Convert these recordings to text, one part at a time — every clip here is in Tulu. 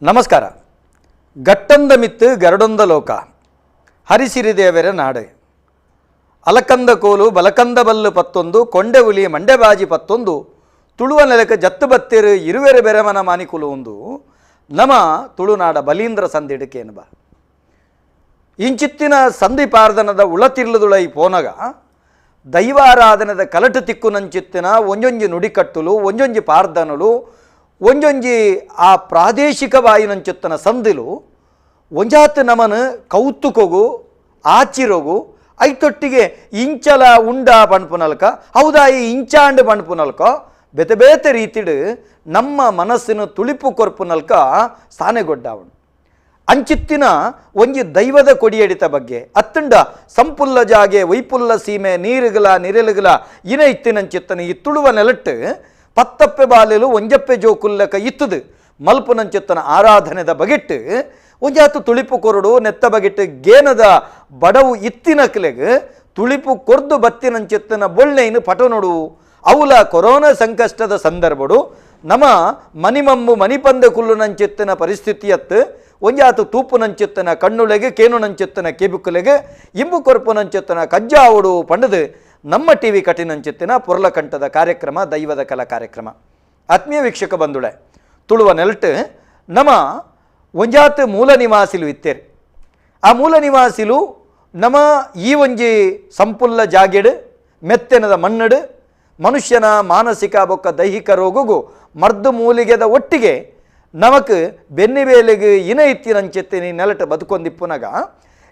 ನಮಸ್ಕಾರ. ಗಟ್ಟಂದ ಮಿತ್ತು ಗರಡೊಂದ ಲೋಕ, ಹರಿಸಿರಿದೇವರ ನಾಡು, ಅಲಕಂದ ಕೋಲು ಬಲಕಂದ ಬಲ್ಲು ಪತ್ತೊಂದು, ಕೊಂಡೆ ಹುಲಿ ಮಂಡೆಬಾಜಿ ಪತ್ತೊಂದು, ತುಳುವ ನೆಲಕ್ಕೆ ಜತ್ತು ಬತ್ತಿರು ಇರುವೆರೆ ಬೆರಮನ ಮಾನಿಕುಲು ಒಂದು ನಮ ತುಳುನಾಡ ಬಲೀಂದ್ರ ಸಂದಿಡುಕೇನು ಬಾ. ಇಂಚಿತ್ತಿನ ಸಂಧಿ ಪಾರ್ದನದ ಉಳತಿರ್ಲುದುಳೈ ಪೋನಗ ದೈವಾರಾಧನದ ಕಲಟು ತಿಕ್ಕು ನಂಚಿತ್ತಿನ ಒಂಜೊಂಜಿ ನುಡಿಕಟ್ಟುಲು, ಒಂಜೊಂಜಿ ಪಾರ್ದನಲು, ಒಂಜೊಂಜಿ ಆ ಪ್ರಾದೇಶಿಕ ವಾಯಿನಂಚಿತ್ತನ ಸಂದಿಲು ಒಂಜಾತ್ ನಮನ ಕೌತುಕೊಗು ಆಚಿರೋಗು ಐತೊಟ್ಟಿಗೆ ಇಂಚಲ ಉಂಡ ಪಣ್ಪುನಲ್ಕ, ಹೌದಾ ಈ ಇಂಚಾಂಡು ಪಣ್ಪುನಲ್ಕ ಬೇತೆ ಬೇತೆ ರೀತಿಡು ನಮ್ಮ ಮನಸ್ಸಿನ ತುಳಿಪು ಕೊರ್ಪುನಲ್ಕ ಸ್ಥಾನೆಗೊಡ್ಡಾವಣು. ಅಂಚಿತ್ತಿನ ಒಂಜಿ ದೈವದ ಕೊಡಿಯಡಿತ ಬಗ್ಗೆ ಅತ್ತಂಡ ಸಂಪುಲ್ಲ ಜಾಗೆ ವೈಪುಲ್ಲ ಸೀಮೆ ನೀರುಗಲ ನಿರೆಲುಗಲ ಇನ ಇತ್ತಿನಂಚಿತ್ತನ ಈ ತುಳುವ ನೆಲಟ್ಟು ಪತ್ತಪ್ಪೆ ಬಾಲೆಲು ಒಂಜಪ್ಪೆ ಜೋಕುಲ್ಲಕ ಇತ್ತದು ಮಲ್ಪುನಂಚಿತ್ತನ ಆರಾಧನೆದ ಬಗೆಟ್ಟು ಒಂಜಾತು ತುಳಿಪು ಕೊರಡು ನೆತ್ತ ಬಗೆಟ್ಟು ಗೇನದ ಬಡವು ಇತ್ತಿನಕ್ಲೆಗ್ ತುಳಿಪು ಕೊರ್ದು ಬತ್ತಿನಂಚಿತ್ತನ ಬೊಳ್ಳೆಯನ್ನು ಪಟ ನೋಡು. ಅವುಲ ಕೊರೋನಾ ಸಂಕಷ್ಟದ ಸಂದರ್ಭಡು ನಮ್ಮ ಮನಿಮಮ್ಮು ಮನಿಪಂದೆ ಕುಲ್ಲುನಂಚಿತ್ತನ ಪರಿಸ್ಥಿತಿಯತ್ತು ಒಂಜಾತು ತೂಪುನಂಚಿತ್ತನ ಕಣ್ಣುಲೆಗೆ ಕೇನುನಂಚಿತ್ತನ ಕೆಬುಕುಲೆಗೆ ಇಂಬು ಕೊರ್ಪುನಂಚಿತ್ತನ ಕಜ್ಜಾವುಡು ಪಂಡದು ನಮ್ಮ ಟಿ ವಿ ಕಠಿಣಂಚಿತ್ತಿನ ಪೊರ್ಲಕಂಠದ ಕಾರ್ಯಕ್ರಮ ದೈವದ ಕಲಾ ಕಾರ್ಯಕ್ರಮ. ಆತ್ಮೀಯ ವೀಕ್ಷಕ ಬಂಧುಳೆ, ತುಳುವ ನೆಲಟು ನಮ್ಮ ಒಂಜಾತು ಮೂಲ ನಿವಾಸಿಲು ಇತ್ತೇರು. ಆ ಮೂಲ ನಿವಾಸಿಲು ನಮ್ಮ ಈ ಒಂಜಿ ಸಂಪುಲ್ಲ ಜಾಗೆಡು ಮೆತ್ತೆನದ ಮಣ್ಣಡು ಮನುಷ್ಯನ ಮಾನಸಿಕ ಬೊಕ್ಕ ದೈಹಿಕ ರೋಗಗೂ ಮರ್ದು ಮೂಲಿಗೆದ ಒಟ್ಟಿಗೆ ನಮಕ್ ಬೆನ್ನಿಬೇಲೆಗೆ ಇನ ಇತ್ತಿನಂಚೆತ್ತಿನಿ ನೆಲಟ ಬದುಕೊಂದಿಪ್ಪುನಗ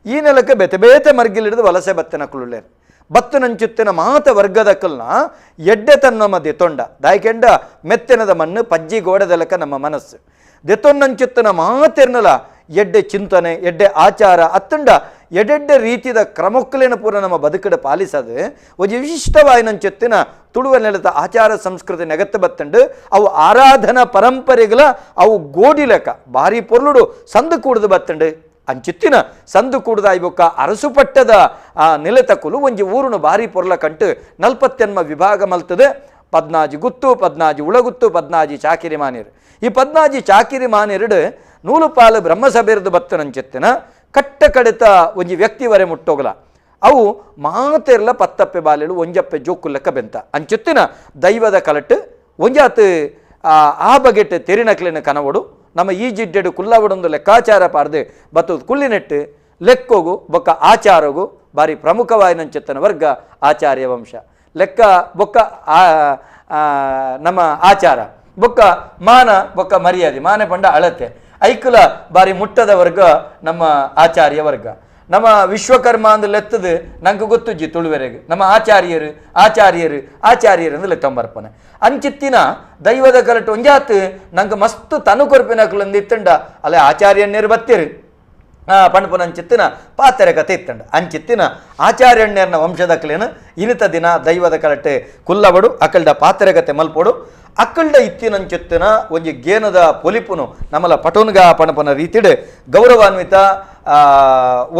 ಈ ನೆಲಕ್ಕೆ ಬೇತೆ ಬೇತೆ ಮರ್ಗಿಲಿಡಿದು ವಲಸೆ ಬತ್ತಿನ ಕುಳ್ಳುಳ್ಳೇರು ಬತ್ತನಂಚುತ್ತಿನ ಮಾತ ವರ್ಗದ ಕಲ್ನ ಎಡ್ಡೆ ತನ್ನಮ್ಮ ದೆತೊಂಡ ದಾಯ್ಕೆಂಡ ಮೆತ್ತೆನದ ಮಣ್ಣು ಪಜ್ಜಿ ಗೋಡೆದಲಕ ನಮ್ಮ ಮನಸ್ಸು ದೆತೊನ್ನಂಚುತ್ತಿನ ಮಾತೆರ್ನಲ ಎಡ್ಡೆ ಚಿಂತನೆ ಎಡ್ಡೆ ಆಚಾರ ಅತ್ತಂಡ ಎಡೆಡ್ಡೆ ರೀತಿದ ಕ್ರಮಕ್ಕಲೇನ ಪೂರ ನಮ್ಮ ಬದುಕಡೆ ಪಾಲಿಸದು ಒಂಜಿ ವಿಶಿಷ್ಟವಾಯಿನಂಚೆತ್ತಿನ ತುಳುವ ನೆಲದ ಆಚಾರ ಸಂಸ್ಕೃತಿ ನೆಗತ್ತ ಬತ್ತಂಡು ಅವು ಆರಾಧನಾ ಪರಂಪರೆಗಳ ಅವು ಗೋಡಿಲಕ ಭಾರಿ ಪೊರ್ಲುಡು ಸಂದು ಕೂಡ್ದು ಬತ್ತಂಡು. ಅಂಚಿತ್ತಿನ ಸಂದು ಕೂಡ್ದಾಯ್ಬೊಕ್ಕ ಅರಸುಪಟ್ಟದ ಆ ನೆಲೆತಕ್ಕುಲು ಒಂಜಿ ಊರುನು ಭಾರಿ ಪೊರ್ಲ ಕಂಟು ನಲ್ಪತ್ತೆನ್ಮ ವಿಭಾಗ ಮಲ್ತದೆ. ಪದ್ನಾಜಿ ಗುತ್ತು, ಪದ್ನಾಜಿ ಉಳಗುತ್ತು, ಪದ್ನಾಜಿ ಚಾಕಿರಿ ಮಾನೇರು. ಈ ಪದ್ನಾಜಿ ಚಾಕಿರಿ ಮಾನೇರುಡು ನೂಲುಪಾಲು ಬ್ರಹ್ಮಸಭೆರ್ದು ಬತ್ತನಂಚಿತ್ತಿನ ಕಟ್ಟ ಕಡಿತ ಒಂಜಿ ವ್ಯಕ್ತಿವರೆ ಮುಟ್ಟೋಗಲ ಅವು ಮಾತೆರ್ಲ ಪತ್ತಪ್ಪೆ ಬಾಲೆಳು ಒಂಜಪ್ಪೆ ಜೋಕುಲೆಕ್ಕ ಬೆಂತ. ಅಂಚುತ್ತಿನ ದೈವದ ಕಲಟ್ಟು ಒಂಜಾತ್ ಆ ಬಗೆಟ್ ತೆರಿನಕ್ಲಿನ ಕನವಡು ನಮ್ಮ ಈ ಜಿಡ್ಡೆಡು ಕುಲ್ಲವಡೊಂದು ಲೆಕ್ಕಾಚಾರ ಪಾರ್ದು ಬತ್ತು ಕುಳ್ಳಿನೆಟ್ಟು ಲೆಕ್ಕೋಗು ಬೊಕ್ಕ ಆಚಾರಗು ಭಾರಿ ಪ್ರಮುಖವಾಯಿನಂಚಿತ್ತನ ವರ್ಗ ಆಚಾರ್ಯ ವಂಶ. ಲೆಕ್ಕ ಬೊಕ್ಕ ನಮ್ಮ ಆಚಾರ ಬೊಕ್ಕ ಮಾನ ಬೊಕ್ಕ ಮರ್ಯಾದೆ, ಮಾನೆ ಪಂಡ ಅಳತೆ ಐಕುಲ ಬಾರಿ ಮುಟ್ಟದ ವರ್ಗ ನಮ್ಮ ಆಚಾರ್ಯ ವರ್ಗ. ನಮ್ಮ ವಿಶ್ವಕರ್ಮ ಅಂದು ಲೆತ್ತದು ನಂಗೆ ಗೊತ್ತುಜ್ಜಿ ತುಳುವೆರೆಗೆ ನಮ್ಮ ಆಚಾರ್ಯರು ಆಚಾರ್ಯರು ಆಚಾರ್ಯರು ಅಂದು ಲೆತ್ತಂಬರ್ಪನೆ. ಅಂಚಿತ್ತಿನ ದೈವದ ಕಲಟು ಒಂಜಾತ್ ನಂಗೆ ಮಸ್ತ್ ತನು ಕೊರ್ಪಿನಕುಲಂದು ಇತ್ತಂಡ ಅಲ್ಲೇ ಆಚಾರ್ಯನ್ನೇರು ಬತ್ತಿರು ಪಣಪುನಂಚಿತ್ತಿನ ಪಾತೆರೆ ಕತೆ ಇತ್ತಂಡ. ಅಂಚಿತ್ತಿನ ಆಚಾರ್ಯಣ್ಯರ್ನ ವಂಶದಕ್ಲೇನು ಇನಿತ ದಿನ ದೈವದ ಕಲಟೆ ಕುಲ್ಲವಡು ಅಕಲ್ಡ ಪಾತೆರೆ ಕತೆ ಮಲ್ಪೊಡು ಅಕ್ಕಲ್ಡ ಇತ್ತಿನಂಚಿತ್ತಿನ ಒಂಜಿ ಗೇನದ ಪೊಲಿಪುನು ನಮ್ಮಲ ಪಟೋನ್ಗ ಪಣಪನ ರೀತಿಡು ಗೌರವಾನ್ವಿತ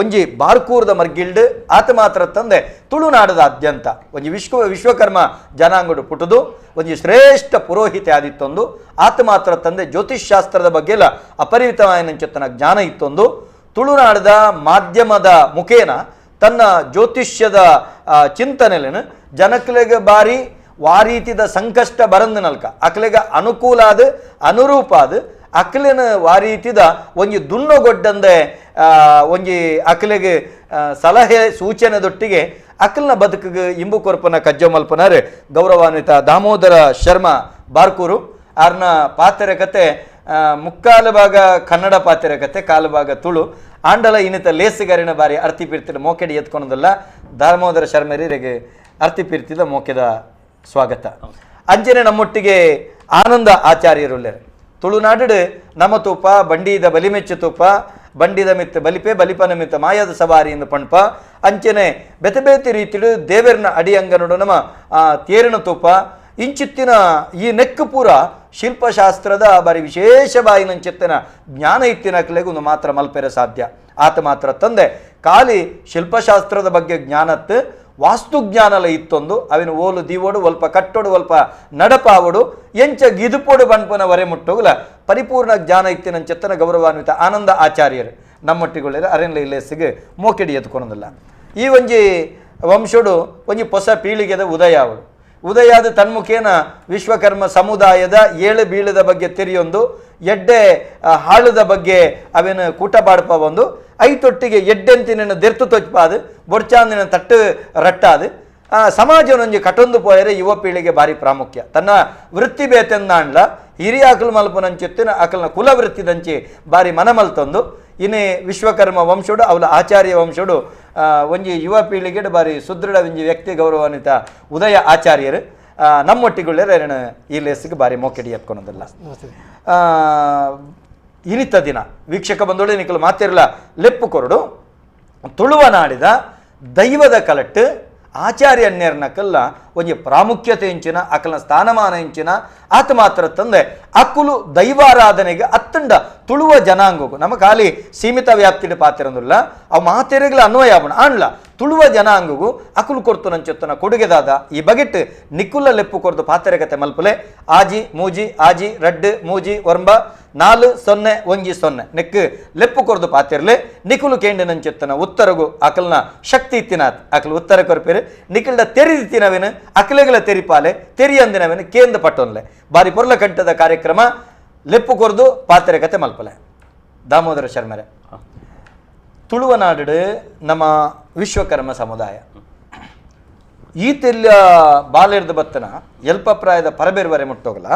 ಒಂಜಿ ಬಾರ್ಕೂರ್ದ ಮರ್ಗಿಲ್ಡ್ ಆತ ಮಾತ್ರ ತಂದೆ ತುಳುನಾಡದಾದ್ಯಂತ ಒಂಜಿ ವಿಶ್ವಕರ್ಮ ಜನಾಂಗಡು ಪುಟುದು ಒಂಜಿ ಶ್ರೇಷ್ಠ ಪುರೋಹಿತೆ ಆದಿತ್ತೊಂದು ಆತ ಮಾತ್ರ ತಂದೆ ಜ್ಯೋತಿಷ್ಶಾಸ್ತ್ರದ ಬಗ್ಗೆಲ್ಲ ಅಪರಿಮಿತವಾಯಿನಂಚಿತ್ತನ ಜ್ಞಾನ ಇತ್ತೊಂದು ತುಳುನಾಡದ ಮಾಧ್ಯಮದ ಮುಖೇನ ತನ್ನ ಜ್ಯೋತಿಷ್ಯದ ಚಿಂತನೆలను ಜನಕ್ಲೆಗೆ ಬಾರಿ ವಾರೀತಿದ ಸಂಕಷ್ಟ ಬರಂದನಲ್ಕ ಅಕ್ಲೆಗ ಅನುಕೂಲ ಆದ ಅನುರೂಪ ಆದ ಅಕ್ಲೆನ ವಾರೀತಿದ ಒಂಜಿ ದುಣ್ಣಗೊಡ್ಡಂದೆ ಒಂಜಿ ಅಕ್ಲೆಗೆ ಸಲಹೆ ಸೂಚನೆದೊಟ್ಟಿಗೆ ಅಕ್ಲನ ಬದುಕಿಗೆ ಇಂಬು ಕೊರ್ಪನ ಕಜ್ಜ ಮಲ್ಪನಾರು ಗೌರವಾನ್ವಿತ ದಾಮೋದರ ಶರ್ಮಾ ಬಾರ್ಕೂರು. ಆರ್ನ ಪಾತೆರೆ ಕತೆ ಮುಕ್ಕಾಲು ಭಾಗ ಕನ್ನಡ ಪಾತೆರೆ ಕತೆ, ಕಾಲು ಭಾಗ ತುಳು. ಆಂಡಲ ಇನ್ನಿತ ಲೇಸುಗಾರಿನ ಬಾರಿ ಅರ್ತಿ ಪಿರ್ತಿದ ಮೋಕೆಡಿ ಎತ್ಕೊಳೋದಲ್ಲ. ದಾಮೋದರ ಶರ್ಮರಿಗೆ ಅರ್ತಿ ಪಿರ್ತಿದ ಮೋಕೆದ ಸ್ವಾಗತ. ಅಂಜನೆ ನಮ್ಮೊಟ್ಟಿಗೆ ಆನಂದ ಆಚಾರ್ಯರುಳ್ಳರು. ತುಳುನಾಡು ನಮ್ಮ ತೂಪ ಬಂಡಿದ ಬಲಿಮೆಚ್ಚು ತೂಪ, ಬಂಡಿದ ಮಿತ್ತ ಬಲಿಪೆ ಬಲಿಪನ ಮಿತ್ತ ಮಾಯದ ಸವಾರಿ ಎಂದು ಪಣ್ಪ. ಅಂಚನೆ ಬೆತೆ ಬೇತೆ ರೀತಿಡು ದೇವೆರ್ನ ಅಡಿಯಂಗನುಡು ನಮ್ಮ ತೇರಿನ ತೂಪ. ಇಂಚಿತ್ತಿನ ಈ ನೆಕ್ಕು ಪೂರ ಶಿಲ್ಪಶಾಸ್ತ್ರದ ಬಾರಿ ವಿಶೇಷ ಬಾಯಿನಂಚಿತ್ತಿನ ಜ್ಞಾನ ಇತ್ತಿನ ಒಂದು ಮಾತ್ರ ಮಲ್ಪೆರೆ ಸಾಧ್ಯ. ಆತ ಮಾತ್ರ ತಂದೆ ಖಾಲಿ ಶಿಲ್ಪಶಾಸ್ತ್ರದ ಬಗ್ಗೆ ಜ್ಞಾನತ್ತು ವಾಸ್ತುಜ್ಞಾನಲ ಇತ್ತೊಂದು ಅವಿನ ಓಲು ದೀವೋಡು ಒಲ್ಪ ಕಟ್ಟೋಡು ಒಲ್ಪ ನಡಪಾವೋಡು ಎಂಚ ಗಿದುಪೋಡು ಬನ್ಪನ ವರೆ ಮುಟ್ಟೋಗುಲ ಪರಿಪೂರ್ಣ ಜ್ಞಾನ ಇತ್ತಿನಂಚೆತ್ತನ ಗೌರವಾನ್ವಿತ ಆನಂದ ಆಚಾರ್ಯರು ನಮ್ಮೊಟ್ಟಿಗೊಳ್ಳಿರ ಅರೆನ್ಲ ಇಲ್ಲೇಸಿಗೆ ಮೋಕೆಡಿ ಎತ್ಕೊಳೋದಿಲ್ಲ. ಈ ಒಂಜಿ ವಂಶೋಡು ಒಂಜಿ ಹೊಸ ಪೀಳಿಗೆದ ಉದಯ ಅವಳು ಉದಯಾದ ತನ್ಮುಖೇನ ವಿಶ್ವಕರ್ಮ ಸಮುದಾಯದ ಏಳು ಬೀಳದ ಬಗ್ಗೆ ತೆರೆಯೊಂದು ಎಡ್ಡೆ ಹಾಳದ ಬಗ್ಗೆ ಅವೇನು ಕೂಟ ಬಾಡ್ಪ ಒಂದು ಐತೊಟ್ಟಿಗೆ ಎಡ್ಡೆಂತಿನ ದೆರ್ತು ತೊಚ್ಪಾದು ಬೊಡ್ಚಾಂದಿನ ತಟ್ಟು ರಟ್ಟಾದು ಸಮಾಜನೊಂಜಿ ಕಟೊಂದು ಪೋಯರೆ ಯುವ ಪೀಳಿಗೆ ಭಾರಿ ಪ್ರಾಮುಖ್ಯ. ತನ್ನ ವೃತ್ತಿ ಬೇತೆಂದಾಂಡ್ಲ ಹಿರಿಯ ಅಕಲ್ ಮಲ್ಪನಂಚೆತ್ತಿನ ಅಕಲ್ನ ಕುಲ ವೃತ್ತಿದಂಚಿ ಭಾರಿ ಮನಮಲ್ತೊಂದು ಇನ್ನೇ ವಿಶ್ವಕರ್ಮ ವಂಶೋಡು ಅವಲ ಆಚಾರ್ಯ ವಂಶೋಡು ಒಂಜಿ ಯುವ ಪೀಳಿಗೆ ಬಾರಿ ಸುದೃಢ ಒಂಜಿ ವ್ಯಕ್ತಿ ಗೌರವಾನ್ವಿತ ಉದಯ ಆಚಾರ್ಯರು ನಮ್ಮೊಟ್ಟಿಗೊಳ್ಳೆರ ಈ ಲೇಸಿಗೆ ಭಾರಿ ಮೋಕೆಡಿ ಎತ್ಕೊಳೋದಿಲ್ಲ. ಇನಿತ ದಿನ ವೀಕ್ಷಕ ಬಂದೋಳೆ ನಿಕಲು ಮಾತಿರಲ ಲೆಪ್ಪು ಕೊರಡು ತುಳುವ ನಾಡಿದ ದೈವದ ಕಲಟ್ಟು ಆಚಾರ್ಯ ಅನ್ಯರ್ನಕಲ್ಲ ಒಂಜಿ ಪ್ರಾಮುಖ್ಯತೆ ಇಂಚಿನ ಅಕಲ್ನ ಸ್ಥಾನಮಾನ ಇಂಚಿನ ಆತ ಮಾತ್ರ ತಂದೆ ಅಕುಲು ದೈವಾರಾಧನೆಗೆ ಅತ್ತಂಡ ತುಳುವ ಜನಾಂಗಕ್ಕೂ ನಮ್ಮ ಖಾಲಿ ಸೀಮಿತ ವ್ಯಾಪ್ತಿಡು ಪಾತಿರಂದಿಲ್ಲ ಅವು ಮಾತೆರೆಗಳ ಅನ್ವಯ ಆವಣ ಆಣ್ಲ ತುಳುವ ಜನಾಂಗಗೂ ಅಕುಲು ಕೊರ್ತು ನಂಚೊತ್ತನ ಕೊಡುಗೆದಾದ ಈ ಬಗೆಟ್ ನಿಕ್ಕುಲ್ಲ ಲೆಪ್ಪು ಕೊರ್ದು ಪಾತೆರೆಗತೆ ಮಲ್ಪುಲೆ ಆಜಿ ಮೂಜಿ ಆಜಿ ರಡ್ಡು ಮೂಜಿ ಒರ್ಂಬ 4 0 1 0 ನೆಕ್ ಲೆಪ್ಪು ಕೊರ್ದು ಪಾತಿರ್ಲೆ ನಿಕುಲು ಕೇಂಡು ನಂಚೆತ್ತನ ಉತ್ತರಗು ಅಕಲ್ನ ಶಕ್ತಿ ಇತ್ತಿನಾತ್ ಅಕಲು ಉತ್ತರ ಕೊರ್ಪೇರು ನಿಖಲ್ಡ ತೆರಿದಿತ್ತಿನವೇನು ಅಕಲೆಗಳ ತೆರಿಪಾಲೆ ತೆರಿಯಂದಿನವೇನು ಕೇಂದ್ರ ಪಟ್ಟೊನ್ಲೆ ಬಾರಿ ಪೊರ್ಲ ಕಂಠದ ಕಾರ್ಯಕ್ರಮ ಲೆಪ್ಪು ಕೊರ್ದು ಪಾತ್ರೆ ಮಲ್ಪಲೆ. ದಾಮೋದರ ಶರ್ಮರೆ, ತುಳುವನಾಡು ನಮ್ಮ ವಿಶ್ವಕರ್ಮ ಸಮುದಾಯ ಈತೆಲ್ಲ ಬಾಲೆರ್ದ ಬತ್ತನ ಎಲ್ಪಪ್ರಾಯದ ಪರಬೇರ್ವರೆ ಮುಟ್ಟೋಗಲ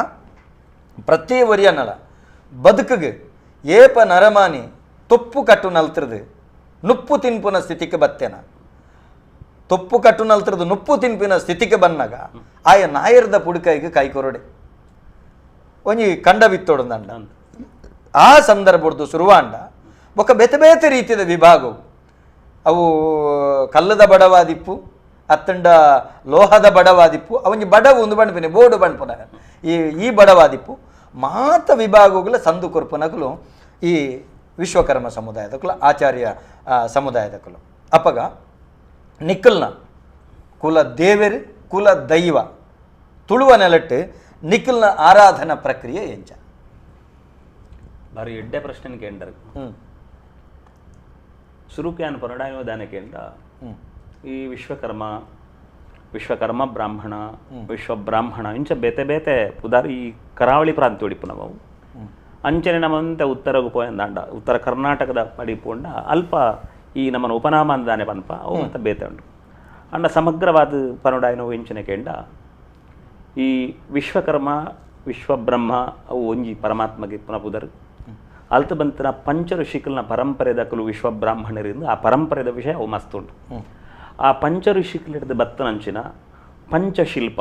ಪ್ರತಿ ವರಿಯನಲ ಬದುಕಿಗೆ ಏಪ ನರಮಾನಿ ತೊಪ್ಪು ಕಟ್ಟು ನಲ್ತಿರದು ನುಪ್ಪು ತಿನ್ಪುನ ಸ್ಥಿತಿಗೆ ಬತ್ತೇನ ತೊಪ್ಪು ಕಟ್ಟು ನಲ್ತಿರದು ನುಪ್ಪು ತಿನ್ಪಿನ ಸ್ಥಿತಿಗೆ ಬಂದಾಗ ಆಯ ನಾಯರ್ದ ಪುಡುಕೈಗೆ ಕೈ ಕೊರಡೆ ಒಂಜಿ ಕಂಡ ಬಿತ್ತೋಡಂದಂಡ ಆ ಸಂದರ್ಭದ್ದು ಶುರುವಾಂಡ ಬೊಕ್ಕ ಬೇತೆ ಬೇತೆ ರೀತಿಯ ವಿಭಾಗವು ಅವು ಕಲ್ಲದ ಬಡವಾದಿಪ್ಪು ಅತ್ತಂಡ ಲೋಹದ ಬಡವಾದಿಪ್ಪು ಅವನಿ ಬಡವು ಒಂದು ಬಣ್ಪಿನಿ ಬೋರ್ಡು ಬಣ್ಪುನ ಈ ಈ ಬಡವಾದಿಪ್ಪು ಮಾತ ವಿಭಾಗಗಳ ಸಂದು ಕೊರ್ಪನಕಲು ಈ ವಿಶ್ವಕರ್ಮ ಸಮುದಾಯದಕಲು ಆಚಾರ್ಯ ಸಮುದಾಯದಕಲು ಅಪ್ಪಗ ನಿಕ್ಕಲ್ನ ಕುಲ ದೇವರು ಕುಲ ದೈವ ತುಳುವ ನೆಲಟ್ಟು ನಿಖಲ್ನ ಆರಾಧನಾ ಪ್ರಕ್ರಿಯೆ ಎಂಚ ಭಾರಿ ಎಡ್ಡೆ ಪ್ರಶ್ನೆ ಕೇಂದ್ರ ಸುರುಕ್ಯಾನ್ ಪರಡಾಯೋದಾನೆ ಕೇಂದ್ರ ಈ ವಿಶ್ವಕರ್ಮ ವಿಶ್ವಕರ್ಮ ಬ್ರಾಹ್ಮಣ ವಿಶ್ವಬ್ರಾಹ್ಮಣ ಇಂಚ ಬೇತೆ ಬೇತೆ ಪುದಾರ್ ಈ ಕರಾವಳಿ ಪ್ರಾಂತ್ಯ ಒಡಿಪು ನಾವು ಅಂಚನೆ ನಮ್ಮಂತೆ ಉತ್ತರಗು ಪೋಯಂದಾಂಡ ಉತ್ತರ ಕರ್ನಾಟಕದ ಪಡಿಪೋಂಡ ಅಲ್ಪ ಈ ನಮ್ಮನ ಉಪನಾಮ ಅಂದಾನೆ ಪನ್ಪ ಅವು ಅಂತ ಬೇತೆ ಉಂಟು ಅಂಡ ಸಮಗ್ರವಾದ ಪನೋಡಾಯನೋ ಇಂಚನೆ ಕೇಂಡ ಈ ವಿಶ್ವಕರ್ಮ ವಿಶ್ವಬ್ರಹ್ಮ ಅವು ಒಂಜಿ ಪರಮಾತ್ಮಗೆ ಪುನಃ ಪುದರ್ ಅಲ್ತ ಬಂತನ ಪಂಚ ಋಷಿಕಲ್ನ ಪರಂಪರೆ ದಕಲು ವಿಶ್ವಬ್ರಾಹ್ಮಣರಿಂದ ಆ ಪರಂಪರೆದ ವಿಷಯ ಅವು ಮಸ್ತ್ ಉಂಟು. ಆ ಪಂಚ ಋಷಿಕಲಿಡ್ದ ಬತ್ತನಂಚಿನ ಪಂಚಶಿಲ್ಪ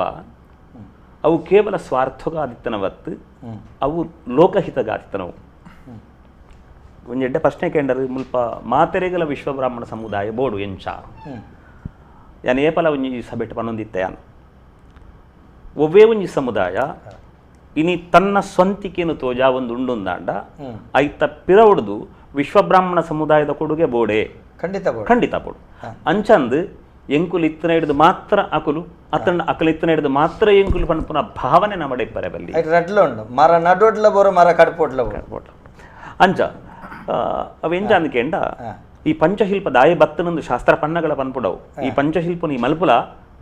ಅವು ಕೇವಲ ಸ್ವಾರ್ಥಗಾದಿತ್ತನವತ್ತು ಅವು ಲೋಕಹಿತಗಾದಿತ್ತನವು. ಒಂಜೆಡ್ಡೆ ಪ್ರಶ್ನೆ ಕೇಂದ್ರ ಮುಲ್ಪ ಮಾತೆರೆಗಲ ವಿಶ್ವಬ್ರಾಹ್ಮಣ ಸಮುದಾಯ ಬೋಡು ಎಂಚ ಯಾನ್ ಏಪಲ ಒಂಜಿ ಸಭೆಟ್ ಪನ್ನೊಂದಿತ್ತೆ ಯಾನ್ ಒವ್ವೇ ಒಂಜಿ ಸಮುದಾಯ ಇನಿ ತನ್ನ ಸ್ವಂತಿಕೆಯನ್ನು ತೋಜಾ ಒಂದು ಉಂಡುಂದಾಂಡ ಐತ ಪಿರವಡ್ದು ವಿಶ್ವಬ್ರಾಹ್ಮಣ ಸಮುದಾಯದ ಕೊಡುಗೆ ಬೋಡೆ ಖಂಡಿತ ಖಂಡಿತ ಬೋಡು ಅಂಚಂದು ಎಂಕುಲು ಇತ್ತನ ಹಿಡಿದು ಮಾತ್ರ ಅಕುಲು ಅತಣ್ಣ ಅಕಲು ಇತ್ತನ ಹಿಡಿದು ಮಾತ್ರ ಎಂಕುಲು ಪನ್ಪುನ ಭಾವನೆ ನಮ್ಮಡೆ ಇಪ್ಪರೆ ಬಲ್ಲಿ ರಡ್ಲ ಉಂಡು ಮರ ನಡೊಡ್ಲ ಬೋರು ಮರ ಕಡ್ಪೊಡ್ಲ ಕಡ್ಪೊಡ್ಲ ಅಂಚ ಅವ ಎಂಚ ಅಂದ್ಕೇಂಡ ಈ ಪಂಚಶಿಲ್ಪ ದಾಯ ಬತ್ತನಂದು ಶಾಸ್ತ್ರ ಪನ್ನಗಳ ಪನ್ಪುಡವು ಈ ಪಂಚಶಿಲ್ಪನ ಈ ಮಲ್ಪುಲ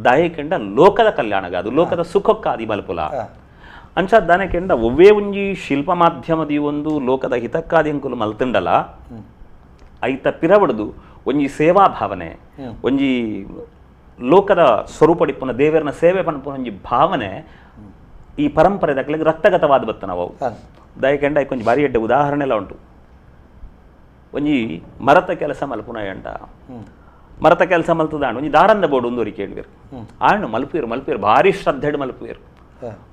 ದಾಯಕೆಂಡ ಲೋಕದ ಕಲ್ಯಾಣಗಾದು ಲೋಕದ ಸುಖಕ್ಕಾದಿ ಮಲ್ಪುಲ ಅಂಚ ದಾನಕೆಂಡ ಒವ್ವೇ ಒಂಜಿ ಶಿಲ್ಪ ಮಾಧ್ಯಮದಿ ಒಂದು ಲೋಕದ ಹಿತಕ್ಕಾದಿ ಅಂಕುಲು ಮಲ್ತುಂಡಲ ಐತ ಪಿರವಡ್ದು ಒಂಜಿ ಸೇವಾ ಭಾವನೆ ಒಂಜಿ ಲೋಕದ ಸ್ವರೂಪಡಿಪ್ಪುನ ದೇವರನ ಸೇವೆ ಪನ್ಪುನ ಒಂಜಿ ಭಾವನೆ ಈ ಪರಂಪರೆ ದಕ್ಕಲಿಗೆ ರಕ್ತಗತವಾದ ಬತ್ತನವು ದಯಕೆಂಡ ಐಕೊಂಜಿ ಭಾರಿ ಎಡ್ಡೆ ಉದಾಹರಣೆ ಎಲ್ಲ ಉಂಟು. ಒಂಜಿ ಮರತ ಕೆಲಸ ಮಲ್ಪುನ ಎಂಡ ಮರತ ಕೆಲಸ ಮಲ್ತದಾಂಡು ಒಂಜಿ ದಾರಂದ ಬೋರ್ಡು ಒಂದೂರಿ ಕೇಳಿರು ಆಣ್ಣು ಮಲ್ಪುಯರು ಮಲ್ಪುಯರು ಭಾರಿ ಶ್ರದ್ಧೆಡ್ ಮಲ್ಪುಯರು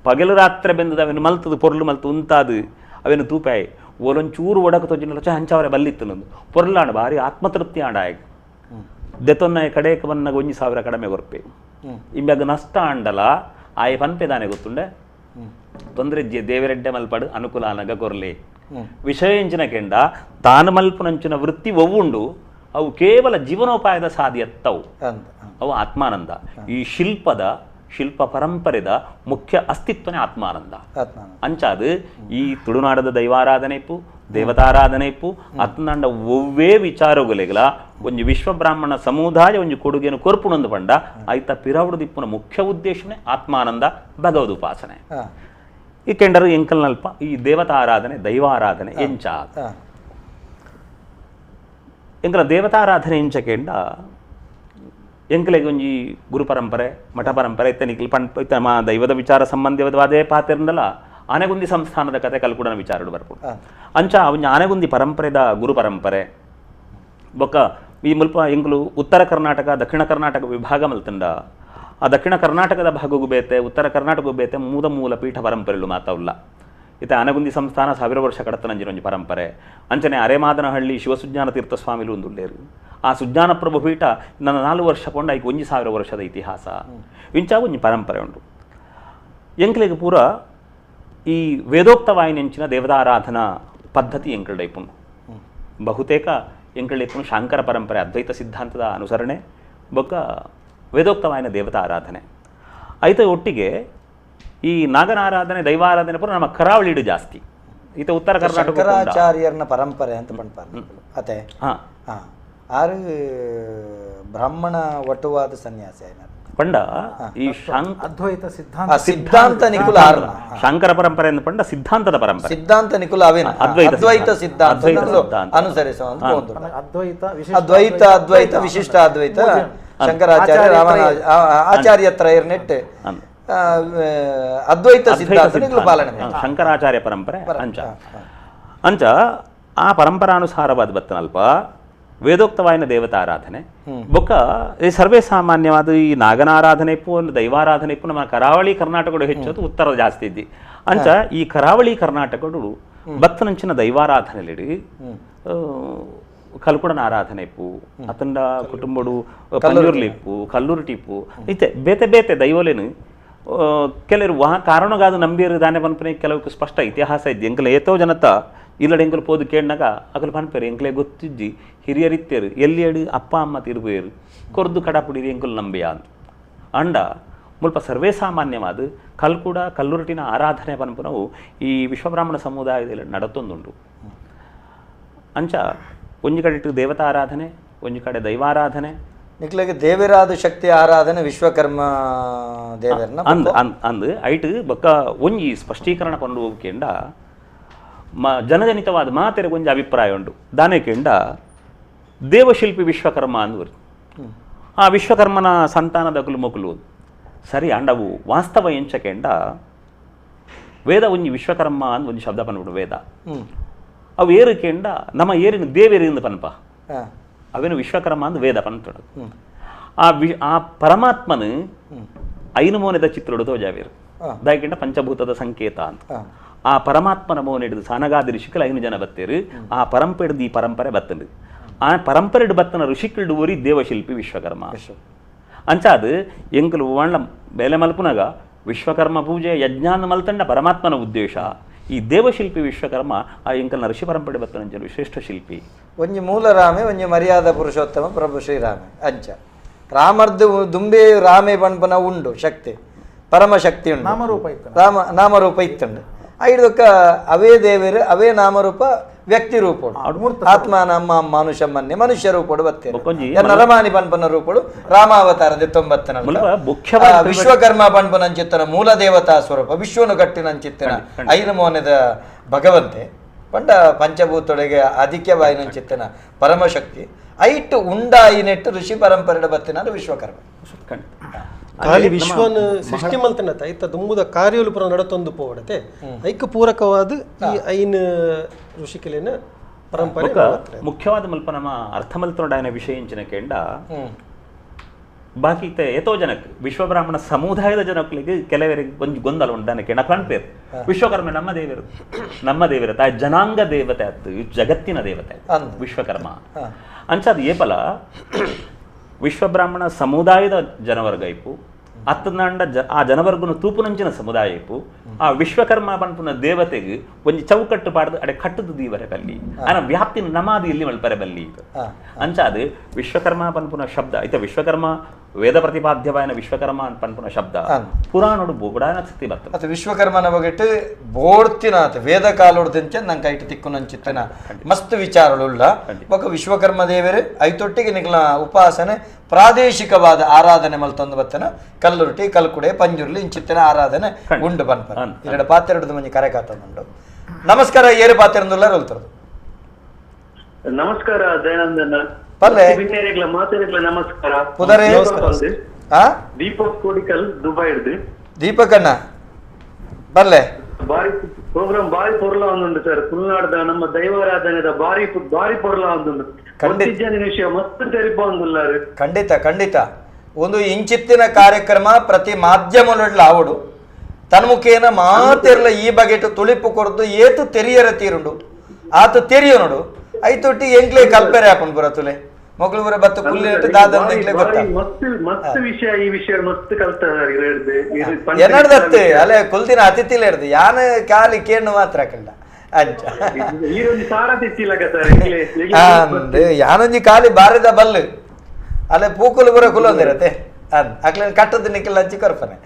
ಪಗಲು ರಾತ್ರಿ ಬೆಂದದ ಅವೇನು ಮಲ್ತದು ಪೊರ್ಲು ಮಲ್ತು ಉಂತಾದು ಅವೇನು ತೂಪಾಯಿ ಓಲೊಂಚೂರು ಒಡಕ ತೊಜಿನ ಲಚ ಹಂಚವರೆ ಬಲ್ಲಿತ್ತು ನಂದು ಪೊರ್ಲಾಂಡ ಭಾರಿ ಆತ್ಮತೃಪ್ತಿ ಆಂಡ ಆಯ್ ದೆತೊನ್ನ ಕಡೆಗೆ ಬನ್ನಾಗ 1000 ಕಡಿಮೆ ಕೊರ್ಪೆ ಇಂಬ್ಯಾಗ ನಷ್ಟ ಆಂಡಲ ಆಯ್ ಪನ್ಪೆ ದಾನೆ ಗೊತ್ತುಂಡೆ ತೊಂದರೆ ದೇವರೆಡ್ಡೆ ಮಲ್ಪಡು ಅನುಕೂಲ ಆನಗ ಕೊರ್ಲಿ ವಿಷಯ ಎಂಚಿನ ಕೆಂಡ ತಾನು ಮಲ್ಪುನಂಚಿನ ವೃತ್ತಿ ಒವ್ವುಂಡು ಅವು ಕೇವಲ ಜೀವನೋಪಾಯದ ಸಾಧ್ಯತ್ತವು ಅವು ಆತ್ಮಾನಂದ. ಈ ಶಿಲ್ಪದ ಶಿಲ್ಪ ಪರಂಪರೆದ ಮುಖ್ಯ ಅಸ್ತಿತ್ವನೇ ಆತ್ಮಾನಂದ. ಅಂಚಾದ ಈ ತುಳುನಾಡದ ದೈವಾರಾಧನೆ ಇಪ್ಪು, ದೇವತಾರಾಧನೆ ಇಪ್ಪು, ಅತ್ನಾಂಡ ಒವ್ವೇ ವಿಚಾರಗಳಿಗಲ ಒಂಜಿ ವಿಶ್ವ ಬ್ರಾಹ್ಮಣ ಸಮುದಾಯ ಒಂಜಿ ಕೊಡುಗೆಯನ್ನು ಕೊರ್ಪುಣೊಂದು ಪಂಡ ಆಯ್ತ ಪಿರವುಡುದಿಪ್ಪುನ ಮುಖ್ಯ ಉದ್ದೇಶನೇ ಆತ್ಮಾನಂದ, ಭಗವದ್ ಉಪಾಸನೆ. ಈ ಕೆಂಡರು ಎಂಕಲ್ನಲ್ಪ ಈ ದೇವತಾರಾಧನೆ ದೈವಾರಾಧನೆ ಎಂಚ ಎಂಕಲ ದೇವತಾರಾಧನೆ ಎಂಚ ಕೆಂಡ ಎಂಕಲೆಗೆ ಒಂಜಿ ಗುರು ಪರಂಪರೆ ಮಠ ಪರಂಪರೆ ಇತ್ತ ನಿಕ್ಲು ಪಣ್ ಇತ್ತ ಮಾ ದೈವದ ವಿಚಾರ ಸಂಬಂಧವಾದೇ ಪಾತಿರಂದಲ ಆನೆಗುಂದಿ ಸಂಸ್ಥಾನದ ಕತೆ ಕಲ್ಕುಡನ ವಿಚಾರಡು ಬರ್ಪು. ಅಂಚ ಒಂಜಿ ಆನೆಗುಂದಿ ಪರಂಪರೆದ ಗುರು ಪರಂಪರೆ ಬೊಕ್ಕ ಈ ಮುಲ್ಪ ಎಂಕುಲು ಉತ್ತರ ಕರ್ನಾಟಕ ದಕ್ಷಿಣ ಕರ್ನಾಟಕ ವಿಭಾಗ ಮಲ್ತಂಡ ಆ ದಕ್ಷಿಣ ಕರ್ನಾಟಕದ ಭಾಗಗೂ ಬೇತೆ ಉತ್ತರ ಕರ್ನಾಟಕಗೂ ಬೇತೆ ಮೂಲ ಮೂಲ ಪೀಠ ಪರಂಪರೆಲು ಮಾತಾವಲ್ಲ. ಇತ್ತ ಆನೆಗುಂದಿ ಸಂಸ್ಥಾನ 1000 ವರ್ಷ ಕಡತನಂಜಿನ ಒಂಜಿ ಪರಂಪರೆ. ಅಂಚನೆ ಅರೆಮಾದನಹಳ್ಳಿ ಶಿವಸುಜ್ಞಾನ ತೀರ್ಥ ಸ್ವಾಮಿಲು ಒಂದುಲ್ಲೇರು. ಆ ಸುಜ್ಞಾನ ಪ್ರಭು ಪೀಠ ನನ್ನ 4 ವರ್ಷ ಕೊಂಡ ಐಕ್ 1000 ವರ್ಷದ ಇತಿಹಾಸ ಇಂಚ ಒಂಜಿ ಪರಂಪರೆ ಉಂಟು. ಎಂಕ್ಲೆಗ್ ಪೂರ ಈ ವೇದೋಕ್ತವಾಯಿನೆಂಚಿನ ದೇವತಾರಾಧನಾ ಪದ್ಧತಿ ಎಂಕಲ್ಡೈಪುಂಡು. ಬಹುತೇಕ ಎಂಕಲ್ಡೈಪುಂಡು ಶಾಂಕರ ಪರಂಪರೆ ಅದ್ವೈತ ಸಿದ್ಧಾಂತದ ಅನುಸರಣೆ ಬೊಕ್ಕ ವೇದೋಕ್ತವಾಯಿನ ದೇವತಾರಾಧನೆ. ಐತ ಒಟ್ಟಿಗೆ ಈ ನಾಗನಾರಾಧನೆ ದೈವಾರಾಧನೆ ಪೂರ ನಮ್ಮ ಕರಾವಳಿಡು ಜಾಸ್ತಿ. ಈತ ಉತ್ತರ ಕರ್ನಾಟಕ ಶಂಕರಾಚಾರ್ಯರ್ನ ಪರಂಪರೆ ಅಂತ ಪಂಡ್ಪಾರ್ ಅತೆ. ಹಾಂ, ಆರು ಬ್ರಾಹ್ಮಣ ವಟುವಾದ ಸನ್ಯಾಸಿ ಪಂಡ ಈ ಅದ್ವೈತ ಸಿದ್ಧಾಂತ ಸಿದ್ಧಾಂತ ನಿಕುಲ ಶಾಂಕರ ಪರಂಪರೆ ಅಂತ ಪಂಡ ಸಿದ್ಧಾಂತದ ಪರಂಪರೆ ಸಿದ್ಧಾಂತ ನಿಕುಲ ಅವೇನ ಅದ್ವೈತ ಸಿದ್ಧಾಂತ ಅನುಸರಿಸುವ ಅದ್ವೈತ ಅದ್ವೈತ ಅದ್ವೈತ ವಿಶಿಷ್ಟ ಅದ್ವೈತ ಶಂಕರಾಚಾರ್ಯ ರಾಮನ ಆಚಾರ್ಯ ತ್ರಯರ್ನೆಟ್ ಅದ್ವೈತ ಸಿದ್ಧಾಂತ ಪಾಲನೆ ಶಂಕರಾಚಾರ್ಯ ಪರಂಪರೆ ಅಂಚ ಅಂಚ ಆ ಪರಂಪರಾನುಸಾರವಾದ ಬತ್ತನಲ್ಪ ವೇದೋಕ್ತವಾಯಿನ ದೇವತಾರಾಧನೆ ಬೊಕ್ಕ ಈ ಸರ್ವೇ ಸಾಮಾನ್ಯವಾದ ಈ ನಾಗನಾರಾಧನೆ ಇಪ್ಪು ಒಂದು ದೈವಾರಾಧನೆ ಇಪ್ಪು ನಮ್ಮ ಕರಾವಳಿ ಕರ್ನಾಟಕಡು ಹೆಚ್ಚೋದು ಉತ್ತರ ಜಾಸ್ತಿ ಇದ್ದಿ. ಅಂಚ ಈ ಕರಾವಳಿ ಕರ್ನಾಟಕಡು ಬತ್ತನಂಚಿನ ದೈವಾರಾಧನೆಲಿಡಿ ಕಲ್ಕುಡನ ಆರಾಧನೆ ಇಪ್ಪು, ಅತಂಡ ಕುಟುಂಬಡು ಪಂಜುರ್ಲಿ ಇಪ್ಪು, ಕಲ್ಲೂರು ಟಿಪ್ಪು ಇತ್ತೆ ಬೇತೆ ಬೇತೆ ದೈವಲೇನು ಕೆಲವರು ವಾ ಕಾರಣಗಾದ ನಂಬಿರು ದಾನೆ ಪನ್ಪನೆ ಕೆಲವು ಸ್ಪಷ್ಟ ಇತಿಹಾಸ ಇದ್ದಿ. ಎಂಕಲ ಏತೋ ಜನತ ಇಲ್ಲಡೆ ಎಂಕಲು ಪೋದು ಕೇಳಿನಾಗ ಅಕಲು ಪನ್ಪೇರು ಎಂಕಲೆ ಗೊತ್ತಿಜ್ಜಿ ಹಿರಿಯರಿತ್ತೇರು ಎಲ್ಲಿಯಡು ಅಪ್ಪ ಅಮ್ಮ ತಿರುಪೇರು ಕೊರ್ದು ಕಡಪುಡಿರಿ ಎಂಕಲು ನಂಬಿಯ ಅಂತ. ಅಂಡ ಮುಲ್ಪ ಸರ್ವೇ ಸಾಮಾನ್ಯವಾದ ಕಲ್ಕುಡ ಕಲ್ಲುರುಟಿನ ಆರಾಧನೆ ಪನ್ಪುನವು ಈ ವಿಶ್ವಬ್ರಾಹ್ಮಣ ಸಮುದಾಯದಲ್ಲಿ ನಡತೊಂದುಂಡು. ಅಂಚ ಒಂಜಿ ಕಡೆ ಇಟ್ಟು ದೇವತಾರಾಧನೆ ಒಂಜಿ ಕಡೆ ದೈವಾರಾಧನೆ. ನಿಕ್ಲೆಗೆ ದೇವರಾದ ಶಕ್ತಿ ಆರಾಧನೆ ವಿಶ್ವಕರ್ಮ ದೇವರನ್ನ ಅಂದ್ ಅಂದ್ ಐಟ್ ಬೊಕ್ಕ ಒಂಜಿ ಸ್ಪಷ್ಟೀಕರಣ ಕೊಂಡು ಹೋಗ್ಕೆಂಡ ಜನಜನಿತವಾದ ಮಾತೆರೆ ಒಂಜಿ ಅಭಿಪ್ರಾಯ ಉಂಡು. ದಾನೆ ಕೆಂಡ ದೇವಶಿಲ್ಪಿ ವಿಶ್ವಕರ್ಮ ಅಂದ್ವರು ಆ ವಿಶ್ವಕರ್ಮನ ಸಂತಾನದ ಮೊಕಲು ಸರಿ ಅಂಡವು ವಾಸ್ತವ ಎಂಚಕೆಂಡ ವೇದ ಒಂಜಿ ವಿಶ್ವಕರ್ಮ ಅಂದ್ ಒಂಜಿ ಶಬ್ದ ಪನ್ಬಿಡು ವೇದ ಅವು ಏರು ಕೆಂಡ ನಮ್ಮ ಏರಿನ ದೇವೇರಿಂದ ಪನ್ಪ ಅವೇನು ವಿಶ್ವಕರ್ಮ ಅಂದ್ ವೇದ ಪನ್ತೋಡು. ಆ ಆ ಪರಮಾತ್ಮನು ಐನು ಮೋನೆದ ಚಿತ್ರಡು ತೋಜಾವೇರು ದಾಯಕೆಂಡ ಪಂಚಭೂತದ ಸಂಕೇತ ಅಂತ. ಆ ಪರಮಾತ್ಮನ ಮೋನೆ ಹಿಡಿದು ಸನಗಾದಿ ಋಷಿಕಲು 5 ಜನ ಬತ್ತೇರು. ಆ ಪರಂಪರೆ ಈ ಪರಂಪರೆ ಬತ್ತಂಡು ಆ ಪರಂಪರೆಡು ಬತ್ತನ ಋಷಿಕಲ್ಡು ಊರಿ ದೇವಶಿಲ್ಪಿ ವಿಶ್ವಕರ್ಮ. ಅಂಚಾದು ಎಂಕಲು ಒಳ್ಳ ಬೇಲೆ ಮಲ್ಪುನಾಗ ವಿಶ್ವಕರ್ಮ ಪೂಜೆ ಯಜ್ಞಾನ ಮಲ್ತಂಡ ಪರಮಾತ್ಮನ ಉದ್ದೇಶ. ಈ ದೇವಶಿಲ್ಪಿ ವಿಶ್ವಕರ್ಮ ಆ ಎಂಕಲ್ನ ಋಷಿ ಪರಂಪರೆ ಬತ್ತನಂಚ ಶ್ರೇಷ್ಠ ಶಿಲ್ಪಿ. ಒಂಜಿ ಮೂಲ ರಾಮೆ ಒಂಜಿ ಮರ್ಯಾದ ಪುರುಷೋತ್ತಮ ಪ್ರಭು ಶ್ರೀರಾಮೆ ಅಂಚ ರಾಮರ್ದು ದುಂಬೆ ರಾಮೆ ಪನ್ಪನ ಉಂಡು ಶಕ್ತಿ ಪರಮಶಕ್ತಿ ಉಂಡು ನಾಮರೂಪ ಇತ್ತು ರಾಮ ನಾಮರೂಪ ಇತ್ತುಂಡು ಐದಕ್ಕ ಅವೇ ದೇವರು ಅವೇ ನಾಮರೂಪ ವ್ಯಕ್ತಿ ರೂಪೋಡು ಆತ್ಮ ನಮ್ಮ ಮನುಷ್ಯ ಮನ್ನೆ ಮನುಷ್ಯ ರೂಪೋಡು ಬತ್ತೇನೆ ನರಮಾನಿ ಪನ್ಪನ ರೂಪೋಡು ರಾಮಾವತಾರದ 90 ವಿಶ್ವಕರ್ಮ ಪನ್ಪನಂಚಿತ್ತನ ಮೂಲ ದೇವತಾ ಸ್ವರೂಪ ವಿಶ್ವನು ಕಟ್ಟಿನಂಚಿತ್ತನ ಐದು ಮೋನದ ಭಗವಂತೆ ಪಂಡ ಪಂಚಭೂತೊಳಗೆ ಆಧಿಕ್ಯವಾಯಿನಂಚಿತ್ತನ ಪರಮಶಕ್ತಿ ಐಟು ಉಂಡಾಯಿನೆಟ್ಟು ಋಷಿ ಪರಂಪರೆ ಬತ್ತಿನ ವಿಶ್ವಕರ್ಮ. ಖಾಲಿ ವಿಶ್ವನ ಸೃಷ್ಟಿ ಮಲ್ತನತ ಐತ ದುಂಬುದ ಕಾರ್ಯಲು ಪುರ ನಡತೊಂದು ಪೋವಡತೆ ಐಕ ಪೂರಕವಾದ ಈ ಐನ ಋಷಿಕಲೇನ ಪರಂಪರೆ. ಮುಖ್ಯವಾದ ಮಲ್ಪ ನಮ್ಮ ಅರ್ಥ ಮಲ್ತೊಂಡಾಯನ ವಿಷಯ ಎಂಚಿನ ಕೆಂಡ ಬಾಕಿ ಏತೋ ಜನಕ್ಕೆ ವಿಶ್ವಬ್ರಾಹ್ಮಣ ಸಮುದಾಯದ ಜನಕ್ಕಳಿಗೆ ಕೆಲವರಿಗೆ ಒಂಜಿ ಗೊಂದಲ ಉಂಟಾನೆ ಕೆಂಡ ಕಾಣ್ಪೇರು ವಿಶ್ವಕರ್ಮ ನಮ್ಮ ದೇವರು ನಮ್ಮ ದೇವರ ತಾಯಿ ಜನಾಂಗ ದೇವತೆ ಆತು ಜಗತ್ತಿನ ದೇವತೆ ವಿಶ್ವಕರ್ಮ ಅಂಚಾದ ಏಪಲ ವಿಶ್ವಬ್ರಾಹ್ಮಣ ಸಮುದಾಯದ ಜನವರ್ಗ ಇಪ್ಪು ಅತ್ತನಾಂಡ ಆ ಜನವರ್ಗನ ತೂಪುನಂಚಿನ ಸಮುದಾಯ ಇಪ್ಪು ಆ ವಿಶ್ವಕರ್ಮ ಪನ್ಪುನ ದೇವತೆಗೆ ಒಂಜಿ ಚೌಕಟ್ಟು ಪಾಡ್ದು ಅಡೆ ಕಟ್ಟದು ದೀವರೆ ಬಲ್ಲಿ ಆನ ವ್ಯಾಪ್ತಿನ ನಮಾದಿ ಇಲ್ಲಿ ಮಲ್ಪರೆ ಬಲ್ಲಿ ಅಂಚಾದ ವಿಶ್ವಕರ್ಮ ಪನ್ಪುನ ಶಬ್ದ ಐತ ವಿಶ್ವಕರ್ಮ ವೇದ ಪ್ರತಿಪಾದ್ಯವಾಯನ ವಿಶ್ವಕರ್ಮ ಪನ್ಪುನ ಶಬ್ದ ಪುರಾಣೋಡು ಬೋಡಾಯನ ಸ್ಥಿತಿ ಬರ್ತದೆ. ಅದು ವಿಶ್ವಕರ್ಮನ ಬಗೆಟ್ ಬೋಡ್ತಿನಾತ ವೇದ ಕಾಲೋಡ್ದಂಚೆ ನಂಗೆ ಐಟು ತಿಕ್ಕು ನಂಚಿತ್ತನ ಮಸ್ತ್ ವಿಚಾರಗಳುಳ್ಳ ಬೊಕ ವಿಶ್ವಕರ್ಮ ದೇವರು ಐತೊಟ್ಟಿಗೆ ನಿಗ್ಲ ಉಪಾಸನೆ ಪ್ರಾದೇಶಿಕವಾದ ಆರಾಧನೆ ಮಲ್ತೊಂದು ಬತ್ತನ ಕಲ್ಲುರುಟಿ ಕಲ್ಕುಡೆ ಪಂಜುರ್ಲಿ ಇಂಚಿತ್ತನ ಆರಾಧನೆ ಉಂಡು ಪನ್ಪ ಎರಡು ಪಾತ್ರೆಡು ಮಂಜಿ ಕರೆ ಕಾತಂದುಂಡು. ನಮಸ್ಕಾರ, ಏರು ಪಾತ್ರೆಂದುಲ್ಲ ರೋಲ್ತರದು. ನಮಸ್ಕಾರ ದಯಾನಂದನ ಪಲ್ಲೆ ಮಾತೆರೆಗ್ಲ ನಮಸ್ಕಾರ. ಪುದರೆ ದೀಪಕ್ ಕೋಡಿಕಲ್ ದುಬೈ ಇಡ್ದು. ದೀಪಕ್ ಅಣ್ಣ ಬರ್ಲೆ. ಬಾರಿ ಪ್ರೋಗ್ರಾಮ್ ಬಾರಿ ಪೊರ್ಲ ಒಂದುಂಡು ಸರ್. ತುಳುನಾಡದ ನಮ್ಮ ದೈವಾರಾಧನೆದ ಬಾರಿ ಬಾರಿ ಪೊರ್ಲ ಒಂದುಂಡು. ಖಂಡಿತ ವಿಷಯ ಮಸ್ತ್ ತೆರಿಪ ಒಂದುಲ್ಲಾರು. ಖಂಡಿತ ಖಂಡಿತ ಒಂದು ಇಂಚಿತ್ತಿನ ಕಾರ್ಯಕ್ರಮ ಪ್ರತಿ ಮಾಧ್ಯಮದೊಡ್ಲ ಆವಡು ತನ್ಮುಖೇನ ಮಾತಿರ್ಲ ಈ ಬಗೆಟು ತುಳಿಪು ಕೊರದು ಏತು ತೆರಿಯರ ತೀರುಂಡು ಆತು ತೆರಿಯ ನೋಡು ಐತೊಟ್ಟಿ ಎಂಕ್ಲೆ ಕಲ್ಪೆರೆ ಹಾಕೊಂಡು ಬರ ತುಲೆ ಮೊಗಲು ಬರ ಬತ್ತು ಕುಲ್ಲಿ ದಾದನ್ ಎಂಕ್ಲೆ ಗೊತ್ತಾ ಮಸ್ತ್ ಮಸ್ತ್ ವಿಷಯ ಈ ವಿಷಯ ಮಸ್ತ್ ಕಲ್ತ ಎನ್ನಡ್ದತ್ತೆ ಅಲೆ ಕುಲ್ದಿನ ಅತಿಥಿಲ ಹಿಡ್ದು ಯಾನ ಕಾಲಿ ಕೇಣ್ಣು ಮಾತ್ರ ಹಾಕಲ್ಲ ಅಂಚ ಯಾನೊಂಜಿ ಕಾಲಿ ಬಾರಿದ ಬಲ್ಲು ಅಲೆ ಪೂಕುಲು ಬರ ಕುಲೊಂದಿರತ್ತೆ ಅನ್ ಅಕ್ಲೆ ಕಟ್ಟದ ನಿಕ್ಕಿಲ್ಲ ಹಂಚಿ ಕೊರ್ಪನೆ.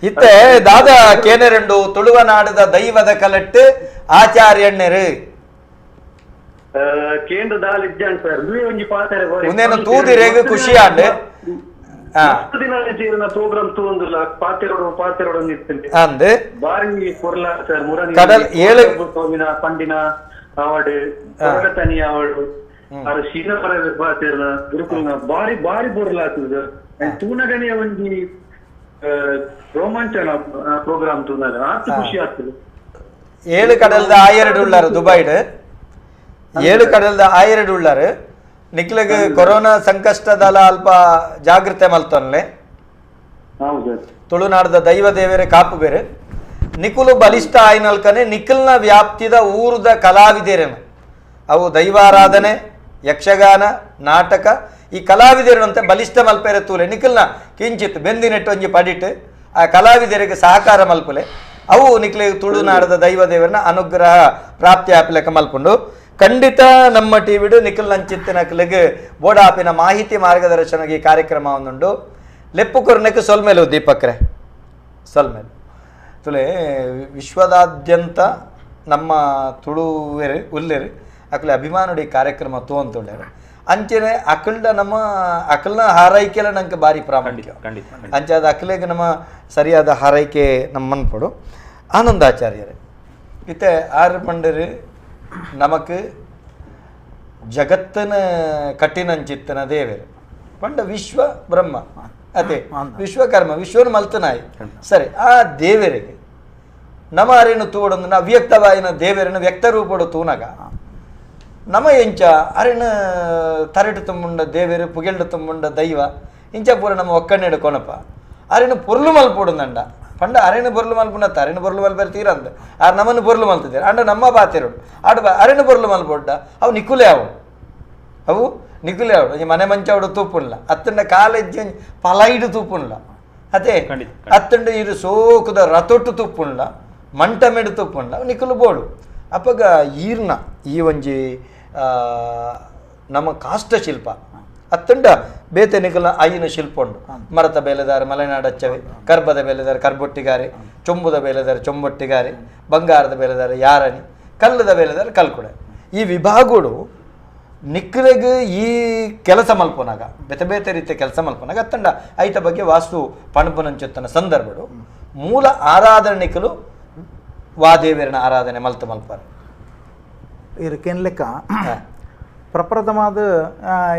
ಇತ್ತೆ ದಾದ ಕೇನೆರೆಂಡು ತುಳುವನಾಡದ ದೈವದ ಕಲಟ್ಟು ಆಚಾರ್ಯಣ್ಣರು ಕೇಂದ್ರ ದಾಲ್ ಇಜ್ಜಾನ್ ಸರ್ ಒಂಜಿ ಪಾತ್ರೆ ಉಂದೇನು ತೂದಿರೆಗ್ ಖುಷಿ ಆಂಡ್ ದಿನ ಪ್ರೋಗ್ರಾಮ್ ತೂಂದುಲ್ಲ ಪಾತೆರೋಡು ಪಾತೆರೋಡು ಅಂದ್ ಬಾರಿ ಪೊರ್ಲ ಸರ್. ಮುರನಿ ಕಡಲ್ ಏಳು ಪಂಡಿನ ಅವಾರ್ಡ್ ಹೊರಗತನಿ ಅವಾರ್ಡ್ ಆರ್ ಶೀನಪರ ಪಾತೆರ್ನ ಗುರುಕುಲ್ನ ಬಾರಿ ಬಾರಿ ಪೊರ್ಲ ಆತುಂಡು ಸರ್. ತೂನಗನೇ ಒಂಜಿ ರೋಮಾಂಚನ ಪ್ರೋಗ್ರಾಮ್ ತೂನಾಗ ಆತು ಖುಷಿ ಆಗ್ತದೆ. ಏಳು ಕಡಲ್ದ ಆಯೆರಡು ಉಳ್ಳಾರು ದುಬೈಡ್ ಏಳು ಕಡಲ್ದ ಆಯೆರಡು ಉಳ್ಳಾರು ನಿಕ್ಲಗ್ ಕೊರೋನಾ ಸಂಕಷ್ಟದಲ ಅಲ್ಪ ಜಾಗೃತೆ ಮಲ್ತೊನ್ಲೆ ತುಳುನಾಡದ ದೈವ ದೇವರೇ ಕಾಪು ಬೇರೆ ನಿಕುಲು ಬಲಿಷ್ಠ ಆಯ್ನಲ್ಕನೆ ನಿಖಲ್ನ ವ್ಯಾಪ್ತಿದ ಊರುದ ಕಲಾವಿದೇರೇನು ಅವು ದೈವಾರಾಧನೆ ಯಕ್ಷಗಾನ ನಾಟಕ ಈ ಕಲಾವಿದರಂತೆ ಬಲಿಷ್ಠ ಮಲ್ಪೆರೆ ತೂಲೆ ನಿಖಲ್ನ ಕಿಂಚಿತ್ ಬೆಂದಿನೆಟ್ಟು ಒಂಜಿ ಪಡಿಟ್ಟು ಆ ಕಲಾವಿದರಿಗೆ ಸಹಕಾರ ಮಲ್ಪುಲೆ ಅವು ನಿಕ್ಲೆ ತುಳುನಾಡದ ದೈವ ದೇವರನ್ನ ಅನುಗ್ರಹ ಪ್ರಾಪ್ತಿ ಆಪಿಲಕ ಮಲ್ಪುಂಡು. ಖಂಡಿತ ನಮ್ಮ ಟಿವಿಡು ನಿಖಲ್ ನಂಚಿತ್ತಿನಕ್ಲಿಗೆ ಬೋಡಾಪಿನ ಮಾಹಿತಿ ಮಾರ್ಗದರ್ಶನಗೆ ಈ ಕಾರ್ಯಕ್ರಮ ಒಂದುಂಡು. ಲೆಪ್ಪು ಕೊರ್ನೆಕ್ ಸೊಲ್ಮೇಲು ದೀಪಕ್ರೆ ಸೊಲ್ಮೇಲು ತುಲೆ ವಿಶ್ವದಾದ್ಯಂತ ನಮ್ಮ ತುಳುವೆರು ಉಲ್ಲೇರು ಅಕ್ಲೆ ಅಭಿಮಾನುಡಿ ಕಾರ್ಯಕ್ರಮ ತೋಂತುಳ್ಳೇರು ಅಂಚನೆ ಅಕಲ್ಡ ನಮ್ಮ ಅಕಲ್ನ ಹಾರೈಕೆಲ್ಲ ನಂಗೆ ಭಾರಿ ಪ್ರಾಮುಖ್ಯ. ಖಂಡಿತ ಅಂಚಾದ ಅಕ್ಲೆಗೆ ನಮ್ಮ ಸರಿಯಾದ ಹಾರೈಕೆ ನಮ್ಮ ಮನ್ಪಡು. ಆನಂದಾಚಾರ್ಯರೇ ಇತ್ತೆ ಆರು ಪಂಡರು ನಮಕ್ ಜಗತ್ತಿನ ಕಠಿಣಂಚಿತ್ತನ ದೇವರು ಪಂಡ ವಿಶ್ವ ಬ್ರಹ್ಮ ಅದೇ ವಿಶ್ವಕರ್ಮ ವಿಶ್ವನ ಮಲ್ತನಾಯಿ ಸರಿ ಆ ದೇವರಿಗೆ ನಮ ಅರೇನು ತೂಡೊಂದು ಅವ್ಯಕ್ತವಾಯಿನ ದೇವರನ್ನು ವ್ಯಕ್ತ ರೂಪಡು ತೂನಗ ನಮ ಎಂಚ ಅರೇನು ತರಟು ತುಂಬುಂಡ ದೇವರು ಪುಗೆಲ್ಡು ತುಂಬುಂಡ ದೈವ ಇಂಚ ಪೂರ ನಮ್ಮ ಒಕ್ಕಣ್ಣೆಡು ಕೊನಪ ಅರೇನು ಪೊರ್ಲು ಮಲ್ಪೊಡುಂದಂಡ ಪಂಡ ಅರೇನು ಬೊರ್ಲು ಮಲ್ಪುನತ್ತ ಅರೇನು ಬೊರ್ಲು ಮಲ್ಪೇರು ತೀರಂದ ಆರ್ ನಮ್ಮನ್ನು ಬೊರ್ಲು ಮಲ್ತಿದ್ದಾರೆ ಅಂಡ ನಮ್ಮ ಬಾತಿರೋಡು ಆಡ ಅರೇನು ಬೊರ್ಲು ಮಲ್ಪೊಡ್ಡ ಅವು ನಿಕುಲೆ ಅವು ಅವು ನಿಕುಲೆ ಅವಡು ಒಂಜಿ ಮನೆ ಮಂಚವಡು ತೂಪುಣ್ಲ ಅತ್ತಂಡ ಕಾಲೆಜ್ಜಿ ಒಂಜಿ ಪಲೈಡು ತೂಪುಣ್ಲ ಅದೇ ಅತ್ತಂಡ ಇದು ಸೋಕುದ ರಥೊಟ್ಟು ತೂಪುಣ್ಲ ಮಂಟಮೆಡು ತೂಪುಣ್ಲ ಅವು ನಿಕುಲು ಬೋಡು. ಅಪಗ ಈರ್ನ ಈ ಒಂಜಿ ನಮ್ಮ ಕಾಷ್ಟಶಿಲ್ಪ ಅತ್ತಂಡ ಬೇತೆ ನಿಕಲ ಐನ ಶಿಲ್ಪ ಉಂಡು ಮರತ ಬೇಲೆದಾರ ಮಲೆನಾಡಚ್ಚವೆ ಕರ್ಬದ ಬೇಲೆದಾರ ಕರ್ಬೊಟ್ಟಿಗಾರೆ ಚೊಂಬುದ ಬೇಲೆದಾರ ಚೊಂಬೊಟ್ಟಿಗಾರೆ ಬಂಗಾರದ ಬೇಲೆದಾರ ಯಾರನಿ ಕಲ್ಲದ ಬೇಲೆದಾರ ಕಲ್ಕುಡೆ ಈ ವಿಭಾಗಗಳು ನಿಕ್ಕಲೆಗ್ ಈ ಕೆಲಸ ಮಲ್ಪನಾಗ ಬೇತೆ ಬೇತೆ ರೀತಿಯ ಕೆಲಸ ಮಲ್ಪನಾಗ ಅತ್ತಂಡ ಐತ ಬಗ್ಗೆ ವಾಸ್ತು ಪಣಪುನಂಚುತ್ತನ ಸಂದರ್ಭಡು ಮೂಲ ಆರಾಧನೆ ನಿಕ್ಕಲು ವಾದೇವರನ ಆರಾಧನೆ ಮಲ್ತ ಮಲ್ಪಾರ ಇದಕ್ಕೇನು ಲೆಕ್ಕ ಪ್ರಪ್ರಥಮಾದ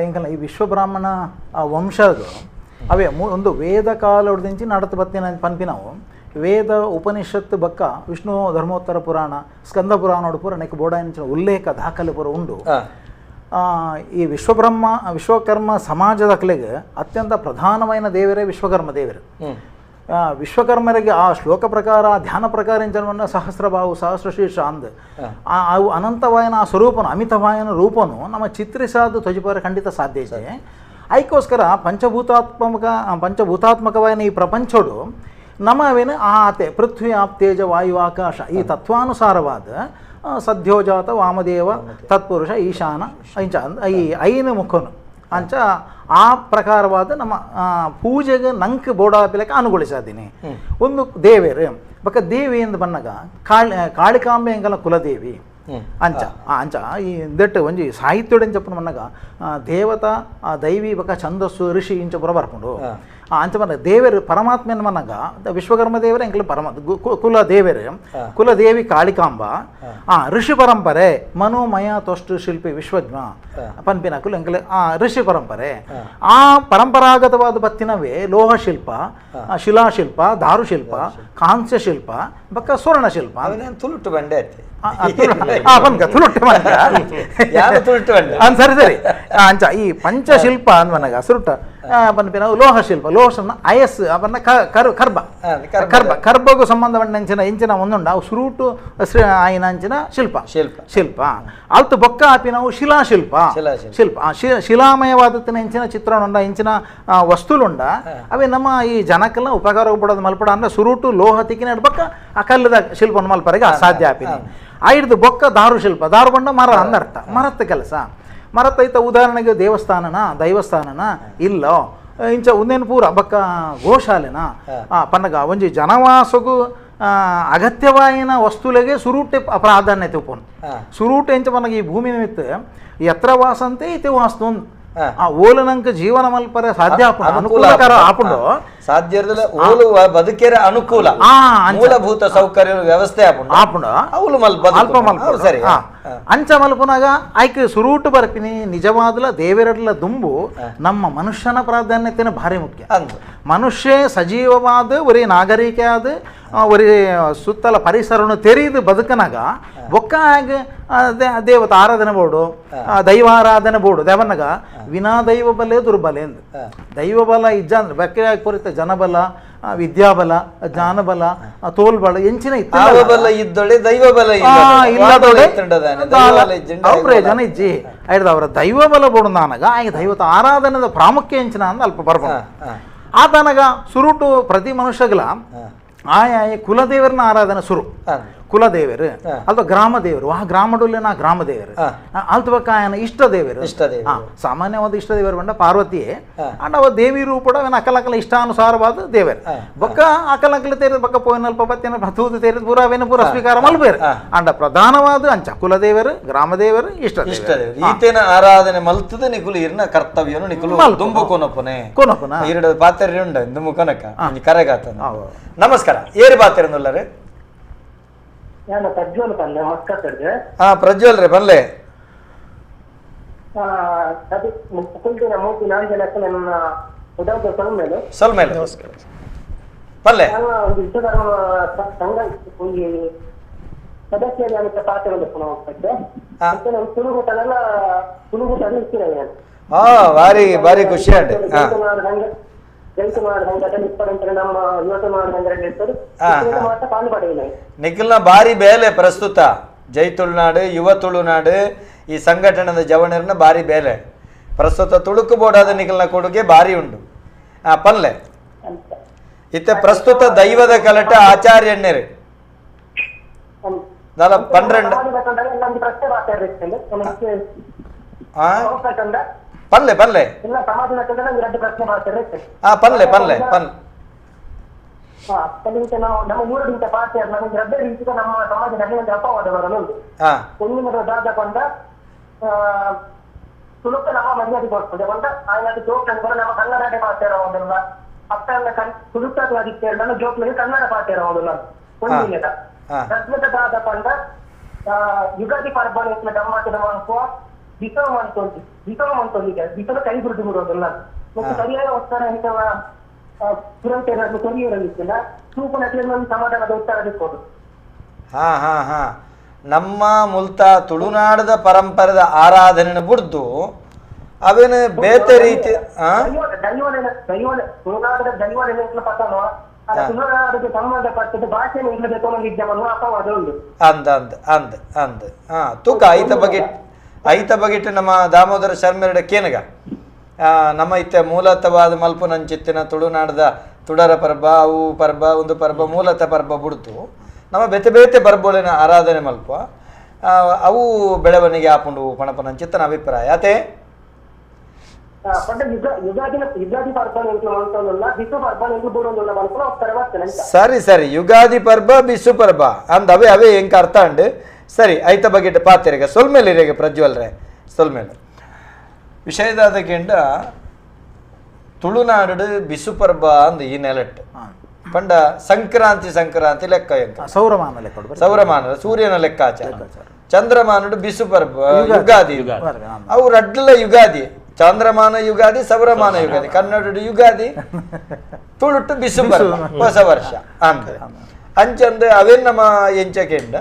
ಎಂಕಲ್ನ ಈ ವಿಶ್ವಬ್ರಾಹ್ಮಣ ವಂಶದು ಅವೇ ಒಂದು ವೇದ ಕಾಲೊಡ್ದಿಂಚಿ ನಡತು ಬತ್ತಿನ ಪನ್ಪಿನವು ವೇದ ಉಪನಿಷತ್ತು ಬಕ್ಕ ವಿಷ್ಣು ಧರ್ಮೋತ್ತರ ಪುರಾಣ ಸ್ಕಂದ ಪುರಾಣೋಡು ಪೂರ ನೆಕ್ ಬೋಡಾಯಂಚಿನ ಉಲ್ಲೇಖ ದಾಖಲೆ ಪೂರ ಉಂಡು. ಈ ವಿಶ್ವಬ್ರಹ್ಮ ವಿಶ್ವಕರ್ಮ ಸಮಾಜದ ಕಲೆಗೆ ಅತ್ಯಂತ ಪ್ರಧಾನమైన ದೇವರೇ ವಿಶ್ವಕರ್ಮ ದೇವರು. ವಿಶ್ವಕರ್ಮರಿಗೆ ಆ ಶ್ಲೋಕ ಪ್ರಕಾರ ಧ್ಯಾನ ಪ್ರಕಾರ ಎಂಚನವನ್ನ ಸಹಸ್ರಬಾಹು ಸಹಸ್ರಶೀರ್ಷ ಅಂದ್ ಅವು ಅನಂತವಾಯನ ಆ ಸ್ವರೂಪನು ಅಮಿತವಾಯನ ರೂಪನು ನಮ್ಮ ಚಿತ್ರಿಸಾದ ತ್ವಜಿಪರ ಖಂಡಿತ ಸಾಧ್ಯ ಇದೆ. ಅದಕ್ಕೋಸ್ಕರ ಪಂಚಭೂತಾತ್ಮಕವಾಯನ ಈ ಪ್ರಪಂಚೋಡು ನಮವೇನು ಆತೆ ಪೃಥ್ವಿ ಆಪ್ ತೇಜ ವಾಯು ಆಕಾಶ ಈ ತತ್ವಾನುಸಾರವಾದ ಸದ್ಯೋಜಾತ ವಾಮದೇವ ತತ್ಪುರುಷ ಈಶಾನ ಇಂಚ ಈ ಐನ ಮುಖನು ಅಂಚ ಆ ಪ್ರಕಾರವಾದ ನಮ್ಮ ಪೂಜೆಗೆ ನಂಗೆ ಬೋಡಾಪಿಲಕ್ಕೆ ಅನುಗೊಳಿಸಾದೀನಿ. ಒಂದು ದೇವೇರು ಬಕ್ಕ ದೇವಿ ಎಂದು ಬನ್ನಗ ಕಾಳಿಕಾಂಬೆ ಎಂಗಲ ಕುಲದೇವಿ ಅಂಚ ಅಂಚ ಈ ದೆಟ್ಟು ಒಂಜಿ ಸಾಹಿತ್ಯೊಡೆಂಚ ಮನ್ನಗ ದೇವತಾ ದೈವಿ ಬಕ ಛಂದಸ್ಸು ಋಷಿ ಇಂಚ ಪುರ ಬರ್ಪುಂಡು. ಅಂಚ ಬನ್ನ ದೇವರು ಪರಮಾತ್ಮೆನ್ ಮನ್ನಗ ವಿಶ್ವಕರ್ಮ ದೇವರೇ ಎಂಕಲ ಪರಮ ಕುಲ ದೇವರು ಕುಲದೇವಿ ಕಾಳಿಕಾಂಬ ಋಷಿ ಪರಂಪರೆ ಮನೋಮಯ ತೊಷ್ಟು ಶಿಲ್ಪಿ ವಿಶ್ವಜ್ಞ ಪನ್ಪಿನ ಕುಲ ಎಂಕಲ ಋಷಿ ಪರಂಪರೆ. ಆ ಪರಂಪರಾಗತವಾದ ಬತ್ತಿನವೇ ಲೋಹಶಿಲ್ಪ, ಶಿಲಾಶಿಲ್ಪ, ದಾರುಶಿಲ್ಪ, ಕಾಂಸ್ಯ ಶಿಲ್ಪ ಬಕ್ಕ ಸುವರ್ಣ ಶಿಲ್ಪ. ತುಳುಟು ಬಂಡೆ ಸರಿ ಸರಿ ಅಂಚ ಈ ಪಂಚಶಿಲ್ಪ ಅನ್ವನಗ ಸುರುಟ ಪನ್ಪಿನ ಲೋಹಶಿಲ್ಪ, ಲೋಹಶನ ಅಯಸ್ ಅವನ್ನ ಕರ್ಬ ಕರ್ಬ ಕರ್ಬಗೂ ಸಂಬಂಧಪಟ್ಟ ಇಂಚಿನ ಒಂದುಂಡ ಅವು ಸುರುಟು ಆಯಿನ ಅಂಚಿನ ಶಿಲ್ಪ ಶಿಲ್ಪ ಶಿಲ್ಪ. ಅಲ್ತು ಬೊಕ್ಕ ಆಪಿ ನಾವು ಶಿಲಾಶಿಲ್ಪ ಶಿಲ್ಪ ಶಿಲಾಮಯವಾದತ್ತಿನ ಇಂಚಿನ ಚಿತ್ರಣ ಇಂಚಿನ ವಸ್ತುಲುಂಡ ಅವೇ ನಮ್ಮ ಈ ಜನಕ್ಕೆಲ್ಲ ಉಪಕಾರ ಬಿಡೋದು ಮಲ್ಪಡ ಅಂದ್ರೆ ಸುರುಟು ಲೋಹ ತಿಕ್ಕಿನ ಬೊಕ್ಕ ಆ ಕಲ್ಲದ ಶಿಲ್ಪವನ್ನು ಮಲ್ಪರಿಗೆ ಅಸಾಧ್ಯ ಆಪಿನಿ. ಆಯ್ದು ಬೊಕ್ಕ ದಾರು ಶಿಲ್ಪ, ದಾರು ಬಂಡ ಮರ ಅಂದರ್ಥ, ಮರತ್ತ ಕೆಲಸ ಮರತ್ತೈತ. ಉದಾಹರಣೆಗೆ ದೇವಸ್ಥಾನನ ದೈವಸ್ಥಾನನ ಇಲ್ಲ ಇಂಚ ಒಂದೇನು ಪೂರ ಬಕ್ಕ ಗೋಶಾಲೆನ ಪನ್ನಗ ಒಂಜಿ ಜನವಾಸಗು ಅಗತ್ಯವಾಯಿನ ವಸ್ತುಲೆಗೆ ಸುರೂಟೆ ಪ್ರಾಧಾನ್ಯತೆ ಉಪನ್ ಸುರೂಟೆ ಇಂಚ ಪನ್ನಗ ಈ ಭೂಮಿ ನಿಮಿತ್ತ ಎತ್ರ ವಾಸಂತೆ ಇತಿ ವಾಸ್ತು ಆ ಓಲನಂಕ ಜೀವನ ಮಲ್ಪರೆ ಸಾಧ್ಯ ಅನುಕೂಲಕರ ಆಪುಂಡು ಸಾಧ್ಯ ಓಲು ಬದುಕೆರ ಅನುಕೂಲ ಮೂಲಭೂತ ಸೌಕರ್ಯ ವ್ಯವಸ್ಥೆ ಆಪುಂಡು ಅವುಲು ಮಲ್ಪ ಅಲ್ಪ ಮಲ್ಪ ಸರಿ ಅಂಚ ಮಲ್ಪುನಾಗ ಆಯ್ಕೆ ಸುರೂಟು ಬರ್ಪಿನಿ. ನಿಜವಾದಲ ದೇವರಡ್ಲ ದುಂಬು ನಮ್ಮ ಮನುಷ್ಯನ ಪ್ರಾಧಾನ್ಯತೆನ ಭಾರಿ ಮುಖ್ಯ. ಮನುಷ್ಯ ಸಜೀವವಾದ ಒರಿ ನಾಗರಿಕ ಆದ ಒರಿ ಸುತ್ತಲ ಪರಿಸರವನ್ನು ತೆರೆದು ಬದುಕನಾಗ ಬೊಕ್ಕ ಆಗ ದೇವತ ಆರಾಧನೆ ಬೋಡು ದೈವಾರಾಧನೆ ಬೋಡು ದೇವನಾಗ ವಿನಾ ದೈವ ಬಲೆ ದುರ್ಬಲೆ ಎಂದು ದೈವ ಬಲ ಇಜ್ಜ ಅಂದ್ರೆ ಬೆಕ್ಕೆ ಪೊರಿತ ಜನಬಲ ವಿದ್ಯಾಬಲ ಜ್ಞಾನಬಲ ತೋಲ್ಬಲ ಎಂಚಿನ ಇದ್ದೊಳೆ ದೈವ ಬಲ ಇಲ್ಲದೊಳೆ ಪ್ರಯೋಜನ ಇಜ್ಜಿ ಆಯ್ತು ಅವರ ದೈವ ಬಲ ಬೋಡು ನಾನಗ ಆಗ ದೈವತ ಆರಾಧನೆದ ಪ್ರಾಮುಖ್ಯ ಎಂಚಿನ ಅಂದ ಅಲ್ಪ ಬರ್ಬೋದು. ಆತನಗ ಸುರುಟು ಪ್ರತಿ ಮನುಷ್ಯಗಳ ಆಯಾಯ ಕುಲದೇವರನ್ನ ಆರಾಧನೆ ಸುರು ಕುಲದೇವರು ಅಲ್ವಾ ಗ್ರಾಮ ದೇವರು ಆ ಗ್ರಾಮಡಲ್ಲಿನ ಗ್ರಾಮ ದೇವರು ಅಲ್ತಬಕ್ಕ ಆಯನ ಇಷ್ಟ ದೇವರು ಇಷ್ಟ ದೇವರು ಸಾಮಾನ್ಯವಾದ ಇಷ್ಟ ದೇವರು ಬಂಡ ಪಾರ್ವತಿಯೇ ಅಂಡ್ ಅವ ದೇವಿ ರೂಪಡ ಅವನ ಅಕಲಕಲ ಇಷ್ಟಾನುಸಾರವಾದ ದೇವರು ಬೊಕ್ಕ ಅಕಲಕಲ ತೇರಿದ ಬೊಕ್ಕ ಪೋಯಿನಲ್ಪ ಬತ್ತಿನ ತೂದು ತೇರಿದ ಪೂರ ಅವೇನು ಪೂರ ಸ್ವೀಕಾರ ಮಲ್ಬೇರು ಅಂಡ ಪ್ರಧಾನವಾದ ಅಂಚ ಕುಲದೇವರು ಗ್ರಾಮದೇವರು ಇಷ್ಟ ಇಷ್ಟ ದೇವರು ಈತೇನ ಆರಾಧನೆ ಮಲ್ತದ ನಿಕುಲು ಇರ್ನ ಕರ್ತವ್ಯನು ನಿಕುಲು ದುಂಬು ಕೊನಪನೆ ಕೊನಪನ ಎರಡು ಪಾತ್ರೆ ಉಂಡ ದುಂಬು ಕೊನಕ ಕರೆಗಾತ. ನಮಸ್ಕಾರ ಏರು ಪಾತ್ರೆ ನಾನು ಪ್ರಜ್ವಲ್ ಬಂದೆ ಮಸ್ಕತ್. ಹಾ ಪ್ರಜ್ವಲ್ ರೇ ಬನ್ಲೆ. ಅದು ಕುಲ್ದಿನ ಮೂರ್ತಿ ನಾಲ್ಕು ಜನಕ್ಕೆ ನನ್ನ ಉದಾಹರಣೆ ಸೊಲ್ಮೇಲೆ ಸೊಲ್ಮೇಲೆ ಬಲ್ಲೆ. ನಾನು ಒಂದು ವಿಶ್ವಧರ್ಮ ಸಂಘ ಒಂದು ಸದಸ್ಯರಾಗಿ ಪಾತ್ರ ಹೋಗ್ತದೆ. ಮತ್ತೆ ನಾನು ತುಳುಗೂಟನೆಲ್ಲ ತುಳುಗೂಟ ಇರ್ತೀನಿ ನಾನು. ಹಾ ಭಾರಿ ಭಾರಿ ಖುಷಿ ಆಂಡ್ ನಿಖಿಲ್ನ ಭಾರಿ ಬೇಲೆ ಪ್ರಸ್ತುತ ಜೈ ತುಳುನಾಡು ಯುವ ತುಳುನಾಡು ಈ ಸಂಘಟನೆದ ಜವಣರ್ನ ಭಾರಿ ಬೇಲೆ ಪ್ರಸ್ತುತ ತುಳುಕು ಬೋಡಾದ ನಿಖಿಲ್ನ ಕೊಡುಗೆ ಭಾರಿ ಉಂಡು. ಆ ಪಲ್ಲೆ ಇತ್ತೆ ಪ್ರಸ್ತುತ ದೈವದ ಕಲಟ ಆಚಾರ್ಯಣ್ಣರು ನಾಲ 12 ಪಲ್ಲೆ ಪಲ್ಲೆ ಪಲ್ಲೆ ಪಲ್ಲೆ ಪಲ್ಲೆ ಯುಗಾದಿ ಪರ್ಬ ಬಿಸವ ಮಂತೊಂದು ಬಿಸವ ಮಂತೊಂದಿಗೆ ಬಿಸದ ಕೈ ದುಡ್ಡು ಬಿಡೋದಲ್ಲ ಮತ್ತು ಸರಿಯಾದ ಉತ್ತರ ಇಂಥವ ತುರಂತ ಏನಾದ್ರು ಕೊರಿಯರಲಿಕ್ಕಿಲ್ಲ ತೂಪನ ಸಮಾಧಾನದ ಉತ್ತರ ಸಿಕ್ಕೋದು. ಹಾ ಹಾ ಹಾ ನಮ್ಮ ಮುಲ್ತ ತುಳುನಾಡದ ಪರಂಪರೆದ ಆರಾಧನೆ ಬುಡ್ದು ಅವೇನು ಬೇತೆ ರೀತಿ ತುಳುನಾಡದ ದೈವ ಪತನೋ ತುಳುನಾಡಿಗೆ ಸಂಬಂಧಪಟ್ಟದ್ದು ಭಾಷೆಯನ್ನು ಇಲ್ಲದೆ ಅಪವಾದ ಉಂಟು ಅಂದ ಅಂದ ಅಂದ ಅಂದ ಹಾ ತೂಕ ಐತ ಬಗ್ಗೆ ಐತ ಬಗೆಟ್ ನಮ್ಮ ದಾಮೋದರ ಶರ್ಮೆರಡ ಕೇನಗ ನಮ್ಮ ಇತ್ತೆ ಮೂಲತವಾದ ಮಲ್ಪುನಂಚಿತ್ತಿನ ತುಳುನಾಡದ ತುಡರ ಪರ್ಬ ಅವು ಪರ್ಬ ಒಂದು ಪರ್ಬ ಮೂಲತ ಪರ್ಬ ಬುಡ್ತು ನಮ್ಮ ಬೇತೆ ಬೇತೆ ಪರ್ಬೋಳಿನ ಆರಾಧನೆ ಮಲ್ಪ ಅವು ಬೆಳವಣಿಗೆ ಆಪುಂಡು ಪಣಪನಂಚಿತ್ತನ ಅಭಿಪ್ರಾಯ ಅತೆ. ಪಂಡ ಯುಗಾದಿನ ಯುಗಾದಿ ಪರ್ಬ ಮಲ್ತೊಂದುಲ್ಲ ಬಿಸು ಪರ್ಬ ಬೂಡೊಂದುಲ್ಲ ಮಲ್ಪುನ ಒತ್ತರ. ಸರಿ ಸರಿ, ಯುಗಾದಿ ಪರ್ಬ ಬಿಸು ಪರ್ಬ ಅಂದ ಅವೇ ಅವೇ ಎಂಕ ಅರ್ಥ ಉಂಡು. ಸರಿ, ಐತ ಬಗ್ಗೆ ಪಾತಿರಗ ಸೊಲ್ಮೇಲೆ ಇರೇಗ ಪ್ರಜ್ವಲ್ರೆ ಸೊಲ್ಮೇಲೆ ವಿಷಯದಾದ ಕೆಂಡ ತುಳುನಾಡು ಬಿಸು ಪರ್ಬ ಅಂದ್ ಈ ನೆಲಟ್ಟು ಪಂಡ ಸಂಕ್ರಾಂತಿ ಸಂಕ್ರಾಂತಿ ಲೆಕ್ಕ ಎಂಕ ಸೌರಮಾನ ಲೆಕ್ಕ, ಸೌರಮಾನ ಸೂರ್ಯನ ಲೆಕ್ಕಾಚಾರ, ಚಂದ್ರಮಾನುಡು ಬಿಸು ಪರ್ಬ ಯುಗಾದಿ, ಅವು ರಡ್ಲ ಯುಗಾದಿ, ಚಂದ್ರಮಾನ ಯುಗಾದಿ ಸೌರಮಾನ ಯುಗಾದಿ, ಕನ್ನಡಡು ಯುಗಾದಿ, ತುಳುಟು ಬಿಸು ಪರ್ಬ ಹೊಸ ವರ್ಷ ಅಂದ್ರೆ ಅಂಚಂದ ಅವೇ ನಮ್ಮ ಎಂಚ ಕೆಂಡ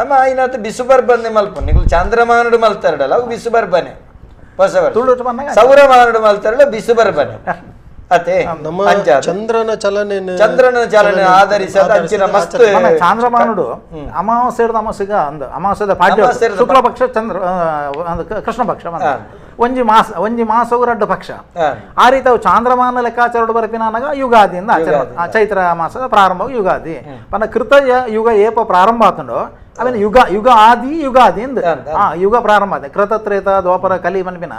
ನಮ್ಮ ಆಯ್ನಾತ ಬಿಸು ಪರ್ಬನೆ ಮಲ್ಪು ನಿಗುಲು ಚಂದ್ರಮಾನುಡು ಮಲ್ತಾರಡಲ್ಲ ಅವು ಬಿಸು ಪರ್ಬನೆ ಹೊಸ ವರ್ಷ, ಸೌರಮಾನುಡು ಮಲ್ತಾರಲ್ಲ ಬಿಸು ಪರ್ಬನೆ ಅತೆ. ನಮ್ಮ ಚಂದ್ರನ ಚಲನೆ ಚಂದ್ರನ ಚಲನೆ ಆಧರಿಸಿದ ಅಂಚಿನ ಮಸ್ತ್ ಚಾಂದ್ರಮಾನುಡು ಅಮಾವಾಸ್ಯದ ಅಮಾವಾಸ್ಯಗ ಅಂದ ಅಮಾವಾಸ್ಯದ ಪಾಡ್ಯ ಶುಕ್ಲ ಪಕ್ಷ ಚಂದ್ರ ಕೃಷ್ಣ ಪಕ್ಷ ಒಂಜಿ ಮಾಸ ಒಂಜಿ ಮಾಸವು ರಡ್ಡು ಪಕ್ಷ ಆ ರೀತಿ ಅವು ಚಾಂದ್ರಮಾನ ಲೆಕ್ಕಾಚಾರ ಬರಪಿನಾಗ ಯುಗಾದಿಯಿಂದ ಆಚರಣೆ ಚೈತ್ರ ಮಾಸದ ಪ್ರಾರಂಭ ಯುಗಾದಿ ಪನ್ನ ಕೃತ ಯುಗ ಏಪ ಪ್ರಾರಂಭ ಆತಂಡು ಆಮೇಲೆ ಯುಗ ಯುಗ ಆದಿ ಯುಗಾದಿ ಅಂದ್ ಯುಗ ಪ್ರಾರಂಭ ಆದ ಕೃತ ತ್ರೇತ ದ್ವಾಪರ ಕಲಿ ಮನ್ಪಿನ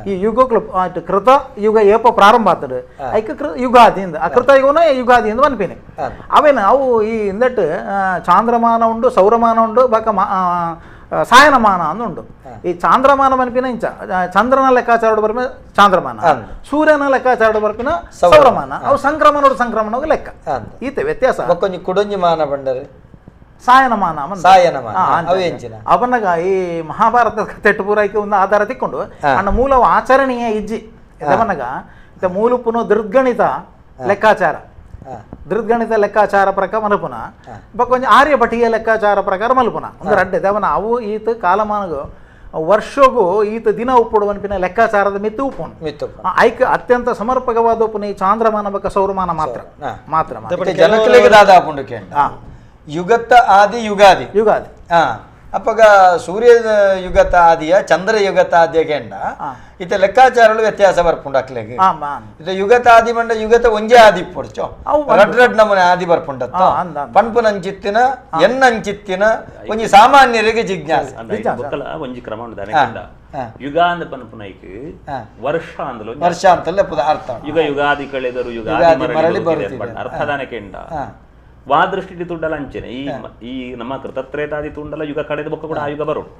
ಈ ಯುಗಕ್ಲು ಕೃತ ಯುಗ ಏಪ ಪ್ರಾರಂಭ ಆತಡು ಐಕ ಕೃ ಯುಗಾದಿ ಅಂದ್ ಆ ಕೃತ ಯುಗನ ಯುಗಾದಿ ಅಂದ್ ಮನ್ಪಿನಿ. ಅವೇನು ಅವು ಈ ಇಂದಟ್ಟು ಚಾಂದ್ರಮಾನ ಉಂಡು ಸೌರಮಾನ ಉಂಡು ಬಕ ಸಾಯನಮಾನ ಅಂದ್ ಉಂಡು. ಈ ಚಾಂದ್ರಮಾನ ಮನ್ಪಿನ ಇಂಚ ಚಂದ್ರನ ಲೆಕ್ಕಾಚಾರ ಬರ್ಪಿನ ಚಾಂದ್ರಮಾನ, ಸೂರ್ಯನ ಲೆಕ್ಕಾಚಾರ ಬರ್ಪಿನ ಸೌರಮಾನ, ಅವು ಸಂಕ್ರಮಣ ಸಂಕ್ರಮಣ ಲೆಕ್ಕ ಈತ ವ್ಯತ್ಯಾಸ. ಕುಡೊಂಜಿ ಮಾನ ಬಂಡರೆ ಸಾಯನಮಾನ ಅವನಾಗ ಈ ಮಹಾಭಾರತದ ಕಥೆ ಪೂರೈಕೆ ಒಂದು ಆಧಾರ ತಿಕ್ಕೊಂಡು ಅಣ್ಣ ಮೂಲ ಆಚರಣೆಯ ಇಜ್ಜಿ ಅವನಾಗ ಮೂಲ ಪುನಃ ದೃಗ್ಗಣಿತ ಲೆಕ್ಕಾಚಾರ ದೃಗ್ಗಣಿತ ಲೆಕ್ಕಾಚಾರ ಪ್ರಕಾರ ಮಲ್ಪುನ ಬೊಕ್ಕ ಆರ್ಯಭಟಿಯ ಲೆಕ್ಕಾಚಾರ ಪ್ರಕಾರ ಮಲ್ಪುನ ಒಂದು ರಡ್ಡೆ ದೇವನ ಅವು ಈತ ಕಾಲಮಾನಗು ವರ್ಷಗೂ ಈತ ದಿನ ಉಪ್ಪುಡುವನ್ಪಿನ ಲೆಕ್ಕಾಚಾರದ ಮಿತ್ತು ಉಪ್ಪುನು ಐಕ ಅತ್ಯಂತ ಸಮರ್ಪಕವಾದ ಉಪ್ಪುನ ಈ ಚಾಂದ್ರಮಾನ ಬೊಕ್ಕ ಸೌರಮಾನ ಮಾತ್ರ ಮಾತ್ರ ಯುಗತ್ತ ಆದಿ ಯುಗಾದಿ ಯುಗಾದಿ ಅಪ್ಪಗ ಸೂರ್ಯ ಯುಗತ ಆದಿಯ ಚಂದ್ರ ಯುಗತ ಆದಿಯ ಕೆಂಡ ಇತ್ತ ಲೆಕ್ಕಾಚಾರಗಳು ವ್ಯತ್ಯಾಸ ಬರ್ಪುಂಡು ಅಕ್ಲೆಗ್. ಇತ್ತ ಯುಗತ ಆದಿ ಮಂಡ ಯುಗತ ಒಂಜೇ ಆದಿ ಪೊಡ್ಚೋ ರಡ್ ರಡ್ ನಮೂನೆ ಆದಿ ಬರ್ಪುಂಡತ್ತ ಪನ್ಪುನಂಚಿತ್ತಿನ ಎನ್ನಂಚಿತ್ತಿನ ಒಂಜಿ ಸಾಮಾನ್ಯರಿಗೆ ಜಿಜ್ಞಾಸೆ ಒಂಜಿ ಕ್ರಮ ಉಂಡು. ಯುಗ ಅಂದ ಪನ್ಪುನೈಕ್ ವರ್ಷ ಅಂದಲೋ ವರ್ಷ ಅಂತಲ್ಲ ಅರ್ಥ ಯುಗ ಯುಗಾದಿ ಕಳೆದರು ಯುಗಾದಿ ಮರಳಿ ಬರುತ್ತಿದೆ ಅರ್ಥದಾನ ಕೆಂಡ ವಾ ದೃಷ್ಟಿ ತುಂಡಲ ಅಂಚೆನೆ ಈ ಈ ನಮ್ಮ ಕೃತತ್ರೇತಾದಿ ತುಂಡಲ ಯುಗ ಕಡೆದ ಬೊಕ್ಕ ಕೂಡ ಆ ಯುಗ ಬರೋಡು.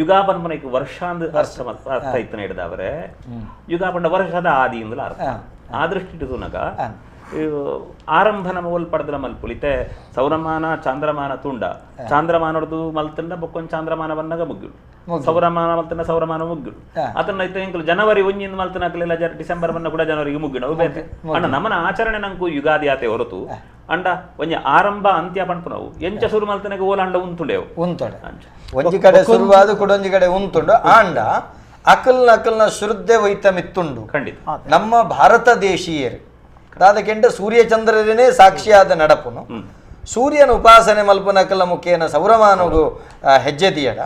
ಯುಗ ಪನ್ಪುನೈಕ್ ವರ್ಷ ಅಂದ ಅರ್ಥ ಅರ್ಥ ಇತ್ತನ ಹಿಡಿದವರೆ ಯುಗ ಪಂಡ ವರ್ಷದ ಆದಿ ಇಂದಲ ಅರ್ಥ. ಆ ದೃಷ್ಟಿ ತುನಗ ಆರಂಭ ನಮ್ಮ ಒಲ್ ಪಡೆದ ಮಲ್ಪುಲಿತೆ ಸೌರಮಾನ ಚಾಂದ್ರಮಾನ ತುಂಡ ಚಾಂದ್ರಮಾನೊಡ್ದು ಮಲ್ತಂಡ ಬೊಕ್ಕೊಂದು ಚಾಂದ್ರಮಾನ ಬಂದಾಗ ಮುಗ್ಗಿಡು ಸೌರಮಾನ ಮಲ್ತನ ಸೌರಮಾನ ಮುಗ್ಗಿಡು ಅದನ್ನ ಇತ್ತ ಎಂಕಲು ಜನವರಿ ಒಂಜಿಂದ ಮಲ್ತನ ಹಾಕಲಿಲ್ಲ ಡಿಸೆಂಬರ್ ಬನ್ನ ಕೂಡ ಜನವರಿಗೆ ಮುಗ್ಗಿಡು ಅವು ಬೇತೆ ಅಣ್ಣ ನಮ್ಮನ ಆಚರಣೆ ನಂಕು ಯುಗಾದಿ ಆತೆ ಹೊರತು ಅಂಡ ಒಂಜಿ ಆರಂಭ ಅಂತ್ಯ ಪನ್ಪುನವು ಎಂಚ ಶುರು ಮಲ್ತನಗೆ ಓಲ ಅಂಡ ಉಂತುಂಡೆವು ಉಂತುಂಡೆ ಒಂಜಿ ಕಡೆ ಶುರುವಾದ ಕೂಡ ಒಂಜಿ ಕಡೆ ಉಂತುಂಡು ಆಂಡ ಅಕಲ್ನ ಅಕಲ್ನ ಶ್ರದ್ಧೆ ವೈತ ಮಿತ್ತುಂಡು. ಖಂಡಿತ ನಮ್ಮ ಭಾರತ ದೇಶೀಯರು ದಾದಕೆಂಡ ಸೂರ್ಯಚಂದ್ರನೇ ಸಾಕ್ಷಿಯಾದ ನಡಪುನು ಸೂರ್ಯನ ಉಪಾಸನೆ ಮಲ್ಪುನಕಲ ಮುಖೇನ ಸೌರಮಾನಗು ಹೆಜ್ಜೆ ದಿಯಡ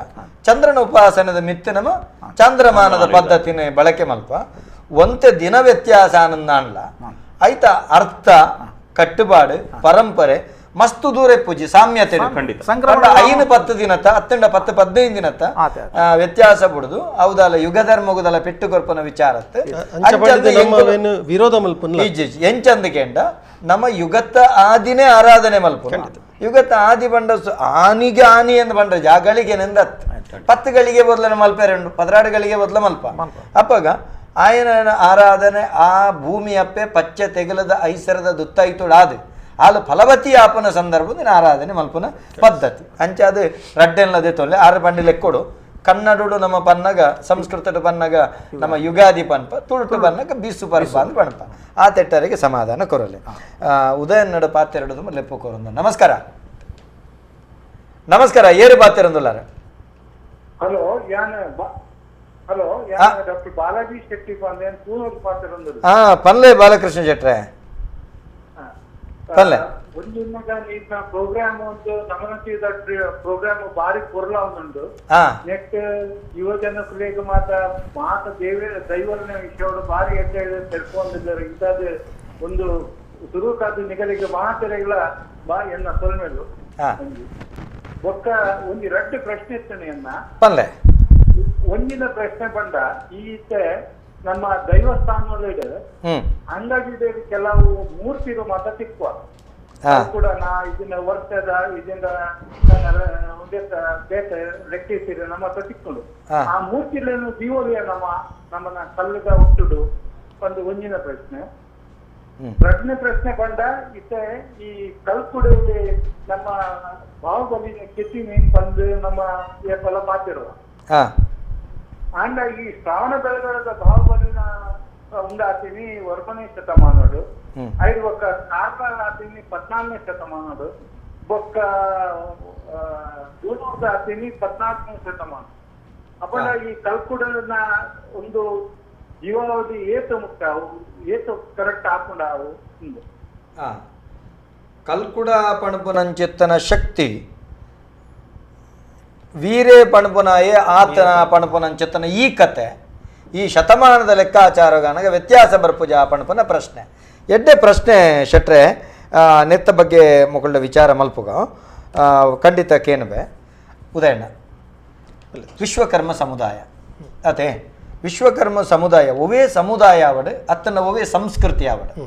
ಚಂದ್ರನ ಉಪಾಸನದ ಮಿತ್ತು ನಮ್ಮ ಚಾಂದ್ರಮಾನದ ಪದ್ಧತಿನ ಬಳಕೆ ಮಲ್ಪ ಒಂತೆ ದಿನ ವ್ಯತ್ಯಾಸ ಆನಂದ ಆಯ್ತ ಅರ್ಥ ಕಟ್ಟುಪಾಡು ಪರಂಪರೆ ಮಸ್ತು ದೂರ ಪೂಜೆ ಸಾಮ್ಯತೆ 5 10 ದಿನತ್ತ 10 10 15 ದಿನತ್ತ ವ್ಯತ್ಯಾಸ ಬಿಡುದು ಹೌದಲ್ಲ ಯುಗ ಧರ್ಮಗುದಲ್ಲ ಪೆಟ್ಟು ಕೊರ್ಪನ ವಿಚಾರತ್ತೆ ವಿರೋಧ ಎಂಚಂದ ಕೇಂಡ ನಮ್ಮ ಯುಗತ್ತ ಆದಿನೇ ಆರಾಧನೆ ಮಲ್ಪು ಯುಗತ್ತ ಆದಿ ಬಂಡ ಆನಿಗೆ ಆನಿ ಎಂದು ಬಂಡ ಜಾಗಳಿಗೆ ನೆಂದ 10 ಗಳಿಗೆ ಬದಲ ಮಲ್ಪೆರೆಂಡು 16 ಗಳಿಗೆ ಬದಲ ಮಲ್ಪ ಅಪ್ಪಗ ಆಯನ ಆರಾಧನೆ ಆ ಭೂಮಿಯಪ್ಪೆ ಪಚ್ಚೆ ತೆಗಲದ ಐಸರದ ದುತ್ತಾಯಿತೋಡಾದು ಆಲು ಫಲವತಿ ಆಪನ ಸಂದರ್ಭದ ಆರಾಧನೆ ಮಲ್ಪನ ಪದ್ಧತಿ ಅಂಚೆ ಅದು ರಡ್ಡೆನ್ಲದೆ ತೊಲ್ಲೆ ಆರು ಬಂಡಿ ಲೆಕ್ಕೊಡು ಕನ್ನಡಡು ನಮ್ಮ ಪನ್ನಗ ಸಂಸ್ಕೃತಡು ಪನ್ನಗ ನಮ್ಮ ಯುಗಾದಿ ಪನ್ಪ ತುಳುಟು ಬನ್ನಗ ಬೀಸು ಪರ್ಪ ಅಂತ ಪಣಪ ಆ ತೆಟ್ಟರಿಗೆ ಸಮಾಧಾನ ಕೊರಲೆ. ಉದಯನ್ನಡ ಪಾತೆರಡು ಲೆಪ್ಪು ಕೊರಂದ. ನಮಸ್ಕಾರ ನಮಸ್ಕಾರ ಏರು ಪಾತೆರಂದುಲ್ಲಾರ. ಹಲೋ ಯಾನ್ ಹಲೋ ಯಾನ್ ಡಾಕ್ಟರ್ ಬಾಲಾಜಿ ಶೆಟ್ಟಿ ಪಂದೆ ಪೂನೂರು ಪಾತೆರಂದುಲ್ಲ. ಹಾ ಪನ್ಲೆ ಬಾಲಕೃಷ್ಣ ಶೆಟ್ರೆ ಪನ್ಲೆ ಒಂದು ನಿನ್ನ ಪ್ರೋಗ್ರಾಮ್ ಒಂದು ನಮನತಿದ ಪ್ರೋಗ್ರಾಮ್ ಬಾರಿ ಪೊರ್ಲ ಉಂಟು. ನೆಕ್ಸ್ಟ್ ಯುವ ಜನಕುಲೆಗ್ ಮಾತ ಮಾತ ದೇವ ದೈವನ ವಿಷಯಗಳು ಬಾರಿ ಎಡ್ಡೆ ತೆರ್ಕೊಂಡಿದ್ದಾರೆ. ಇಂಥದ್ದು ಒಂದು ಸುರುಕಾದ ನಿಗಲಿಗೆ ಮಾತೆರೆಗಳ ಬಾ ಎನ್ನ ಸೊಲ್ಮೆಲು ಬೊಕ್ಕ ಒಂದು ರಡ್ಡು ಪ್ರಶ್ನೆ ಇತ್ತಣೆ ಎನ್ನ. ಒಂದಿನ ಪ್ರಶ್ನೆ ಬಂದ ಈತೆ ನಮ್ಮ ದೈವಸ್ಥಾನಗಳು ಅಂಗಡಿ ಕೆಲವು ಮೂರ್ತಿಗಳು ಮಾತ್ರ ಸಿಕ್ಕುವ ಕೂಡ ನಾ ಇದನ್ನ ವರ್ಷದ ಇದನ್ನ ಲೆಕ್ಕಿಸಿದ್ರೆ ನಮ್ಮ ಹತ್ರ ಸಿಕ್ಕುಂಡು. ಆ ಮೂರ್ತಿಗಳನ್ನು ದೀವಲಿಯ ನಮ್ಮ ನಮ್ಮನ್ನ ಕಲ್ಲದ ಹುಟ್ಟುಡು ಒಂದು ಒಂದಿನ ಪ್ರಶ್ನೆ. ಪ್ರಜ್ಞೆ ಪ್ರಶ್ನೆ ಬಂದ ಇತ್ತೆ ಈ ಕಲ್ಕುಡಲ್ಲಿ ನಮ್ಮ ಬಾಹುಬಲಿ ಕೆತ್ತಿ ಮೀನ್ ಬಂದು ನಮ್ಮ ಏಪಲ ಪಾತಿರುವ ಅಂಡ ಈ ಶ್ರಾವಣ ಬೆಳಗೊಳದ ಬಾಹುಬಲಿನ ಉಂಡಾತೀನಿ 9ನೇ ಶತಮಾನಡು, ಐದು ಬೊಕ್ಕ ಕಾರ್ಬಾರ್ ಆತೀನಿ 14ನೇ ಶತಮಾನಡು, ಬೊಕ್ಕ ದೂರದ ಆತೀನಿ 14ನೇ ಶತಮಾನ. ಅಪ್ಪಂಡ ಈ ಕಲ್ಕುಡನ ಒಂದು ಜೀವಾವಧಿ ಏತು ಮುಕ್ತ ಏತು ಕರೆಕ್ಟ್ ಹಾಕೊಂಡ ಕಲ್ಕುಡ ಪಣಪುನಂಚಿತ್ತನ ಶಕ್ತಿ ವೀರೇ ಪಣಪುನಾಯೇ ಆತನ ಪಣಪುನಂಚಿತ್ತನ ಈ ಕತೆ ಈ ಶತಮಾನದ ಲೆಕ್ಕಾಚಾರಗಾನಗ ವ್ಯತ್ಯಾಸ ಬರ್ಪುಜ ಪಣಪುನ ಪ್ರಶ್ನೆ ಎಡ್ಡೆ ಪ್ರಶ್ನೆ ಶೆಟ್ರೆ. ನೆತ್ತ ಬಗ್ಗೆ ಮುಕುಳ್ಳ ವಿಚಾರ ಮಲ್ಪುಗ ಖಂಡಿತ ಕೇನುಬೆ. ಉದಾಹರಣ ವಿಶ್ವಕರ್ಮ ಸಮುದಾಯ ಅದೇ ವಿಶ್ವಕರ್ಮ ಸಮುದಾಯ ಒವೇ ಸಮುದಾಯ ಆವಡು ಅತ್ತನ ಒವೇ ಸಂಸ್ಕೃತಿ ಆವಡು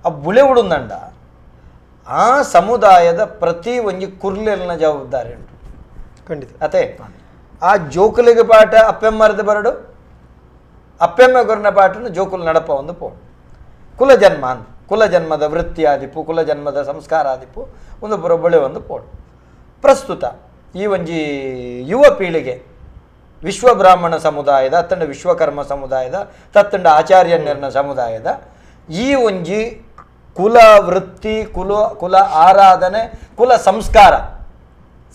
ಆ ಬುಳೆವುಡುಂದಂಡ ಆ ಸಮುದಾಯದ ಪ್ರತಿ ಒಂಜಿ ಕುರ್ಲೆಲ್ನ ಜವಾಬ್ದಾರಿ ಉಂಟು ಖಂಡಿತ. ಅದೇ ಆ ಜೋಕುಲಿಗೆ ಪಾಠ ಅಪ್ಪೆಮ್ಮರದ ಬರಡು ಅಪ್ಪೆಮ್ಮ ಗುರುನ ಪಾಠನ ಜೋಕುಲು ನಡಪ ಒಂದು ಪೋಡು ಕುಲಜನ್ಮ ಅಂದ ಕುಲಜನ್ಮದ ವೃತ್ತಿ ಆದಿಪ್ಪು ಕುಲಜನ್ಮದ ಸಂಸ್ಕಾರ ಆದಿಪ್ಪು ಒಂದು ಬರೋ ಬಳೆ ಒಂದು ಪೋಡು. ಪ್ರಸ್ತುತ ಈ ಒಂಜಿ ಯುವ ಪೀಳಿಗೆ ವಿಶ್ವ ಬ್ರಾಹ್ಮಣ ಸಮುದಾಯದ ಅತ್ತಂಡ ವಿಶ್ವಕರ್ಮ ಸಮುದಾಯದ ತತ್ತಂಡ ಆಚಾರ್ಯನ್ಯರ್ನ ಸಮುದಾಯದ ಈ ಒಂಜಿ ಕುಲ ವೃತ್ತಿ ಕುಲ ಕುಲ ಆರಾಧನೆ ಕುಲ ಸಂಸ್ಕಾರ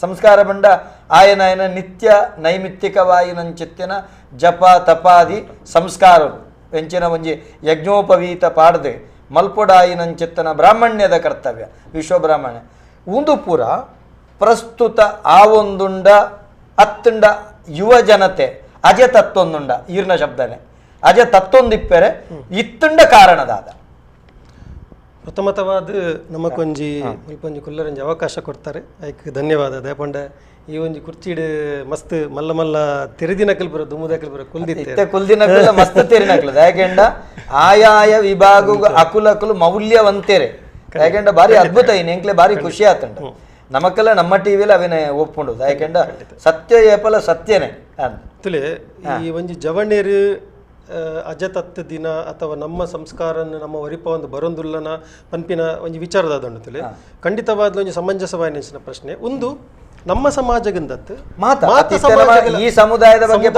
ಸಂಸ್ಕಾರ ಬಂಡ ಆಯನಾಯನ ನಿತ್ಯ ನೈಮಿತ್ತಿಕವಾಯಿನಂಚಿತ್ತಿನ ಜಪ ತಪಾದಿ ಸಂಸ್ಕಾರ ಎಂಚಿನ ಒಂಜಿ ಯಜ್ಞೋಪವೀತ ಪಾಡದೆ ಮಲ್ಪೊಡಾಯಿನಂಚಿತ್ತನ ಬ್ರಾಹ್ಮಣ್ಯದ ಕರ್ತವ್ಯ ವಿಶ್ವಬ್ರಾಹ್ಮಣ ಒಂದು ಪೂರ ಪ್ರಸ್ತುತ ಆ ಒಂದುಂಡ ಅತ್ತಂಡ ಯುವ ಜನತೆ ಅಜ ತತ್ವೊಂದುಂಡ ಈರ್ನ ಶಬ್ದನೆ ಅಜ ತತ್ವೊಂದಿಪ್ಪೆರೆ ಇತ್ತುಂಡ ಕಾರಣದಾದ. ಪ್ರಥಮತವಾದ ನಮಕೊಂಜಿ ಮುಲ್ಪೊಂಜಿ ಕುಲ್ಲರಂಜಿ ಅವಕಾಶ ಕೊಡ್ತಾರೆ ಐಕ್ ಧನ್ಯವಾದ. ದಯಪಂಡ ಈ ಒಂಜಿ ಕುರ್ಚಿಡ್ ಮಸ್ತ್ ಮಲ್ಲ ಮಲ್ಲ ತೆರೆದಿನಕಲ್ ಬರ ದುಮುದಕಲ್ ಬರ ಕುಲ್ದಿತ್ತೆ ಕುಲ್ದಿನಕಲ್ ಮಸ್ತ್ ತೆರಿನಕಲ್ ಯಾಕೆಂಡ ಆಯಾಯ ವಿಭಾಗ ಅಕುಲಕುಲು ಮೌಲ್ಯವಂತೇರೆ ಯಾಕೆಂಡ ಭಾರಿ ಅದ್ಭುತ ಇನ್ ಎಂಕ್ಲೆ ಭಾರಿ ಖುಷಿ ಆತಂಡ ನಮಕ್ಕೆಲ್ಲ ನಮ್ಮ ಟಿವಿಲಿ ಅವೇನೆ ಒಪ್ಪುಂಡು ಯಾಕೆಂಡ ಸತ್ಯ ಏಪಲ ಸತ್ಯನೇ ತುಲೆ. ಈ ಒಂಜಿ ಜವಣೇರು ಅಜತತ್ವ ದಿನ ಅಥವಾ ನಮ್ಮ ಸಂಸ್ಕಾರನ್ನು ನಮ್ಮ ವರಿಪ ಒಂದು ಬರೊಂದುಲ್ಲನ ಪನ್ಪಿನ ಒಂಜಿ ವಿಚಾರದಾದ ತುಲೆ ಖಂಡಿತವಾದ ಒಂಜಿ ಸಮಂಜಸವಾದ ಪ್ರಶ್ನೆ. ಒಂದು ನಮ್ಮ ಸಮಾಜಗಿಂದತ್ತು ಈ ಸಮುದಾಯದ ಬಗ್ಗೆ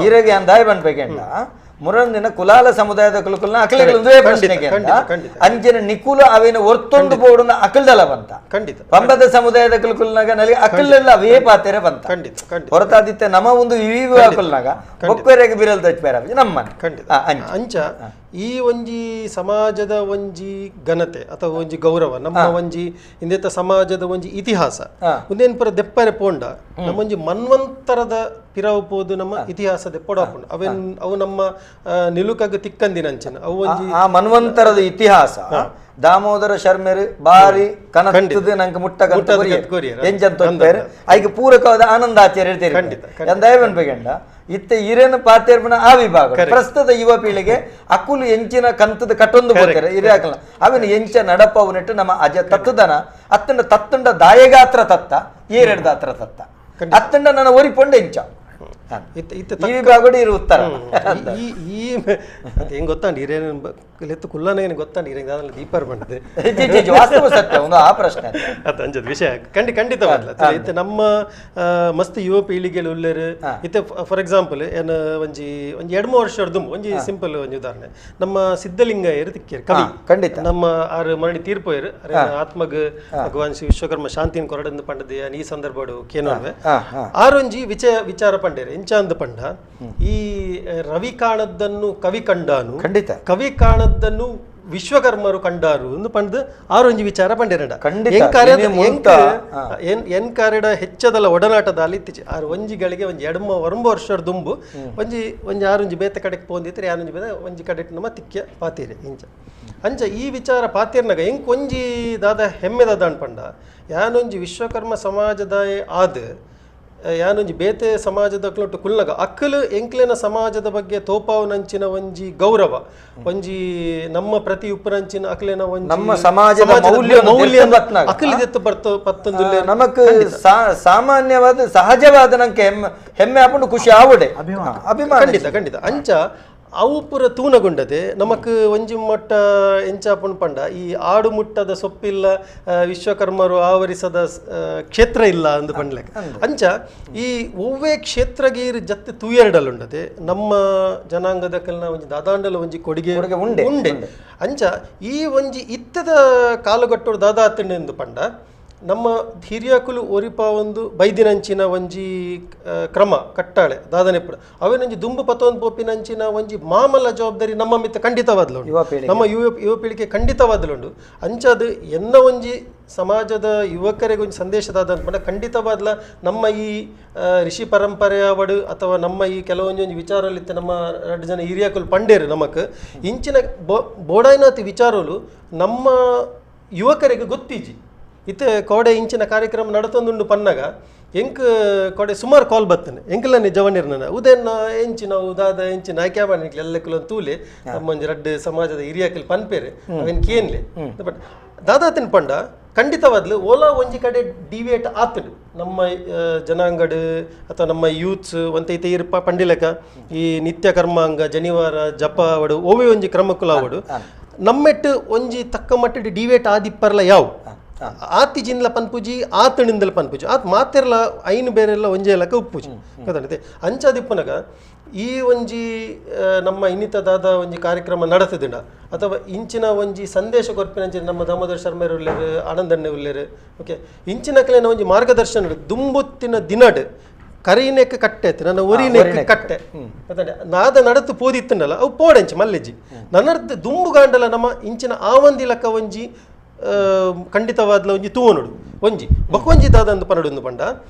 ಈರೆಗೆ ಅಂದಾಯ ಬಂದ್ಬೇಕೆಂಡ ಮುರಂದಿನ ಕುಲಾಲ ಸಮುದಾಯದ ಕುಲಕುಲ್ನ ಅಕಲಿಗಳು ಪ್ರಶ್ನೆಗೆ ಅಂಚಿನ ನಿಕುಲ ಅವೇನು ಒರ್ತೊಂದು ಬೋರ್ಡ್ ಅಕಲ್ದಲ್ಲ ಬಂತ ಖಂಡಿತ ಪಂಬದ ಸಮುದಾಯದ ಕುಲಕುಲ್ನಾಗ ನನಗೆ ಅಕಲೆಲ್ಲ ಅವೇ ಪಾತೆರೆ ಬಂತ ಖಂಡಿತ ಹೊರತಾದಿತ್ತೆ ನಮ್ಮ ಒಂದು ವಿವಾಕುಲ್ನಾಗ ಬೊಕ್ವೆರೆಗೆ ಬಿರಲ್ ದಚ್ಪೇರ ನಮ್ಮ ಖಂಡಿತ ಅಂಚ ಈ ಒಂಜಿ ಸಮಾಜದ ಒಂಜಿ ಘನತೆ ಅಥವಾ ಒಂಜಿ ಗೌರವ ನಮ್ಮ ಒಂಜಿ ಇಂದೆತ ಸಮಾಜದ ಒಂಜಿ ಇತಿಹಾಸ ಒಂದೇನ್ ಪುರ ದೆಪ್ಪರೆ ಪೋಂಡ ನಮ್ಮೊಂಜಿ ಮನ್ವಂತರದ ಪಿರವು ಪೋದು ನಮ್ಮ ಇತಿಹಾಸ ದೆಪ್ಪೊಡಾಪುಂಡು ಅವೇನ್ ಅವು ನಮ್ಮ ನಿಲುಕಾಗ ತಿಕ್ಕಂದಿನಂಚನ ಅವು ಒಂಜಿ ಆ ಮನ್ವಂತರದ ಇತಿಹಾಸ ದಾಮೋದರ ಶರ್ಮೆರು ಬಾರಿ ಕನತ್ತದ ನಂಗೆ ಮುಟ್ಟ ಎಂಜಂತ ಐಕ್ ಪೂರಕವಾದ ಆನಂದ ಆಚಾರ್ಯ ಹೇಳ್ತೀರಿ ಎಂದಾಯ ಇತ್ತೆ ಇರೇನು ಪಾತೇರ್ಪಣ ಆ ವಿಭಾಗ ಪ್ರಸ್ತುತ ಯುವ ಪೀಳಿಗೆ ಅಕುಲು ಎಂಚಿನ ಕಂತದ ಕಟ್ಟೊಂದು ಬೋತಾರೆ ಇರೇ ಹಾಕಲ್ಲ ಅವನ ಎಂಚ ನಡಪ ಅವನಿಟ್ಟು ನಮ್ಮ ಅಜ ತತ್ತದನ ಅತ್ತಂಡ ತತ್ತಂಡ ದಾಯಗಾತ್ರ ತತ್ತ ಏರೆಡ್ದಾತ್ರ ತತ್ತ ಅತ್ತಂಡ ನನ್ನ ಒರಿಪೊಂಡ ಎಂಚ ಈ ವಿಭಾಗಡು ಇರು ಉತ್ತರ. ಈ ಹೆಂಗ್ ಗೊತ್ತಾಂಡ್ ಹಿರೇನು ಲೆತ್ತು ಕುಲ್ಲನ ಏನು ಗೊತ್ತಾಂಡ್ ಹಿರೇಂಗ್ ದಾದಲ್ಲ ದೀಪಾರ್ ಬಂಡದೆ ವಾಸ್ತವ ಸತ್ಯ ಒಂದು ಆ ಪ್ರಶ್ನೆ ಅದು ಅಂಜದ ವಿಷಯ ಖಂಡಿತವಾದ್ಲ. ಇತ್ತೆ ನಮ್ಮ ಮಸ್ತ್ ಯುವ ಪೀಳಿಗೆలు ಉಲ್ಲೇರು ಇತ್ತೆ ಫಾರ್ ಎಕ್ಸಾಂಪಲ್ ಏನು ಒಂಜಿ ಒಂಜಿ 2-3 ವರ್ಷ ಒಂಜಿ ಸಿಂಪಲ್ ಒಂಜಿ ಉದಾಹರಣೆ ನಮ್ಮ ಸಿದ್ಧಲಿಂಗಯ್ಯರು ತಿಕ್ಕೇರು ಕವಿ ಖಂಡಿತ ನಮ್ಮ ಆರು ಮರಣಿ ತೀರ್ಪೋಯರು ಆತ್ಮಗ ಭಗವಾನ್ ಶ್ರೀ ವಿಶ್ವಕರ್ಮ ಶಾಂತಿನ ಕೊರಡಂದು ಪಂಡದೆ ಈ ಸಂದರ್ಭಡು ಕೇನೋನ್ವೆ ಆರೊಂಜಿ ವಿಚಾರ ಪಂಡೇರು ಇಂಚಾಂದ ಪಂಡ ಈ ರವಿ ಕಾಣದ್ದನ್ನು ಕವಿ ಕಂಡಾನು ಖಂಡಿತ ಕವಿ ಕಾಣದ್ದನ್ನು ವಿಶ್ವಕರ್ಮರು ಕಂಡಾರು ಎಂದು ಪಂಡ್ ಆರೊಂಜಿ ವಿಚಾರ ಪಂಡೇರಂಡ ಎನ್ ಕಾರ್ಯಡ ಹೆಚ್ಚದಲ್ಲ ಒಡನಾಟದ ಅಲ್ಲಿ ಇತ್ತೀಚೆ ಆರು ಒಂಜಿಗಳಿಗೆ ಒಂಜಿ 2-9 ವರ್ಷದ ದುಂಬು ಒಂಜಿ ಒಂಜಿ ಆರೊಂಜಿ ಬೇತ ಕಡೆಗೆ ಪೋಂದಿತ್ತಾರೆ ಆರೊಂಜಿ ಬೇತ ಒಂಜಿ ಕಡೆ ನಮ್ಮ ತಿಕ್ಯ ಪಾತೀರೆ ಇಂಚ ಅಂಚ ಈ ವಿಚಾರ ಪಾತೀರ್ನಾಗ ಎಂಕ್ ಒಂಜಿ ದಾದ ಹೆಮ್ಮೆ ದಾದ ಅನ್ಪಂಡ ಯಾನೊಂಜಿ ವಿಶ್ವಕರ್ಮ ಸಮಾಜದ ಆದ ಯಾನೊಂಜಿ ಬೇತೆ ಸಮಾಜದ ಅಕ್ಲೊಟ್ಟು ಕುಲ್ನಗ ಅಕ್ಕಲು ಎಂಕ್ಲೆನ ಸಮಾಜದ ಬಗ್ಗೆ ತೋಪಾವನಂಚಿನ ಒಂಜಿ ಗೌರವ ಒಂಜಿ ನಮ್ಮ ಪ್ರತಿ ಉಪ್ಪರಂಚಿನ ಅಕ್ಲೆನ ಒಂಜಿ ನಮ್ಮ ಸಮಾಜದ ಮೌಲ್ಯ ಅಕ್ಕಲಿದೆತ್ತು ಬರ್ತೋ ಪತ್ತೊಂದು ನಮಕ್ ಸಾಮಾನ್ಯವಾದ ಸಹಜವಾದ ನಂಗೆ ಹೆಮ್ಮೆ ಆಪುಂಡು ಖುಷಿ ಆವಡೆ ಅಭಿಮಾನ ಖಂಡಿತ ಖಂಡಿತ ಅಂಚ ಅವು ಪೂರ ತೂನಗುಂಡದೆ ನಮಕ್ ಒಂಜಿ ಮಟ್ಟ ಎಂಚಾಪುಣ್ ಪಂಡ ಈ ಆಡು ಮುಟ್ಟದ ಸೊಪ್ಪಿಲ್ಲ ವಿಶ್ವಕರ್ಮರು ಆವರಿಸದ ಕ್ಷೇತ್ರ ಇಲ್ಲ ಅಂದು ಪಂಡ್ಲೆಕ್ಕ ಅಂಚ ಈ ಒವ್ವೇ ಕ್ಷೇತ್ರಗೀರ್ ಜತ್ತೆ ತೂಯೆರಡಲುಂಡದೆ ನಮ್ಮ ಜನಾಂಗದ ಕಲ್ನ ಒಂಜಿ ದಾದಾಂಡಲ ಒಂಜಿ ಕೊಡುಗೆ ಉಂಡೆ ಉಂಡೆ ಅಂಚ ಈ ಒಂಜಿ ಇತ್ತದ ಕಾಲುಗಟ್ಟೋಡು ದಾದಾತಂಡೆ ಎಂದು ಪಂಡ ನಮ್ಮ ಹಿರಿಯಕುಲು ಒರಿಪ ಒಂದು ಬೈದಿನಂಚಿನ ಒಂಜಿ ಕ್ರಮ ಕಟ್ಟಾಳೆ ದಾದನೆಪ್ಪಡ ಅವೇನಂಜಿ ದುಂಬು ಪತೊಂದು ಪೋಪಿನಂಚಿನ ಒಂಜಿ ಮಾಮಲ ಜವಾಬ್ದಾರಿ ನಮ್ಮ ಮಿತ್ತ ಖಂಡಿತವಾದ್ಲುಂಡು, ನಮ್ಮ ಯುವ ಪೀಳಿಗೆ ಖಂಡಿತವಾದ್ಲುಂಡು. ಅಂಚಾದ ಎನ್ನ ಒಂಜಿ ಸಮಾಜದ ಯುವಕರಿಗೆ ಒಂಜಿ ಸಂದೇಶದಾದ ಅಂತ ಖಂಡಿತವಾದ್ಲ ನಮ್ಮ ಈ ಋಷಿ ಪರಂಪರೆಯವಡು ಅಥವಾ ನಮ್ಮ ಈ ಕೆಲವೊಂಜೊಂಜಿ ವಿಚಾರಲಿತ್ತ ನಮ್ಮ ಎರಡು ಜನ ಹಿರಿಯಕುಲು ಪಂಡೇರು ನಮಕ್ ಇಂಚಿನ ಬೋಡಾಯ್ನಾತಿ ವಿಚಾರಲು ನಮ್ಮ ಯುವಕರಿಗೆ ಗೊತ್ತೀಜಿ. ಇತ್ತೆ ಕೋಡೆ ಇಂಚಿನ ಕಾರ್ಯಕ್ರಮ ನಡತೊಂದುಂಡು ಪನ್ನಗ ಎಂಕ್ ಕೋಡೆ ಸುಮಾರು ಕಾಲ್ ಬತ್ತನೆ ಎಂಕ್ಲನೆ ಜವನಿರ್ನ ಉದೆನ್ನ ಎಂಚಿನ ಉದಾದ ಎಂಚಿನ ಆಯ್ಕೆ ಬಾಣಿಕ್ಲೆ ಎಲ್ಲಕ್ಕೂ ತೂಲೆ ನಮ್ಮ ಒಂಜಿ ರಡ್ಡು ಸಮಾಜದ ಹಿರಿಯಾಕಲ್ ಪನ್ಪೇರೆ ಅವೇನು ಕೇನ್ಲೆ. ಬಟ್ ದಾದಾತಿನ ಪಂಡ ಖಂಡಿತವಾದ್ಲು ಓಲಾ ಒಂಜಿ ಕಡೆ ಡಿವಿಯೇಟ್ ಆತಡು ನಮ್ಮ ಜನಾಂಗಡು ಅಥವಾ ನಮ್ಮ ಯೂತ್ಸ್ ಒಂತೈತೆ ಇರ್ಪ ಪಂಡಿಲಕ ಈ ನಿತ್ಯ ಕರ್ಮಾಂಗ ಜನಿವಾರ ಜಪ ಅವಡು ಓವೇ ಒಂಜಿ ಕ್ರಮಕ್ಕುಲಾವಡು ನಮ್ಮೆಟ್ಟು ಒಂಜಿ ತಕ್ಕ ಮಟ್ಟಿಗೆ ಡಿವೇಟ್ ಆದಿಪ್ಪರ್ಲ ಯಾವ ಆತಿ ಜಿನ್ಲ ಪನ್ಪುಜಿ ಆತಣಿಂದಲ ಪನ್ಪುಜಿ ಆತ್ ಮಾತೆರ್ಲ ಐನು ಬೇರೆಲ್ಲ ಒಂಜೆ ಲಕ ಉಪ್ಪುಜಿ ಗೊತ್ತಾಗುತ್ತೆ. ಅಂಚಾದಿಪ್ಪನಗ ಈ ಒಂಜಿ ನಮ್ಮ ಇನ್ನಿತದಾದ ಒಂಜಿ ಕಾರ್ಯಕ್ರಮ ನಡತದಿನ ಅಥವಾ ಇಂಚಿನ ಒಂಜಿ ಸಂದೇಶ ಕೊರ್ಪಿನಂಚಿನ ನಮ್ಮ ದಾಮೋದರ ಶರ್ಮೇರು ಉಲ್ಲೇರು ಆನಂದಣ್ಣೆ ಉಲ್ಲೇರು ಓಕೆ ಇಂಚಿನ ಕಲೆನ ಒಂಜಿ ಮಾರ್ಗದರ್ಶನ ದುಂಬೊತ್ತಿನ ದಿನಡ್ ಕರೀನೆಕ್ ಕಟ್ಟೆ ಆಯ್ತು ನನ್ನ ಒರಿನೆಕ್ ಕಟ್ಟೆ ಗೊತ್ತಾಂಡ ನಾದ ನಡತು ಪೋದಿತ್ತಂಡಲ್ಲ ಅವು ಪೋಡೆಂಚಿ ಮಲ್ಲೆಜ್ಜಿ ನನ್ನರ್ಥ ದುಂಬುಗಾಂಡಲ ನಮ್ಮ ಇಂಚಿನ ಆವಂದಿ ಲಕ್ಕ ಒಂಜಿ ಖಂಡಿತವಾದ್ಲ ಒಂಜಿ ತೂವನುಡು ಒಂಜಿ ಬಕ್ಕೊಂಜಿ ದಾದಂದು ಪನಡುಂದು ಪಂಡ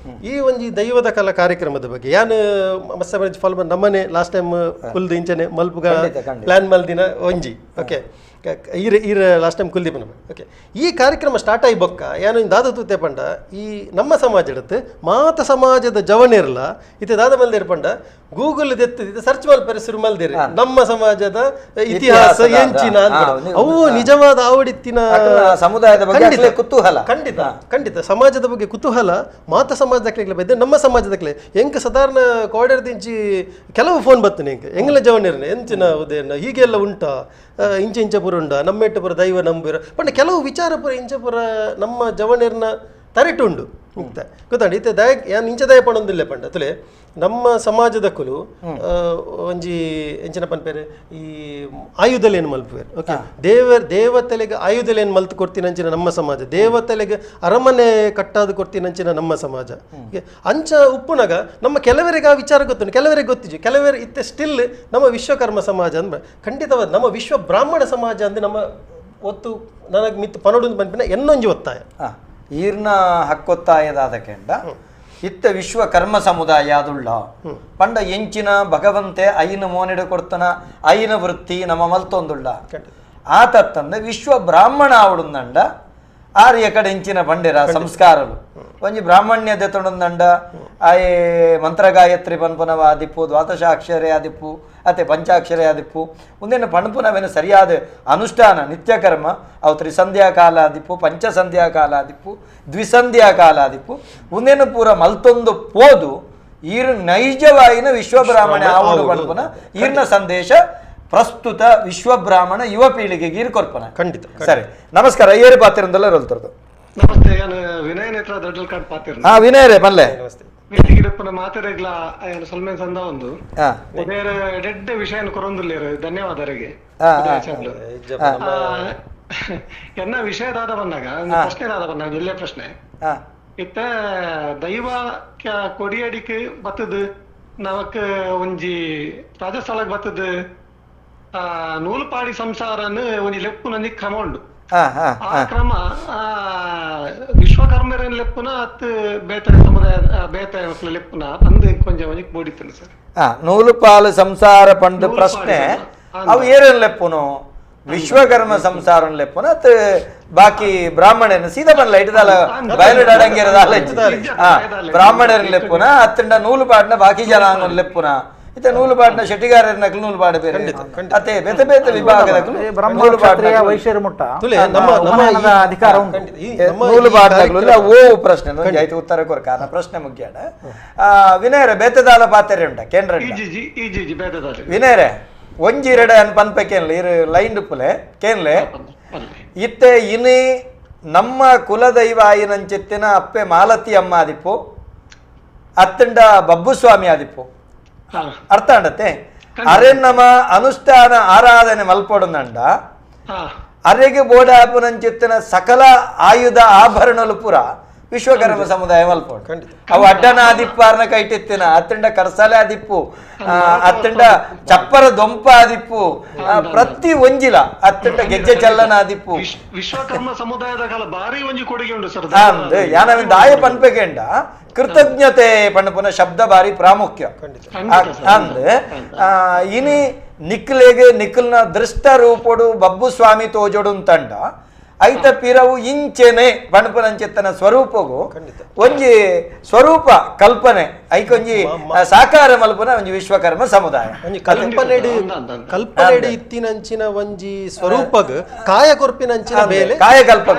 ಈ ಒಂಜಿ ದೈವದ ಕಲಾ ಕಾರ್ಯಕ್ರಮದ ಬಗ್ಗೆ ಯಾನ್ ಮಸ್ತ ಫಾಲೋ ನಮ್ಮನೆ ಲಾಸ್ಟ್ ಟೈಮ್ ಕುಲ್ದು ಇಂಚನೆ ಮಲ್ಪುಗ ಪ್ಲಾನ್ ಮಲ್ದಿನ ಒಂಜಿ ಓಕೆ ಈರ ಈರ ಲಾಸ್ಟ್ ಟೈಮ್ ಕುಲ್ದಿ ಪನ ಓಕೆ ಈ ಕಾರ್ಯಕ್ರಮ ಸ್ಟಾರ್ಟ್ ಆಗಿ ಬೊಕ್ಕ ಯಾನು ದಾದ ತೂತೆ ಪಂಡ ಈ ನಮ್ಮ ಸಮಾಜ ಇಡುತ್ತೆ ಮಾತ ಸಮಾಜದ ಜವನಿರ್ಲ ಇತ್ತೆ ದಾದ ಮಲ್ದಿರ್ ಪಂಡ ಗೂಗಲ್ ದೆತ್ತು ಇತ್ತೆ ಸರ್ಚ್ ಮಲ್ಪರೆ ಶುರು ಮಲ್ದಿರಿ ನಮ್ಮ ಸಮಾಜದ ಇತಿಹಾಸ ಎಂಚಿನ ಅವು ನಿಜವಾದ ಆವಡಿತ್ತಿನ ಸಮುದಾಯದ ಬಗ್ಗೆ ಕುತೂಹಲ ಖಂಡಿತ ಖಂಡಿತ ಸಮಾಜದ ಬಗ್ಗೆ ಕುತೂಹಲ ಮಾತ ಸಮಾಜದ ಬೈದೆ ನಮ್ಮ ಸಮಾಜದ ಕ್ಲೆ ಎಂಕ್ ಸಾಧಾರಣ ಕೋಡರ್ದಿಂಚಿ ಕೆಲವು ಫೋನ್ ಬತ್ತನೆ ಎಂಕ್ ಎಂಗ್ಲ ಜವನಿರ್ನ ಎಂಚಿನ ಉದೇನ ಹೀಗೆಲ್ಲ ಉಂಟಾ ಇಂಚ ಇಂಚಪುರ ಉಂಡ ನಮ್ಮೆಟ್ಟಪುರ ದೈವ ನಂಬಿರ ಪಂಡ ಕೆಲವು ವಿಚಾರಪುರ ಇಂಚಪುರ ನಮ್ಮ ಜವನಿರ್ನ ತರೆಟು ಉಂಡು ಗೊತ್ತಾಂಡ ಇತ್ತೆ ದಯ ಯಾನ್ ಇಂಚ ದಯ ಪಣೊಂದಿಲ್ಲ ಪಂಡ ತುಲೆ ನಮ್ಮ ಸಮಾಜದ ಕುಲು ಒಂಜಿ ಎಂಚಿನ ಪನ್ಪೇರೆ ಈ ಆಯುಧಲೇನು ಮಲ್ಪುವೇರು ಓಕೆ ದೇವತೆಲೆಗೆ ಆಯುಧಲೇನು ಮಲ್ತು ಕೊಡ್ತೀನಂಚಿನ ನಮ್ಮ ಸಮಾಜ ದೇವತೆಲೆಗೆ ಅರಮನೆ ಕಟ್ಟಾದು ಕೊಡ್ತೀನಂಚಿನ ನಮ್ಮ ಸಮಾಜ ಅಂಚ ಉಪ್ಪುನಗ ನಮ್ಮ ಕೆಲವರಿಗೆ ಆ ವಿಚಾರ ಗೊತ್ತುಂಟು ಕೆಲವರಿಗೆ ಗೊತ್ತಿಜು ಕೆಲವರು ಇತ್ತೆ ಸ್ಟಿಲ್ ನಮ್ಮ ವಿಶ್ವಕರ್ಮ ಸಮಾಜ ಅಂದ್ರೆ ಖಂಡಿತವಾದ ನಮ್ಮ ವಿಶ್ವ ಬ್ರಾಹ್ಮಣ ಸಮಾಜ ಅಂದ್ರೆ ನಮ್ಮ ಒತ್ತು ನನಗೆ ಮಿತ್ತು ಪನಡು ಪನ್ಪಿನ ಎನ್ನೊಂಜಿ ಒತ್ತಾಯ ಈರ್ನ ಹಕ್ಕೊತ್ತಾಯದಾದ ಕೆಂಡ ಇತ್ತ ವಿಶ್ವಕರ್ಮ ಸಮುದಾಯ ಅದುಳ್ಳ ಪಂಡ ಎಂಚಿನ ಭಗವಂತೆ ಐನ ಮೋನಿಡ ಕೊಡ್ತನ ಐನ ವೃತ್ತಿ ನಮ್ಮ ಮಲ್ತೊಂದುಳ್ಳ ಆತತ್ತಂದ ವಿಶ್ವ ಬ್ರಾಹ್ಮಣ ಆವಡುಂದಂಡ ಆರ್ಯ ಕಡೆ ಎಂಚಿನ ಪಂಡಿರ ಸಂಸ್ಕಾರಲು ಒಂಜಿ ಬ್ರಾಹ್ಮಣ್ಯ ದೆತ್ತೊಂದಂಡ ಆಯೆ ಮಂತ್ರಗಾಯತ್ರಿ ಪನ್ಪುನವ ಆದಿಪ್ಪು ದ್ವಾದಶಾಕ್ಷರೇ ಆದಿಪ್ಪು ಅತೆ ಪಂಚಾಕ್ಷರೇ ಆದಿಪ್ಪು ಒಂದೇನು ಪಣಪುನವೇನು ಸರಿಯಾದ ಅನುಷ್ಠಾನ ನಿತ್ಯಕರ್ಮ ಅವು ತ್ರಿಸಂಧ್ಯಾ ಕಾಲ ಆದಿಪ್ಪು ಪಂಚಸಂಧ್ಯಾ ಕಾಲ ಆದಿಪ್ಪು ದ್ವಿಸಂಧ್ಯಾ ಕಾಲ ಆದಿಪ್ಪು ಒಂದೇನು ಪೂರ ಮಲ್ತೊಂದು ಪೋದು ಈರು ನೈಜವಾಯಿನ ವಿಶ್ವಬ್ರಾಹ್ಮಣ ಆವಡು ಪನ್ಪುನ ಈರ್ನ ಸಂದೇಶ ಪ್ರಸ್ತುತ ವಿಶ್ವಬ್ರಾಹ್ಮಣ ಯುವ ಪೀಳಿಗೆಗೆ ಈರು ಕೊರ್ಪನ. ಖಂಡಿತ ಸರಿ, ನಮಸ್ಕಾರ. ಏರು ಪಾತಿರಂದಲ್ಲ ರೋಲ್ತರದು. ನಮಸ್ತೆ, ನಾನು ವಿನಯ್ ನೇತ್ರ ದೊಡ್ಡಲ್ಕಾಡ್ ಪಾತಿರ. ಹಾ ವಿನಯ್ ರೇ ಬಲ್ಲೆ. ನಮಸ್ತೆ. ವೇದಿಕೆಡಪ್ಪನ ಮಾತೆರೆಗ್ಲ ಸೊಲ್ಮೆನ್ ಸಂದ ಒಂದು ಉದಯರ ಎಡೆಡ್ಡೆ ವಿಷಯನ ಕೊರೊಂದುಲ್ಲೇರು, ಧನ್ಯವಾದರಿಗೆ. ಎನ್ನ ವಿಷಯದಾದ ಬಂದಾಗ ಪ್ರಶ್ನೆ ದಾದ ಬಂದಾಗ ಎಲ್ಲೇ ಪ್ರಶ್ನೆ ಇತ್ತ ದೈವ ಕೊಡಿಯಡಿಕ್ ಬತ್ತದು ನಮಕ್ ಒಂಜಿ ರಾಜಸ್ಥಳಕ್ ಬತ್ತದು ನೂಲುಪಾಡಿ ಸಂಸಾರನ್ ಒಂಜಿ ಲೆಪ್ಪುನೊಂಜಿ ಕ್ರಮ ಉಂಡು. ಆ ಕ್ರಮ ವಿಶ್ವಕರ್ಮರನ್ ಲೆಪ್ಪುನ ಅತ್ ಬೇತೆ ಸಮುದಾಯ ಬೇತೆ ಲೆಪ್ಪುನ ಅಂದ್ ಕೊಂಚ ಒಂಜಿ ಬೋಡಿತ್ತನು ಸರ್. ನೂಲುಪಾಲು ಸಂಸಾರ ಪಂಡ ಪ್ರಶ್ನೆ ಅವು ಏರೇನ್ ಲೆಪ್ಪುನು Vishwakarma ಸಂಸಾರ ಲೆಪ್ಪುನ ಬಾಕಿ ಬ್ರಾಹ್ಮಣನ ಸೀದಾ ಬನ್ಲ ಇಟ್ಟದಾಲ ಬಯಲು ಅಡಂಗಿರದಾಲ ಬ್ರಾಹ್ಮಣರ ಲೆಪ್ಪುನ ಅತ್ತಂಡ ನೂಲು ಪಾಡ್ನ ಬಾಕಿ ಜನಾಂಗ ಲೆಪ್ಪುನ ಇತ್ತ ನೂಲು ಪಾಡ್ನ ಶೆಟ್ಟಿಗಾರರ ನಕಲು ನೂಲು ಪಾಡ ಬೇರೆ ಅತ್ತೆ ಬೇತೆ ಬೇತೆ ವಿಭಾಗದ ನೂಲು ಪಾಡ್ನ ವೈಶ್ಯರ ಮುಟ್ಟ ನಮ್ಮ ಅಧಿಕಾರ ಉಂಟು ನೂಲು ಪಾಡ್ನಕಲು ಓ ಪ್ರಶ್ನೆ ಆಯ್ತು ಉತ್ತರ ಕೊರ ಕಾರಣ ಪ್ರಶ್ನೆ ಮುಖ್ಯ ವಿನಯರ ಬೇತೆದಾಲ ಪಾತೆರೆ ಉಂಟ ಕೇಂದ್ರ ವಿನಯರೇ ಒಂಜಿ ಎರಡ ಅನ್ ಪನ್ಪೆ ಕೇನ್ಲೆ ಇರು ಲೈನ್ ಡುಪ್ಪುಲೆ ಕೇನ್ಲೆ ಇತ್ತೆ ಇನಿ ನಮ್ಮ ಕುಲದೈವ ಆಯಿನಂಚಿತ್ತಿನ ಅಪ್ಪೆ ಮಾಲತಿ ಅಮ್ಮ ಆದಿಪ್ಪು ಅತ್ತಂಡ ಬಬ್ಬುಸ್ವಾಮಿ ಆದಿಪ್ಪು ಅರ್ಥ ಅಂಡತ್ತೆ ಅರೆ ನಮ್ಮ ಅನುಷ್ಠಾನ ಆರಾಧನೆ ಮಲ್ಪೊಡುನಂಡ ಅರೆಗೆ ಬೋಡಾಪುನಂಚಿತ್ತಿನ ಸಕಲ ಆಯುಧ ಆಭರಣಲು ಪೂರ ವಿಶ್ವಕರ್ಮ ಸಮುದಾಯ ಮಲ್ಪೊಡು ಅವು ಅಡ್ಡನ ಆದಿಪ್ಪಾರನ ಕೈಟಿತ್ತಿನ ಅತ್ತಂಡ ಕರ್ಸಾಲೆ ಆದಿಪ್ಪು ಅತ್ತಂಡ ಚಪ್ಪರ ದೊಂಪ ಆದಿಪ್ಪು ಪ್ರತಿ ಒಂಜಿಲ ಅತ್ತಂಡ ಗೆಜ್ಜೆ ಚಲ್ಲನ ಆದಿಪ್ಪು ವಿಶ್ವಕರ್ಮ ಸಮುದಾಯದ ಕಾಲ ಭಾರಿ ಒಂಜಿ ಕೊಡುಗೆ ಉಂಟು ಸರ್. ಯಾನವಿಂದ ಆಯ ಪನ್ಪೆಗೆಂಡ ಕೃತಜ್ಞತೆ ಪಣ್ಣಪುನ ಶಬ್ದ ಭಾರಿ ಪ್ರಾಮುಖ್ಯ ಅಂದ್ ಇನಿ ನಿಕ್ಲೆಗೆ ನಿಖಲ್ನ ದೃಷ್ಟ ರೂಪೊಡು ಬಬ್ಬು ಸ್ವಾಮಿ ತೋಜೊಡು ತಂಡ ಐತ ಪಿರವು ಇಂಚೆನೆ ಬಣಪನಂಚೆತ್ತನ ಸ್ವರೂಪಗು ಒಂಜಿ ಸ್ವರೂಪ ಕಲ್ಪನೆ ಐಕೊಂಜಿ ಸಾಕಾರ ಮಲ್ಪನ ಒಂಜಿ ವಿಶ್ವಕರ್ಮ ಸಮುದಾಯ ಒಂಜಿ ಕಲ್ಪನೆಡು ಕಲ್ಪನೆಡು ಇತ್ತಿನಂಚಿನ ಒಂಜಿ ಸ್ವರೂಪಗ್ ಕಾಯ ಕೊರ್ಪಿನಂಚಿನ ಬೇಲೆ ಕಾಯಕಲ್ಪ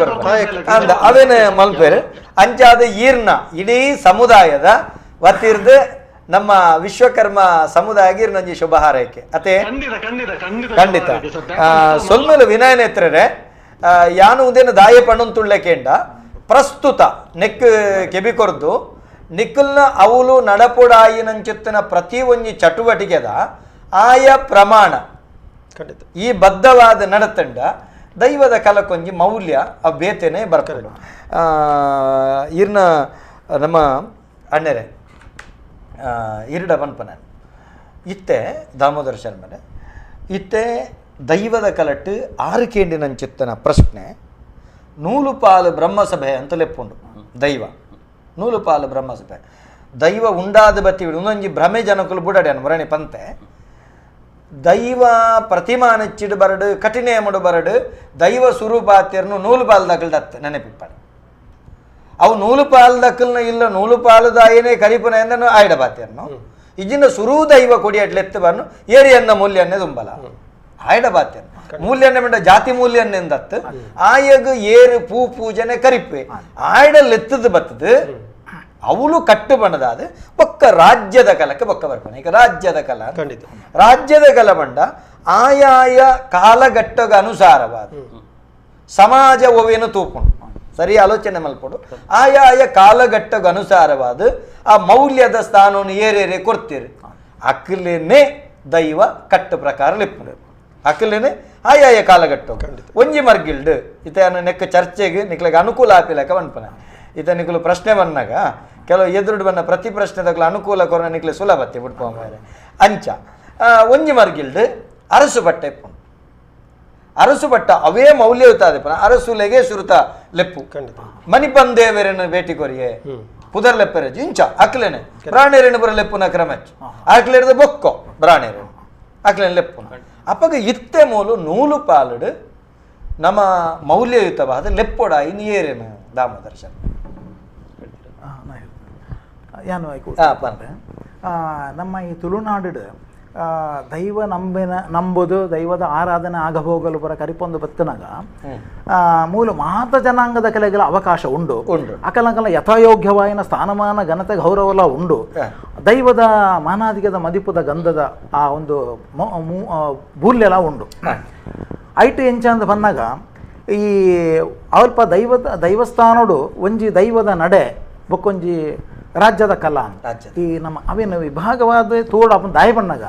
ಅಂದ ಅವೇನೆ ಮಲ್ಪೇರು ಅಂಚಾದ ಈರ್ನ ಇಡೀ ಸಮುದಾಯದ ವತಿರ್ದು ನಮ್ಮ ವಿಶ್ವಕರ್ಮ ಸಮುದಾಯ ನಂಜಿ ಶುಭ ಹಾರೈಕೆ ಅತೆ ಖಂಡಿತ ಸೊಲ್ಮೇಲೆ ವಿನಯನೇತ್ರರೇ ಯಾನು ಉದೇನ ದಾಯ ಪಣ್ಣು ತುಳ್ಳೆಕೇಂಡ ಪ್ರಸ್ತುತ ನೆಕ್ ಕೆಬಿ ಕೊರ್ದು ನಿಕ್ಕಲ್ನ ಅವಲು ನಡಪೊಡಾಯಿನಂಚಿತ್ತಿನ ಪ್ರತಿ ಒಂಜಿ ಚಟುವಟಿಕೆದ ಆಯ ಪ್ರಮಾಣ ಈ ಬದ್ಧವಾದ ನಡತಂಡ ದೈವದ ಕಲಕೊಂಜಿ ಮೌಲ್ಯ ಆ ಬೇತೇನೆ ಬರ್ತದೆ. ಇರ್ನ ನಮ್ಮ ಅಣ್ಣರೇ ಇರ್ಡ ಪನ್ಪನ ಇತ್ತೆ ದಾಮೋದರ ಶರ್ಮನೆ ಇತ್ತೆ ದೈವದ ಕಲಟ್ಟು ಆರು ಕೇಂಡಿನಂಚಿತ್ತನ ಪ್ರಶ್ನೆ ನೂಲುಪಾಲು ಬ್ರಹ್ಮಸಭೆ ಅಂತ ಲೆಪ್ಪುಂಡು ದೈವ ನೂಲುಪಾಲು ಬ್ರಹ್ಮಸಭೆ ದೈವ ಉಂಡಾದ ಬತ್ತಿ ಒಂದೊಂಜಿ ಭ್ರಮೆ ಜನಕುಲು ಬುಡಡೆ ಮುರಣಿ ಪಂತೆ ದೈವ ಪ್ರತಿಮಾನಚ್ಚಿಡು ಬರಡು ಕಠಿಣೇಮಡು ಬರಡು ದೈವ ಸ್ವರೂಪಾತ್ಯರ್ನು ನೂಲುಪಾಲು ದಕ್ಕಲ್ದತ್ತೆ ನೆನಪಿಪ್ಪಾಡು ಅವು ನೂಲುಪಾಲು ದಕ್ಕಲ್ನ ಇಲ್ಲ ನೂಲುಪಾಲುದಾಯನೇ ಕರಿಪುನ ಎಂದನು ಆಯ್ಡ ಬಾತ್ಯರ್ನು ಇಜಿನ ಸುರೂ ದೈವ ಕೊಡಿಯಟ್ಲೆತ್ತು ಬರ್ನು ಏರಿಯನ್ನ ಮೂಲ್ಯನ್ನೇ ದುಂಬಲ ಆಯ್ಡ ಬಾತ್ಯನ್ ಮೂಲ್ಯನ್ನೇ ಮಂಡ ಜಾತಿ ಮೂಲ್ಯನ್ನೆಂದತ್ತು ಆಯಗ ಏರು ಪೂ ಪೂಜನೆ ಕರಿಪೆ ಆಯ್ಡಲ್ ಎತ್ತದು ಬತ್ತದು ಅವಳು ಕಟ್ಟು ಬಣ್ಣದಾದ ಬೊಕ್ಕ ರಾಜ್ಯದ ಕಲಕ್ಕೆ ಬೊಕ್ಕ ಬರ್ಪಣ ಈಗ ರಾಜ್ಯದ ಕಲ ರಾಜ್ಯದ ಕಲ ಬಂಡ ಆಯಾಯ ಕಾಲಘಟ್ಟಗ ಅನುಸಾರವಾದ ಸಮಾಜ ಒವೇನು ತೂಪುಂಡು ಸರಿ ಆಲೋಚನೆ ಮಲ್ಪಡು ಆಯಾಯ ಕಾಲಘಟ್ಟಗ ಅನುಸಾರವಾದ ಆ ಮೌಲ್ಯದ ಸ್ಥಾನವನ್ನು ಏರೇರೆ ಕೊಡ್ತೀರಿ ಅಕ್ಕಲೇನೆ ದೈವ ಕಟ್ಟು ಪ್ರಕಾರ ಲೆಪ್ಪುಂಡು ಅಕ್ಕಲೇನೆ ಆಯಾಯ ಕಾಲಘಟ್ಟ ಒಂಜಿ ಮರ್ಗಿಲ್ಡು ಇತ ನೆಕ್ಕ ಚರ್ಚೆಗೆ ನಿಕ್ಲಿಗೆ ಅನುಕೂಲ ಆಪಿಲಕ ಪನ್ಪನ ಈತ ನಿಕಲು ಪ್ರಶ್ನೆ ಬಂದಾಗ ಕೆಲವು ಎದುರುಡು ಬನ್ನ ಪ್ರತಿ ಪ್ರಶ್ನೆದಾಗಲ ಅನುಕೂಲ ಕೊರನ ನಿಕ್ಲೆ ಸುಲಭತ್ತೆ ಬಿಡ್ಪೋ ಅಂಚ ಒಂಜಿ ಮರ್ಗಿಲ್ಡು ಅರಸು ಬಟ್ಟೆ ಇಪ್ಪುಂಡು ಅರಸು ಬಟ್ಟ ಅವೇ ಮೌಲ್ಯಯುತ ಪನ ಅರಸುಲೆಗೆ ಸುರುತ ಲೆಪ್ಪು ಮಣಿಪಂದೇವರನ್ನು ಭೇಟಿ ಕೊರಿಯೆ ಪುದರ್ ಲೆಪ್ಪೆರಜು ಇಂಚ ಅಕ್ಲೇನೆ ಬ್ರಾಣೇರನ್ನು ಬರ ಲೆಪ್ಪುನ ಕ್ರಮಚ್ ಅಕ್ಲೇರ್ದ ಬೊಕ್ಕೋ ಬ್ರಾಣೇರನು ಅಕ್ಲೇನೆ ಲೆಪ್ಪುನ ಅಪ್ಪಗ ಇತ್ತೆ ಮೂಲು ನೂಲು ಪಾಲುಡು ನಮ್ಮ ಮೌಲ್ಯಯುತವಾದ ಲೆಪ್ಪೊಡ ಇನ್ನು ದಾಮೋದರ ಶರ್ಮ ಯಾನು ನಮ್ಮ ಈ ತುಳುನಾಡು ದೈವ ನಂಬಿನ ನಂಬುದು ದೈವದ ಆರಾಧನೆ ಆಗಭೋಗಲು ಬರ ಕರಿಪೊಂದು ಬತ್ತನಾಗ ಮೂಲ ಮಾತ ಜನಾಂಗದ ಕಲೆಗಳ ಅವಕಾಶ ಉಂಡು ಅಕಲಂಕಲ ಯಥಾಯೋಗ್ಯವಾಯಿನ ಸ್ಥಾನಮಾನ ಘನತೆ ಗೌರವಲ ಉಂಡು ದೈವದ ಮಾನಾಧಿಕದ ಮದಿಪುದ ಗಂಧದ ಆ ಒಂದು ಮೂಲ್ಯಲ ಉಂಡು ಐಟು ಎಂಚ ಅಂತ ಬಂದಾಗ ಈ ಅಲ್ಪ ದೈವದ ದೈವಸ್ಥಾನೋಡು ಒಂಜಿ ದೈವದ ನಡೆ ಬೊಕ್ಕೊಂಜಿ ರಾಜ್ಯದ ಕಲಾ ಈ ನಮ್ಮ ಅವೇನು ವಿಭಾಗವಾದ ತೋಡು ಅಪ್ಪನ ದಾಯ ಬಣ್ಣಗ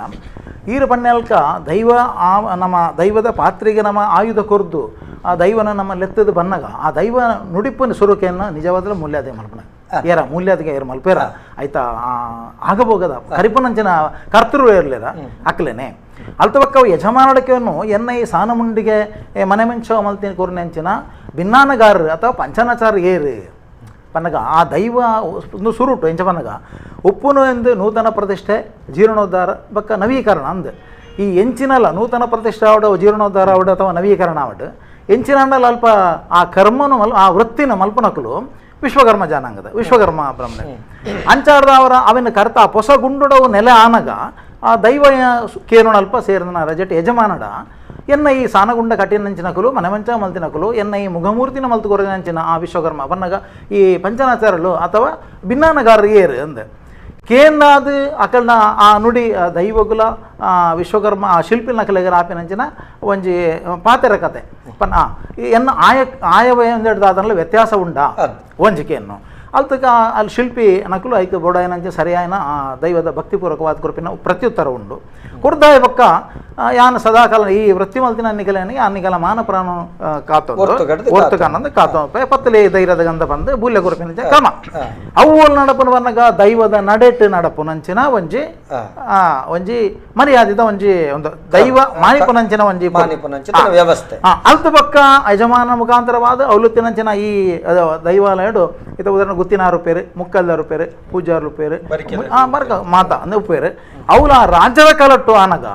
ಈರು ಬಣ್ಣಲ್ಕ ದೈವ ಆ ನಮ್ಮ ದೈವದ ಪಾತ್ರೆಗೆ ನಮ್ಮ ಆಯುಧ ಕೊರ್ದು ಆ ದೈವನ ನಮ್ಮ ಲೆತ್ತದ ಬಣ್ಣಗ ಆ ದೈವ ನುಡಿಪನ ಸುರುಕೆಯನ್ನು ನಿಜವಾದ ಮೂಲ್ಯಾದ ಮಲ್ಪನ ಏರ ಮೂಲ್ಯಾದಿಗೆ ಏರ್ ಮಲ್ಪೇರ ಆಯ್ತಾ ಆಗಬೋಗದ ಕರಿಪನಂಚಿನ ಕರ್ತೃ ಇರಲಿಲ್ಲ ಅಕ್ಲೇನೆ ಅಲ್ತವಕ್ಕ ಯಜಮಾನಡಕೆಯನ್ನು ಎನ್ನ ಈ ಸಾನಮುಂಡಿಗೆ ಮನೆ ಮಂಚ ಮಲ್ತಿನ ಕೊರ್ನೆಂಚಿನ ಭಿನ್ನಾನಗಾರರು ಅಥವಾ ಪಂಚನಾಚಾರ ಏರು ಪನ್ನಗ ಆ ದೈವ ಒಂದು ಸುರುಟು ಎಂಚ ಪನ್ನಗ ಉಪ್ಪುನು ಎಂದು ನೂತನ ಪ್ರತಿಷ್ಠೆ ಜೀರ್ಣೋದ್ಧಾರ ಬಕ್ಕ ನವೀಕರಣ ಅಂದು ಈ ಎಂಚಿನಲ್ಲ ನೂತನ ಪ್ರತಿಷ್ಠೆ ಆವಡ ಜೀರ್ಣೋದ್ಧಾರ ಆವಡ ಅಥವಾ ನವೀಕರಣ ಆವಡ ಎಂಚಿನಾಂಡಲ ಅಲ್ಪ ಆ ಕರ್ಮನು ಮಲ್ ಆ ವೃತ್ತಿನ ಮಲ್ಪನಕಲು ವಿಶ್ವಕರ್ಮ ಜನಾಂಗದ ವಿಶ್ವಕರ್ಮ ಬ್ರಾಹ್ಮಣ ಅಂಚಾರ್ದ ಅವರ ಅವನ ಕರ್ತ ಹೊಸ ಗುಂಡುಡವು ನೆಲೆ ಆನಗ ಆ ದೈವ ಕೇರುಣಲ್ಪ ಸೇರಿದ ರಜೆಟ್ ಯಜಮಾನಡ ಎನ್ನ ಈ ಸಾನಗುಂಡ ಕಟ್ಟಿನಂಚಿನಕಲು ಮನೆಮಂಚ ಮಲ್ತಿನಕಲು ಎನ್ನ ಈ ಮುಖಮೂರ್ತಿನ ಮಲ್ತು ಕೊರಗಿನಂಚಿನ ಆ ವಿಶ್ವಕರ್ಮ ಬನ್ನಗ ಈ ಪಂಚನಾಚಾರಲು ಅಥವಾ ಭಿನ್ನಾನಗಾರರು ಏರು ಅಂದೆ ಕೇಂದಾದ ಅಕಲ್ನ ಆ ನುಡಿ ದೈವಗುಲ ವಿಶ್ವಕರ್ಮ ಆ ಶಿಲ್ಪಿನ ಕಲೆಗರ ಆಪಿನಂಚಿನ ಒಂಜಿ ಪಾತೆರ ಕತೆ ಪನ್ ಎನ್ನ ಆಯ ಆಯವ ವ್ಯತ್ಯಾಸ ಉಂಡಾ ಒಂಜಿಕೆಯನ್ನು ಅಲ್ತಕ ಅಲ್ಲಿ ಶಿಲ್ಪಿ ನಕಲು ಐಕ ಬೋಡಾಯನಂಚೆ ಸರಿಯಾಯನ ಆ ದೈವದ ಭಕ್ತಿಪೂರ್ವಕವಾದ ಕೃಪಿನ ಪ್ರತ್ಯುತ್ತರ ಉಂಡು ಕುರ್ದಾಯ ಪಕ್ಕ ಯಾನ ಸದಾಕಾಲ ಈ ವೃತ್ತಿ ಮಲ್ತಿನ ನಿಗಲೇನ ಯಾನಿಗಲ ಮಾನ ಪ್ರಾಣ ಕಾತೊಂದು ಒರ್ತು ಕನ್ನಂದು ಕಾತೊ ಪತ್ತಲೆ ಧೈರ್ಯದ ಗಂಧ ಬಂದು ಬೂಲ್ಯ ಕುರುಪಿನ ಕ್ರಮ ಅವು ನಡಪನ ಬನ್ನಗ ದೈವದ ನಡೆಟ್ ನಡಪುನಂಚಿನ ಒಂಜಿ ಒಂಜಿ ಮರ್ಯಾದಿದ ಒಂಜಿ ಒಂದು ದೈವ ಮಾನಿಪುನಂಚಿನ ಒಂಜಿ ವ್ಯವಸ್ಥೆ ಅಲ್ತ ಪಕ್ಕ ಯಜಮಾನ ಮುಖಾಂತರವಾದ ಅವಲುತ್ತಿನಂಚಿನ ಈ ದೈವಾಲಯಡು ಇದು ಉದಾಹರಣೆ ಗುತ್ತಿನಾರು ಪೇರು ಮುಕ್ಕಲ್ದಾರು ಪೇರು ಪೂಜಾರು ಪೇರು ಬರ್ಕ ಮಾತಾ ಅಂದ್ರೆ ಉಪ್ಪೇರು ಅವಲ ರಾಜ್ಯದ ಕಲಟ್ಟು ಆನಗ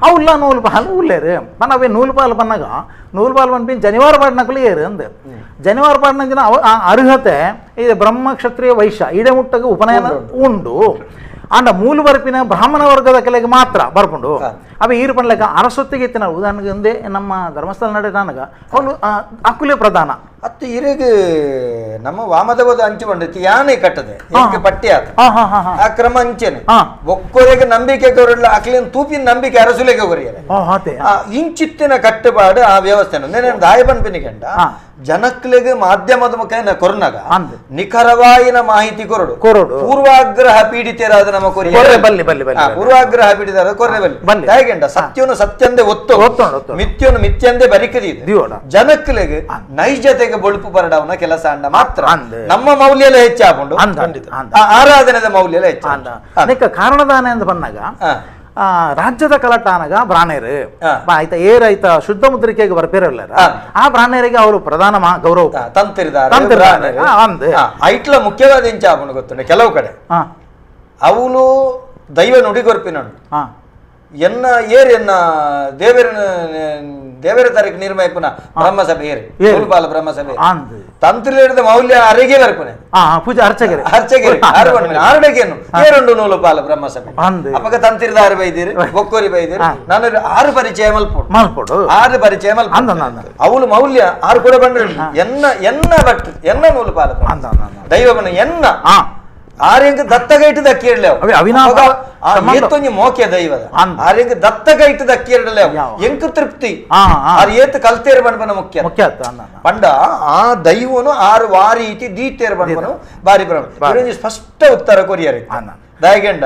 ಅವುಲ್ಲ ನೂಲು ಪಾಲು ಉಲ್ಲೇರು ಪನ್ನ ಅವೇ ನೂಲು ಪಾಲು ಬನ್ನಾಗ ನೂಲು ಪಾಲು ಪನ್ಪಿನ ಜನಿವಾರ ಪಾಡ್ನಕಲು ಏರು ಅಂದೆ ಜನಿವಾರ ಪಾಡ್ನಂಚಿನ ಅವ ಅರ್ಹತೆ ಇದು ಬ್ರಹ್ಮ ಕ್ಷತ್ರಿಯ ವೈಶ್ಯ ಈಡೆ ಮುಟ್ಟಗ ಉಪನಯನ ಉಂಡು ಆಂಡ ಮೂಲು ಬರ್ಪಿನ ಬ್ರಾಹ್ಮಣ ವರ್ಗದ ಕೆಲೆಗೆ ಮಾತ್ರ ಬರ್ಪುಂಡು ಅವ ಈರು ಪನ್ಲೆಕ್ಕ ಅರಸೊತ್ತಿಗೆ ಇತ್ತಿನ ಉದಾಹರಣೆಗೆ ಒಂದೇ ನಮ್ಮ ಧರ್ಮಸ್ಥಳ ನಡೆ ನನಗ ಅವನು ಅಕುಲೆ ಪ್ರಧಾನ ಅತ್ತು ಇರಗ ನಮ್ಮ ವಾಮದೇವದ ಅಂಚು ಬಂಡಿತ್ತು ಯಾನೆ ಕಟ್ಟದೆ ಪಟ್ಟಿ ಆತ ಆ ಕ್ರಮ ಅಂಚೆನೆ ಒಕ್ಕೊರೆಗೆ ನಂಬಿಕೆ ಕೊರಲ್ಲ ಅಕ್ಲಿನ ತೂಪಿನ ನಂಬಿಕೆ ಅರಸುಲೆಗೆ ಕೊರಿಯರೆ ಇಂಚಿತ್ತಿನ ಕಟ್ಟುಪಾಡು ಆ ವ್ಯವಸ್ಥೆ ದಾಯ ಪನ್ಪಿನಿ ಕಂಡ ಜನಕ್ಲೆಗೆ ಮಾಧ್ಯಮದ ಮುಖೇನ ಕೊರ್ನಗ ನಿಖರವಾಯಿನ ಮಾಹಿತಿ ಕೊರಡು ಕೊರಡು ಪೂರ್ವಾಗ್ರಹ ಪೀಡಿತರಾದ ನಮ್ಮ ಕೊರಿಯ ಪೂರ್ವಾಗ್ರಹ ಪೀಡಿತರಾದ ಕೊರ್ರೆ ಬಲ್ಲಿ ದಾಯಗಂಡ ಸತ್ಯನು ಸತ್ಯಂದೇ ಒತ್ತು ಮಿಥ್ಯನು ಮಿಥ್ಯಂದೇ ಬರಿಕದಿ ಜನಕ್ಲೆಗೆ ನೈಜತೆಗೆ ಬೊಳುಪು ಬರಡವನ ಕೆಲಸ ಅಂಡ ಮಾತ್ರ ನಮ್ಮ ಮೌಲ್ಯ ಎಲ್ಲ ಹೆಚ್ಚಾಕೊಂಡು ಆರಾಧನೆದ ಮೌಲ್ಯ ಎಲ್ಲ ಹೆಚ್ಚು ಕಾರಣದಾನೆ ಅಂತ ಬಂದಾಗ ರಾಜ್ಯದ ಕಲಟಾನಗ ಬ್ರಾಣೇರು ಆಯ್ತ ಏರಾಯ್ತ ಶುದ್ಧ ಮುದ್ರಿಕೆಗೆ ಬರ್ಪೇರಲ್ಲ ಆ ಬ್ರಾಣೇರಿಗೆ ಅವರು ಪ್ರಧಾನ ಗೌರವ ತಂತಿರ್ತಾರೆ. ಐಟ್ಲ ಮುಖ್ಯವಾದ ಇಂಚ ಆಪುಂಡು ಗೊತ್ತುಂಡು ಕೆಲವು ಕಡೆ ಅವಳು ದೈವ ನುಡಿಗೊರ್ಪಿನಂಡು ಎನ್ನ ಏರ್ ಎನ್ನ ದೇವರನ ದೇವರ ತಾರೀಕು ನಿರ್ಮಯ ಪುನಃ ಬ್ರಹ್ಮಸಭೆ ಏರು ನೂಲುಪಾಲ ಬ್ರಹ್ಮಸಭೆ ತಂತ್ರಿದ ಮೌಲ್ಯ ಅರೆಗೆ ಬರ್ಪುನೆ ಪೂಜೆ ಅರ್ಚಕರು ಅರ್ಚಕರು ಆರುಡಗೇನು ಏರುಂಡು ನೂಲುಪಾಲ ಬ್ರಹ್ಮಸಭೆ ಅಪ್ಪಗ ತಂತ್ರಿದ ಆರು ಬೈದಿರಿ ಬೊಕ್ಕೋರಿ ಬೈದಿರಿ ನಾನು ಆರು ಪರಿಚಯ ಮಲ್ಪೋಡು ಮಲ್ಪೋಡು ಆರು ಪರಿಚಯ ಮಲ್ಪ ಅವಳು ಮೌಲ್ಯ ಆರು ಕೂಡ ಬಂದ್ರೆ ಎನ್ನ ಎನ್ನ ಬಟ್ ಎನ್ನ ನೂಲುಪಾಲ ದೈವವನ ಎನ್ನ ಆರ್ಯಂಗ ದತ್ತಗೈಟ್ ದಕ್ಕಿರಲೆ ಏತೊಂಜಿ ಮೋಕೆ ದೈವದ ಆರ್ಯಂಗ ದತ್ತಗೈಟ್ ದಕ್ಕಿರಲೆ ಎಂಕ್ ತೃಪ್ತಿ ಆರ್ ಏತ್ ಕಲ್ತೇರು ಬಣ್ಪನ ಮುಖ್ಯ ಮುಖ್ಯ ಪಂಡ ಆ ದೈವನು ಆರು ವಾರೀತಿ ದೀತೇರು ಬಣ್ಪನು ಬಾರಿ ಬ್ರಹ್ಮ ಸ್ಪಷ್ಟ ಉತ್ತರ ಕೊರಿಯರ್ ದಯಗೆಂಡ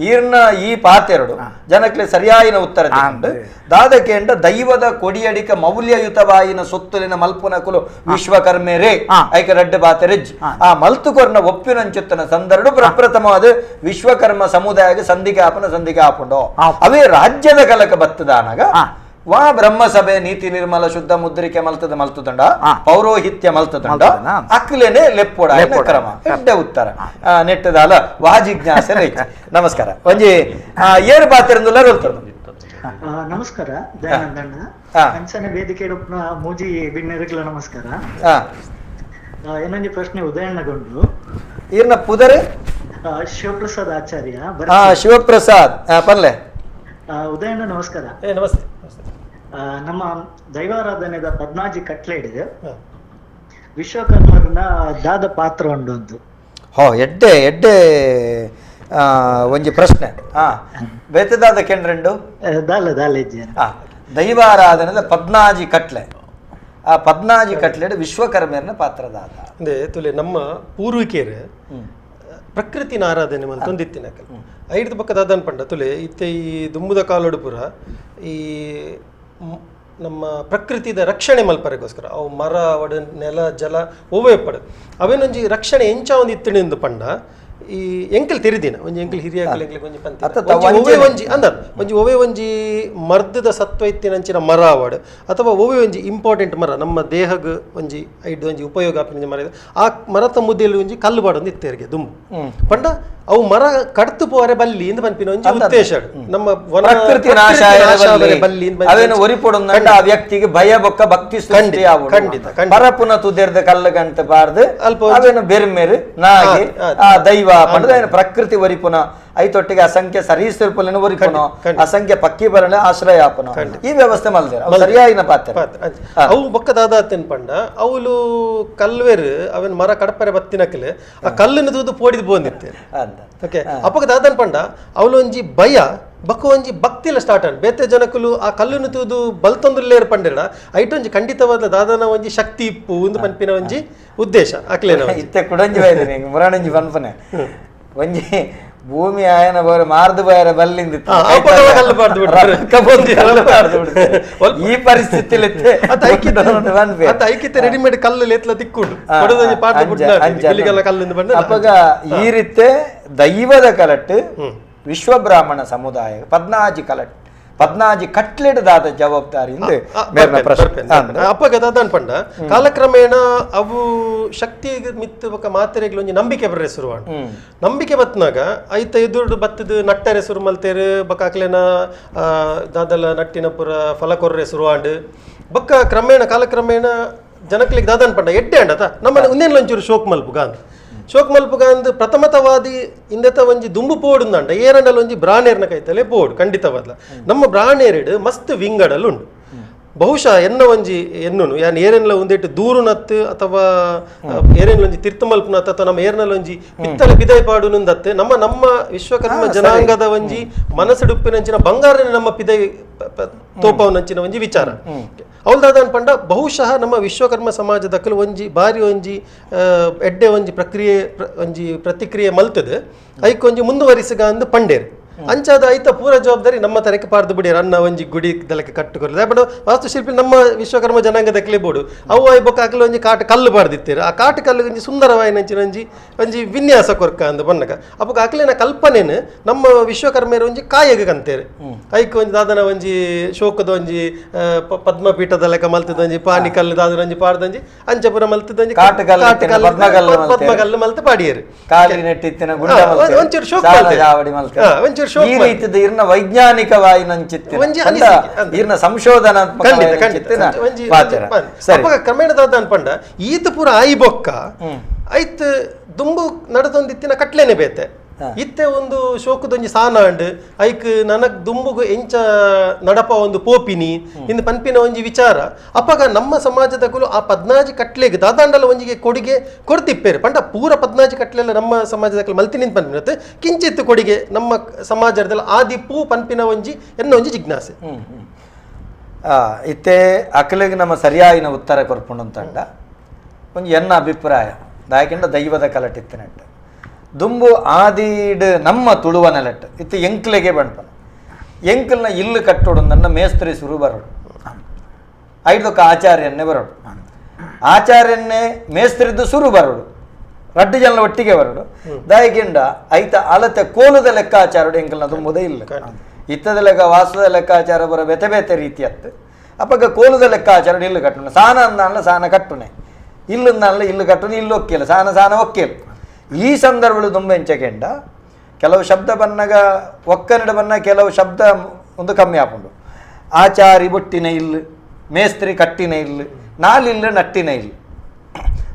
ಈರ್ನ ಈ ಪಾತೆರಡು ಜನಕ್ಕೆ ಸರಿಯಾಯಿನ ಉತ್ತರ ದಾದಕೆಂಡ ದೈವದ ಕೊಡಿಯಡಿಕ ಮೌಲ್ಯಯುತವಾಯಿನ ಸೊತ್ತುಲಿನ ಮಲ್ಪುನಕುಲು ವಿಶ್ವಕರ್ಮೇರೇ ಐಕ ರಡ್ಡು ಪಾತೆರೆಜ್ ಆ ಮಲ್ತುಕೊರ್ನ ಒಪ್ಪಿನಂಚುತ್ತನ ಸಂದರ್ಡು ಪ್ರಪ್ರಥಮವಾದ ವಿಶ್ವಕರ್ಮ ಸಮುದಾಯಕ್ಕೆ ಸಂಧಿಗೆ ಆಪನ ಸಂಧಿಗೆ ಆಪುಂಡೋ ಅವೇ ರಾಜ್ಯದ ಕಲಕ ಬತ್ತದಾನಗ ವಾ ಬ್ರಹ್ಮಸಭೆ ನೀತಿ ನಿರ್ಮಲ ಶುದ್ಧ ಮುದ್ರಿಕೆ ಮಲ್ತದ ಮಲ್ತದಂಡ ಪೌರೋಹಿತ್ಯ ಮಲ್ತದಂಡ ಅಕ್ಲೇನೆ ಲೆಪ್ಪೋಡ ಕ್ರಮ ಎಡ್ಡೆ ಉತ್ತರ ನೆಟ್ಟದಾಲ ವಾ ಜಿಜ್ಞಾಸೆ ನಮಸ್ಕಾರ ಒಂಜಿ ಏರು ಪಾತಿರಂದುಲ್ಲ ನಮಸ್ಕಾರ ದಯಾನಂದಣ್ಣ ಅಂಚನೆ ವೇದಿಕೆ ಮೂಜಿ ಬಿಣ್ಣೆರುಗಳ ನಮಸ್ಕಾರ. ಏನೊಂದು ಪ್ರಶ್ನೆ ಉದಯಣ್ಣಗೊಂಡು ಈರ್ನ ಪುದರೆ ಶಿವಪ್ರಸಾದ್ ಆಚಾರ್ಯ. ಶಿವಪ್ರಸಾದ್ ಪನ್ಲೆ. ಉದಯಣ್ಣ ನಮಸ್ಕಾರ. ನಮಸ್ತೆ. ನಮ್ಮ ದೈವಾರಾಧನೆದ ಪದ್ಮಾಜಿ ಕಟ್ಲೇಡ್ ವಿಶ್ವಕರ್ಮರನ ದಾದ ಪಾತ್ರ ಉಂಡು. ಹೋ ಎಡ್ಡೆ ಎಡ್ಡೆ ಒಂಜಿ ಪ್ರಶ್ನೆ. ಬೇತದಾದ ಕೆಂಡ್ರೆಂಡು ದಾಲ ದಾಲ ದೈವಾರಾಧನೆದ ಪದ್ನಾಜಿ ಕಟ್ಲೆ, ಆ ಪದ್ನಾಜಿ ಕಟ್ಲೆಡ್ ವಿಶ್ವಕರ್ಮರನ ಪಾತ್ರದಾದ ಅಂದ್ರೆ ತುಲೆ ನಮ್ಮ ಪೂರ್ವಿಕರು ಪ್ರಕೃತಿನ ಆರಾಧನೆ ಮಲ್ತೊಂದಿತ್ತಿನಕಲ್ ಐಡ್ದ ಪಕ್ಕ ದಾದನ್ ಪಂಡ ತುಲೆ ಇತ್ತೆ ಈ ದುಂಬುದ ಕಾಲೋಡು ಪೂರ ಈ ನಮ್ಮ ಪ್ರಕೃತಿದ ರಕ್ಷಣೆ ಮಲ್ಪರೆಗೋಸ್ಕರ ಅವು ಮರ ಒಡ ನೆಲ ಜಲ ಒವ್ವೇ ಪಡ ಅವೇನೊಂಜಿ ರಕ್ಷಣೆ ಎಂಚ ಒಂದು ಇತ್ತಿಣಿಂದು ಪಂಡ ಈ ಎಂಕಲ್ ತೆರಿದಿನ ಒಂಜಿ ಎಂಕಲ್ ಹಿರಿಯಾಕಲ್ ಎಂಕಲ್ ಒಂಜಿ ಪಂತಿ ಒವೇ ಒಂಜಿ ಅಂದ ಒಂಜಿ ಒವೇ ಒಂಜಿ ಮರ್ದದ ಸತ್ವ ಇತ್ತಿನಂಚಿನ ಮರ ಆವಡ್ ಅಥವಾ ಒವೇ ಒಂಜಿ ಇಂಪಾರ್ಟೆಂಟ್ ಮರ ನಮ್ಮ ದೇಹಗ್ ಒಂಜಿ ಐಡ್ ಒಂಜಿ ಉಪಯೋಗ ಆಪಿನ ಮರ ಆ ಮರತ ಮುದ್ದೆಯಲ್ಲಿ ಒಂಜಿ ಕಲ್ಲು ಬಾಡೊಂದು ಇತ್ತೇರಿಗೆ ದುಂಬು ಪಂಡ ಅವು ಮರ ಕಡ್ತು ಪೋರೆ ಬಲ್ಲಿ ಇಂದು ಪನ್ಪಿನ ಒಂಜಿ ಉದ್ದೇಶ ನಮ್ಮ ಪ್ರಕೃತಿ ನಾಶ ಬಲ್ಲಿ ಅವೇನು ಒರಿಪೊಡೊಂದು ಆ ವ್ಯಕ್ತಿಗೆ ಭಯ ಬೊಕ್ಕ ಭಕ್ತಿ ಸೃಷ್ಟಿ ಖಂಡಿತ ಪರಪುನ ತುದೆರ್ದ ಕಲ್ಲು ಗಂಟ ಬಾರ್ದು ಅವೇನು ಬೆರ್ಮೆರು ನಾಗಿ ಆ ದೈವ ಪಂಡದ ಪ್ರಕೃತಿ ಒರಿಪುನ ಐತೊಟ್ಟಿಗೆ ಅಸಂಖ್ಯ ಸರೀಸೃಪలను ಒರಿಪುನ ಅಸಂಖ್ಯ ಪಕ್ಕಿ ಬರಣ ಆಶ್ರಯ ಆಪುನ ಈ ವ್ಯವಸ್ಥೆ ಮಲ್ದೇರ ಸರಿಯಾಗಿನ ಪಾತ್ರ ಅವು ಬೊಕ್ಕ ದಾದಾತೇನ್ ಪಂಡ ಅವಳು ಕಲ್ವೇರು ಅವನ್ ಮರ ಕಡಪರೆ ಬತ್ತಿನಕಲೆ ಆ ಕಲ್ಲನ್ನು ತೂದು ಪೋಡಿದ್ ಬೋಂದಿತ್ತೆ ಓಕೆ ಅಪ್ಪಗ ದಾದನ್ ಪಂಡ ಅವಳು ಒಂಜಿ ಭಯ ಬೊಕ್ಕ ಒಂಜಿ ಭಕ್ತಿಲ ಸ್ಟಾರ್ಟ್ ಆಂಡ್ ಬೇತೆ ಜನಕುಲು ಆ ಕಲ್ಲುನು ತೂದು ಬಲ್ತೊಂದುಲ್ಲೇರು ಪಂಡಿರಡ ಐಟೊಂಜಿ ಖಂಡಿತವಾದ ದಾದನ ಒಂಜಿ ಶಕ್ತಿ ಇಪ್ಪು ಒಂದು ಪನ್ಪಿನ ಒಂಜಿ ಉದ್ದೇಶ ಅಕ್ಲೇನ ಇತ್ತೆ ಕುಡಂಜಿ ಬೈದಿನಿ ಮುರಾಣಂಜಿ ಪನ್ಪನೆ ಒಂಜಿ ಭೂಮಿ ಆಯನ ಬೋರ ಮಾರ್ದು ಬಾಯರ ಬಲ್ಲಿಂದ ಈ ಪರಿಸ್ಥಿತಿ ರೆಡಿಮೇಡ್ ಕಲ್ಲು ಎತ್ಲ ತಿಕ್ಕುಂಡು ಅಪ್ಪಗ ಈ ರೀತಿ ದೈವದ ಕಲಟ್ಟು ವಿಶ್ವಬ್ರಾಹ್ಮಣ ಸಮುದಾಯ ಪದ್ನಾಜಿ ಕಲಟ್ ಪದ್ನಾಜಿ ಕಟ್ಲೆಡ್ದಾದ ಜವಾಬ್ದಾರಿ ಪ್ರಶ್ನೆ ಅಪ್ಪಗ ದಾದನ್ ಪಂಡ ಕಾಲಕ್ರಮೇಣ ಅವು ಶಕ್ತಿ ಮಿತ್ತು ಬೊಕ್ಕ ಮಾತೆರೆಗ್ಲ ಒಂಜಿ ನಂಬಿಕೆ ಬರ್ರೆ ಶುರುವಾಂಡ್ ನಂಬಿಕೆ ಬತ್ನಾಗ ಐತ ಎದುರು ಬತ್ತದ ನಟ್ಟರೆ ಶುರು ಮಲ್ತೇರು ಬೊಕ್ಕ ಅಕ್ಲೆನ ದಾದಲ ನಟ್ಟಿನ ಪುರ ಫಲ ಕೊರ್ರೆ ಶುರುವಾಂಡ್ ಬೊಕ್ಕ ಕ್ರಮೇಣ ಕಾಲಕ್ರಮೇಣ ಜನಕ್ಲಿಗೆ ದಾದನ್ ಪಂಡ ಎಡ್ಡೆ ಅಂಡತ ನಮ್ಮ ಒಂದೇನ್ಲ ಒಂಚೂರು ಶೋಕ್ ಮಲ್ಪುಗ ಅಂದ್ ಶೋಕ್ ಮಲ್ಪುಗ ಅಂದ್ ಪ್ರಥಮತವಾದಿ ಇಂದೆತ ಒಂಜಿ ದುಂಬು ಪೋಡುಂದಂಡ ಏರಂಡಲ್ ಒಂಜಿ ಬ್ರಾಣೇರ್ನ ಕೈತಲೆ ಪೋಡು ಖಂಡಿತವಾದ್ಲ ನಮ್ಮ ಬ್ರಾಣೇರಿಡು ಮಸ್ತ್ ವಿಂಗಡಲು ಉಂಡು ಬಹುಶಃ ಎನ್ನ ಒಂಜಿ ಎನ್ನುನು ಯಾನ್ ಏರೆನ್ಲ ಒಂದಿಟ್ಟು ದೂರುನತ್ತು ಅಥವಾ ಏರೆನ್ಲ ಒಂಜಿ ತಿರ್ತಮಲ್ಪುನತ್ತು ಅಥವಾ ನಮ್ಮ ಏರ್ನಲ್ ಒಂಜಿ ಪಿತ್ತಲ ಪಿದೈ ಪಾಡುನಂದತ್ತು ನಮ್ಮ ನಮ್ಮ ವಿಶ್ವಕರ್ಮ ಜನಾಂಗದ ಒಂಜಿ ಮನಸ್ಸುಡುಪ್ಪಿನಂಚಿನ ಬಂಗಾರನ ನಮ್ಮ ಪಿದೈ ತೋಪವನಂಚಿನ ಒಂಜಿ ವಿಚಾರ ಅವಲ್ದಾದನ್ ಪಂಡ ಬಹುಶಃ ನಮ್ಮ ವಿಶ್ವಕರ್ಮ ಸಮಾಜದಕ್ಕಲು ಒಂಜಿ ಬಾರಿ ಒಂಜಿ ಎಡ್ಡೆ ಒಂಜಿ ಪ್ರಕ್ರಿಯೆ ಒಂಜಿ ಪ್ರತಿಕ್ರಿಯೆ ಮಲ್ತದೆ ಐಕೊಂಜಿ ಮುಂದುವರಿಸುಗ ಅಂದು ಪಂಡೇರು ಅಂಚಾದ ಐತ ಪೂರ ಜವಾಬ್ದಾರಿ ನಮ್ಮ ತರಕ್ಕೆ ಪಾರ್ದು ಬಿಡಿಯರು ಅನ್ನ ಒಂಜಿ ಗುಡಿ ದಲಕ್ಕೆ ಕಟ್ಟುಕೊರ್ದು ಬಟ್ ವಾಸ್ತುಶಿಲ್ಪಿ ನಮ್ಮ ವಿಶ್ವಕರ್ಮ ಜನಾಂಗದಕ್ಕಲೇ ಬೋಡು ಅವು I ಬೊಕ್ಕ ಹಾಕಲು ಒಂಜಿ ಕಾಟು ಕಲ್ಲು ಪಾಡ್ದಿತ್ತೀರು ಆ ಕಾಟು ಕಲ್ಲು ಒಂಜಿ ಸುಂದರವಾಯಿನಂಚಿನ ಒಂಜಿ ಒಂಜಿ ವಿನ್ಯಾಸ ಕೊರ್ಕ ಅಂದ್ ಬನ್ನಕ ಅಪ್ಪಗ ಅಕ್ಲೆನ ಕಲ್ಪನೆನು ನಮ್ಮ ವಿಶ್ವಕರ್ಮೆಯರು ಒಂಜಿ ಕಾಯಗ ಕಂತೇರು ಐಕ್ ಒಂಜಿ ದಾದನ ಒಂಜಿ ಶೋಕದ ಒಂಜಿ ಪದ್ಮಪೀಠದ ಲೆಕ್ಕ ಮಲ್ತದ ಒಂಜಿ ಪಾನಿ ಕಲ್ಲು ದಾದನ ಒಂಜಿ ಪಾಡ್ದಂಜಿ ಅಂಚಪುರ ಮಲ್ತದಂಜಿ ಪದ್ಮಕಲ್ಲು ಮಲ್ತು ಪಾಡಿಯರು ಒಂಚೂರು ಶೋಕ ಒಂಚೂರು ಈ ರೀತಿದ ಇರ್ನ ವೈಜ್ಞಾನಿಕವಾಯಿನಂಚಿತ್ತಿನ ಇರ್ನ ಸಂಶೋಧನಾತ್ಮಕ ಕ್ರಮೇಣ ದಾದ ಪಂಡ ಈತ ಪೂರ ಆಯಿ ಬೊಕ್ಕ ಐತ್ ದುಂಬು ನಡತೊಂದಿತ್ತಿನ ಕಟ್ಲೇನೆ ಬೇತೆ ಇತ್ತೆ ಒಂದು ಶೋಕದೊಂಜಿ ಸಾನಾಂಡ್ ಐಕ್ ನನಗ್ ದುಂಬುಗು ಎಂಚ ನಡಪ ಒಂದು ಪೋಪಿನಿ ಇಂದು ಪನ್ಪಿನ ಒಂಜಿ ವಿಚಾರ ಅಪ್ಪಗ ನಮ್ಮ ಸಮಾಜದಕುಲು ಆ ಪದ್ನಾಜಿ ಕಟ್ಲೆಗ್ ದಾದಾಂಡಲ ಒಂಜಿಗೆ ಕೊಡುಗೆ ಕೊಡ್ತಿಪ್ಪೇರು ಪಂಡ ಪೂರ ಪದ್ನಾಜಿ ಕಟ್ಲೆಲ್ಲ ನಮ್ಮ ಸಮಾಜದಕಲು ಮಲ್ತಿನಿಂದ ಪನ್ಪಿನತ್ತೆ ಕಿಂಚಿತ್ ಕೊಡುಗೆ ನಮ್ಮ ಸಮಾಜದಲ್ಲಿ ಆದಿಪ್ಪು ಪನ್ಪಿನ ಒಂಜಿ ಎನ್ನ ಒಂಜಿ ಜಿಜ್ಞಾಸೆ. ಇತ್ತೆ ಅಕಲೆಗ್ ನಮ್ಮ ಸರಿಯಾಯಿನ ಉತ್ತರ ಕೊರ್ಪುಂಡು ಒಂಜಿ ಎನ್ನ ಅಭಿಪ್ರಾಯ ದಾಯಕಿಂಡ ದೈವದ ಕಲಟಿತ್ತಿನಟ್ಟ ದುಂಬು ಆದಿಡ್ ನಮ್ಮ ತುಳುವ ನೆಲಟ್ಟು ಇತ್ತು ಎಂಕ್ಲೆಗೆ ಬಣ್ಪನ ಎಂಕಲ್ನ ಇಲ್ಲು ಕಟ್ಟೋಡು ನನ್ನ ಮೇಸ್ತ್ರಿ ಸುರು ಬರೋಡು ಐದೊಕ್ಕ ಆಚಾರ್ಯನ್ನೇ ಬರೋಡು ಆಚಾರ್ಯನ್ನೇ ಮೇಸ್ತ್ರಿದ್ದು ಸುರು ಬರೋಡು ರಡ್ಡು ಜನ ಒಟ್ಟಿಗೆ ಬರೋಡು ದಾಯಕಿಂಡ ಐತ ಅಲತೆ ಕೋಲದ ಲೆಕ್ಕಾಚಾರೋಡು ಎಂಕಲ್ನ ದುಂಬುದೇ ಇಲ್ಲ ಇತ್ತದ ಲೆಕ್ಕ ವಾಸದ ಲೆಕ್ಕಾಚಾರ ಬರೋ ಬೇತೆ ಬೇತೆ ರೀತಿಯತ್ತು ಅಪ್ಪಗ ಕೋಲದ ಲೆಕ್ಕಾಚಾರ ಇಲ್ಲು ಕಟ್ಟುನೆ ಸಾನ ಅಂದಾನಲ್ಲ ಸಾನ ಕಟ್ಟುನೆ ಇಲ್ಲಂದಾನಲ್ಲ ಇಲ್ಲು ಕಟ್ಟುನೆ ಇಲ್ಲು ಒಕ್ಕಿಲ್ಲ ಸಾನ ಸಾನ ಒಕ್ಕಿಲ್ಲ. ಈ ಸಂದರ್ಭಗಳು ತುಂಬ ಎಂಚಕೆಂಡ ಕೆಲವು ಶಬ್ದ ಬನ್ನಗ ಒಕ್ಕನಡ ಬನ್ನ ಕೆಲವು ಶಬ್ದ ಒಂದು ಕಮ್ಮಿ ಆಪುಂಡು ಆಚಾರಿ ಬೊಟ್ಟಿನ ಇಲ್ಲು ಮೇಸ್ತ್ರಿ ಕಟ್ಟಿನ ಇಲ್ಲು ನಾಲಿಲ್ಲು ನಟ್ಟಿನ ಇಲ್ಲು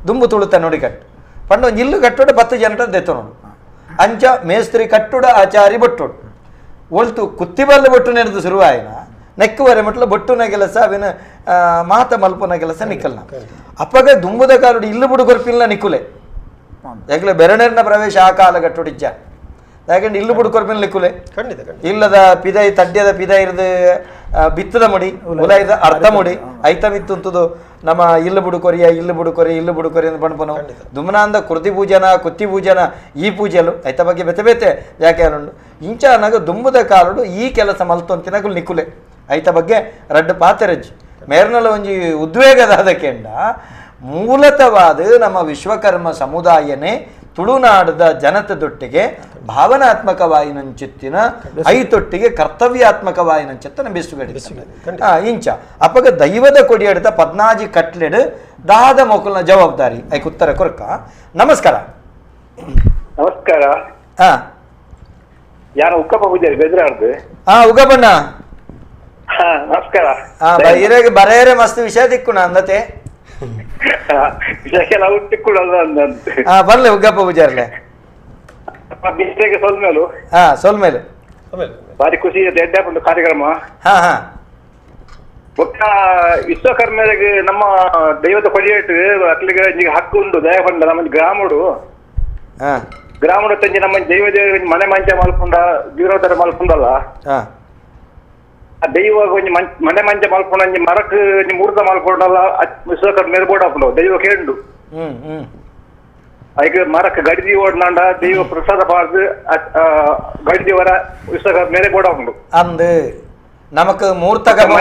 ದುಂಬು ತುಳುತ ನೋಡಿ ಕಟ್ಟು ಪಂಡ ಒಂದು ಇಲ್ಲು ಕಟ್ಟೋಡ 10 ಜನಟ ದೆತ್ತ ನೋಡು ಅಂಚ ಮೇಸ್ತ್ರಿ ಕಟ್ಟುಡ ಆಚಾರಿ ಬೊಟ್ಟೋಡು ಒಳ್ತು ಕುತ್ತಿಬಲ್ಲ ಬೊಟ್ಟು ನೆರೆದು ಶುರುವಾಯಿನ ನೆಕ್ಕುವರೆ ಮಟ್ಲ ಬೊಟ್ಟುನ ಕೆಲಸ ಅವಿನ ಮಾತ ಮಲ್ಪುನ ಕೆಲಸ ನಿಕ್ಕಲ್ನ ಅಪ್ಪಗ ದುಂಬುದ ಕಾಲುಡು ಇಲ್ಲು ಬುಡು ಕೊರ್ಪಿಲ್ಲ ನಿಕ್ಕುಲೆ ಯಾಕಂದ್ರೆ ಬೆರಣರ್ನ ಪ್ರವೇಶ ಆ ಕಾಲ ಕಟ್ಟುಡಿಚ್ಚ ಯಾಕಂದ್ರೆ ಇಲ್ಲು ಬುಡು ಕೊರ್ಪಿನ ನಿಕ್ಕುಲೆ ಇಲ್ಲದ ಪಿದೈ ತಡ್ಯದ ಪಿದೈ ಇರದು ಬಿತ್ತದ ಮುಡಿ ಉಲೈದ ಅರ್ಧ ಮುಡಿ ಐತ ಬಿತ್ತುಂತದು ನಮ್ಮ ಇಲ್ಲು ಬುಡು ಕೊರಿಯ ಇಲ್ಲು ಬುಡು ಕೊರಿ ಇಲ್ಲು ಬುಡು ಕೊರಿ ಅಂತ ಪಣ್ಪನು ದುಮ್ನಾಂದ ಕೃತಿ ಪೂಜನ ಕುತ್ತಿ ಪೂಜನ ಈ ಪೂಜೆಲು ಐತ ಬಗ್ಗೆ ಬೆತೆ ಬೆತೆ ವ್ಯಾಖ್ಯಾನ ಉಂಡು ಇಂಚ ಅನ್ನಾಗ ದುಂಬುದ ಕಾಲುಡು ಈ ಕೆಲಸ ಮಲ್ತೊಂತಿನಗುಲು ನಿಕ್ಕುಲೆ ಐತ ಬಗ್ಗೆ ರಡ್ಡು ಪಾತೆರಜ್ಜಿ ಮೇರ್ನಲ ಒಂಜಿ ಉದ್ವೇಗದಾದ ಕೆಂಡ ಮೂಲತವಾದ ನಮ್ಮ ವಿಶ್ವಕರ್ಮ ಸಮುದಾಯನೇ ತುಳುನಾಡದ ಜನತೆದೊಟ್ಟಿಗೆ ಭಾವನಾತ್ಮಕವಾಯಿನಂಚಿತ್ತಿನ ಐತೊಟ್ಟಿಗೆ ಕರ್ತವ್ಯಾತ್ಮಕವಾಯಿನಂಚಿತ್ತನ ಬೆಸುಗಡೆ ಇಂಚ ಅಪಗ ದೈವದ ಕೊಡಿಯಡಿತ ಪದ್ನಾಜಿ ಕಟ್ಲೆಡ್ ದಾದ ಮೊಕಲ್ನ ಜವಾಬ್ದಾರಿ ಐಕ್ ಉತ್ತರ ಕೊರ್ಕ. ನಮಸ್ಕಾರ. ನಮಸ್ಕಾರ. ಯಾರು ಉಕ್ಕಪ್ಪ ಪೂಜಾರಿ ಬೆದ್ರಾರ್ದು. ಹಾ ಉಗಪ್ಪಣ್ಣ ನಮಸ್ಕಾರ. ಬರೇರೆ ಮಸ್ತ್ ವಿಷಯ ದಿಕ್ಕುಣ ಅಂದತೆ ಬರ್ಲೆ ಉಗ್ಗಪ್ಪ ಪೂಜಾರ್ಲೆ ಹಾ ಸೊಲ್ಮೇಲು ಬಾರಿ ಖುಷಿ ಕಾರ್ಯಕ್ರಮ. ಹಾ ಹಾ ಬೊಕ್ಕ ವಿಶ್ವಕರ್ಮರಿಗೆ ನಮ್ಮ ದೈವದ ಕೊಡಿಯೇಟು ಅಕ್ಲಿಗೆ ಹಕ್ಕು ಉಂಡು ದಯಪಂಡ ನಮ್ಮ ಗ್ರಾಮಡು ಗ್ರಾಮಡು ತಂಜಿ ನಮ್ಮ ದೈವ ದೇವ ಮನೆ ಮಂಚ ಮಲ್ಪುಂಡ ಜೀರೋದರ ಮಲ್ಪುಂಡಲ್ಲ ಆ ದೈವ ಒಂಜಿ ಮನೆ ಮಂಚ ಮಲ್ಪುಂಡ ಒಂಜಿ ಮರಕ್ ಒಂಜಿ ಮೂರ್ತ ಮಲ್ಪುಂಡಲ್ಲ ವಿಶ್ವಕರ್ಮ ಬೋರ್ಡ್ ಹಾಕೊಂಡು ದೈವ ಕೇಂಡು ಐಕ್ ಮರಕ್ ಗಡಿದಿ ಓಡ್ನಾಂಡ ದೈವ ಪ್ರಸಾದ ಪಾಡ್ದು ಗಡಿದಿ ವರ ವಿಶ್ವಕರ್ಮ ಮೇರೆ ಬೋರ್ಡ್ ಹಾಕೊಂಡು ಅಂದು ನಮಕ್ ಮೂರ್ತ ಕಂಬ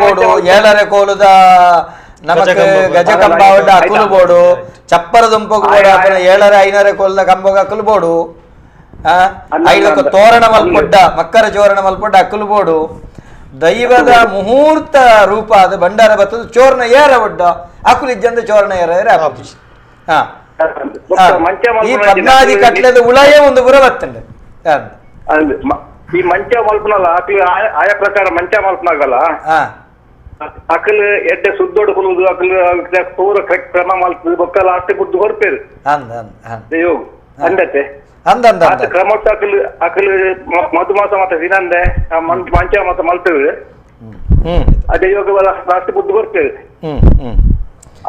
ಬೋಡು ಏಳರೆ ಕೋಲುದ ನಮಕ್ ಗಜ ಕಂಬ ಅಕುಲು ಬೋಡು ಚಪ್ಪರ ದುಂಪಗು ಬೋಡು ಅಪನ ಏಳರೆ ಐನರೆ ಕೋಲದ ಕಂಬಗ ಅಕುಲು ಬೋಡು ಐಲಕ್ಕ ತೋರಣ ಮಲ್ಪೊಡ್ಡ ಮಕ್ಕರ ಚೋರಣ ಮಲ್ಪೊಡ್ಡ ಅಕುಲು ಬೋಡು ದೈವದ ಮುಹೂರ್ತ ರೂಪ ಅದು ಭಂಡಾರ ಬತ್ತದ ಚೋರ್ಣ ಏರ ಒಡ್ಡ ಅಕುಲು ಇಜ್ಜಂದ ಚೋರ್ಣ ಏರ ಏರ ಈ ಪದ್ನಾದಿ ಕಟ್ಲೆದ ಉಳಯೇ ಒಂದು ಪುರ ಬತ್ತಂಡೆ ಈ ಮಂಚ ಮಲ್ಪನಲ್ಲ ಅಕ್ಲು ಆಯಾ ಪ್ರಕಾರ ಮಂಚ ಮಲ್ಪನಾಗಲ್ಲ ಅಕಲ್ ಎಡ್ಡೆ ಸುದ್ದೋಡು ಕುಲುದು ಅಕಲ್ ಪೂರ ಕ್ರಮ ಮಲ್ಪದು ಬೊಕ್ಕ ಲಾಸ್ಟ್ ಬುದ್ದು ಕೊರ್ಪೇರು ದೈವ ಅಂದತೆ ಅಂದ ಕ್ರಮೊಟ್ಟು ಅಕಲ್ ಅಕಲ್ ಮಧುಮಾಸ ಮಾತ ದಿನಂದೆ ಮಂಚ ಮಾತ ಮಲ್ತೇವೆ ಅದೇ ಯೋಗ ಲಾಸ್ಟ್ ಬುದ್ದು ಕೊರ್ಪೇರು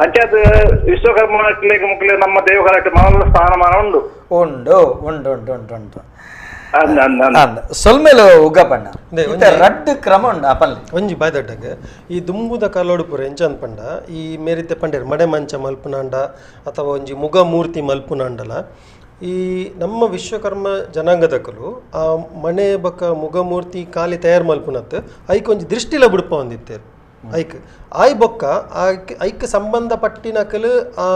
ಅಂಚಾದ ವಿಶ್ವಕರ್ಮ ಮುಕ್ಲೆ ನಮ್ಮ ದೈವ ಮಾನವ ಸ್ಥಾನಮಾನ ಉಂಡು ಉಂಡು ಉಂಡು ಉಂಟು ಉಂಟು ಉಂಟು ಸೊಲ್ಮೇಲು ಉಗ್ಗಪ್ಪಣ್ಣ ರಡ್ಡು ಕ್ರಮ ಉಂಡು ಅಪಲ್ಲಿ ಒಂಜಿ ಬಾಯ್ದಡ್ಡಗ ಈ ದುಂಬುದ ಕಾಲೋಡುಪುರ ಎಂಚ ಅನ್ಪಂಡ ಈ ಮೇರಿತ್ತೆ ಪಂಡೇರು ಮಡೆ ಮಂಚ ಮಲ್ಪುನಾಂಡ ಅಥವಾ ಒಂಜಿ ಮುಗ ಮೂರ್ತಿ ಮಲ್ಪುನಾಂಡಲ ಈ ನಮ್ಮ ವಿಶ್ವಕರ್ಮ ಜನಾಂಗದಕಲು ಆ ಮಣೆ ಬಕ್ಕ ಮುಗಮೂರ್ತಿ ಖಾಲಿ ತಯಾರು ಮಲ್ಪುನತ್ತು ಐಕ್ ಒಂಜಿ ದೃಷ್ಟಿಲ ಬುಡ್ಪ ಒಂದಿತ್ತೇರು ಐಕ್ ಆಯ್ ಬೊಕ್ಕ ಐಕ್ ಸಂಬಂಧಪಟ್ಟಿನಕಲು ಆ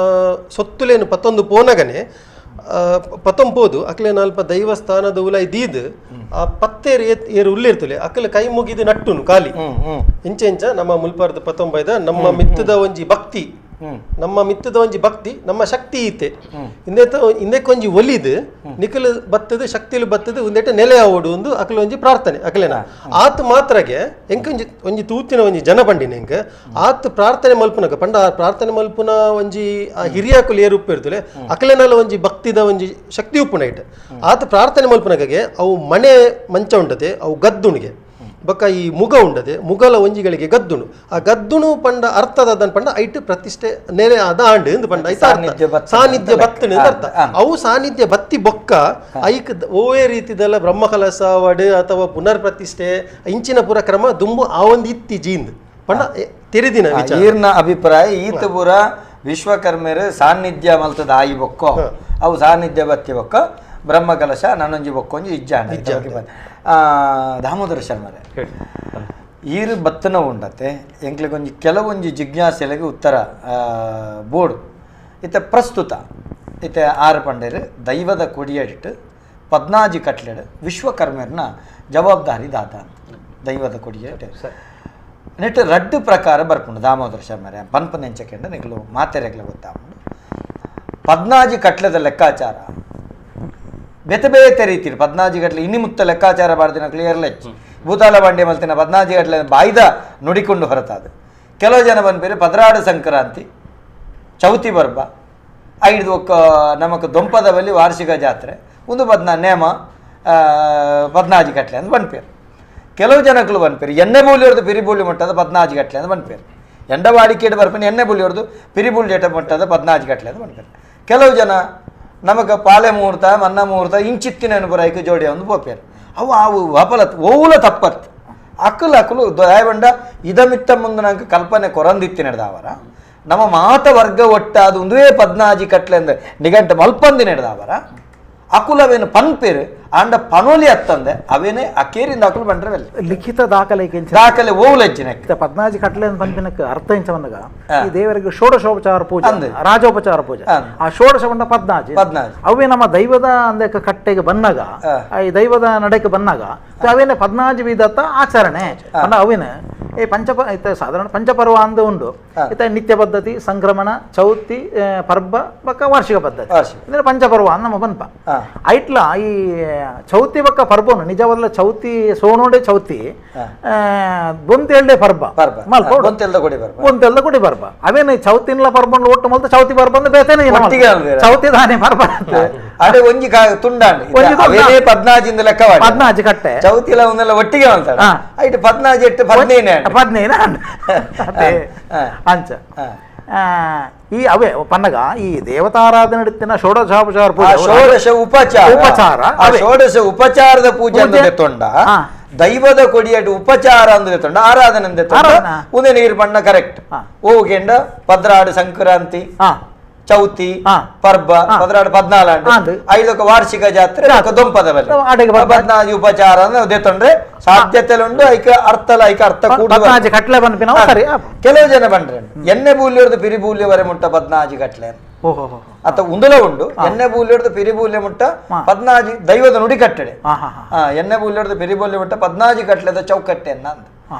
ಸೊತ್ತುಲೇನು ಪತ್ತೊಂದು ಪೋನಗನೆ ಪತ್ತೊಂಬೋದು ಅಕ್ಲೇನ ಅಲ್ಪ ದೈವಸ್ಥಾನದ ಉಲೈ ದೀದ್ ಆ ಪತ್ತೇರು ಏರು ಉಲ್ಲಿರ್ತಲೆ ಅಕಲ ಕೈ ಮುಗಿದು ನಟ್ಟುನು ಖಾಲಿ ಇಂಚ ಇಂಚ ನಮ್ಮ ಮುಲ್ಪಾರ್ದ ಪತ್ತೊಂಬೈದ ನಮ್ಮ ಮಿತ್ತದ ಒಂಜಿ ಭಕ್ತಿ ನಮ್ಮ ಮಿತ್ತದ ಒಂಜಿ ಭಕ್ತಿ ನಮ್ಮ ಶಕ್ತಿ ಈತೆ ಇಂದೆತ ಇಂದೆಕೊಂಜಿ ಒಲಿದು ನಿಖಲು ಬತ್ತದು ಶಕ್ತಿಲು ಬತ್ತದು ಒಂದೆಟ ನೆಲೆ ಆವೋಡು ಒಂದು ಅಕಲ ಒಂಜಿ ಪ್ರಾರ್ಥನೆ ಅಕಲೇನ ಆತ ಮಾತ್ರಗೆ ಎಂಕೊಂಜಿ ಒಂಜಿ ತೂತಿನ ಒಂಜಿ ಜನ ಪಂಡಿನ ಎಂಕ ಆತ ಪ್ರಾರ್ಥನೆ ಮಲ್ಪುನಕ ಪಂಡ ಆ ಪ್ರಾರ್ಥನೆ ಮಲ್ಪುನ ಒಂಜಿ ಆ ಹಿರಿಯಾಕುಲು ಏರು ಉಪ್ಪು ಇರ್ತಲೆ ಅಕಲೆನಲ್ಲ ಒಂಜಿ ಭಕ್ತಿದ ಒಂಜಿ ಶಕ್ತಿ ಉಪ್ಪುನ ಇಟ್ಟು ಆತ ಪ್ರಾರ್ಥನೆ ಮಲ್ಪುನಕಗೆ ಅವು ಮನೆ ಮಂಚ ಉಂಟತೆ ಅವು ಗದ್ದುಣಿಗೆ ಬೊಕ್ಕ ಈ ಮುಗ ಉಂಡದೆ ಮುಗಲ ಒಂಜಿಗಳಿಗೆ ಗದ್ದುಣು ಆ ಗದ್ದುಣು ಪಂಡ ಅರ್ಥದ ಪಂಡ ಐಟ್ ಪ್ರತಿಷ್ಠೆ ನೆಲೆ ಆದ ಆಂಡು ಎಂದು ಪಂಡ ಐತ ಸಾನ್ನಿಧ್ಯ ಬತ್ತಣೆ ಅಂತ ಅರ್ಥ. ಅವು ಸಾನ್ನಿಧ್ಯ ಬತ್ತಿ ಬೊಕ್ಕ ಐಕ್ ಓವೇ ರೀತಿದೆಲ್ಲ ಬ್ರಹ್ಮಕಲಶ ವಡು ಅಥವಾ ಪುನರ್ ಪ್ರತಿಷ್ಠೆ ಇಂಚಿನ ಪುರ ಕ್ರಮ ದುಂಬು ಆ ಒಂದು ಇತ್ತಿ ಜೀಂದ್ ಪಂಡ ತೆರೆದಿನ ಈರ್ನ ಅಭಿಪ್ರಾಯ ಈತ ಪುರ ವಿಶ್ವಕರ್ಮರು ಸಾನ್ನಿಧ್ಯ ಮಲ್ತದ ಆಯಿ ಬೊಕ್ಕೋ ಅವು ಸಾನ್ನಿಧ್ಯ ಬತ್ತಿ ಬೊಕ್ಕ ಬ್ರಹ್ಮಕಲಶ ನನ್ನೊಂಜಿ ಬೊಕ್ಕೊಂಜಿ ಇಜ್ಜಾಂಡ ದಾಮೋದರ ಶರ್ಮರೆ ಈರು ಬತ್ತನ ಉಂಡತೆ ಎಂಕ್ಲಿಗೊಂಜಿ ಕೆಲವೊಂಜಿ ಜಿಜ್ಞಾಸೆಲೆಗೆ ಉತ್ತರ ಬೋರ್ಡು ಇತ್ತ ಪ್ರಸ್ತುತ ಇತ್ತ ಆರು ಪಂಡೇರು ದೈವದ ಕೊಡಿಯಡಿಟ್ಟು ಪದ್ನಾಜಿ ಕಟ್ಲೆಡು ವಿಶ್ವಕರ್ಮರ್ನ ಜವಾಬ್ದಾರಿ ದಾತ ಅಂತ ದೈವದ ಕೊಡಿಯಡಿಟ್ಟು ನೆಟ್ಟು ರಡ್ಡು ಪ್ರಕಾರ ಬರ್ಪುಂಡು ದಾಮೋದರ ಶರ್ಮರೆ ಪನ್ಪನೆಂಚಕೆಂಡ ನಿಕ್ಲು ಮಾತೆರೆಗ್ಲ ಗೊತ್ತಾಪುಂಡು ಪದ್ನಾಜಿ ಕಟ್ಲೆದ ಲೆಕ್ಕಾಚಾರ ಬೇತೆ ಬೇತೆ ರೀತಿ ಪದ್ನಾಜಿ ಗಟ್ಲೆ ಇನ್ನಿ ಮುತ್ತ ಲೆಕ್ಕಾಚಾರ ಬಾರ್ದಿನ ಕ್ಲಿಯರ್ ಲೆಚ್ ಭೂತಾಲ ಬಂಡೆ ಮಲ್ತಿನ ಪದ್ನಾಜಿ ಗಟ್ಲೆ ಬಾಯ್ದ ನುಡಿಕೊಂಡು ಹೊರತಾದ ಕೆಲವು ಜನ ಬಂದ್ಬೇರೆ ಪದ್ರಾಡು ಸಂಕ್ರಾಂತಿ ಚೌತಿ ಬರ್ಬ ಐದು ಒಕ್ಕ ನಮಕ್ ದೊಂಪದ ಬಲ್ಲಿ ವಾರ್ಷಿಕ ಜಾತ್ರೆ ಒಂದು ಪದ್ನಾ ನೇಮ ಪದ್ನಾಜಿ ಗಟ್ಲೆ ಅಂತ ಬನ್ಪೇರು ಕೆಲವು ಜನಕ್ಕಳು ಬನ್ಪೇರು ಎಣ್ಣೆ ಬೂಲಿಯವ್ರದ್ದು ಪಿರಿಬೂಲಿ ಮಟ್ಟದ ಪದ್ನಾಜಿ ಗಟ್ಲೆ ಅಂತ ಬನ್ಪೇರು ಎಂಡ ವಾಡಿಕೆಡು ಬರ್ಪೇನೆ ಎಣ್ಣೆ ಬೂಲಿಯವ್ರದ್ದು ಪಿರಿಬೂಲಿ ಮಟ್ಟದ ಪದ್ನಾಜಿ ಗಟ್ಲೆ ಅಂತ ಬನ್ಪೇರು ಕೆಲವು ಜನ ನಮಗ ಪಾಲೆ ಮುಹೂರ್ತ ಮನ್ನ ಮುಹೂರ್ತ ಇಂಚಿತ್ತಿನ ಪುರಾಯ್ಕೆ ಜೋಡಿ ಒಂದು ಪೋಪೇರು ಅವು ಅವು ವಪಲತ್ ಓವುಲ ತಪ್ಪತ್ ಅಕುಲು ಅಕುಲು ದಯಬಂಡ ಇದಮಿತ್ತ ಮುಂದೆ ನಂಗೆ ಕಲ್ಪನೆ ಕೊರಂದಿತ್ತಿ ನಡೆದಾವರ ನಮ್ಮ ಮಾತ ವರ್ಗ ಒಟ್ಟ ಅದು ಒಂದೇ ಪದ್ನಾಜಿ ಕಟ್ಲೆ ಅಂದ್ರೆ ನಿಘಂಟು ಮಲ್ಪಂದಿ ನಡೆದಾವರ ಅಕುಲವೇನು ಪನ್ಪೇರು ಆಂಡ ಪನೋಲಿ ಅತ್ತಂದೆ ಅವೇನೆ ಅಕೇರಿಂದ ಅಕುಲು ಬಂದ್ರೆ ಲಿಖಿತ ದಾಖಲೆ ದಾಖಲೆ ಓವುಲಜ್ಜಿನ ಪದ್ನಾಜಿ ಕಟ್ಲೆ ಪನ್ಪಿನಕ್ಕೆ ಅರ್ಥ ಇಂಚವನ್ನಗ ಈ ದೇವರಿಗೆ ಷೋಡಶೋಪಚಾರ ಪೂಜೆ ರಾಜೋಪಚಾರ ಪೂಜೆ ಆ ಷೋಡಶ ಬಂಡ ಪದ್ನಾಜಿ ಪದ್ನಾಜಿ ಅವೇ ನಮ್ಮ ದೈವದ ಅಂದಕ್ಕೆ ಕಟ್ಟೆಗೆ ಬನ್ನಾಗ ಈ ದೈವದ ನಡೆಗೆ ಬನ್ನಾಗ ಅವೇನೆ ಪದ್ನಾಜಿ ವಿಧತ್ತ ಆಚರಣೆ ಅಂಡ ಅವೇನೆ ಈ ಪಂಚ ಸಾಧಾರಣ ಪಂಚಪರ್ವ ಅಂದ ಉಂಡು ಇತ್ತ ನಿತ್ಯ ಪದ್ಧತಿ ಸಂಕ್ರಮಣ ಚೌತಿ ಪರ್ಬ ಬಕ್ಕ ವಾರ್ಷಿಕ ಪದ್ಧತಿ ಅಂದ್ರೆ ಪಂಚಪರ್ವ ನಮ್ಮ ಪನ್ಪ ಐಟ್ಲ ಈ ಚೌತಿ ಬಕ್ಕ ಪರ್ಬನು ನಿಜವಾದ ಚೌತಿ ಸೋನೋಡೆ ಚೌತಿ ಬೊಂತೇಳ್ಡೆ ಪರ್ಬ ಬೊಂತೆಲ್ದ ಗುಡಿ ಪರ್ಬ ಅವೇನು ಚೌತಿನ್ಲ ಪರ್ಬನ್ ಒಟ್ಟು ಮಲ್ತ ಚೌತಿ ಪರ್ಬ ಅಂದ್ರೆ ಬೇತೇನೆ ಚೌತಿ ದಾನೆ ಪರ್ಬ ಅದೇ ಒಂಜಿ ತುಂಡಾಂಡ್ ಪದ್ನಾಜಿಂದ ಲೆಕ್ಕ ಪದ್ನಾಜಿ ಕಟ್ಟೆ ಚೌತಿಲ ಒಂದೆಲ್ಲ ಒಟ್ಟಿಗೆ ಅಂತಾರೆ ಐಟ್ ಪದ್ನಾಜಿ ಎಟ್ಟು ಪದ್ನೈನೇ ಪದ್ನೈನ ಅಂಚ ಈ ಅವೇ ಪನ್ನಗ ಈ ದೇವತಾರಾಧನೆ ನಡೀತಿನ ಷೋಡಶೋಪಚಾರ ಪೂಜೆ ಷೋಡಶ ಉಪಚಾರ ಉಪಚಾರ ಷೋಡಶ ಉಪಚಾರದ ಪೂಜೆ ಅಂದ್ರೆ ತೊಂಡ ದೈವದ ಕೊಡಿಯಟ್ಟು ಉಪಚಾರ ಅಂದ್ರೆ ತೊಂಡ ಆರಾಧನೆ ಅಂದ್ರೆ ತೊಂಡ ಉಂದೆ ನೀರು ಬಣ್ಣ ಕರೆಕ್ಟ್ ಓಗೆಂಡ ಪದ್ರಾಡು ಸಂಕ್ರಾಂತಿ ಚೌತಿ ಪರ್ಬ ಪದ್ರಾಡು ಪದ್ನಾಲ್ಕು ಐದಕ್ಕೆ ವಾರ್ಷಿಕ ಜಾತ್ರೆ ದೊಂಪದ ಬಲೆ ಪದ್ನಾಜಿ ಉಪಚಾರ ಅಂದ್ರೆ ತೊಂದ್ರೆ ಸಾಧ್ಯತೆ ಉಂಡು ಐಕ ಅರ್ಥಲ ಐಕ ಅರ್ಥ ಕೂಡ ಕಟ್ಲೆ ಬಂದ್ಪಿನ ಕೆಲವು ಜನ ಬಂದ್ರೆ ಎಣ್ಣೆ ಬೂಲ್ಯರ್ದು ಪಿರಿಬೂಲ್ಯವರೆ ಮುಟ್ಟ ಪದ್ನಾಜಿ ಕಟ್ಲೆ ಅಥ ಉಂದುಲ ಉಂಡು ಎಣ್ಣೆ ಬೂಲ್ಯರ್ದು ಪಿರಿಬೂಲ್ಯ ಮುಟ್ಟ ಪದ್ನಾಜಿ ದೈವದ ನುಡಿ ಕಟ್ಟಡೆ ಎಣ್ಣೆ ಬೂಲ್ಯರ್ದು ಪಿರಿಬೂಲ್ಯ ಮುಟ್ಟ ಪದ್ನಾಜಿ ಕಟ್ಲೆದ ಚೌಕಟ್ಟೆ ಅನ್ನ ಅಂತ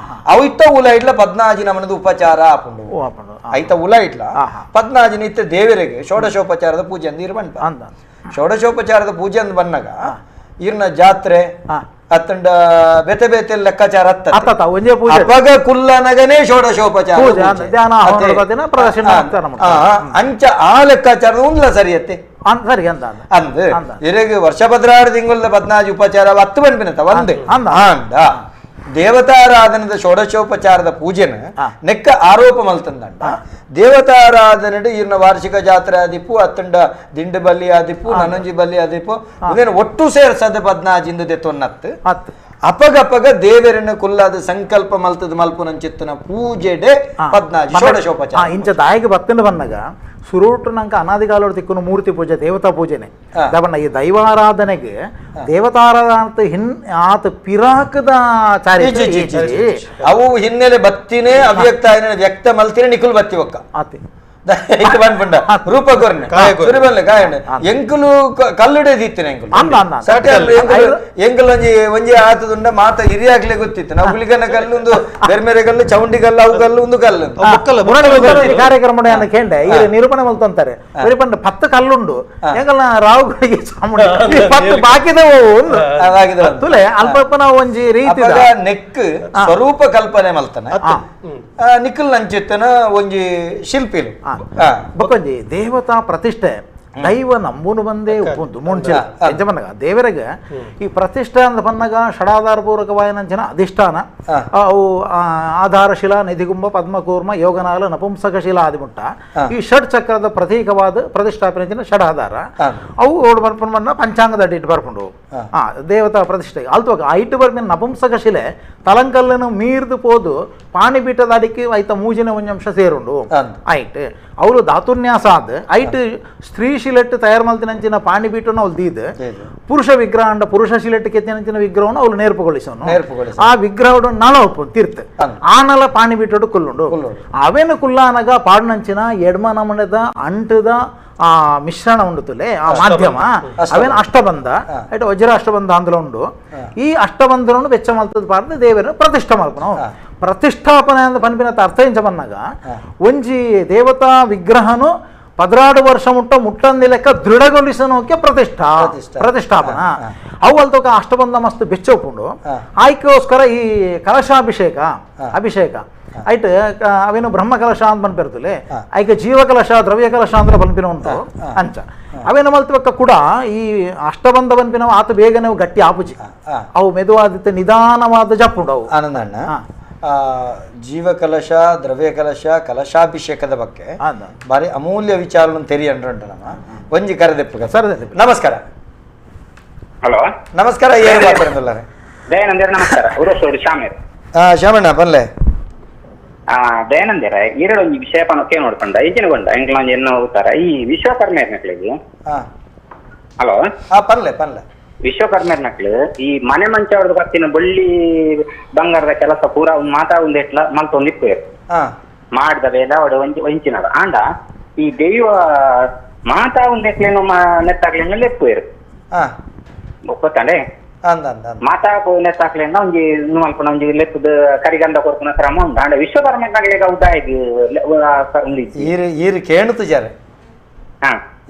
ಅವಿತ್ತ ಉಲ ಇಡ್ಲ ಪದ್ನಾಜಿ ನಮನದು ಉಪಚಾರ ಆಪುಂಡು ಐತ ಉಲ ಇಡ್ಲ ಪದ್ನಾಜಿ ನಿತ್ಯ ದೇವರಿಗೆ ಷೋಡಶೋಪಚಾರದ ಪೂಜೆ ಅಂದ್ ಇರ್ ಬಣ್ಣ ಷೋಡಶೋಪಚಾರದ ಪೂಜೆ ಅಂದ್ ಬನ್ನಾಗ ಇರ್ನ ಜಾತ್ರೆ ಅತ್ತಂಡ ಬೇತೆ ಬೇತೆ ಲೆಕ್ಕಾಚಾರ ಅತ್ತ ಅಪಗ ಕುಲ್ಲನಗನೇ ಷೋಡಶೋಪಚಾರ ಅಂಚ ಆ ಲೆಕ್ಕಾಚಾರದ ಉಂಡ್ಲ ಸರಿಯತ್ತೆ ಸರಿ ಅಂತ ಅಂದ್ ಇರಗೆ ವರ್ಷ ಪದ್ರಾರು ತಿಂಗಳ ಪದ್ನಾಜಿ ಉಪಚಾರ ಹತ್ತು ಬಂದ್ಬಿನತ ಒಂದೇ ಅಂದ ದೇವತಾರಾಧನದ ಷೋಡಶೋಪಚಾರದ ಪೂಜೆನ ನೆಕ್ಕ ಆರೋಪ ಮಲ್ತಂದಂಡ ದೇವತಾರಾಧನೆ ಇರ್ನ ವಾರ್ಷಿಕ ಜಾತ್ರೆ ಆದಿಪ್ಪು ಅತ್ತಂಡ ದಿಂಡು ಬಲ್ಲಿ ಆದಿಪ್ಪು ನನಂಜಿ ಬಲ್ಲಿ ಆದಿಪ್ಪು ಅದೇನು ಒಟ್ಟು ಸೇರ್ಸದ ಪದ್ನಾಜಿಂದ ದೆತ್ತೊನ್ನತ್ತು ಅಪಗಪಗ ದೇವರನ್ನು ಕುಲ್ಲಾದ ಸಂಕಲ್ಪ ಮಲ್ತದ ಮಲ್ಪುನಂಚಿತ್ತನ ಪೂಜೆಡೆ ಪದ್ನಾಜಿ ಷೋಡಶೋಪಚಾರ ಇಂಚ ದಾಯಿಗೆ ಬತ್ತನ ಬಂದಾಗ ಸುರುಟು ನಂಗೆ ಅನಾದಿಕಾಲೋಡು ತಿಕ್ಕುನು ಮೂರ್ತಿ ಪೂಜೆ ದೇವತಾ ಪೂಜೆನೆ ದವಣ್ಣ ಈ ದೈವಾರಾಧನೆಗೆ ದೇವತಾರಾಧನೆ ಹಿನ್ ಆತ ಪಿರಾಕದ ಚಾರಿತ್ರೆ ಅವು ಹಿನ್ನೆಲೆ ಬತ್ತಿನೇ ಅವ್ಯಕ್ತ ವ್ಯಕ್ತ ಮಲ್ತಿನೇ ನಿಖುಲ್ ಬತ್ತಿ ಒಕ್ಕ ಆತಿ ರೂಪಕೊರ್ನೆ ಕಾಯಣ್ಣ ಎಂಕುಲು ಕಲ್ಲುಡೆ ದಿತ್ತಿನ ಎಂಕುಲು ಎಂಕುಲು ಒಂಜಿ ಒಂಜಿ ಆತದುಂಡ ಮಾತ ಹಿರಿಯಾಗ್ಲೆ ಗೊತ್ತಿತ್ತು ನಾವು ಗುಳಿಗನ ಕಲ್ಲು ಒಂದು ಬೆರ್ಮೆರೆ ಕಲ್ಲು ಚೌಂಡಿ ಕಲ್ಲು ಅವು ಕಲ್ಲು ಒಂದು ಕಲ್ಲು ಕಾರ್ಯಕ್ರಮ ಕೇಂಡೆ ಈ ನಿರೂಪಣೆ ಮಲ್ತಂತಾರೆ ಪತ್ತು ಕಲ್ಲುಂಡು ಎಂಕಲ್ನ ರಾವು ಪತ್ತು ಬಾಕಿದ ತುಲೆ ಅಲ್ಪ ನಾವು ಒಂಜಿ ರೀತಿ ನೆಕ್ ಸ್ವರೂಪ ಕಲ್ಪನೆ ಮಲ್ತನ ನಿಖಲ್ ನಂಚಿತ್ತನ ಒಂಜಿ ಶಿಲ್ಪಿಲು ಬೊಕೊಂಜಿ ದೇವತಾ ಪ್ರತಿಷ್ಠೆ ದೈವ ನಂಬುನು ಬಂದೇ ಉಪ್ಪುಂದು ಮುಂಚೆ ಯಜಮಾನಗ ದೇವರಿಗೆ ಈ ಪ್ರತಿಷ್ಠೆ ಅಂದ ಬಂದಾಗ ಷಡಾಧಾರ ಪೂರಕವಾಯನಂಚನ ಅಧಿಷ್ಠಾನ ಅವು ಆಧಾರಶಿಲಾ ನಿಧಿಗುಂಬ ಪದ್ಮಕೂರ್ಮ ಯೋಗನಾಲ ನಪುಂಸಕ ಶಿಲಾ ಆದಿಮುಟ್ಟ ಈ ಷಡ್ ಚಕ್ರದ ಪ್ರತೀಕವಾದ ಪ್ರತಿಷ್ಠಾಪನೆ ಷಡಾಧಾರ ಅವು ಓಡ್ ಬರ್ಕೊಂಡು ಬಂದ ಪಂಚಾಂಗದ ಅಡ್ಡಿ ಇಟ್ಟು ಬರ್ಕೊಂಡು ದೇವತಾ ಪ್ರತಿಷ್ಠೆ ಅಲ್ತವಾಗ ಆ ಇಟ್ಟು ಬರ್ಪಿನ ನಪುಂಸಕ ಶಿಲೆ ತಲಂಕಲ್ಲನ್ನು ಮೀರ್ದು ಪೋದು ಪಾಣಿಪೀಠದ ಅಡಿಕೆ ಐತ ಮೂಜಿನ ಒಂಜಂಶ ಸೇರುಂಡು ಆಯ್ತು ಅವರು ಧಾತುನ್ಯಾಸ ಆದ ಐಟ್ ಸ್ತ್ರೀ ಶಿಲೆಟ್ ತಯಾರು ಮಲ್ತಿನಂಚಿನ ಪಾಣಿಪೀಠನ ಅವ್ರು ದೀದ್ ಪುರುಷ ವಿಗ್ರಹ ಅಂಡ ಪುರುಷ ಶಿಲೆಟ್ ಕೆತ್ತಿನಂಚಿನ ವಿಗ್ರಹವನ್ನು ಅವ್ರು ನೇರ್ಪುಗೊಳಿಸೋನು ಆ ವಿಗ್ರಹಡು ನಳ ಒಪ್ಪು ತೀರ್ಥ ಆ ನಲ ಪಾಣಿಪೀಠಡು ಕುಲ್ಲುಂಡು ಅವೇನು ಕುಲ್ಲಾನಗ ಪಾಡುನಂಚಿನ ಎಡ್ಮ ನಮಣದ ಅಂಟದ ಆ ಮಿಶ್ರಣ ಉಂಡುತ್ತಲೆ ಆ ಮಾಧ್ಯಮ ಅವೇನು ಅಷ್ಟಬಂಧ ಐಟ್ ವಜ್ರ ಅಷ್ಟಬಂಧ ಅಂದಲ ಉಂಡು ಈ ಅಷ್ಟಬಂಧನನ್ನು ಬೆಚ್ಚ ಮಲ್ತದ ಪಾರ್ದ ದೇವರನ್ನು ಪ್ರತಿಷ್ಠೆ ಮಲ್ಪನು ಪ್ರತಿಷ್ಠಾಪನೆ ಅಂದ ಪನ್ಪಿನ ಅರ್ಥ ಇಂಚ ಬಂದಾಗ ಒಂಜಿ ದೇವತಾ ವಿಗ್ರಹನು 16 ವರ್ಷ ಮುಟ್ಟ ಮುಟ್ಟಂದಿ ಲೆಕ್ಕ ದೃಢಗೊಳಿಸನೋಕೆ ಪ್ರತಿಷ್ಠಾ ಪ್ರತಿಷ್ಠಾಪನಾ ಅವು ಅಲ್ತೋಕ ಅಷ್ಟಬಂಧ ಮಸ್ತ್ ಬೆಚ್ಚೋಪುಂಡು ಆಯ್ಕೋಸ್ಕರ ಈ ಕಲಶಾಭಿಷೇಕ ಅಭಿಷೇಕ ಐಟ್ ಅವೇನು ಬ್ರಹ್ಮ ಕಲಶ ಅಂತ ಬಂದ್ಪಿರ್ತಲೆ ಐಕ ಜೀವ ಕಲಶ ದ್ರವ್ಯ ಕಲಶ ಅಂದ್ರೆ ಬಂದ್ಪಿನ ಉಂಟು ಅಂಚ ಅವೇನು ಮಲ್ತವಕ್ಕ ಕೂಡ ಈ ಅಷ್ಟಬಂಧ ಬಂದ್ಪಿನವು ಆತ ಬೇಗನೆ ಗಟ್ಟಿ ಆಪುಜಿ ಅವು ಮೆದುವಾದಿತ್ತು ನಿಧಾನವಾದ ಜಪ್ಪುಂಡು ಅವು ಆನಂದಣ್ಣ ಜೀವಕಲಶ ದ್ರವ್ಯ ಕಲಶ ಕಲಶಾಭಿಷೇಕದ ಬಗ್ಗೆ ಭಾರಿ ಅಮೂಲ್ಯ ವಿಚಾರವನ್ನು ತೆರಿಯಂಡ್ರಂಟ ನಮ್ಮ ಒಂಜಿ ಕರೆದೆಪ್ಪು ಸರ್. ನಮಸ್ಕಾರ. ಹಲೋ ನಮಸ್ಕಾರ. ಏನು ಮಾತಾಡೋದಿಲ್ಲ. ದಯಾನಂದರ ನಮಸ್ಕಾರ. ಉರಸೋಡು ಶ್ಯಾಮೇರ್. ಶ್ಯಾಮಣ್ಣ ಬಲ್ಲೆ. ದಯಾನಂದರ ಎರಡು ಒಂಜಿ ವಿಷಯ ಪನಕ್ಕೆ ನೋಡ್ಕೊಂಡ ಇಂಚಿನ ಗೊಂಡ ಎಂಕ್ಲ ಒಂಜಿ ಎನ್ನ ಹೋಗ್ತಾರ ಈ ವಿಶ್ವಕರ್ಮ ಮಕ್ಕಳಿಗೆ Hello ಪನ್ಲೆ ಪನ್ಲೆ ವಿಶ್ವಕರ್ಮರ್ನಕ್ಲು ಈ ಮನೆ ಮಂಚ ಅವ್ರದ್ದು ಕತ್ತಿನ ಬಳ್ಳಿ ಬಂಗಾರದ ಕೆಲಸ ಪೂರ ಮಾತಾ ಒಂದು ಎಟ್ಲ ಮಲ್ತೊಂದಿಪ್ಪು ಮಾಡಿದ ಬೇಲ ಅವಡು ಒಂಜಿ ಒಂಚಿನದ ಆಂಡ ಈ ದೈವ ಮಾತಾ ಒಂದು ಎಟ್ಲೇನು ನೆತ್ತಾಕ್ಲೇನು ಲೆಪ್ಪುವೇರು ಗೊತ್ತಂಡೆ ಮಾತಾ ನೆತ್ತಾಕ್ಲೇನ ಒಂಜಿ ಮಲ್ಪುನ ಒಂಜಿ ಲೆಪ್ಪದ ಕರಿಗಂಧ ಕೊರ್ಪುನ ಕ್ರಮ ಉಂಡು ಆಂಡ ವಿಶ್ವಕರ್ಮರ್ನಕ್ಲೆಗ್ ಅವು ದಾಯಗ್ ಈರು ಈರು ಕೇಣುತ್ತುಜಾರೆ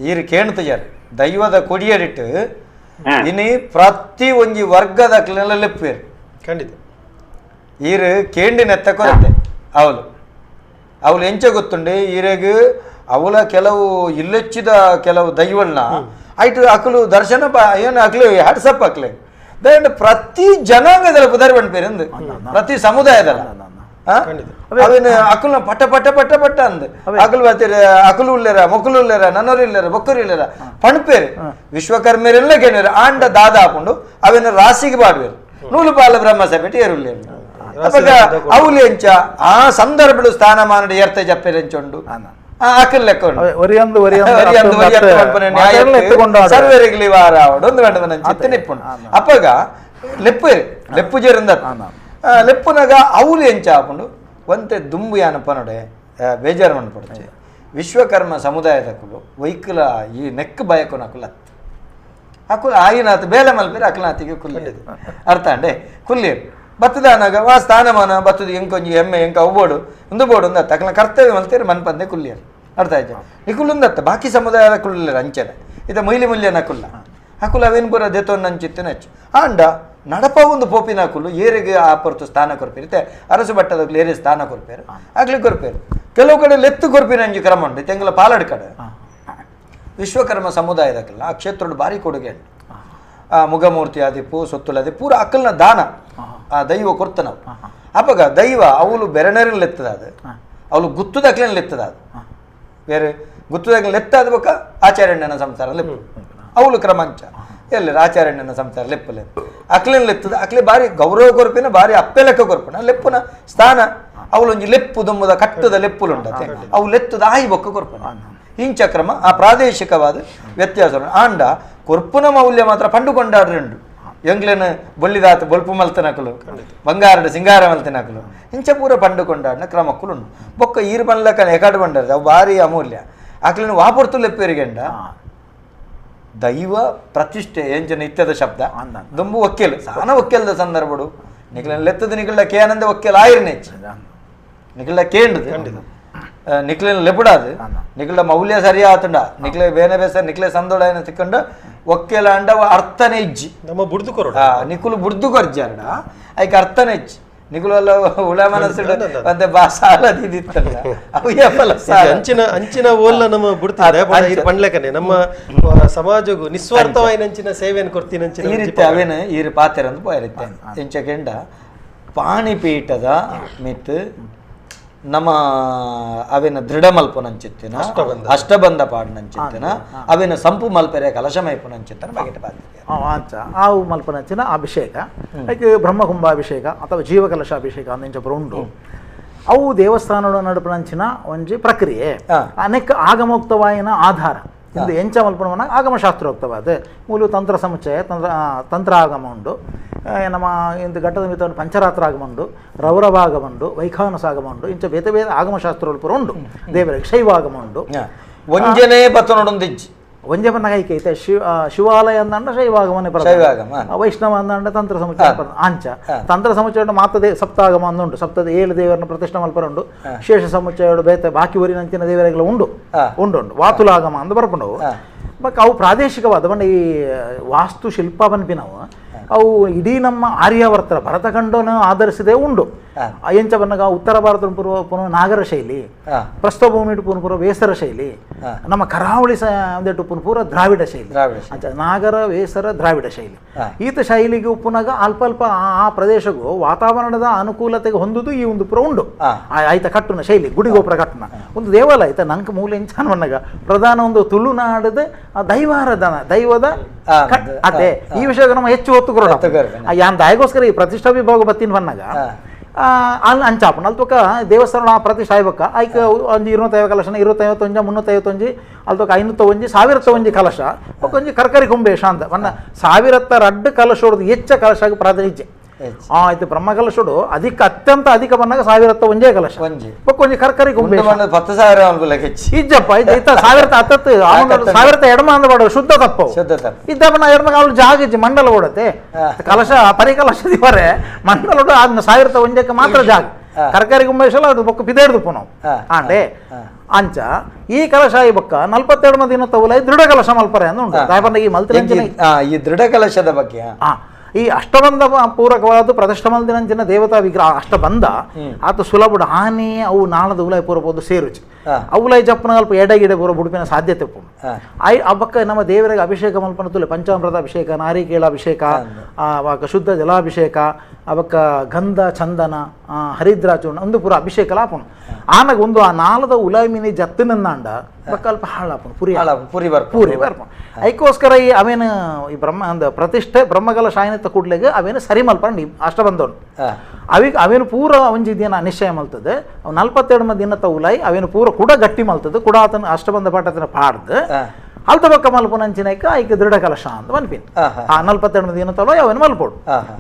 ಈರು ಕೇಣುತ್ತುಜಾರೆ ದೈವದ ಕೊಡಿಯಡಿಟ್ಟು ಇನಿ ಪ್ರತಿ ಒಂಜಿ ವರ್ಗದ ಲೆಪ್ಪೇರು ಖಂಡಿತ ಈರು ಕೇಂಡಿನೆತ್ತ ಕೊರತೆ ಅವಳು ಅವಳು ಎಂಚ ಗೊತ್ತುಂಡು ಈರೆಗ್ ಅವಳ ಕೆಲವು ಇಲ್ಲೆಚ್ಚಿದ ಕೆಲವು ದೈವಳ್ನ ಐಟು ಅಕಲು ದರ್ಶನ ಏನು ಅಕ್ಲು ಹ್ಯಾಟ್ಸಪ್ ಅಕ್ಲೆ ದಯಂಡ ಪ್ರತಿ ಜನಾಂಗದಲ್ಲ ಪುದಾರಿ ಬಂಡ್ಪೇರು ಪ್ರತಿ ಸಮುದಾಯದಲ್ಲ ಅವಿನ ಅಕುಲ್ನ ಪಟ ಪಟ ಪಟ ಪಟ ಅಂದ್ ಅಕುಲು ಬರ್ತೀರ ಅಕುಲು ಉಲ್ಲೇರ ಮೊಕ್ಕಲು ಉಲ್ಲೇರ ನನ್ನೋರು ಇಲ್ಲೇರ ಬೊಕ್ಕರು ಇಲ್ಲೇರ ಪಣಪೇರು ವಿಶ್ವಕರ್ಮರೆಲ್ಲ ಕೇಳಿರು ಆಂಡ ದಾದ ಹಾಕೊಂಡು ಅವಿನ ರಾಶಿಗೆ ಬಾಡ್ವೇರು ನೂಲು ಪಾಲ ಬ್ರಹ್ಮ ಸಭೆಟ್ ಏರುಲ್ಲೇರು ಅವಾಗ ಅವಲು ಎಂಚ ಆ ಸಂದರ್ಭಗಳು ಸ್ಥಾನಮಾನ ಎರ್ತ ಜಪ್ಪೆರೆಂಚುಂಡು ಅಕಲ್ ಲೆಕ್ಕ ಸರ್ವೇರಿಗ್ಲಿ ವಾರ ಆವಡು ಒಂದು ಗಂಟೆ ನಂಚಿತ್ತೆ ನಿಪ್ಪುಂಡು ಅಪ್ಪಗ ಲೆಪ್ಪು ಲೆಪ್ಪು ಜೇರಿಂದ ಲೆಪ್ಪುನಗ ಅವಲು ಎಂಚ ಹಾಕೊಂಡು ಒಂತೆ ದುಂಬು ಯಾನಪ್ಪ ನೋಡೆ ಬೇಜಾರು ಮನ್ಪಡ್ಚೆ ವಿಶ್ವಕರ್ಮ ಸಮುದಾಯದಕ್ಕಲು ವೈಕುಲ ಈ ನೆಕ್ ಬಯಕೊನಕುಲ ಅಕುಲ ಆಯಿನಾಥ ಬೇಲೆ ಮಲ್ಪೇರು ಅಕುಲನಾಥಿಗೆ ಕುಲ್ಲಿ ಅರ್ಥ ಅಂಡೆ ಕುಲ್ಲಿರು ಬತ್ತದಾನಾಗ ವಾ ಸ್ಥಾನಮಾನ ಬತ್ತದ ಎಂಕೊಂಜಿ ಹೆಮ್ಮೆ ಎಂಕ ಅವು ಒಂದು ಬೋಡು ಒಂದು ಅತ್ತ ಅಕಲ ಕರ್ತವ್ಯ ಮಲ್ತೇರು ಮನ್ಪಂದೆ ಕುಲ್ಲಿಯರು ಅರ್ಥ ಆಯ್ತು ನಿಕುಲುಂದತ್ತ ಬಾಕಿ ಸಮುದಾಯದ ಕುಲ್ಲರು ಅಂಚನೆ ಇದ ಮೈಲಿ ಮುಲ್ಯನ ಕುಲ್ಲ ಅಕುಲ ಅವೇನು ಬರೋ ದೇತೋನ್ ನಂಚಿತ್ತು ನಚ್ಚು ಆಂಡ ನಡಪ ಒಂದು ಪೋಪಿನ ಕುಲ್ಲು ಏರಿಗೆ ಆ ಪೊರ್ತು ಸ್ಥಾನ ಕೊರ್ಪೇರು ಅರಸು ಬಟ್ಟದಕ್ಲು ಏರಿಗೆ ಸ್ಥಾನ ಕೊರ್ಪೇರು ಆಗ್ಲಿ ಕೊರ್ಪೇರು ಕೆಲವು ಕಡೆ ಲೆತ್ತು ಕೊರ್ಪಿನ ಅಂಜಿ ಕ್ರಮ ಉಂಟು ತೆಂಗಲ ಪಾಲಡ್ ಕಡೆ ವಿಶ್ವಕರ್ಮ ಸಮುದಾಯದಕ್ಕೆಲ್ಲ ಆ ಕ್ಷೇತ್ರದ ಭಾರಿ ಕೊಡುಗೆ ಉಂಟು ಆ ಮುಗಮೂರ್ತಿ ಆದಿಪ್ಪು ಸೊತ್ತುಲದಿ ಪೂರ ಅಕ್ಕಲ್ನ ದಾನ ಆ ದೈವ ಕೊರ್ತ ನಾವು ಅಪ್ಪಗ ದೈವ ಅವಳು ಬೆರಣರಲ್ಲಿ ಎತ್ತದ ಅದು ಅವಳು ಗುತ್ತುದಕ್ಲೇನಲ್ಲಿ ಎತ್ತದ ಅದು ಬೇರೆ ಗುತ್ತುದಾಗ್ಲಿ ಲೆತ್ತಾದ ಬೊಕ್ಕ ಆಚಾರ್ಯಣ್ಣನ ಸಂಸಾರ ಲೆಪ್ಪು ಅವಳು ಕ್ರಮಾಂಚ ಎಲ್ಲ ಆಚಾರ್ಯಣ್ಣನ ಸಂಸಾರ ಲೆಪ್ಪಲೆ ಅಕ್ಲೇನ್ ಲೆತ್ತದ ಅಕ್ಲೆ ಬಾರಿ ಗೌರವ ಕೊರ್ಪಿನ ಬಾರಿ ಅಪ್ಪೆ ಲೆಕ್ಕ ಕೊರ್ಪಿನ ಲೆಪ್ಪುನ ಸ್ಥಾನ ಅವಳೊಂಜಿ ಲೆಪ್ಪು ದುಂಬುದ ಕಟ್ಟದ ಲೆಪ್ಪುಲುಂಡತೆ ಅವು ಲೆತ್ತದ ಆಯಿ ಬೊಕ್ಕ ಕೊರ್ಪನ ಇಂಚ ಕ್ರಮ ಆ ಪ್ರಾದೇಶಿಕವಾದ ವ್ಯತ್ಯಾಸ ಆಂಡ ಕೊರ್ಪುನ ಮೌಲ್ಯ ಮಾತ್ರ ಪಂಡು ಕೊಂಡಾಡ್ರುಂಡು ಎಂಗ್ಲೇನು ಬೊಳ್ಳಿದಾತ ಬೊಲ್ಪು ಮಲ್ತನಕಲು ಬಂಗಾರದ ಸಿಂಗಾರ ಮಲ್ತನಕಲು ಇಂಚ ಪೂರ ಪಂಡು ಕೊಂಡಾಡಿನ ಕ್ರಮಕ್ಕುಲು ಉಂಡು ಬೊಕ್ಕ ಈರು ಪನ್ಲಕ್ಕನ ಎಕಾಡು ಬಂಡಾರ ಅವು ಭಾರಿ ಅಮೂಲ್ಯ ಆಕ್ಲಿನ ವಾಪೊರ್ತು ಲೆಪ್ಪೇರಿಗೆಂಡ ದೈವ ಪ್ರತಿಷ್ಠೆ ಎಂಜನ ಇತ್ಯದ ಶಬ್ದ ದುಂಬು ಒಕ್ಕೆಲು ಸಾನ ಒಕ್ಕೆಲ್ದ ಸಂದರ್ಭಡು ನಿಖಲ ಲೆತ್ತದ ನಿಖಲ ಕೇನಂದ ಒಕ್ಕೆಲ್ ಆಯಿರ್ನೆಚ್ಚು ನಿಖಲ ಕೇಂಡದು ನಿಖಲಿನ ಲೆಪುಡಾದು ನಿಖಲ ಮೌಲ್ಯ ಸರಿ ಆತುಂಡ ನಿಖಲೆ ಬೇನೆ ಬೇಸ ನಿಖಲೆ ಸಂದೋಳ ಏನ ತಿಕ್ಕೊಂಡು ಒಕ್ಕೆಲ ಅಂಡ ಅರ್ಥನೇ ಇಜ್ಜಿ ನಮ್ಮ ಬುಡ್ದು ಕೊರ ನಿಖಲು ಬುಡ್ದು ಕೊರ್ಜಾರಡ ಐಕ್ ಅರ್ಥನೇ ಇಜ್ಜಿ ನಿಖಲು ಎಲ್ಲ ಉಳ ಮನಸ್ಸು ಮತ್ತೆ ಬಾ ಸಾಲ ದಿತ್ತಲ್ಲ ಅವು ಯಪ್ಪಲ ಸಾಲ ಅಂಚಿನ ಅಂಚಿನ ಓಲ್ಲ ನಮ್ಮ ಬುಡ್ತಿದೆ ಪಂಡ್ಲೆಕನೆ ನಮ್ಮ ಸಮಾಜಗೂ ನಿಸ್ವಾರ್ಥವಾಯಿನ ಅಂಚಿನ ಸೇವೆಯನ್ನು ಕೊಡ್ತೀನಿ ಅಂಚಿನ ಈ ರೀತಿ ಅವೇನು ಈ ಪಾತ್ರೆ ಪೋಯರಿತ್ತೆ ಎಂಚಕೆಂಡ ಪಾಣಿಪೀಠದ ಮಿತ್ ನಮ್ಮ ಅವೇನ ದೃಢ ಮಲ್ಪುನಂಚಿತ್ತಿನ ಅಷ್ಟಬಂಧ ಪಾಡ್ನಂಚಿತ್ತಿನ ಅವೇನ ಸಂಪು ಮಲ್ಪೆರೆ ಕಲಶ ಮೈಪುನಂಚಿತ್ತನ ಬಗೆಟ ಪಾತ್ರೆ ಅಂಚ ಆವು ಮಲ್ಪನಂಚಿನ ಅಭಿಷೇಕ ಲೈಕ್ ಬ್ರಹ್ಮಕುಂಭಾಭಿಷೇಕ ಅಥವಾ ಜೀವಕಲಶಾಭಿಷೇಕ ಅಂದಿಂಚ ಉಂಡು ಅವು ದೇವಸ್ಥಾನದ ನಡುಪನಂಚಿನ ಒಂಜಿ ಪ್ರಕ್ರಿಯೆ ಅನೇಕ ಆಗಮೋಕ್ತವಾಯಿನ ಆಧಾರ ಇಂದು ಎಂಚ ಮಲ್ಪನವನ ಆಗಮಶಾಸ್ತ್ರೋಕ್ತವಾದ ಮೂಲ ತಂತ್ರ ಸಮುಚ್ಚಯ ತಂತ್ರ ಆಗಮ ಉಂಡು ನಮ್ಮ ಇಂದು ಘಟ್ಟದ ಮಿತ ಪಂಚರಾತ್ರ ಆಗಮ ಉಂಡು ರೌರವಾಗಮ ಉಂಡು ವೈಖಾನಸ ಆಗಮ ಉಂಡು ಇಂಚ ಬೇತೆ ಬೇತೆ ಆಗಮಶಾಸ್ತ್ರಗಳು ಪೂರ ಉಂಡು ದೇವರಿಗೆ ಶೈವಾಗಮ ಉಂಡು ಒಂಜನೇ ಬತ್ತನೊಡೊಂದಿಜ್ಜಿ ಒಂಜೆ ಬನ್ನ ಐತೆ ಶಿವಾಲಯ ಅಂದಂಡ ಶೈವಾಗಮನೆ ಶೈವಾಗಮ ವೈಷ್ಣವ ಅಂದಂಡ ತಂತ್ರ ಸಮುಚ್ಚಯ ಆಂಚ ತಂತ್ರ ಸಮುಚ್ಚಯ ಮಾತದೆ ಸಪ್ತಾಗಮ ಅಂದುಂಟು ಸಪ್ತದ ಏಳು ದೇವರನ್ನ ಪ್ರತಿಷ್ಠೆ ಮಲ್ಪರ ಉಂಡು ಶೇಷ ಸಮುಚ್ಚಯ ಬೇತೆ ಬಾಕಿ ಊರಿನಂಚಿನ ದೇವರೆಲ್ಲ ಉಂಡು ಉಂಡು ಉಂಡು ವಾತುಲಾಗಮ ಅಂದು ಬರ್ಪುಂಡವು ಬಟ್ ಅವು ಪ್ರಾದೇಶಿಕವಾದ ಬಣ್ಣ ಈ ವಾಸ್ತುಶಿಲ್ಪ ಪನ್ಪಿನವು ಅವು ಇಡೀ ನಮ್ಮ ಆರ್ಯಾವರ್ತರ ಭರತಖಂಡನ ಆಧರಿಸಿದೇ ಉಂಡು ಎಂಚ ಬನ್ನಗ ಉತ್ತರ ಭಾರತ ಪೂರ್ವ ಪುನಃ ನಾಗರ ಶೈಲಿ ಪ್ರಸ್ಥಭೂಮಿ ಪುನಃ ಪೂರ್ವ ವೇಸರ ಶೈಲಿ ನಮ್ಮ ಕರಾವಳಿ ಒಂದೆಟ್ಟು ಪುನಃ ಪೂರ ದ್ರಾವಿಡ ಶೈಲಿ ಅಂಚ ನಾಗರ ವೇಸರ ದ್ರಾವಿಡ ಶೈಲಿ ಈತ ಶೈಲಿಗೆ ಪುನಗ ಅಲ್ಪ ಅಲ್ಪ ಆ ಪ್ರದೇಶಕ್ಕೂ ವಾತಾವರಣದ ಅನುಕೂಲತೆಗೆ ಹೊಂದುದು ಈ ಒಂದು ಪುರ ಉಂಡು ಆಯ್ತ ಕಟ್ಟುನ ಶೈಲಿ ಗುಡಿಗೋಪುರ ಕಟ್ಟುನ ಒಂದು ದೇವಾಲಯ ಆಯ್ತಾ ನಂಗೆ ಮೂಲ ಎಂಚಾನ್ ಬನ್ನಗ ಪ್ರಧಾನ ಒಂದು ತುಳುನಾಡದ ದೈವಾರಾಧನ ದೈವದ ಅದೇ ಈ ವಿಷಯ ನಮ್ಮ ಹೆಚ್ಚು ಒತ್ತು ಕೊಡೋಣ ಯಾನ್ ದಾಯಗೋಸ್ಕರ ಈ ಪ್ರತಿಷ್ಠಾ ವಿಭಾಗ ಬತ್ತೀನಿ ಬನ್ನಾಗ ಅಂಚಾಪಣ ಅಲ್ತೊಕ ದೇವಸ್ಥಾನ ಪ್ರತಿಷ್ಠೆ ಆಯ್ಬಕ್ಕ ಐಕ ಒಂಜಿ 250 ಕಲಶನ 251 351 ಅಲ್ತೊಕ 501 1001 ಕಲಶ ಒಂಜಿ ಕರ್ಕರಿ ಕುಂಬೇಶ ಅಂತ ವನ್ನ 1002 ಕಲಶೋಡ್ದು ಹೆಚ್ಚ ಕಲಶ ಪ್ರಾತಿನಿಧ್ಯ ಆಯ್ತು ಬ್ರಹ್ಮ ಕಲಶೋಡು ಅಧಿಕ ಅತ್ಯಂತ ಅಧಿಕ ಬಂದಾಗ 1001 ಕಲಶ ಒಂಜಿ ಕರ್ಕರಿ ಕುಂಬೇಶ 10,000 ಇಜ್ಜಪ್ಪ ಇತ್ತ 1010 1002 ಅಂದ ಪಾಡು ಶುದ್ಧ ತಪ್ಪು ಇದ್ದಪ್ಪ ಎಡ್ಮ ಅವಳು ಜಾಗ ಇಜ್ಜಿ ಮಂಡಲ ಓಡತ್ತೆ ಕಲಶ ಪರಿಕಲಶ ದಿವರೆ ಮಂಡಲ ಅದನ್ನ 1001 ಮಾತ್ರ ಜಾಗ ಕರ್ಕರಿ ಕುಂಬೇಶಲ್ಲ ಅದು ಬೊಕ್ಕ ಪಿದೇಡ್ದು ಪುನಃ ಆಂಡೆ ಅಂಚ ಈ ಕಲಶ ಈ ಬೊಕ್ಕ 42 ದಿನ ತವಲ ದೃಢ ಕಲಶ ಮಲ್ಪರೆ ಅಂದ ಉಂಟು ಈ ಮಲ್ತಿರಂಜನೆ ಈ ದೃಢ ಕಲಶದ ಬಗ್ಗೆ ಈ ಅಷ್ಟಬಂಧ ಪೂರಕವಾದ ಪ್ರತಿಷ್ಠಮಲ್ದಿನಂಚಿನ ದೇವತಾ ವಿಗ್ರಹ ಅಷ್ಟಬಂಧ ಆತ ಸುಲಭ ಆನೆ ಅವು ನಾಳದ ಉಲಾಯ್ ಪೂರಬಹುದು ಸೇರುಚಿ ಅವುಲಾಯ್ ಜಪ್ಪನ ಅಲ್ಪ ಎಡಗಿಡೆ ಪೂರ ಬುಡುಪಿನ ಸಾಧ್ಯತೆ ಪೂರ್ಣ I ಅಬ್ಬಕ್ಕ ನಮ್ಮ ದೇವರಿಗೆ ಅಭಿಷೇಕ ಮಲ್ಪನ ತುಲೆ ಪಂಚಾಮೃತ ಅಭಿಷೇಕ, ನಾರಿಕೇಳ ಅಭಿಷೇಕ, ಶುದ್ಧ ಜಲಾಭಿಷೇಕ, ಅವಕ್ಕ ಗಂಧ ಚಂದನ ಹರಿದ್ರಾಚೂರ್ಣ ಒಂದು ಪೂರ ಅಭಿಷೇಕ ಲಾಪುಣ ಆನಾಗ ಒಂದು ಆ ನಾಳದ ಉಲಾಯ್ ಮೀನಿ ಜತ್ತಿನಂದಾಂಡ ಬಕ್ಕ ಅಲ್ಪ ಹಾಳಾಪುಣ ಪುರಿ ಪುರಿ ಪೂರಿ ಬರ್ಪುಣ. ಐಕೋಸ್ಕರ ಈ ಅವೇನು ಈ ಬ್ರಹ್ಮ ಅಂದ ಪ್ರತಿಷ್ಠೆ ಬ್ರಹ್ಮಗಲ ಶಾಯನತ್ತ ಕೂಡ್ಲೆಗೆ ಅವೇನು ಸರಿ ಮಲ್ಪಂಡು ಅಷ್ಟಬಂಧವನು ಅವಿಗೆ ಅವೇನು ಪೂರ ಒಂಜಿ ದಿನ ನಿಶ್ಚಯ ಮಲ್ತದೆ ಅವು 42 ದಿನ ಉಲಾಯಿ ಅವೇನು ಪೂರ ಕೂಡ ಗಟ್ಟಿ ಮಲ್ತದೆ ಕೂಡ ಆತನ ಅಷ್ಟಬಂಧ ಪಾಠತನ ಪಾಡ್ದು ಅಲ್ತ ಬಕ್ಕ ಮಲ್ಪುನಂಚಿನೈಕ ಐಕ ದೃಢ ಕಲಶ ಅಂತ ಮನ್ಪಿನ್ ಆ 42 ದಿನ ತಲೋ ಅವೇನು ಮಲ್ಪೋಡು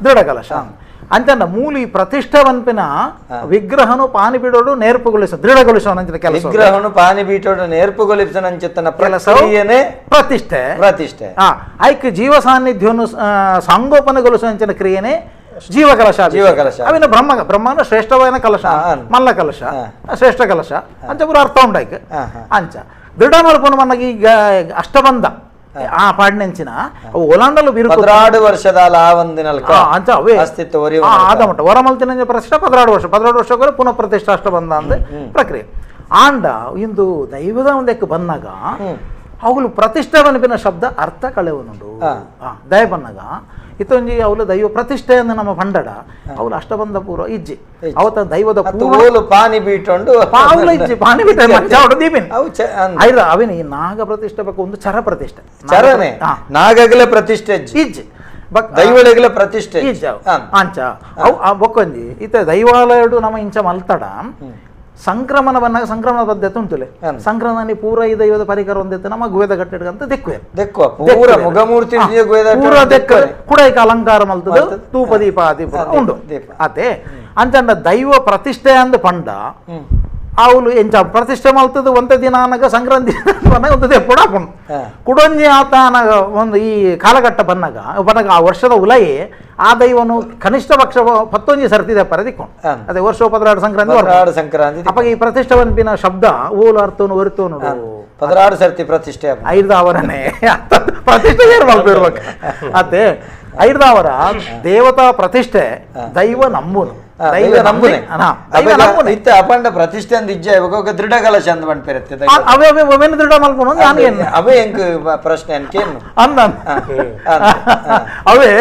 ದೃಢ ಕಲಶ ಅಂಚನ್ನ ಮೂಲಿ ಪ್ರತಿಷ್ಠೆ ವನ್ಪಿನ ವಿಗ್ರಹನು ಪಾನಿ ಬಿಡೋಡು ನೇರ್ಪುಗೊಳಿಸ ದೃಢಗೊಳಿಸೋ ಕೆಲಸ ವಿಗ್ರಹನು ಪಾನಿ ಬಿಡೋಡು ನೇರ್ಪುಗೊಳಿಸನಂಚಿತನ ಕೆಲಸವೇ ಪ್ರತಿಷ್ಠೆ ಪ್ರತಿಷ್ಠೆ. ಐಕ ಜೀವ ಸಾನ್ನಿಧ್ಯವನ್ನು ಸಂಗೋಪನೆಗೊಳಿಸುವಂಚಿನ ಕ್ರಿಯೆನೇ ಜೀವಕಲಶ ಜೀವಕಲಶ ಅವಿನ ಬ್ರಹ್ಮ ಬ್ರಹ್ಮನ ಶ್ರೇಷ್ಠವಾದ ಕಲಶ ಮಲ್ಲ ಕಲಶ ಶ್ರೇಷ್ಠ ಕಲಶ ಅಂಚ ಪೂರ ಅರ್ಥ ಉಂಡಾಯ್ಕ ಅಂಚ ದೃಢ ಮಲ್ಪುನ ಮನ್ನಗ ಈಗ ಅಷ್ಟಬಂಧ ಆ ಪಾಡ್ನೆಂಚಿನ ಅವು ಒಲಾಂಡಲು ಬಿರು 12 ವರ್ಷದ ಅಂಚ ಅವೇ ಅಸ್ತಿತ್ವ ಆದ ಮಟ್ಟ ಹೊರಮಲ್ತಿನ ಪ್ರತಿಷ್ಠೆ 12 ವರ್ಷ 12 ವರ್ಷ ಪುನಃ ಪ್ರತಿಷ್ಠೆ ಅಷ್ಟಬಂಧ ಅಂದ ಪ್ರಕ್ರಿಯೆ. ಆಂಡ ಇಂದು ದೈವದ ಒಂದಕ್ಕೆ ಬಂದಾಗ ಅವುಗಳು ಪ್ರತಿಷ್ಠೆ ಮನಪಿನ ಶಬ್ದ ಅರ್ಥ ಕಳೆವನುಂಡು ದಯ ಬನ್ನಾಗ ಇತ್ತೊಂಜಿ ಅವಳು ದೈವ ಪ್ರತಿಷ್ಠೆ ಅಂದ ನಮ್ಮ ಪಂಡಡ ಅವಳು ಅಷ್ಟಬಂಧ ಪೂರ್ವ ಇಜ್ಜಿ ಅವತ್ತ ದೈವದ ಪಾನಿ ಬೀಟೊಂಡು ಪಾವುಲ ಇಜ್ಜಿ ಪಾನಿ ಬೀಟ ದೀಪಿನ್ ಐರ ಅವೇನು ಈ ನಾಗ ಪ್ರತಿಷ್ಠೆ ಬೇಕು ಒಂದು ಚರ ಪ್ರತಿಷ್ಠೆ ಚರನೆ ನಾಗಗಲ ಪ್ರತಿಷ್ಠೆ ಇಜ್ಜಿ ದೈವಳಿಗಲ ಪ್ರತಿಷ್ಠೆ ಇಜ್ಜ ಅಂಚ ಅವು ಆ ಬೊಕ್ಕೊಂಜಿ ಇತ್ತ ದೈವಾಲಯಡು ನಮ್ಮ ಇಂಚ ಮಲ್ತಡ ಸಂಕ್ರಮಣ ಬಂದಾಗ ಸಂಕ್ರಮಣ ಪದ್ಧತಿ ಉಂಟುಲೆ ಸಂಕ್ರಮಣ ಪೂರ ಈ ದೈವದ ಪರಿಕರ ಒಂದಿತ್ತು ನಮ್ಮ ಗುವೇದ ಕಟ್ಟಡಗಂತ ದೆಕ್ಕುವೆ ದೆಕ್ಕುವ ಪೂರ ಮುಗಮೂರ್ತಿ ಪೂರ ದೆಕ್ಕ ಕುಡೈಕ ಅಲಂಕಾರ ಮಲ್ತದ ತೂಪ ದೀಪ ದೀಪ ಉಂಡು ಅದೇ ಅಂಚಂಡ ದೈವ ಪ್ರತಿಷ್ಠೆ ಅಂದ ಪಂಡ ಅವಳು ಎಂಚ ಪ್ರತಿಷ್ಠೆ ಮಲ್ತದ ಒಂತ ದಿನ ಅನಗ ಸಂಕ್ರಾಂತಿ ಬಂದಾಗ ಒಂದು ದೆಪ್ಪುಡ ಹಾಕೊಂಡು ಕುಡೊಂಜಿ ಆತ ಅನಗ ಒಂದು ಈ ಕಾಲಘಟ್ಟ ಬಂದಾಗ ಬಂದಾಗ ಆ ವರ್ಷದ ಉಲಯಿ ಆ ದೈವನು ಕನಿಷ್ಠ ಪಕ್ಷ 11 ಸರ್ತಿ ದೆಪ್ಪರ ದಿಕ್ಕೊಂಡು ಅದೇ ವರ್ಷ 12 ಸಂಕ್ರಾಂತಿ ಸಂಕ್ರಾಂತಿ ಅಪ್ಪ ಈ ಪ್ರತಿಷ್ಠೆ ವನ್ಪಿನ ಶಬ್ದ ಓಲು ಅರ್ಥನು ಒರಿತೋನು 16 ಸರ್ತಿ ಪ್ರತಿಷ್ಠೆ ಐದಾವರನೇ ಪ್ರತಿಷ್ಠೆ ಇರ್ಬೇಕು ಅದೇ ಐದಾವರ ದೇವತಾ ಪ್ರತಿಷ್ಠೆ ದೈವ ನಂಬುನು ದೈವ ನಂಬುನೆ ಇತ್ತ ಅಪಂಡ ಪ್ರತಿಷ್ಠೆ ಅಂದ ಇಜ್ಜೆ ದೃಢ ಕಲಶ ಅಂದ ಪಂಡ್ಪೆರತ್ತೆ ಅವೇ ಅವೇ ಒವೆನ್ ದೃಢ ಮಲ್ಪುನು ನಾನು ಏನು ಅವೇ ಎಂಕ್ ಪ್ರಶ್ನೆ ಅನ್ಕೇನು ಅಂದ ಅವೇ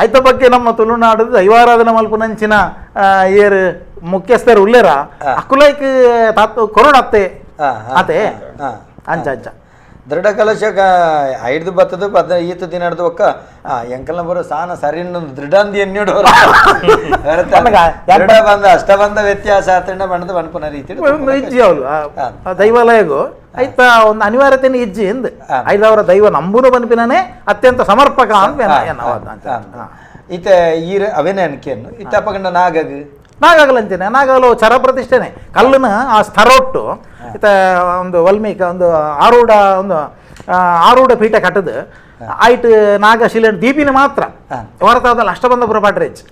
ಐತ ಬಗ್ಗೆ ನಮ್ಮ ತುಳುನಾಡು ದೈವಾರಾಧನೆ ಮಲ್ಪುನಂಚಿನ ಏರು ಮುಖ್ಯಸ್ಥರು ಉಲ್ಲೇರ ಅಕುಲೈಕ್ ತಾತ್ ಕೊರೋಡತ್ತೆ ಅತೆ ಅಂಚ ಅಂಚ ದೃಢ ಕಲಶ ಐದು ಬತ್ತದ ಪದ ಈತ ದಿನ ಒಕ್ಕ ಎಂಕಲ್ನ ಬರೋ ಸಾನ ಸರಿ ದೃಢ ಅಂದಿ ಎನ್ನಿಡು ದೃಢ ಬಂದ ಅಷ್ಟಬಂಧ ವ್ಯತ್ಯಾಸ ಆತಂಡ ಬಣ್ಣದ ಬಣ್ಪನ ರೀತಿ ಇಜ್ಜಿ ಅವಳು ದೈವಾಲಯಗೂ ಆಯ್ತಾ ಒಂದು ಅನಿವಾರ್ಯತೆನ ಇಜ್ಜಿ ಎಂದ್ ಐದವರ ದೈವ ನಂಬುನು ಬನ್ಪಿನೇ ಅತ್ಯಂತ ಸಮರ್ಪಕ ಅಂತ ಈತ ಈರ ಅವೇನೆ ಅನ್ಕೇನು ಇತ್ತ ಅಪ್ಪಗಂಡ ನಾಗಗ ನಾಗಾಗಲ್ಲ ಅಂತೇನೆ ನಾಗಲು ಚರ ಪ್ರತಿಷ್ಠೆನೆ ಕಲ್ಲನ ಆ ಸ್ಥರೋಟ್ಟು ಇತ್ತ ಒಂದು ವಲ್ಮೀಕ ಒಂದು ಆರೂಢ ಒಂದು ಆರೂಢ ಪೀಠ ಕಟ್ಟದು ಆಯ್ತು ನಾಗ ಶಿಲೆ ದೀಪಿನ ಮಾತ್ರ ಹೊರತಾದಲ್ಲಿ ಅಷ್ಟಬಂಧ ಪುರಪಾಟ್ರೆ ಹೆಚ್ಚು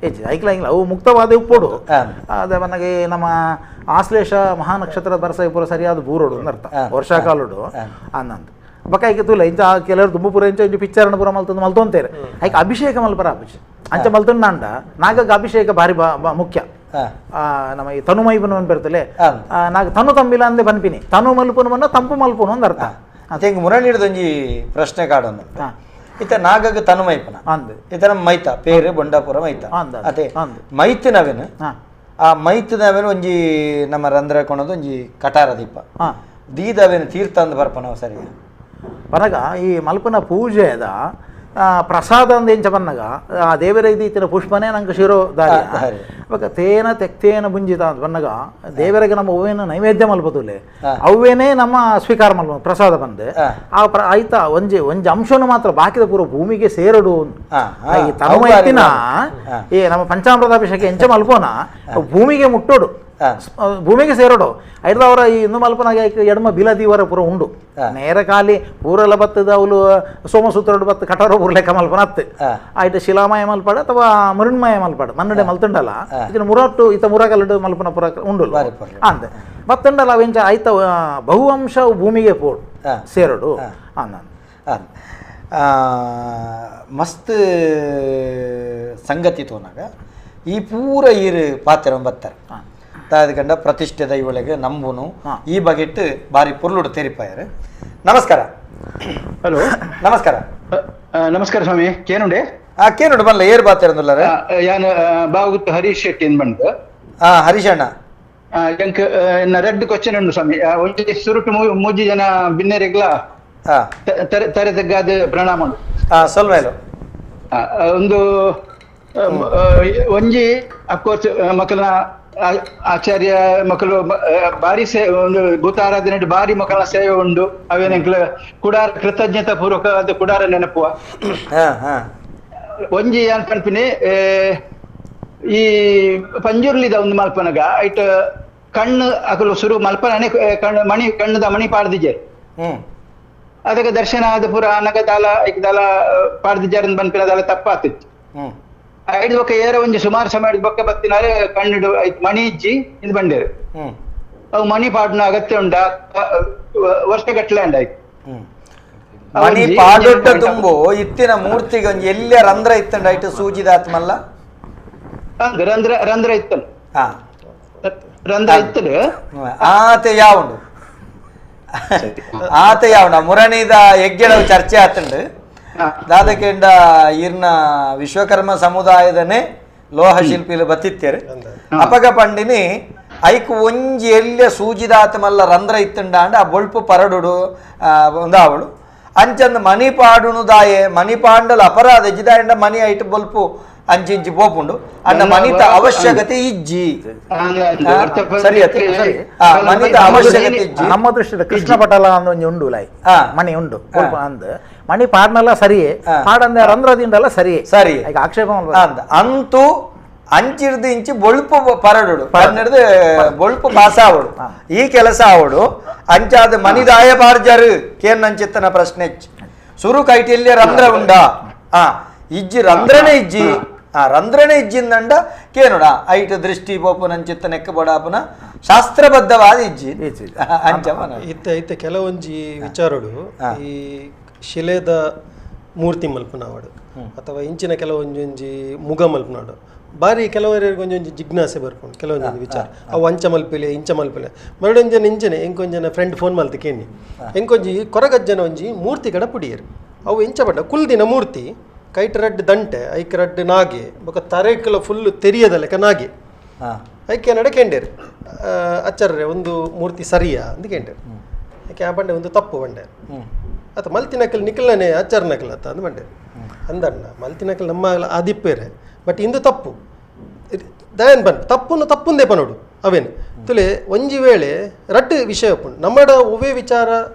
ಹೆಚ್ಚು ಐಕ್ಲ ಇಂಗ್ಲ ಅವು ಮುಕ್ತವಾದ ಉಪ್ಪೋಡು ಅದೇ ನನಗೆ ನಮ್ಮ ಆಶ್ಲೇಷ ಮಹಾನಕ್ಷತ್ರ ಬರಸ ಪುರ ಸರಿಯಾದ ಬೂರೋಡು ಅಂತ ಅರ್ಥ ವರ್ಷಾಕಾಲುಡು ಅನ್ನಂತ ಬಕ್ಕ ತೂಲ ಇಂಚ ಕೆಲವರು ದುಂಬುಪುರ ಇಂಚ ಇಂಚ ಪಿಕ್ಚರ್ನ ಪುರ ಮಲ್ತಂದು ಮಲ್ತೊಂತೇರೆ ಐಕ್ ಅಭಿಷೇಕ ಮಲ್ಪರ ಅಭಿಷೇಕ ಅಂಚ ಮಲ್ತೊಂಡಾಂಡ ನಾಗಕ್ಕೆ ಅಭಿಷೇಕ ಭಾರಿ ಮುಖ್ಯ. ನಮ್ಮ ಈ ತನು ಮೈಪುನ ಬರ್ತಲೆ ನಾಗ ತನು ತಂಬಿಲ ಅಂದೆ ಬನ್ಪಿನಿ ತನು ಮಲ್ಪುನು ಬನ್ನ ತಂಪು ಮಲ್ಪುನು ಅಂದ ಅರ್ಥ. ಹಿಂಗೆ ಮುರಣಿಡ್ದೊಂಜಿ ಪ್ರಶ್ನೆ ಕಾಡೊಂದು ಇತ್ತ ನಾಗಗ ತನು ಮೈಪನ ಇತ ನಮ್ಮ ಮೈತ ಪೇರು ಬೊಂಡಾಪುರ ಮೈತ ಅದೇ ಮೈತಿನವೇನು ಆ ಮೈತಿನವೇನು ಒಂಜಿ ನಮ್ಮ ರಂಧ್ರ ಕೊಣದು ಒಂಜಿ ಕಟಾರ ದೀಪ ದೀದವೇನು ತೀರ್ಥ ಅಂದ್ ಬರ್ಪನವ ಸರಿ ಪನಗ ಈ ಮಲ್ಪನ ಪೂಜೆದ ಪ್ರಸಾದ ಅಂದ ಎಂಚ ಬನ್ನಗ ಆ ದೇವರ ಇದೀತಿನ ಪುಷ್ಪನೇ ನಂಗೆ ಶಿರೋ ದಾರಿ ಬೊಕ ತೇನ ತೆಕ್ತೇನ ಬುಂಜಿತ ಅಂತ ಬನ್ನಗ ದೇವರಿಗೆ ನಮ್ಮ ಹೂವೇನ ನೈವೇದ್ಯ ಮಲ್ಪದುಲೆ ಅವ್ವೇನೇ ನಮ್ಮ ಸ್ವೀಕಾರ ಮಲ್ಪ ಪ್ರಸಾದ ಬಂದೆ ಆ ಆಯ್ತಾ ಒಂಜಿ ಒಂಜಿ ಅಂಶನು ಮಾತ್ರ ಬಾಕಿದ ಪೂರ್ವ ಭೂಮಿಗೆ ಸೇರಡು ಈ ತಮ್ಮ ಎತ್ತಿನ ಈ ನಮ್ಮ ಪಂಚಾಮೃತಾಭಿಷೇಕ ಎಂಚ ಮಲ್ಪೋನ ಭೂಮಿಗೆ ಮುಟ್ಟೋಡು ಭೂಮಿಗೆ ಸೇರೋಡು ಐದವರ ಈ ಇಂದು ಮಲ್ಪನಾಗ ಎಡಮ ಬಿಲದೀವರ ಪೂರ ಉಂಡು ನೇರ ಖಾಲಿ ಪೂರೆಲ್ಲ ಬತ್ತದ ಅವಳು ಸೋಮಸೂತ್ರಡು ಬತ್ತು ಕಟಾರೋ ಪೂರ ಲೆಕ್ಕ ಮಲ್ಪನ ಅತ್ತು ಆಯ್ತು ಶಿಲಾಮಯ ಮಲ್ಪಾಡು ಅಥವಾ ಮೃಣ್ಮಯ ಮಲ್ಪಾಡು ಮನ್ನಡೆ ಮಲ್ತುಂಡಲ್ಲ ಇದನ್ನ ಮುರಾಟು ಇತ ಮುರಗಲ್ಲಡು ಮಲ್ಪನ ಪೂರ ಉಂಡು ಅಂದ ಬತ್ತುಂಡಲ್ಲ ಅವೆಂಚ ಆಯ್ತ ಬಹುವಂಶ ಭೂಮಿಗೆ ಪೋಡು ಸೇರೋಡು ಅಂದ ಮಸ್ತ್ ಸಂಗತಿ ತೋನಾಗ ಈ ಪೂರ ಈರು ಪಾತ್ರ ಬತ್ತಾರೆ ತಾದ ಪ್ರತಿಷ್ಠೆ ದೈವೊಳಗೆ ನಂಬುನು ಈ ಬಗೆಟ್ ಬಾರಿ ಪೊರ್ಲುಡು ತೆರಿಪಾಯರು. ನಮಸ್ಕಾರ. ಹಲೋ, ನಮಸ್ಕಾರ. ನಮಸ್ಕಾರ ಸ್ವಾಮಿ, ಕೇನುಂಡೆ? ಕೇನುಂಡು ಬಲ್ಲ ಏರ್ ಬಾತಿರಂದುಲ್ಲಾರೆ. ಯಾನ್ ಬಾವುಗುತ್ತು ಹರೀಶ್ ಶೆಟ್ಟಿ ಬಂದು. ಹರೀಶ್ ಅಣ್ಣ, ಎಂಕ್ ರೆಡ್ ಕ್ವಶನ್ ಉಂಡು ಸ್ವಾಮಿ. ಒಂಜಿ ಸುರುಟು ಮೂಜಿ ಜನ ಬಿನ್ನೆರೆಗ್ಲ ತರೆ ತಗ್ಗಾದ ಪ್ರಣಾಮ ಉಂಡು. ಸೊಲ್ಮೇಲು ಒಂದು ಒಂಜಿ ಅಫ್ಕೋರ್ಸ್ ಮಕ್ಕಳ ಆಚಾರ್ಯ ಮಕ್ಕಳು ಬಾರಿ ಸೇ ಒಂದು ಭೂತಾರಾಧನೆ ಬಾರಿ ಮಕ್ಕಳ ಸೇವೆ ಉಂಡು. ಅವೇನೆಂಕ್ಲ ಕುಡಾರ ಕೃತಜ್ಞತಾ ಪೂರ್ವಕ ಅದು ಕುಡಾರ ನೆನಪುವ. ಒಂಜಿ ಏನ್ ಪನ್ಪಿನಿ, ಈ ಪಂಜುರ್ಲಿದ ಒಂದು ಮಲ್ಪನಗ ಐಟ್ ಕಣ್ಣು ಅಕಲು ಸುರು ಮಲ್ಪನೇ ಕಣ್ಣು ಮಣಿ ಕಣ್ಣದ ಮಣಿ ಪಾಡ್ದಿಜೆ. ಅದಕ್ಕೆ ದರ್ಶನ ಆದ ಪೂರ ಅನಗ ದಾಲ ಐಕ್ ದಾಲ ಪಾಡ್ದಿಜಾರ ಬನ್ಪಿನ ದಾಲ ತಪ್ಪಾತಿತ್ತು. ಐದು ಬೊಕ್ಕ ಏರ ಒಂಜಿ ಸುಮಾರು ಸಮಯ ಬೊಕ್ಕ ಬತ್ತಿನಾರೆ ಕಣ್ಣಿಡು ಐತ್ ಮಣಿ ಇಜ್ಜಿ ಇದು ಬಂಡೇರು. ಅವು ಮಣಿ ಪಾಡ್ನ ಅಗತ್ಯ ಉಂಡ ವರ್ಷ ಗಟ್ಟಲೆ ಅಂಡ ಆಯ್ತು. ಮಣಿ ಪಾಡೊಟ್ಟ ತುಂಬು ಇತ್ತಿನ ಮೂರ್ತಿಗೆ ಒಂಜಿ ಎಲ್ಲಿಯ ರಂಧ್ರ ಇತ್ತಂಡ ಐಟ್ ಸೂಜಿದಾತ್ಮಲ್ಲ ರಂಧ್ರ ರಂಧ್ರ ಇತ್ತಲ್ಲ ರಂಧ್ರ ಇತ್ತದು ಆತೆ ಯಾವುಂಡು ಆತೆ ಯಾವುಂಡ ಮುರಣಿದ ಯಜ್ಞದ ಚರ್ಚೆ ಆತಂಡು. ದಾದಕೆಂಡ ಈರ್ನ ವಿಶ್ವಕರ್ಮ ಸಮುದಾಯದನೆ ಲೋಹ ಶಿಲ್ಪಿಲು ಬತ್ತಿತ್ತೇರು. ಅಪಗ ಪಂಡಿನಿ ಐಕ್ ಒಂಜಿ ಎಲ್ಲಿಯ ಸೂಜಿದಾತಮಲ್ಲ ರಂಧ್ರ ಇತ್ತಂಡ ಅಂಡ ಆ ಬೊಳ್ಪು ಪರಡುಡು ಒಂದಾವಳು ಅಂಚಂದು ಮಣಿ ಪಾಡುನು ದಾಯೆ ಮಣಿ ಪಾಂಡಲ ಅಪರಾಧ ಜಿದಾಯಂಡ ಮಣಿ ಐಟ್ ಬೊಲ್ಪು ಅಂಚಿಂಚಿ ಪೋಪುಂಡು ಅಂಡ ಮಣಿತ ಅವಶ್ಯಕತೆ ಇಜ್ಜಿ. ಸರಿ ಮಣಿತ ಅವಶ್ಯಕತೆ ಇಜ್ಜಿ. ನಮ್ಮ ದೃಷ್ಟಿದ ಕೃಷ್ಣ ಪಟಲ ಅಂದ ಒಂಜಿ ಉಂಡು ಲೈ ಮಣಿ ಉಂಡು ಅಂದ್ ಮಣಿ ಪಾಡ್ನಲ್ಲ ಸರಿಯೇ ಪಾಡಂದ ರಂಧ್ರದಿಂಡಲ್ಲ ಸರಿಯೇ ಸರಿ ಈಗ ಆಕ್ಷೇಪ ಅಂದ ಅಂತೂ ಅಂಚಿರ್ದು ಇಂಚಿ ಬೊಳ್ಪು ಪರಡುಡು ಪರಡಿದು ಬೊಳ್ಪು ಪಾಸಾವಡು ಈ ಕೆಲಸ ಆವಡು ಅಂಚಾದ ಮನಿದಾಯ ಬಾರ್ಜರು ಕೇನ್ನಂಚಿತ್ತನ ಪ್ರಶ್ನೆ ಸುರು ಕೈಟಿಯಲ್ಲಿ ರಂಧ್ರ ಉಂಡಾ ಇಜ್ಜಿ ರಂಧ್ರನೇ ಇಜ್ಜಿ ಆ ರಂಧ್ರನೇ ಇಜ್ಜಿಂದಂಡ ಕೇನುಡ ಐಟ್ ದೃಷ್ಟಿ ಪೋಪುನಂಚಿತ್ತ ನೆಕ್ಕ ಬಡಾಪುನ ಶಾಸ್ತ್ರಬದ್ಧವಾದ ಇಜ್ಜಿ ಅಂಚ ಇತ್ತೆ ಇತ್ತೆ ಕೆಲವೊಂಜಿ ವಿಚಾರಡು ಈ ಶಿಲೆದ ಮೂರ್ತಿ ಮಲ್ಪನಾವಡು ಅಥವಾ ಇಂಚಿನ ಕೆಲವೊಂಜೊಂಜಿ ಮುಗ ಮಲ್ಪನಾಡು ಬಾರಿ ಕೆಲವರಿಗೆ ಒಂಜೊಂಜಿ ಜಿಜ್ಞಾಸೆ ಬರ್ಪುಂಡು ಕೆಲವೊಂಜೊಂಜಿ ವಿಚಾರ ಅವು ಅಂಚ ಮಲ್ಪಿಲೆ ಇಂಚ ಮಲ್ಪಿಲೆ ಮರಡೊಂಜನ ಇಂಚನೆ ಎಂಕೊಂಜನ ಫ್ರೆಂಡ್ ಫೋನ್ ಮಲ್ತು ಕೇನಿ ಎಂಕೊಂಜಿ ಕೊರಗಜ್ಜನ ಒಂಜಿ ಮೂರ್ತಿ ಕಡ ಪುಡಿಯರು ಅವು ಇಂಚ ಪಂಡ ಕುಲ್ದಿನ ಮೂರ್ತಿ ಕೈಟ್ ರಡ್ಡ್ ದಂಟೆ ಐಕ್ ರಡ್ಡ್ ನಾಗೆ ಬೊಕ ತರೆಕ್ಲ ಫುಲ್ ತೆರಿಯದ ಲೆಕ್ಕ ನಾಗೆ ಐಕೆ ನಡೆ ಕೆಂಡೇರು ಅಚ್ಚರ್ರೆ ಒಂದು ಮೂರ್ತಿ ಸರಿಯಾ ಅಂದ್ ಕೆಂಡೇರು ಐಕೆ ಆ ಬಂಡೆ ಒಂದು ತಪ್ಪು ಬಂಡೆ ಆತ ಮಲ್ತಿನಕಲ್ ನಿಖಲ್ನೇ ಅಚ್ಚರ್ನಕಲ್ ಅತ್ತ ಅಂದ್ ಬಂಡೆ ಅಂದಣ್ಣ ಮಲ್ತಿನಕಲ್ ನಮ್ಮ ಆದಿಪ್ಪೇರೆ ಬಟ್ ಇಂದು ತಪ್ಪು ದಯನ್ ಬನ್ ತಪ್ಪುನು ತಪ್ಪುಂದೇ ಪನೋಡು ಅವೇನು ತುಲೆ ಒಂಜಿ ವೇಳೆ ರಡ್ಡು ವಿಷಯ ಉಪ್ಪುಂಡು ನಮ್ಮಡ ಒವೇ ವಿಚಾರ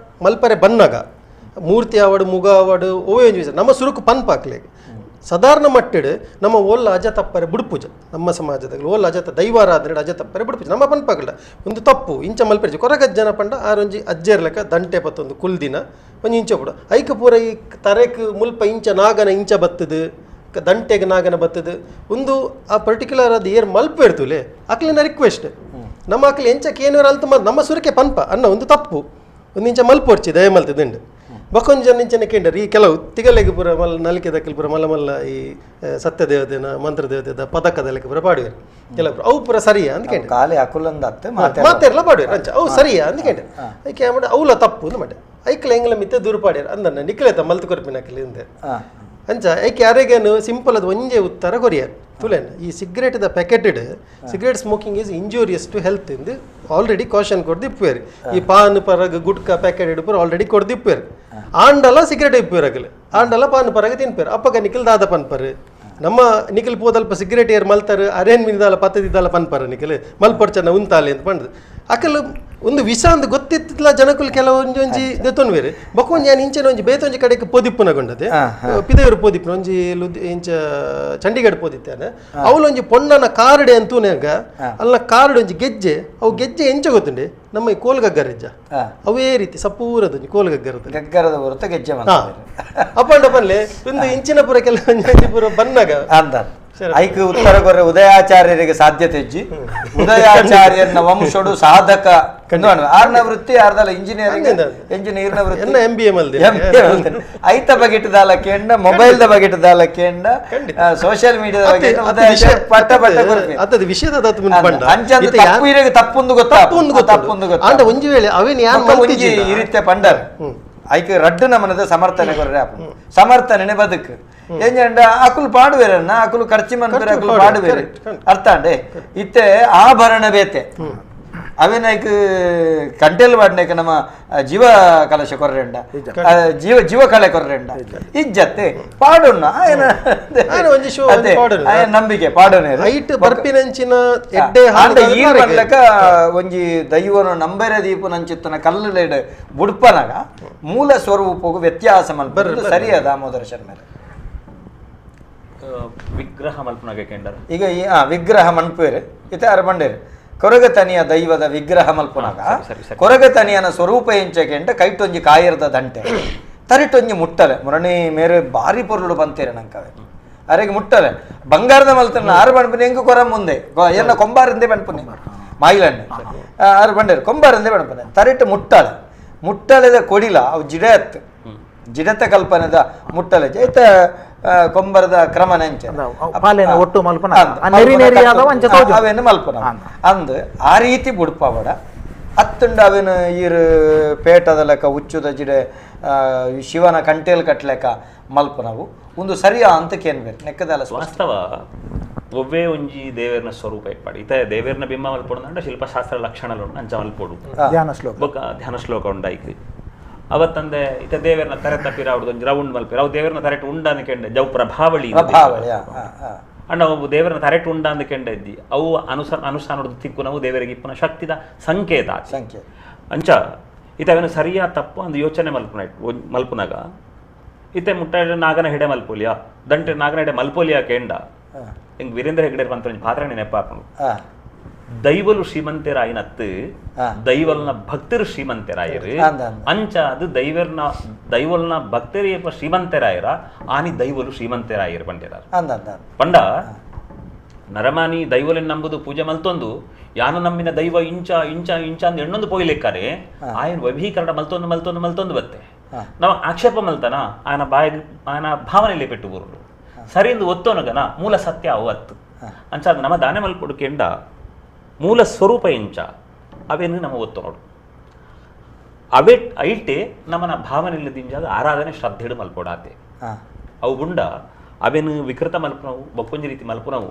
ಮಲ್ಪರೆ ಬನ್ನಾಗ ಮೂರ್ತಿ ಆವಡು ಮುಗ ಆವಡು ಒವೇ ಒಂಜಿ ವಿಚಾರ ನಮ್ಮ ಸುರುಕು ಪನ್ಪಾಕ್ಲೆ ಸಾಧಾರಣ ಮಟ್ಟಿಡು ನಮ್ಮ ಓಲ್ಲ ಅಜ ತಪ್ಪರೆ ಬುಡ್ಪೂಜ ನಮ್ಮ ಸಮಾಜದಾಗ ಓಲ್ಲ ಅಜತ ದೈವಾರಾಧನೆ ಅಜ ತಪ್ಪರೆ ಬುಡ್ಪೂಜ ನಮ್ಮ ಪನ್ಪಾಕಲ ಒಂದು ತಪ್ಪು ಇಂಚ ಮಲ್ಪೆರ್ಜಿ ಕೊರಗಜ್ಜನ ಪಂಡ ಆರೊಂಜಿ ಅಜ್ಜೆರ್ಲೆಕ್ಕ ದಂಟೆ ಪತ್ತೊಂದು ಕುಲ್ದಿನ ಒಂಜಿ ಇಂಚ ಪುಡ ಐಕ ಪೂರ ಈ ತರೆಕ್ ಮುಲ್ಪ ಇಂಚ ನಾಗನ ಇಂಚ ಬತ್ತದು ದಂಟೆಗೆ ನಾಗನ ಬತ್ತದು ಒಂದು ಆ ಪರ್ಟಿಕ್ಯುಲರ್ ಅದು ಏರ್ ಮಲ್ಪ ಇರ್ತುಲೆ ಅಕ್ಲಿನ ರಿಕ್ವೆಸ್ಟ್ ನಮ್ಮ ಅಕ್ಲಿ ಎಂಚಕ್ಕೆ ಏನಾರು ಅಲ್ತ ನಮ್ಮ ಸುರಕೆ ಪನ್ಪ ಅನ್ನ ಒಂದು ತಪ್ಪು ಒಂದು ಇಂಚ ಮಲ್ಪೊರ್ಚಿ ದಯ ಮಲ್ತದುಂಡು ಬಕ್ಕೊಂಜನ ಇಂಚನೆ ಕೇಂಡರ್ ಈ ಕೆಲವು ತಿಗಲೆಗೆ ಪೂರ ಮಲ್ಲ ನಲಿಕೆ ದಕ್ಕಲ್ ಪೂರ ಮಲ್ಲ ಮಲ್ಲ ಈ ಸತ್ಯದೇವತೆನ ಮಂತ್ರದೇವತೆದ ಪದಕದಲೆಗೆ ಪೂರ ಪಾಡುವರು ಕೆಲವರು ಅವು ಪೂರ ಸರಿಯಾ ಅಂತ ಕೇಂದ್ರ ಖಾಲಿ ಅಕುಲಂದತ್ತೆ ಮಾತೆರ್ಲ ಪಾಡುವರು ಅಂಚ ಅವು ಸರಿಯಾ ಅಂತ ಕೇಂದ್ರ ಐಕೆ ಆಮಡ ಅವಲ ತಪ್ಪು ಅಂದ್ ಮಟ್ಟ ಐಕ್ಲ ಎಂಗ್ಲ ಮಿತ್ತೆ ದೂರ ಪಾಡ್ಯಾರ ಅಂದನ್ನ ನಿಕ್ಲೇತ ಮಲ್ತು ಕೊರ್ಪಿನಕಲಿ ಅಂದೆ ಅಂಚ ಐಕೆ ಯಾರಿಗೇನು ಸಿಂಪಲ್ ಅದು ಒಂಜೇ ಉತ್ತರ ಕೊರಿಯರ್ ತುಲೇನ್ ಈ ಸಿಗರೇಟ್ದ ಪ್ಯಾಕೆಟೆಡ್ cigarette smoking is injurious to health ಎಂದು ಆಲ್ರೆಡಿ ಕಾಷನ್ ಕೊಡ್ದಿಪ್ಪೇರು. ಈ ಪಾನ್ ಪರಗ್ ಗುಟ್ಕಾ ಪ್ಯಾಕೆಟ್ ಪೂರ ಆಲ್ರೆಡಿ ಕೊಡ್ದಿಪ್ಪೇರು. ಆಂಡಲ ಸಿಗರೇಟ್ ಇಪ್ಪೇರು ಅಗಲೆ ಆಂಡಲ ಪಾನ್ ಪರಗ ತಿನ್ಪೇರು ಅಪ್ಪಗ ನಿಖಿಲ್ ದಾದ ಪನ್ಪರು ನಮ್ಮ ನಿಖಿಲ್ ಪೋದಲ್ಪ ಸಿಗರೇಟ್ ಏರ್ ಮಲ್ತಾರೆ ಅರೇನ್ ಮಿನಿದಾಲ ಪತ್ತದಿದ್ದಾಲ ಪನ್ಪರ ನಿಖಿಲ್ ಮಲ್ಪೊಡ್ಚನ ಉಂತಾಲೆ ಅಂತ ಪಂಡ್ದು ಅಕಲ್ ಒಂದು ವಿಷ ಅಂದ್ ಗೊತ್ತಿತ್ತಿಲ್ಲ ಜನಕುಲು ಕೆಲವೊಂಜಿ ಒಂಜಿ ದೆತ್ತೊನ್ವೇರು ಬೊಕ್ಕ ಒಂಜಿ ಯಾನ್ ಇಂಚೆನ ಒಂಜಿ ಬೇತೊಂಜಿ ಕಡೆಗೆ ಪೋದಿಪ್ಪುನ ಗೊಂಡದೆ ಪಿದೆಯವರು ಪೋದಿಪ್ಪುನ ಒಂಜಿ ಇಂಚ ಚಂಡೀಗಢ ಪೋದಿತ್ತೇನೆ ಅವಳೊಂಜಿ ಪೊಣ್ಣನ ಕಾರಡೆ ಅಂತೂನಾಗ ಅಲ್ಲ ಕಾರಡೆ ಒಂಜಿ ಗೆಜ್ಜೆ ಅವು ಗೆಜ್ಜೆ ಎಂಚ ಗೊತ್ತುಂಡೆ ನಮ್ಮ ಈ ಕೋಲ್ಗಗ್ಗರೆಜ್ಜ ಅವೇ ರೀತಿ ಸಪೂರದ ಒಂಜಿ ಕೋಲ್ಗಗ್ಗರದ ಗಗ್ಗರದ ಹೊರತು ಗೆಜ್ಜೆ ಅಪ್ಪಂಡ ಪನ್ಲೆ ಒಂದು ಇಂಚಿನ ಪುರ ಕೆಲವೊಂಜಿ ಪುರ ಬನ್ನಾಗ ಅಂದ ಐಕ್ ಉತ್ತರ ಕೊರ್ರೆ ಉದಯಾಚಾರ್ಯರಿಗೆ ಸಾಧ್ಯತೆ ಇಜ್ಜಿ ಉದಯಾಚಾರ್ಯನ ವಂಶಡು ಸಾಧಕ ಆರ್ನ ವೃತ್ತಿ ಆರ್ದಲ್ಲ ಇಂಜಿನಿಯರಿಂಗ್ ಇಂಜಿನಿಯರ್ನ ವೃತ್ತಿ MBA ಮಲ್ದೆ ಐತ ಬಗೆಟ್ ದಾಲಕ್ಕೆಂಡ ಮೊಬೈಲ್ the ಬಗೆಟ್ ದಾಲಕ್ಕೆಂಡ ಸೋಷಿಯಲ್ ಮೀಡಿಯಾದ ಬಗ್ಗೆ ಪಟ್ಟ ಪಟ್ಟ ಅತ್ತದ ವಿಷಯದ ತಪ್ಪು ಇರಗೆ ತಪ್ಪೊಂದು ಗೊತ್ತ ತಪ್ಪೊಂದು ಗೊತ್ತ ಅಂಡ ಒಂಜಿ ವೇಳೆ ಅವೇನ್ ಯಾನ್ ಒಂಜಿ ಈ ರೀತಿಯ ಪಂಡರ್ ಐಕ್ ರಡ್ಡು ನಮನದ ಸಮರ್ಥನೆ ಕೊರ್ರೆ ಸಮರ್ಥನೆ ಬದುಕು ಎಂಜಂಡ ಅಕುಲು ಪಾಡುವೆರನ್ನ ಅಕುಲು ಖರ್ಚು ಮನ್ಪೆರೆ ಅಕುಲು ಪಾಡುವೆರು ಅರ್ಥ ಅಂಡೆ ಇತ್ತೆ ಆಭರಣ ಬೇತೆ ಅವೇನೈಕ್ ಕಂಟೆಲ್ ಪಾಡ್ನೇಕ ನಮ್ಮ ಜೀವ ಕಲಶ ಕೊರ್ರೆಂಡ ಜೀವ ಜೀವ ಕಳೆ ಕೊರ್ರೆಂಡ ಇಜ್ಜತ್ತೆ ಪಾಡೋಣ ನಂಬಿಕೆ ಪಾಡೋಣ ಐಟ್ ಬರ್ಪಿನಂಚಿನ ಈ ಒಂಜಿ ದೈವನ ನಂಬೆರೆ ದೀಪನಂಚಿತ್ತನ ಕಲ್ಲುಲೇಡ್ ಬುಡ್ಪನಾಗ ಮೂಲ ಸ್ವರೂಪಗೂ ವ್ಯತ್ಯಾಸ ಮಲ್ಪ ಸರಿಯ ದಾಮೋದರ ಶರ್ಮರೆ ವಿಗ್ರಹ ಮಲ್ಪನಾಗ ಕೆಂಡರ ಈಗ ಈ ವಿಗ್ರಹ ಮನ್ಪೇರು ಇತ್ತೆ ಅರ ಬಂಡೇರು ಕೊರಗತನಿಯ ದೈವದ ವಿಗ್ರಹ ಮಲ್ಪನಾಗ ಕೊರಗತನಿಯನ ಸ್ವರೂಪ ಎಂಚಕೆಂಡ ಕೈಟೊಂಜಿ ಕಾಯಿರದ ದಂಟೆ ತರಿಟೊಂಜಿ ಮುಟ್ಟಲೆ ಮುರಣಿ ಮೇರೆ ಭಾರಿ ಪೊರುಳು ಬಂತೇರೆ ನಂಕವೆ ಅರೆಗೆ ಮುಟ್ಟಲೆ ಬಂಗಾರದ ಮಲ್ತನ ಆರು ಬಣ್ಪುನಿ ಹೆಂಗು ಕೊರ ಮುಂದೆ ಎನ್ನ ಕೊಂಬಾರಿಂದೇ ಬಣ್ಪುನಿ ಮಾಯಿಲಣ್ಣೆ ಆರು ಬಂಡೇರು ಕೊಂಬಾರಿಂದೇ ಬಣ್ಪುನಿ ತರಿಟು ಮುಟ್ಟಲೆ ಮುಟ್ಟಲೆದ ಕೊಡಿಲ ಅವು ಜಿಡತ್ ಜಿಡತ ಕಲ್ಪನೆದ ಮುಟ್ಟಲೆ ಜೈತ ಕೊಂಬರದ ಕ್ರಮ ನೆಂಚೆ ಒಟ್ಟು ಮಲ್ಪನ ಅವೇನು ಮಲ್ಪನ ಅಂದ್ ಆ ರೀತಿ ಬುಡ್ಪಾವಡ ಅತ್ತುಂಡ ಅವೇನು ಈರು ಪೇಟದ ಲೆಕ್ಕ ಹುಚ್ಚುದ ಜಿಡೆ ಶಿವನ ಕಂಟೇಲ್ ಕಟ್ಲೆಕ್ಕ ಮಲ್ಪನವು ಒಂದು ಸರಿಯಾ ಅಂತ ಕೇನ್ಬೇಕು ನೆಕ್ಕದಲ್ಲ ವಾಸ್ತವ ಒವ್ವೇ ಒಂಜಿ ದೇವೇರ್ನ ಸ್ವರೂಪ ಇಪ್ಪಾಡಿ ಇತ ದೇವೇರ್ನ ಬಿಂಬ ಮಲ್ಪೊಡು ಶಿಲ್ಪಶಾಸ್ತ್ರ ಲಕ್ಷಣలు ಅಂಚ ಮಲ್ಪೊಡು ಧ್ಯಾನ ಶ್ಲೋಕ ಬೊಕ್ಕ ಧ್ಯಾನ ಶ್ಲೋಕ ಉಂಡಾಯ್ತು ಅವತ್ತಂದೆ ಇತ ದೇವೇರ್ನ ತರೆ ತಪ್ಪಿರ ಅವ್ರದ್ದು ಒಂಜಿ ರೌಂಡ್ ಮಲ್ಪಿರ ಅವು ದೇವೇರ್ನ ತರೆಟ್ ಉಂಡ ಅಂದ್ಕೆಂಡೆ ಜೌ ಪ್ರಭಾವಳಿ ಅಂಡ ಅವು ದೇವರನ್ನ ತರೆಟ್ ಉಂಡ ಅಂದ್ಕೆಂಡೆ ಇದ್ದಿ ಅವು ಅನುಷ್ಠಾನದ ತಿಕ್ಕು ನಾವು ದೇವರಿಗೆ ಇಪ್ಪನ ಶಕ್ತಿದ ಸಂಕೇತ ಸಂಕೇತ ಅಂಚ ಇತ ಅವೇನು ಸರಿಯಾ ತಪ್ಪು ಅಂದ್ ಯೋಚನೆ ಮಲ್ಪುನ ಮಲ್ಪುನಾಗ ಇತ್ತೆ ಮುಟ್ಟ ನಾಗನ ಹೆಡೆ ಮಲ್ಪೋಲಿಯಾ ದಂಟೆ ನಾಗನ ಹೆಡೆ ಮಲ್ಪೋಲಿಯಾ ಕೆಂಡ ಹಿಂಗ್ ವೀರೇಂದ್ರ ಹೆಗ್ಡೆ ಅಂತ ಒಂಜಿ ಪಾತ್ರ ನೆನಪಾಪನು ದೈವಲು ಶ್ರೀಮಂತರಾಯಿನತ್ತು ದೈವಲ್ನ ಭಕ್ತರು ಶ್ರೀಮಂತರಾಯರು ಅಂಚ ಅದು ದೈವರ್ನ ದೈವಲ್ನ ಭಕ್ತರಿಯಪ್ಪ ಶ್ರೀಮಂತರಾಯರ ಆನಿ ದೈವಲು ಶ್ರೀಮಂತರಾಯರು ಪಂಡಿರಾರು ಪಂಡ ನರಮಾನಿ ದೈವಲೆನ್ ನಂಬುದು ಪೂಜೆ ಮಲ್ತೊಂದು ಯಾನು ನಂಬಿನ ದೈವ ಇಂಚ ಇಂಚ ಇಂಚ ಅಂದ್ ಎಣ್ಣೊಂದು ಪೋಯ್ಲೆಕ್ಕಾರೆ ಆಯನ್ ವೈಭೀಕರಣ ಮಲ್ತೊಂದು ಮಲ್ತೊಂದು ಮಲ್ತೊಂದು ಬತ್ತೆ ನಾವು ಆಕ್ಷೇಪ ಮಲ್ತನ ಆಯನ ಬಾಯ ಆಯನ ಭಾವನೆಯಲ್ಲಿ ಪೆಟ್ಟು ಬರುಡು ಸರಿಂದು ಒತ್ತೋನಗನ ಮೂಲ ಸತ್ಯ ಅವು ಅತ್ತು ಅಂಚ ಅದು ನಮ್ಮ ದಾನೆ ಮಲ್ಪೊಡು ಕೆಂಡ ಮೂಲ ಸ್ವರೂಪ ಎಂಚ ಅವೇನು ನಮ್ಮ ಒತ್ತೋಡು ಅವೇ ಐಟೆ ನಮ್ಮನ ಭಾವನೆಯಲ್ಲಿ ಆರಾಧನೆ ಶ್ರದ್ಧೆಡು ಮಲ್ಪೊಡಾತೆ ಅವು ಗುಂಡ ಅವೇನು ವಿಕೃತ ಮಲ್ಪನವು ಬೊಕ್ಕೊಂಜಿ ರೀತಿ ಮಲ್ಪನವು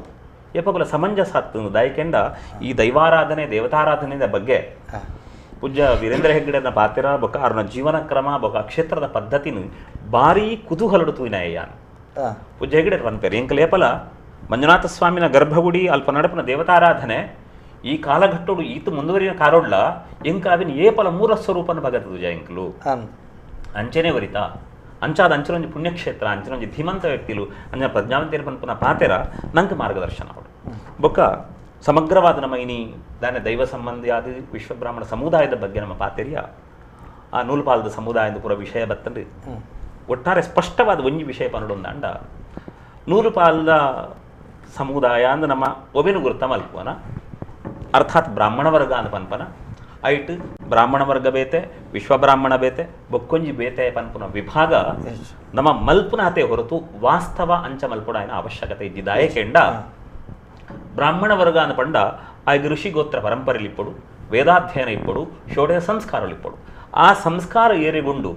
ಎಪ್ಪಗುಲ ಸಮಂಜಸ ಆತು ದಾಯಕೆಂಡ ಈ ದೈವಾರಾಧನೆ ದೇವತಾರಾಧನೆಯ ಬಗ್ಗೆ ಪೂಜ್ಯ ವೀರೇಂದ್ರ ಹೆಗ್ಗಡೆನ ಪಾತ್ರ ಬೊಕ್ಕ ಅವ್ರನ್ನ ಜೀವನ ಕ್ರಮ ಬೊಕ್ಕ ಕ್ಷೇತ್ರದ ಪದ್ಧತಿನ ಭಾರೀ ಕುತೂಹಲಡು ತೂಯಿನಯ್ಯಾನು ಪೂಜ್ಯ ಹೆಗ್ಗಡೆ ಪನ್ಪೇರು ಎಂಕಲೇಪಲ ಮಂಜುನಾಥ ಸ್ವಾಮಿನ ಗರ್ಭಗುಡಿ ಅಲ್ಪ ನಡಪನ ದೇವತಾರಾಧನೆ ಈ ಕಾಲಘಟ್ಟೋಡು ಈತ ಮುಂದುವರಿನ ಕಾರೋಡ್ಲ ಎಂಕ ಅವಿನ ಏಪಲ ಮೂಲ ಸ್ವರೂಪನ ಭಗತದು ಜಯಂಕಲು ಅಂಚೆನೆ ವರಿತ ಅಂಚಾದ ಅಂಚನೊಂಜಿ ಪುಣ್ಯಕ್ಷೇತ್ರ ಅಂಚನೊಂಜಿ ಧೀಮಂತ ವ್ಯಕ್ತಿಲು ಅಂಜನ ಪ್ರಜ್ಞಾವಂತಿಯರ ಪನ್ಪುನ ಪಾತೆರ ನಂಗೆ ಮಾರ್ಗದರ್ಶನ ಅವಳು ಬೊಕ್ಕ ಸಮಗ್ರವಾದ ನಮ್ಮ ಇನಿ ದಾನೆ ದೈವ ಸಂಬಂಧಿಯಾದ ವಿಶ್ವಬ್ರಾಹ್ಮಣ ಸಮುದಾಯದ ಬಗ್ಗೆ ನಮ್ಮ ಪಾತೆರಿಯ ಆ ನೂಲ್ಪಾಲದ ಸಮುದಾಯದ ಪೂರ ವಿಷಯ ಬತ್ತಂದ್ರೆ ಒಟ್ಟಾರೆ ಸ್ಪಷ್ಟವಾದ ಒಂಜಿ ವಿಷಯ ಪನ್ನಡೊಂದಾಂಡ ನೂಲುಪಾಲದ ಸಮುದಾಯ ಅಂದ್ರೆ ನಮ್ಮ ಒಬೆನು ಗುರುತ ಮಲ್ಪುವನ ಅರ್ಥಾತ್ ಬ್ರಾಹ್ಮಣ ವರ್ಗ ಅಂದ ಪನ್ಪನ ಐಟ್ ಬ್ರಾಹ್ಮಣ ವರ್ಗ ಬೇತೆ ವಿಶ್ವಬ್ರಾಹ್ಮಣ ಬೇತೆ ಬೊಕ್ಕೊಂಜಿ ಬೇತೆ ಪನ್ಪುನ ವಿಭಾಗ ನಮ್ಮ ಮಲ್ಪುನಾತೆ ಹೊರತು ವಾಸ್ತವ ಅಂಚ ಮಲ್ಪುಡಾಯನ ಅವಶ್ಯಕತೆ ಇದ್ದಿದ್ದಾಯೇ ಕೆಂಡ ಬ್ರಾಹ್ಮಣ ವರ್ಗ ಅಂದ ಪಂಡ ಆಗ ಋಷಿ ಗೋತ್ರ ಪರಂಪರೆಲಿಪ್ಪಡು ವೇದಾಧ್ಯಯನ ಇಪ್ಪಡು ಷೋಡಶ ಸಂಸ್ಕಾರಲಿಪ್ಪಡು ಆ ಸಂಸ್ಕಾರ ಏರಿಗೊಂಡು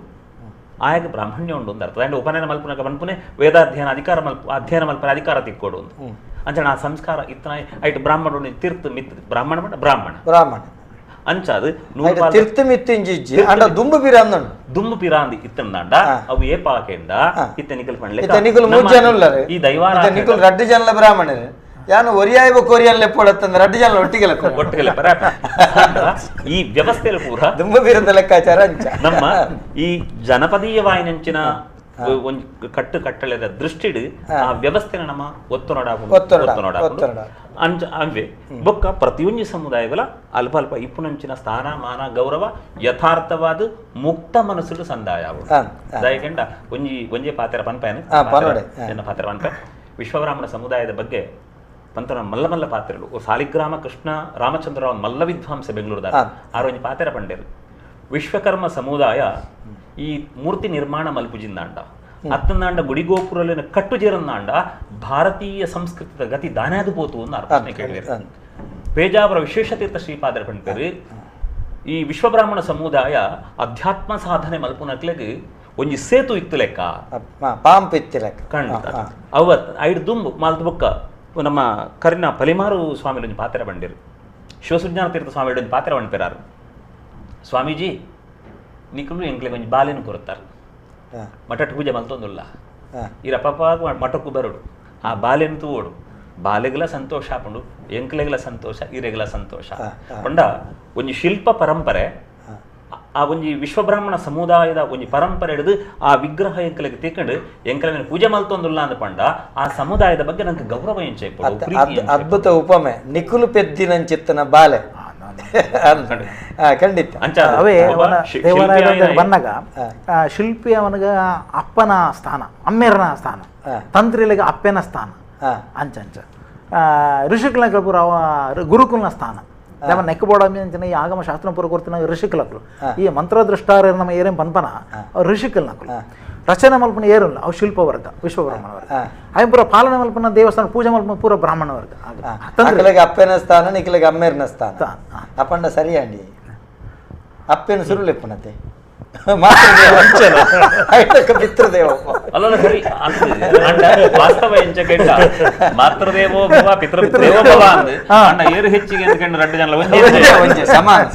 ಆಯಾಗ ಬ್ರಾಹ್ಮಣ್ಯ ಉಂಡು ಅಂತ ಅರ್ಥ ಅಂಡ್ ಉಪನಯನ ಮಲ್ಪುನಕ ಪನ್ಪುನೆ ವೇದಾಧ್ಯಯನ ಅಧಿಕಾರ ಮಲ್ಪ ಅಧ್ಯಯನ ಮಲ್ಪನ ಅಧಿಕಾರ ತಿಕ್ಕೊಡು ಅಂತ ಅಂಚಣ ಆ ಸಂಸ್ಕಾರ ಇತ್ತನ ಐಟ್ ಬ್ರಾಹ್ಮಣ ತೀರ್ಥ ಮಿತ್ ಬ್ರಾಹ್ಮಣ ಬ್ರಾಹ್ಮಣ ಬ್ರಾಹ್ಮಣ ಅಂಚಾದ್ ತಿರ್ತು ಮಿತ್ತಿಂಜಿ ಅಂಡ ದುಂಬು ಪಿರಾಂದುಂಡು ದುಂಬು ಪಿರಾಂದಿ ಇತ್ತಂದಾಂಡ ಅವು ಏಪಾಕೆಂಡ ಇತ್ತೆ ನಿಕಲ್ ಪಂಡ್ಲೆ ಇತ್ತೆ ನಿಕುಲು ಮೂರು ಜನ ಉಲ್ಲರು ಈ ದೈವಾರ ನಿಕುಲು ರಡ್ಡು ಜನಲ ಬ್ರಾಹ್ಮಣರು ಯಾನು ಒರಿಯಾಯ ಕೊರಿಯನ್ ಲೆಪ್ಪೊಡತ್ತಂದ್ರೆ ರಡ್ಡು ಜನ ಒಟ್ಟಿಗೆ ಒಟ್ಟಿಗೆ ಲೆಪ್ಪರ ಈ ವ್ಯವಸ್ಥೆಯಲ್ಲಿ ಪೂರ ದುಂಬು ಬಿರದ ಲೆಕ್ಕಾಚಾರ ಅಂಚ ನಮ್ಮ ಈ ಜನಪದೀಯ ವಾಯಿನಂಚಿನ ಒಂಜಿ ಕಟ್ಟು ಕಟ್ಟಳೆದ ದೃಷ್ಟಿಡ್ ಆ ವ್ಯವಸ್ಥೆನ ನಮ್ಮ ಒತ್ತು ನೋಡ ಅಂಚ ಅಂವೆ ಬೊಕ್ಕ ಪ್ರತಿಯೊಂದು ಸಮುದಾಯಗಳ ಅಲ್ಪ ಅಲ್ಪ ಇಪ್ಪುನಂಚಿನ ಸ್ಥಾನ ಮಾನ ಗೌರವ ಯಥಾರ್ಥವಾದ ಮುಕ್ತ ಮನಸ್ಸು ಸಂದಾಯ ದಯಕೆಂಡ ಒಂಜಿ ಒಂಜೇ ಪಾತ್ರ ಪನ್ಪೇನು ಪಾತ್ರ ಪನ್ಪೆ ವಿಶ್ವಬ್ರಾಹ್ಮಣ ಸಮುದಾಯದ ಬಗ್ಗೆ ಪಂತನ ಮಲ್ಲ ಮಲ್ಲ ಪಾತ್ರೆಗಳು ಸಾಲಿಗ್ರಾಮ ಕೃಷ್ಣ ರಾಮಚಂದ್ರರಾವ್ ಮಲ್ಲ ವಿದ್ವಾಂಸ ಬೆಂಗಳೂರುದ ಆರು ಒಂಜಿ ಪಾತ್ರ ಪಂಡೇರು ವಿಶ್ವಕರ್ಮ ಸಮುದಾಯ ಈ ಮೂರ್ತಿ ನಿರ್ಮಾಣ ಮಲ್ಪುಜಿಂದಾಂಡ ಅತ್ತಂದಾಂಡ ಗುಡಿಗೋಪುರಲಿನ ಕಟ್ಟುಜೇರಂದಾಂಡ ಭಾರತೀಯ ಸಂಸ್ಕೃತಿದ ಗತಿ ದಾನಾದು ಪೋತು ಅಂತ ಪ್ರಶ್ನೆ ಕೇಳಿದರು. ಪೇಜಾವರ ವಿಶ್ವೇಶತೀರ್ಥ ಶ್ರೀಪಾದರ ಪಂಪೇರು ಈ ವಿಶ್ವಬ್ರಾಹ್ಮಣ ಸಮುದಾಯ ಅಧ್ಯಾತ್ಮ ಸಾಧನೆ ಮಲ್ಪುನಕ್ಲೆಗ್ ಒಂಜಿ ಸೇತು ಇತ್ತು ಲೆಕ್ಕ ಪಾಂಪ್ ಇತ್ತು ಲೆಕ್ಕ ಖಂಡಿತ ಅವತ್ ಐಡ್ ದುಂಬು ಮಾಲ್ತು ಬೊಕ್ಕ ನಮ್ಮ ಕರಿನ ಪಲಿಮಾರು ಸ್ವಾಮಿ ಒಂಜಿ ಪಾತ್ರ ಬಂಡಿರು ಶಿವಸುಜ್ಞಾನ ತೀರ್ಥ ಸ್ವಾಮಿ ಒಂಜಿ ಪಾತ್ರ ಬಂಡ್ಪೇರಾರು ಸ್ವಾಮೀಜಿ ನಿಕುಲು ಎಂಕ್ಲೆಗ್ ಒಂಜಿ ಬಾಲೆನು ಕೊರತಾರೆ ಮಠಟ್ ಪೂಜೆ ಮಲ್ತೊಂದುಲ್ಲ ಈರಪ್ಪ ಮಠಕ್ಕೂ ಬರೋಡು ಆ ಬಾಲೆನು ತೂವೋಡು ಬಾಲೆಗಳ ಸಂತೋಷ ಆಪುಂಡು ಎಂಕ್ಲೆಗಳ ಸಂತೋಷ ಈರೆಗಳ ಸಂತೋಷ ಪಂಡ ಒಂಜಿ ಶಿಲ್ಪ ಪರಂಪರೆ ಆ ಒಂಜಿ ವಿಶ್ವಬ್ರಾಹ್ಮಣ ಸಮುದಾಯದ ಒಂಜಿ ಪರಂಪರೆ ಹಿಡಿದು ಆ ವಿಗ್ರಹ ಎಂಕಲೆಗೆ ತಿಕ್ಕಂಡು ಎಂಕಲೆ ಮೇಲೆ ಪೂಜೆ ಮಲ್ತೊಂದುಲ್ಲ ಅಂದ ಪಂಡ ಆ ಸಮುದಾಯದ ಬಗ್ಗೆ ನಂಗೆ ಗೌರವ ಎಂಚ ಅದ್ಭುತ ಉಪಮೆ ನಿಕುಲು ಪೆದ್ದಿನಂಚಿತ್ತನ ಬಾಲೆ ಖಂಡಿತ ಅವೇ ದೇವಾಲಯ ಬಂದಾಗ ಶಿಲ್ಪಿ ಅವನಿಗೆ ಅಪ್ಪನ ಸ್ಥಾನ ಅಮ್ಮೇರನ ಸ್ಥಾನ ತಂತ್ರಿಲಿಗೆ ಅಪ್ಪನ ಸ್ಥಾನ ಅಂಚಂಚ ಋಷಿಕುಲ ಪೂರ ಅವ ಗುರುಕುಲನ ಸ್ಥಾನ ನಮ್ಮ ನೆಕ್ಕಬೋಡ ಅಂಚಿನ ಈ ಆಗಮ ಶಾಸ್ತ್ರ ಪೂರ ಕೊಡ್ತಿನ ಋಷಿಕುಲಕ್ಲು ಈ ಮಂತ್ರದೃಷ್ಟಾರ ನಮ್ಮ ಏರೇನು ಪನ್ಪನ ಅವ್ರು ಋಷಿಕುಲನಕ್ಲು ರಚನೆ ಮಲ್ಪನ ಏರಲ್ಲ ಅವು ಶಿಲ್ಪ ವರ್ಗ ವಿಶ್ವಬ್ರಾಹ್ಮಣ ವರ್ಗ ಅಯ್ಯ ಪೂರ ಪಾಲನೆ ಮಲ್ಪನ ದೇವಸ್ಥಾನ ಪೂಜೆ ಮಲ್ಪನ ಪೂರ ಬ್ರಾಹ್ಮಣ ವರ್ಗ ಅಕ್ಕಲಿಗೆ ಅಪ್ಪನ ಸ್ಥಾನ ನಿಖಲಿಗೆ ಅಮ್ಮೇರ್ನ ಸ್ಥಾನ ಅಪ್ಪಂಡ ಸರಿ ಅಂಡಿ ಅಪ್ಪನ ಸುರುಳೆಪ್ಪನತೆ ಪಿತೃದೇವ ಅಲ್ಲ ಸರಿ ವಾಸ್ತವ ಎಂಚ ಕೆಟ್ಟ ಮಾತೃದೇವೋ ಭವ ಪಿತೃದೇವೋ ಭವ ಅಂದ್ ಅಣ್ಣ ಏರು ಹೆಚ್ಚಿಗೆ ಅಂದ್ಕೊಂಡು ರಡ್ಡು ಜನ ಒಂಜೆ ಸಮಾನ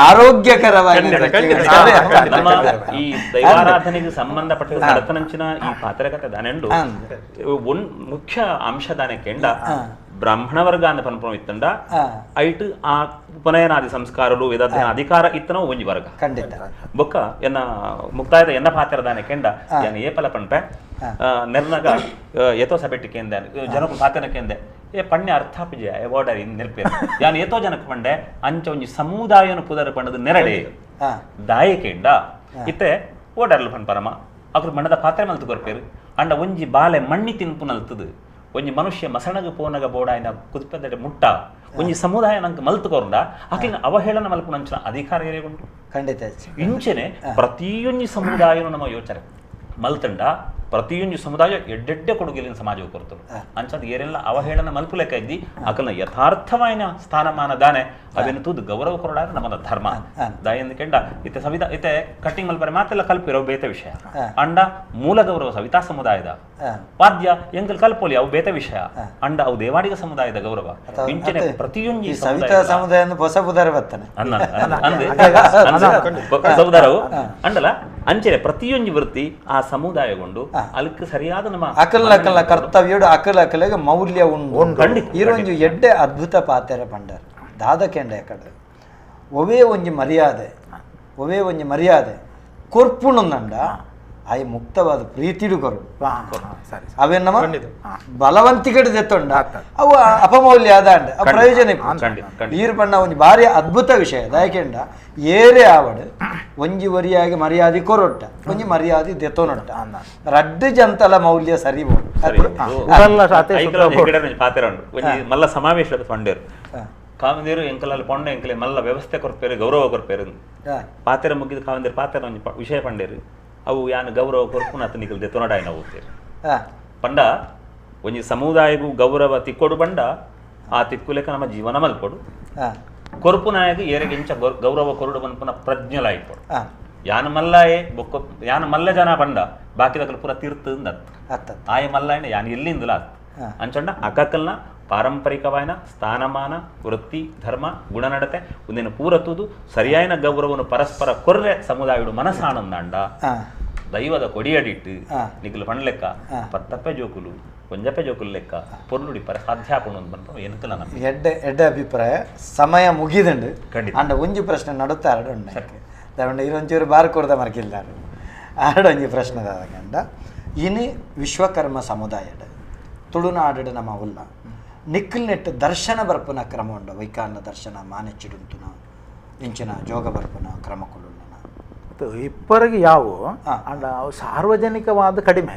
ಆರೋಗ್ಯಕರವಾಗಿ ನಮ್ಮ ಈ ದೈವಾರಾಧನೆಗೆ ಸಂಬಂಧಪಟ್ಟ ನಡತನಂಚಿನ ಈ ಪಾತ್ರಕತೆ ದಾನೆಂಡು ಒಂದ್ ಮುಖ್ಯ ಅಂಶ ದಾನೆ ಕೆಂಡ ಬ್ರಾಹ್ಮಣ ವರ್ಗ ಅಂದ ಪನ್ಪುಣ ಇತ್ತಂಡ ಐಟ್ ಆ ಉಪನಯನಾದಿ ಸಂಸ್ಕಾರಲು ವೇದಾಧ್ಯಯನ ಅಧಿಕಾರ ಇತ್ತನೋ ಒಂಜಿ ವರ್ಗ ಖಂಡಿತ ಬೊಕ್ಕ ಎನ್ನ ಮುಕ್ತಾಯದ ಎನ್ನ ಪಾತ್ರ ದಾನೆ ಕೆಂಡ ಎನ್ನ ಏಪಲ ಪನ್ಪೆ ನೆರ್ನಗ ಏತೋ ಸಬೆಟ್ಟಿ ಕೇಂದೆ ಜನಕು ಪಾತ್ರನ ಕೇಂದೆ ಏ ಪಣ್ಯ ಅರ್ಥಾಪಿಜಯ ಓಡರ್ ಇನ್ ನೆರ್ಪೇರು ಯಾನ್ ಏತೋ ಜನಕ್ಕೆ ಪಂಡೆ ಅಂಚ ಒಂಜಿ ಸಮುದಾಯನು ಪುದರ ಪಂಡದು ನೆರಡೆ ದಾಯಕೆಂಡ ಇತ್ತೆ ಓಡರ್ಲು ಪನ್ಪರಮ ಅಕ್ರು ಮಣ್ಣದ ಪಾತ್ರೆ ಮಲ್ತು ಕೊರ್ಪೇರು ಅಂಡ ಒಂಜಿ ಬಾಲೆ ಮಣ್ಣಿ ತಿನ್ಪುನಲ್ತದು ಒಂಜಿ ಮನುಷ್ಯ ಮಸಣಗ ಪೋನಗ ಬೋಡಾಯಿನ ಕುದುಪೆದಡೆ ಮುಟ್ಟ ಒಂಜಿ ಸಮುದಾಯ ನಂಗೆ ಮಲ್ತು ಕೊರಂಡ ಅಕ್ಲಿನ ಅವಹೇಳನ ಮಲ್ಪುನಂಚಿನ ಅಧಿಕಾರ ಏರೇಗುಂಟು ಖಂಡಿತ ಇಂಚೆನೆ ಪ್ರತಿಯೊಂಜಿ ಸಮುದಾಯನು ನಮ್ಮ ಯೋಚನೆ ಮಲ್ತಂಡ ಪ್ರತಿಯೊಂಜಿ ಸಮುದಾಯ ಎಡ್ಡೆಡ್ಡೆ ಕೊಡುಗೆಲಿನ ಸಮಾಜವು ಕೊರ್ತರು ಅಂಚದ ಏರೆಲ್ಲ ಅವಹೇಳನ ಮಲ್ಪುಲೆಕ್ಕ ಇದ್ದಿ ಅಕಲ್ನ ಯಥಾರ್ಥವಾಯಿನ ಸ್ಥಾನಮಾನ ದಾನೆ ಅವೇನು ತೂದು ಗೌರವ ಕೊರಡಾಗ ನಮ್ಮದ ಧರ್ಮ ದಾಯಂದ ಕೆಂಡ ಇತ್ತೆ ಸವಿತಾ ಇತ್ತೆ ಕಟ್ಟಿಂಗ್ ಮಲ್ಪರೆ ಮಾತೆಲ್ಲ ಕಲ್ಪಿರೋ ಬೇತೆ ವಿಷಯ ಅಂಡ ಮೂಲ ಗೌರವ ಸವಿತಾ ಸಮುದಾಯದ ವಾದ್ಯ ಎಂಕಲ್ ಕಲ್ಪೋಲಿ ಅವು ಬೇತೆ ವಿಷಯ ಅಂಡ ಅವು ದೇವಾಡಿಗ ಸಮುದಾಯದ ಗೌರವ ಇಂಚನೆ ಪ್ರತಿಯೊಂಜಿ ಸವಿತಾ ಸಮುದಾಯ ಹೊಸ ಬುಧಾರ ಬರ್ತಾನೆ ಸೌದಾರವು ಅಂಡಲ ಅಂಚನೆ ಪ್ರತಿಯೊಂಜಿ ವೃತ್ತಿ ಆ ಸಮುದಾಯಗೊಂಡು ಅಲ್ಕ್ ಸರಿಯಾದ ನಮ್ಮ ಅಕಲ್ ಅಕಲ್ನ ಕರ್ತವ್ಯಡು ಅಕಲ್ ಅಕಲಿಗೆ ಮೌಲ್ಯ ಉಂಡು ಈರೊಂಜಿ ಎಡ್ಡೆ ಅದ್ಭುತ ಪಾತೆರ ಪಂಡರ್ ದಾದ ಕೆಂಡ ಕಡೆ ಒವೇ ಒಂಜಿ ಮರ್ಯಾದೆ ಒವೇ ಒಂಜಿ ಮರ್ಯಾದೆ ಕೊರ್ಪುಣಂದಂಡ ಆಯ್ ಮುಕ್ತವಾದ ಪ್ರೀತಿಡು ಕೊರು ಅವೇ ನಮ್ಮ ಬಲವಂತಿಕಡೆ ದೆತ್ತೊಂಡ ಅವು ಅಪಮೌಲ್ಯ ಆದಾಂಡ ಅವು ಪ್ರಯೋಜನ ಈರು ಬಣ್ಣ ಒಂಜಿ ಭಾರಿ ಅದ್ಭುತ ವಿಷಯ ದಯಕೆಂಡ ಏರೇ ಆವಡು ಒಂಜಿ ವರಿಯಾಗಿ ಮರ್ಯಾದೆ ಕೊರೊಟ್ಟ ಒಂಜಿ ಮರ್ಯಾದೆ ದೆತ್ತೊನೊಟ್ಟ ರಡ್ಡು ಜಂತಲ ಮೌಲ್ಯ ಸರಿ ಮಲ್ಲ ಸಮಾವೇಶ ಪಂಡೇರು ಕಾವಂದೇರು ಎಂಕಲಲ್ಲಿ ಪೊಂಡ ಎಂಕಲೆ ಮಲ್ಲ ವ್ಯವಸ್ಥೆ ಕೊರ್ಪೇರು ಗೌರವ ಕೊರ್ಪೇರು ಪಾತೆರ ಮುಗಿದ ಕಾವಂದೇರು ಪಾತೆರ ಒಂಜಿ ವಿಷಯ ಪಂಡೇರು ಅವು ಯಾನು ಗೌರವ ಕೊರ್ಪುನ ಅತ ನಿಕಲ್ ದೆತ್ತೊನಡಾಯನ ಹೋಗ್ತೇರು ಪಂಡ ಒಂಜಿ ಸಮುದಾಯಗೂ ಗೌರವ ತಿಕ್ಕೊಡು ಪಂಡ ಆ ತಿಕ್ಕುಲೆಕ್ಕ ನಮ್ಮ ಜೀವನ ಮಲ್ಕೊಡು ಕೊರ್ಪುನಾಯಗ ಏರೆಗೆ ಇಂಚ ಗೌರವ ಕೊರಡು ಪನ್ಪುನ ಪ್ರಜ್ಞಲಾಯಿಪೊಡು ಯಾನು ಮಲ್ಲಾಯೆ ಬೊಕ್ಕ ಯಾನು ಮಲ್ಲ ಜನ ಪಂಡ ಬಾಕಿದಕಲ್ ಪೂರ ತೀರ್ತು ಅತ್ತ ಆಯ ಮಲ್ಲಾಯನ ಯಾನು ಎಲ್ಲಿಂದಲ ಅತ್ತ ಅಂಚಂಡ ಅಕಕಲ್ನ ಪಾರಂಪರಿಕವಾಯಿನ ಸ್ಥಾನಮಾನ ವೃತ್ತಿ ಧರ್ಮ ಗುಣನಡತೆ ಒಂದಿನ ಪೂರತುದು ಸರಿಯಾದ ಗೌರವನು ಪರಸ್ಪರ ಕೊರ್ರೆ ಸಮುದಾಯಡು ಮನಸ್ಸಾನಂದಾಂಡ ದೈವದ ಕೊಡಿಯಡಿಟ್ಟು ನಿಗುಲು ಪಣ್ಲೆಕ್ಕ ಪತ್ತಪ್ಪೆ ಜೋಕುಲು ಒಂಜಪ್ಪೆ ಜೋಕುಲು ಲೆಕ್ಕ ಪೊರ್ಲುಡಿ ಪರ ಸಾಧ್ಯಾಪಣ ಅಂತ ಎನ್ಕಲ ನಮ್ಮ ಎಡ್ಡೆ ಎಡ್ಡೆ ಅಭಿಪ್ರಾಯ ಸಮಯ ಮುಗಿದಂಡು ಅಂಡ ಒಂಜಿ ಪ್ರಶ್ನೆ ನಡುತ್ತಾ ಎರಡು ಉಂಡು ಇರೊಂಚೂರು ಬಾರ್ ಕೊಡ್ದ ಮರ್ಕಿಲ್ಲಾರು ಆರಡೊಂಜಿ ಪ್ರಶ್ನೆ ದಾದ ಇನಿ ವಿಶ್ವಕರ್ಮ ಸಮುದಾಯಡ್ ತುಳುನಾಡು ನಮ್ಮ ಉಲ್ಲ ನಿಕ್ಕಲ್ ನೆಟ್ಟು ದರ್ಶನ ಬರ್ಪನ ಕ್ರಮ ಉಂಡು ವೈಕಾನ್ನ ದರ್ಶನ ಮಾನೆಚ್ಚಿಡುಂತುನ ಇಂಚಿನ ಜೋಗ ಬರ್ಪನ ಕ್ರಮ ಕೊಡುನ ಇಪ್ಪರಿಗೆ ಯಾವ ಅಂಡ ಸಾರ್ವಜನಿಕವಾದ ಕಡಿಮೆ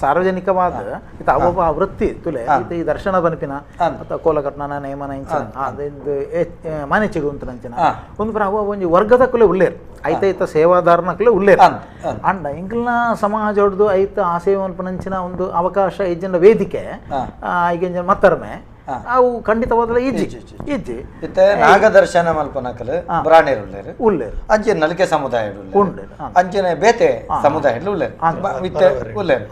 ಸಾರ್ವಜನಿಕವಾದ ಇತ್ತ ಅವೊಬ್ಬ ವೃತ್ತಿ ತುಲೆ ಈ ದರ್ಶನ ಬನ್ಪಿನ ಅಥವಾ ಕೋಲಕಟ್ನ ನೇಮನ ಇಂಚಿನ ಮಾನೆಚ್ಚಿಡು ಅಂತ ಒಂದು ಪರ ಅವ ಒಂಜಿ ವರ್ಗದ ಕುಲೆ ಉಲ್ಲೇರು ಐತ ಐತ ಸೇವಾದಾರನ ಕುಲೆ ಉಲ್ಲೇರು ಅಂಡ ಇಂಕ್ಲ್ನ ಸಮಾಜ ಹೊಡೆದು ಐತ ಆ ಸೇವೆ ಮಲ್ಪನಂಚಿನ ಒಂದು ಅವಕಾಶ ಇಜ್ಜಿನ ವೇದಿಕೆ ಈಗ ಮತ್ತರ್ಮೆ ಅವು ಖಂಡಿತವಾದಲ ಇಜ್ಜಿ ಇಜ್ಜಿ ಇತ್ತೆ ನಾಗದರ್ಶನ ಮಲ್ಪನಕಲು ಬ್ರಾಣೇರು ಉಲ್ಲೇರು ಉಲ್ಲೇರು ಅಂಚೆ ನಲಿಕೆ ಸಮುದಾಯ ಉಂಡು ಅಂಚನೆ ಬೇತೆ ಸಮುದಾಯ ಉಲ್ಲೇರು ಇತ್ತೆ ಉಲ್ಲೇರು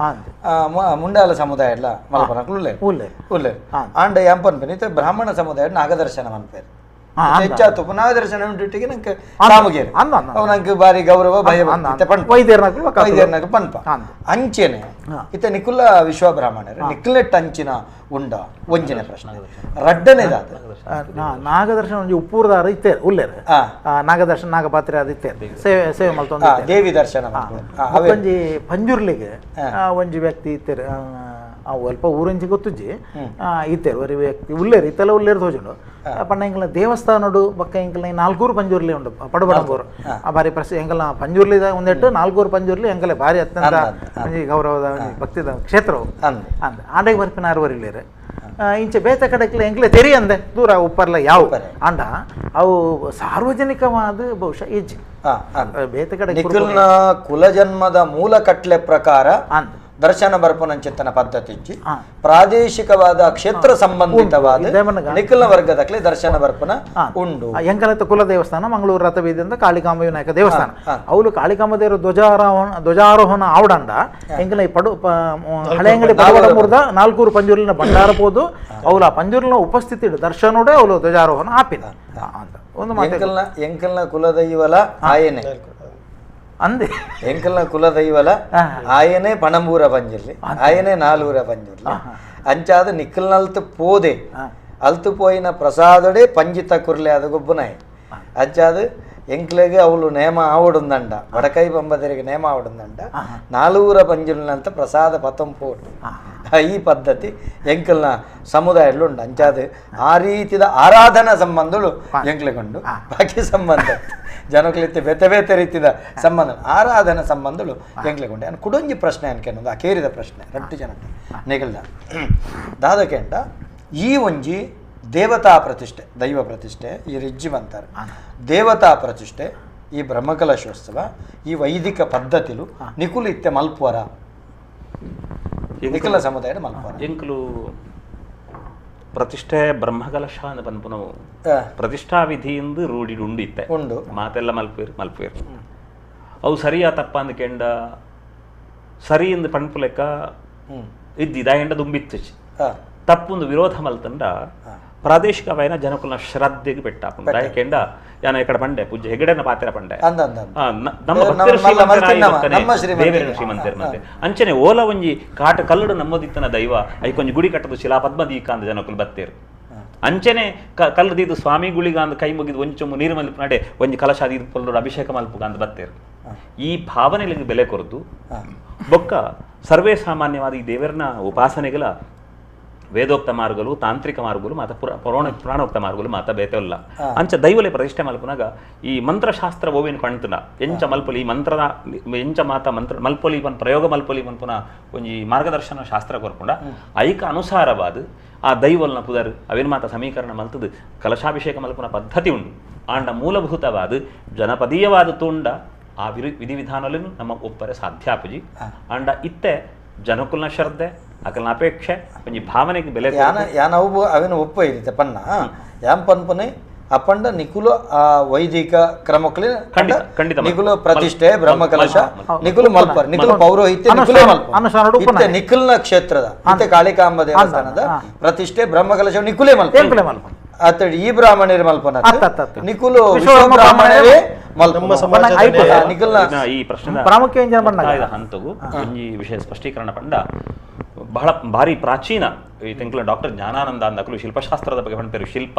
ಮುಂಡಾಲ ಸಮುದಾಯ ಎಲ್ಲ ಮಲ್ಪನಕಲು ಉಲ್ಲೇರು ಉಲ್ಲೇರು ಉಲ್ಲೇರು ಆಂಡ ಎಂಪನ್ಪೇನೆ ಇತ್ತೆ ಬ್ರಾಹ್ಮಣ ಸಮುದಾಯ ನಾಗದರ್ಶನ ಮನ್ಪೇರು ಹೆಚ್ಚಾತು ನಾಗದರ್ಶನ ಉಂಟಿಗೆ ನಂಗೆ ಸಾಮುಗೇರು ಅವು ನಂಗೆ ಬಾರಿ ಗೌರವ ಭಯ ವೈದ್ಯರ್ನಕಲು ಪನ್ಪ ಅಂಚೆನೆ ಇತ್ತ ನಿಕುಲ ವಿಶ್ವ ಬ್ರಾಹ್ಮಣರು ನಿಕ್ಲೆಟ್ ಅಂಚಿನ ಉಂಡ ಒಂಜಿನ ಪ್ರಶ್ನೆ ರಡ್ಡನೇದಾದ ನಾಗದರ್ಶನ ಒಂಜಿ ಉಪ್ಪೂರ್ದಾರ ಇತ್ತೇರು ಉಲ್ಲೇರು ನಾಗದರ್ಶನ ನಾಗಪಾತ್ರೆ ಅದು ಇತ್ತೇರು ಸೇವೆ ಸೇವೆ ಮಲ್ತೊಂದು ದೇವಿ ದರ್ಶನ ಒಂಜಿ ಪಂಜುರ್ಲಿಗೆ ಒಂಜಿ ವ್ಯಕ್ತಿ ಇತ್ತೇರು ಅಲ್ಪ ಊರಂಚಿ ಗೊತ್ತುಜ್ಜಿ ಇತ್ತೇರು ಒರಿ ವ್ಯಕ್ತಿ ಉಲ್ಲೇರು ಇತ್ತೆಲ್ಲ ಉಲ್ಲೇರು ತೋಜುಂಡು ಪಂಡ ಎಂಕಲ್ನ ದೇವಸ್ಥಾನಡು ಬೊಕ್ಕ ಎಂಕಲ್ನ ನಾಲ್ಕೂರು ಪಂಜುರ್ಲಿ ಉಂಡು ಪಡುಬಡಂಬೂರು ಆ ಬಾರಿ ಪ್ರಸಿದ್ಧ ಎಂಕಲ್ನ ಪಂಜುರ್ಲಿ ಒಂದೆಟ್ಟು ನಾಲ್ಕೂರು ಪಂಜುರ್ಲಿ ಎಂಕಲೆ ಭಾರಿ ಅತ್ಯಂತ ಒಂಜಿ ಗೌರವದ ಒಂಜಿ ಭಕ್ತಿದ ಕ್ಷೇತ್ರವು ಅಂದ ಆಂಡೆಗೆ ಬರ್ಪಿನ ಅರವರಿಲ್ಲೇರು ಇಂಚೆ ಬೇತೆ ಕಡೆಕ್ಲೆ ಎಂಕ್ಲೆ ತೆರಿಯಂದೆ ದೂರ ಉಪ್ಪರ್ಲ ಯಾವ ಅಂಡ ಅವು ಸಾರ್ವಜನಿಕವಾದ ಬಹುಶಃ ಇಜ್ಜಿ ಬೇತೆ ಕಡೆ ನಿಖಿಲ್ನ ಕುಲಜನ್ಮದ ಮೂಲ ಕಟ್ಲೆ ಪ್ರಕಾರ ದರ್ಶನ ಬರ್ಪನಂಚಿತ್ತನ ಪದ್ಧತಿ ಇಜ್ಜಿ ಪ್ರಾದೇಶಿಕವಾದ ಕ್ಷೇತ್ರ ಸಂಬಂಧಿತವಾದ ನಿಖಿಲ್ನ ವರ್ಗದಕ್ಲೆ ದರ್ಶನ ಬರ್ಪನ ಉಂಡು ಎಂಕಲತ್ತ ಕುಲ ದೇವಸ್ಥಾನ ಮಂಗಳೂರು ರಥಬೀದಿಯಿಂದ ಕಾಳಿಕಾಂಬ ವಿನಾಯಕ ದೇವಸ್ಥಾನ ಅವಳು ಕಾಳಿಕಾಂಬ ದೇವರ ಧ್ವಜಾರೋಹಣ ಆವಡಂಡ ಎಂಕಲ ಈ ಪಡು ಹಳೆಯಂಗಡಿ ಪಡುವಡಮೂರ್ದ ನಾಲ್ಕೂರು ಪಂಜೂರ್ಲಿನ ಭಂಡಾರ ಪೋದು ಅವಳು ಆ ಪಂಜೂರ್ಲಿನ ಉಪಸ್ಥಿತಿ ದರ್ಶನೋಡೆ ಅವಳು ಧ್ವಜಾರೋಹಣ ಆಪಿನ ಅಂತ ಒಂದು ಮಾತು. ಎಂಕಲ್ನ ಕುಲದೈವಲ ಆಯನೆ ಅಂದೆ ಎಂಕಲ್ನ ಕುಲದೈವಲ ಆಯನೆ ಪಣಂಬೂರ ಪಂಜುರ್ಲಿ ಆಯನೆ ನಾಲೂರ ಪಂಜುರ್ಲಿ ಅಂಚಾದ ನಿಕ್ಕಲ್ನಲ್ತು ಪೋದೆ ಅಲ್ತು ಪೋಯಿನ ಪ್ರಸಾದಡೆ ಪಂಜಿತ ಕುರ್ಲೆ ಅದು ಗೊಬ್ಬನಾಯಿ ಅಂಚಾದ ಎಂಕ್ಲೆಗೆ ಅವಳು ನೇಮ ಆವಡುಂದಂಡ ಬಡಕೈ ಪಂಬದರಿಗೆ ನೇಮ ಆವಡುಂದಂಡ ನಾಲೂರ ಪಂಜುರ್ಲಿನಂತ ಪ್ರಸಾದ ಪತಂಪೋಡು ಈ ಪದ್ಧತಿ ಎಂಕಲ್ನ ಸಮುದಾಯಗಳು ಉಂಡು. ಅಂಚಾದ ಆ ರೀತಿದ ಆರಾಧನಾ ಸಂಬಂಧಗಳು ಎಂಕ್ಲೆಗೊಂಡು ಬಾಕಿ ಸಂಬಂಧ ಜನಕ್ಲಿತ್ತೆ ಬೇತೆ ಬೇತೆ ರೀತಿದ ಸಂಬಂಧ ಆರಾಧನಾ ಸಂಬಂಧಗಳು ಎಂಕ್ಲೆಗೊಂಡೆ. ಅನ್ ಕುಡೊಂಜಿ ಪ್ರಶ್ನೆ ಅನ್ಕೆನ್ನೊಂದು ಆ ಕೇರಿದ ಪ್ರಶ್ನೆ ರಟ್ಟು ಜನಕ್ಕೆ ನಿಗಲ್ದ ದಾದಕೆಂಡ ಈ ಒಂಜಿ ದೇವತಾ ಪ್ರತಿಷ್ಠೆ ದೈವ ಪ್ರತಿಷ್ಠೆ ಈ ರಿಜ್ಜಿ ಅಂತಾರೆ ದೇವತಾ ಪ್ರತಿಷ್ಠೆ ಈ ಬ್ರಹ್ಮಕಲಶೋತ್ಸವ ಈ ವೈದಿಕ ಪದ್ಧತಿಲು ನಿಕುಲು ಇತ್ತೆ ಮಲ್ಪುವರ ನಿಖಿಲ ಸಮುದಾಯದ ಮಲ್ಪುವರ ಎಂಕುಲು ಪ್ರತಿಷ್ಠೆ ಬ್ರಹ್ಮಕಲಶ ಅಂತ ಪನ್ಪುನವು ಪ್ರತಿಷ್ಠಾ ವಿಧಿಯಿಂದ ರೂಢಿ ಉಂಡು ಇತ್ತೆ ಉಂಡು ಮಾತೆಲ್ಲ ಮಲ್ಪೇರು ಮಲ್ಪೇರು ಅವು ಸರಿಯಾ ತಪ್ಪ ಅಂದ್ಕೆಂಡ ಸರಿ ಎಂದು ಪನ್ಪು ಲೆಕ್ಕ ಇದ್ದಿದ ಎಂಡ ದುಂಬಿತ್ತು ತಪ್ಪೊಂದು ವಿರೋಧ ಮಲ್ತಂಡ ಪ್ರಾದೇಶಿಕವಾಯಿನ ಜನಕುಲನ ಶ್ರದ್ಧೆಗೆ ಪೆಟ್ಟಾಪುಂಡು. ಯಾಕೆಂಡ ಯಾನ ಈ ಕಡೆ ಪಂಡೆ ಪೂಜ್ಯ ಹೆಗಡೆನ ಪಾತ್ರ ಪಂಡೆ ನಮ್ಮ ಭಕ್ತರು ಶ್ರೀಮಂತರಾಯಿ ಶ್ರೀಮಂತರು ಮತ್ತೆ ಅಂಚನೆ ಓಲ ಒಂಜಿ ಕಾಟ ಕಲ್ಲಡು ನಮ್ಮದಿತ್ತನ ದೈವ ಐಕೊಂಜಿ ಗುಡಿ ಕಟ್ಟದು ಶಿಲಾ ಪದ್ಮದೀಕ ಅಂದ ಜನಕುಲು ಬತ್ತೇರು. ಅಂಚನೆ ಕಲ್ಲದಿದ್ದು ಸ್ವಾಮಿ ಗುಳಿಗ ಅಂದ ಕೈ ಮುಗಿದು ಒಂಜಿ ಚೊಂಬು ನೀರು ಮಲ್ಪ ನಡೆ ಒಂಜಿ ಕಲಶ ಅದು ಪೊಲ್ಲೋಡು ಅಭಿಷೇಕ ಮಲ್ಪುಗ ಅಂದ ಬತ್ತೇರು. ಈ ಭಾವನೆಗಳಿಗೆ ಬೆಲೆ ಕೊರದು ಬೊಕ್ಕ ಸರ್ವೇ ಸಾಮಾನ್ಯವಾದ ಈ ದೇವರನ್ನ ಉಪಾಸನೆಗಳ ವೇದೋಕ್ತ ಮಾರ್ಗಲು ತಾಂತ್ರಿಕ ಮಾರ್ಗಲು ಮಾತ ಪುರಾಣೋಕ್ತ ಮಾರ್ಗಲು ಮಾತ ಬೇತೆಲ್ಲ ಅಂಚ ದೈವಲೆ ಪ್ರತಿಷ್ಠೆ ಮಲ್ಪುನಾಗ ಈ ಮಂತ್ರಶಾಸ್ತ್ರ ಓವೇನು ಕಾಣ್ತುನ ಎಂಚ ಮಲ್ಪೊಲಿ ಈ ಮಂತ್ರದ ಎಂಚ ಮಾತ ಮಂತ್ರ ಮಲ್ಪೊಲಿ ಪನ್ ಪ್ರಯೋಗ ಮಲ್ಪೊಲಿ ಪನ್ಪುನ ಒಂಜಿ ಮಾರ್ಗದರ್ಶನ ಶಾಸ್ತ್ರ ಕೊರ್ಪುಂಡ ಐಕ ಅನುಸಾರವಾದ ಆ ದೈವಲ್ನ ಪುದರ್ ಅವೇನು ಮಾತ ಸಮೀಕರಣ ಮಲ್ತದು ಕಲಶಾಭಿಷೇಕ ಮಲ್ಪುನ ಪದ್ಧತಿ ಉಂಡು. ಆಂಡ ಮೂಲಭೂತವಾದ ಜನಪದೀಯವಾದ ತುಂಡ ಆ ವಿಧಿವಿಧಾನಗಳನ್ನು ನಮ್ಮ ಒಪ್ಪರೆ ಸಾಧ್ಯ ಆಪುಜಿ. ಆಂಡ ಇತ್ತೆ ಜನಕುಲ್ನ ಶ್ರದ್ಧೆ ಅಕಲ್ನ ಅಪೇಕ್ಷೆ ಒಂಜಿ ಭಾವನೆಗೆ ಬೆಲೆ ಯಾನ ಯಾನ ಅವು ಅವೇನು ಒಪ್ಪ ಇರುತ್ತೆ ಪನ್ನ ಯಾನ್ ಪನ್ಪನೆ ಅಪ್ಪಂಡ ನಿಕುಲು ಆ ವೈದಿಕ ಕ್ರಮಕ್ಕಲಿ ನಿಕುಲು ಪ್ರತಿಷ್ಠೆ ಬ್ರಹ್ಮಕಲಶ ನಿಕುಲು ಮಲ್ಪರ್ ನಿಕುಲು ಪೌರೋಹಿತ್ಯ ನಿಕುಲೇ ಮಲ್ಪ ನಿಖಲ್ನ ಕ್ಷೇತ್ರದ ಇತ್ತೆ ಕಾಳಿಕಾಂಬ ದೇವಸ್ಥಾನದ ಪ್ರತಿಷ್ಠೆ ಬ್ರಹ್ಮಕಲಶ ನಿಕುಲೇ ಮಲ್ಪ ಅತ್ತ ಈ ಬ್ರಾಹ್ಮಣರು ಮಲ್ಪನ ನಿಕುಲು ಬ್ರಾಹ್ಮಣರೇ ಈ ಪ್ರಶ್ನೆ ಪ್ರಾಮುಖ್ಯ ಹಂತಗೂ ಈ ವಿಷಯ ಸ್ಪಷ್ಟೀಕರಣ ಪಂಡ ಬಹಳ ಭಾರಿ ಪ್ರಾಚೀನ ಈ ತಿಂಗಳ ಡಾಕ್ಟರ್ ಜ್ಞಾನಾನಂದ ಅಂದಕಲು ಶಿಲ್ಪಶಾಸ್ತ್ರದ ಬಗ್ಗೆ ಪಂಪೇರು ಶಿಲ್ಪ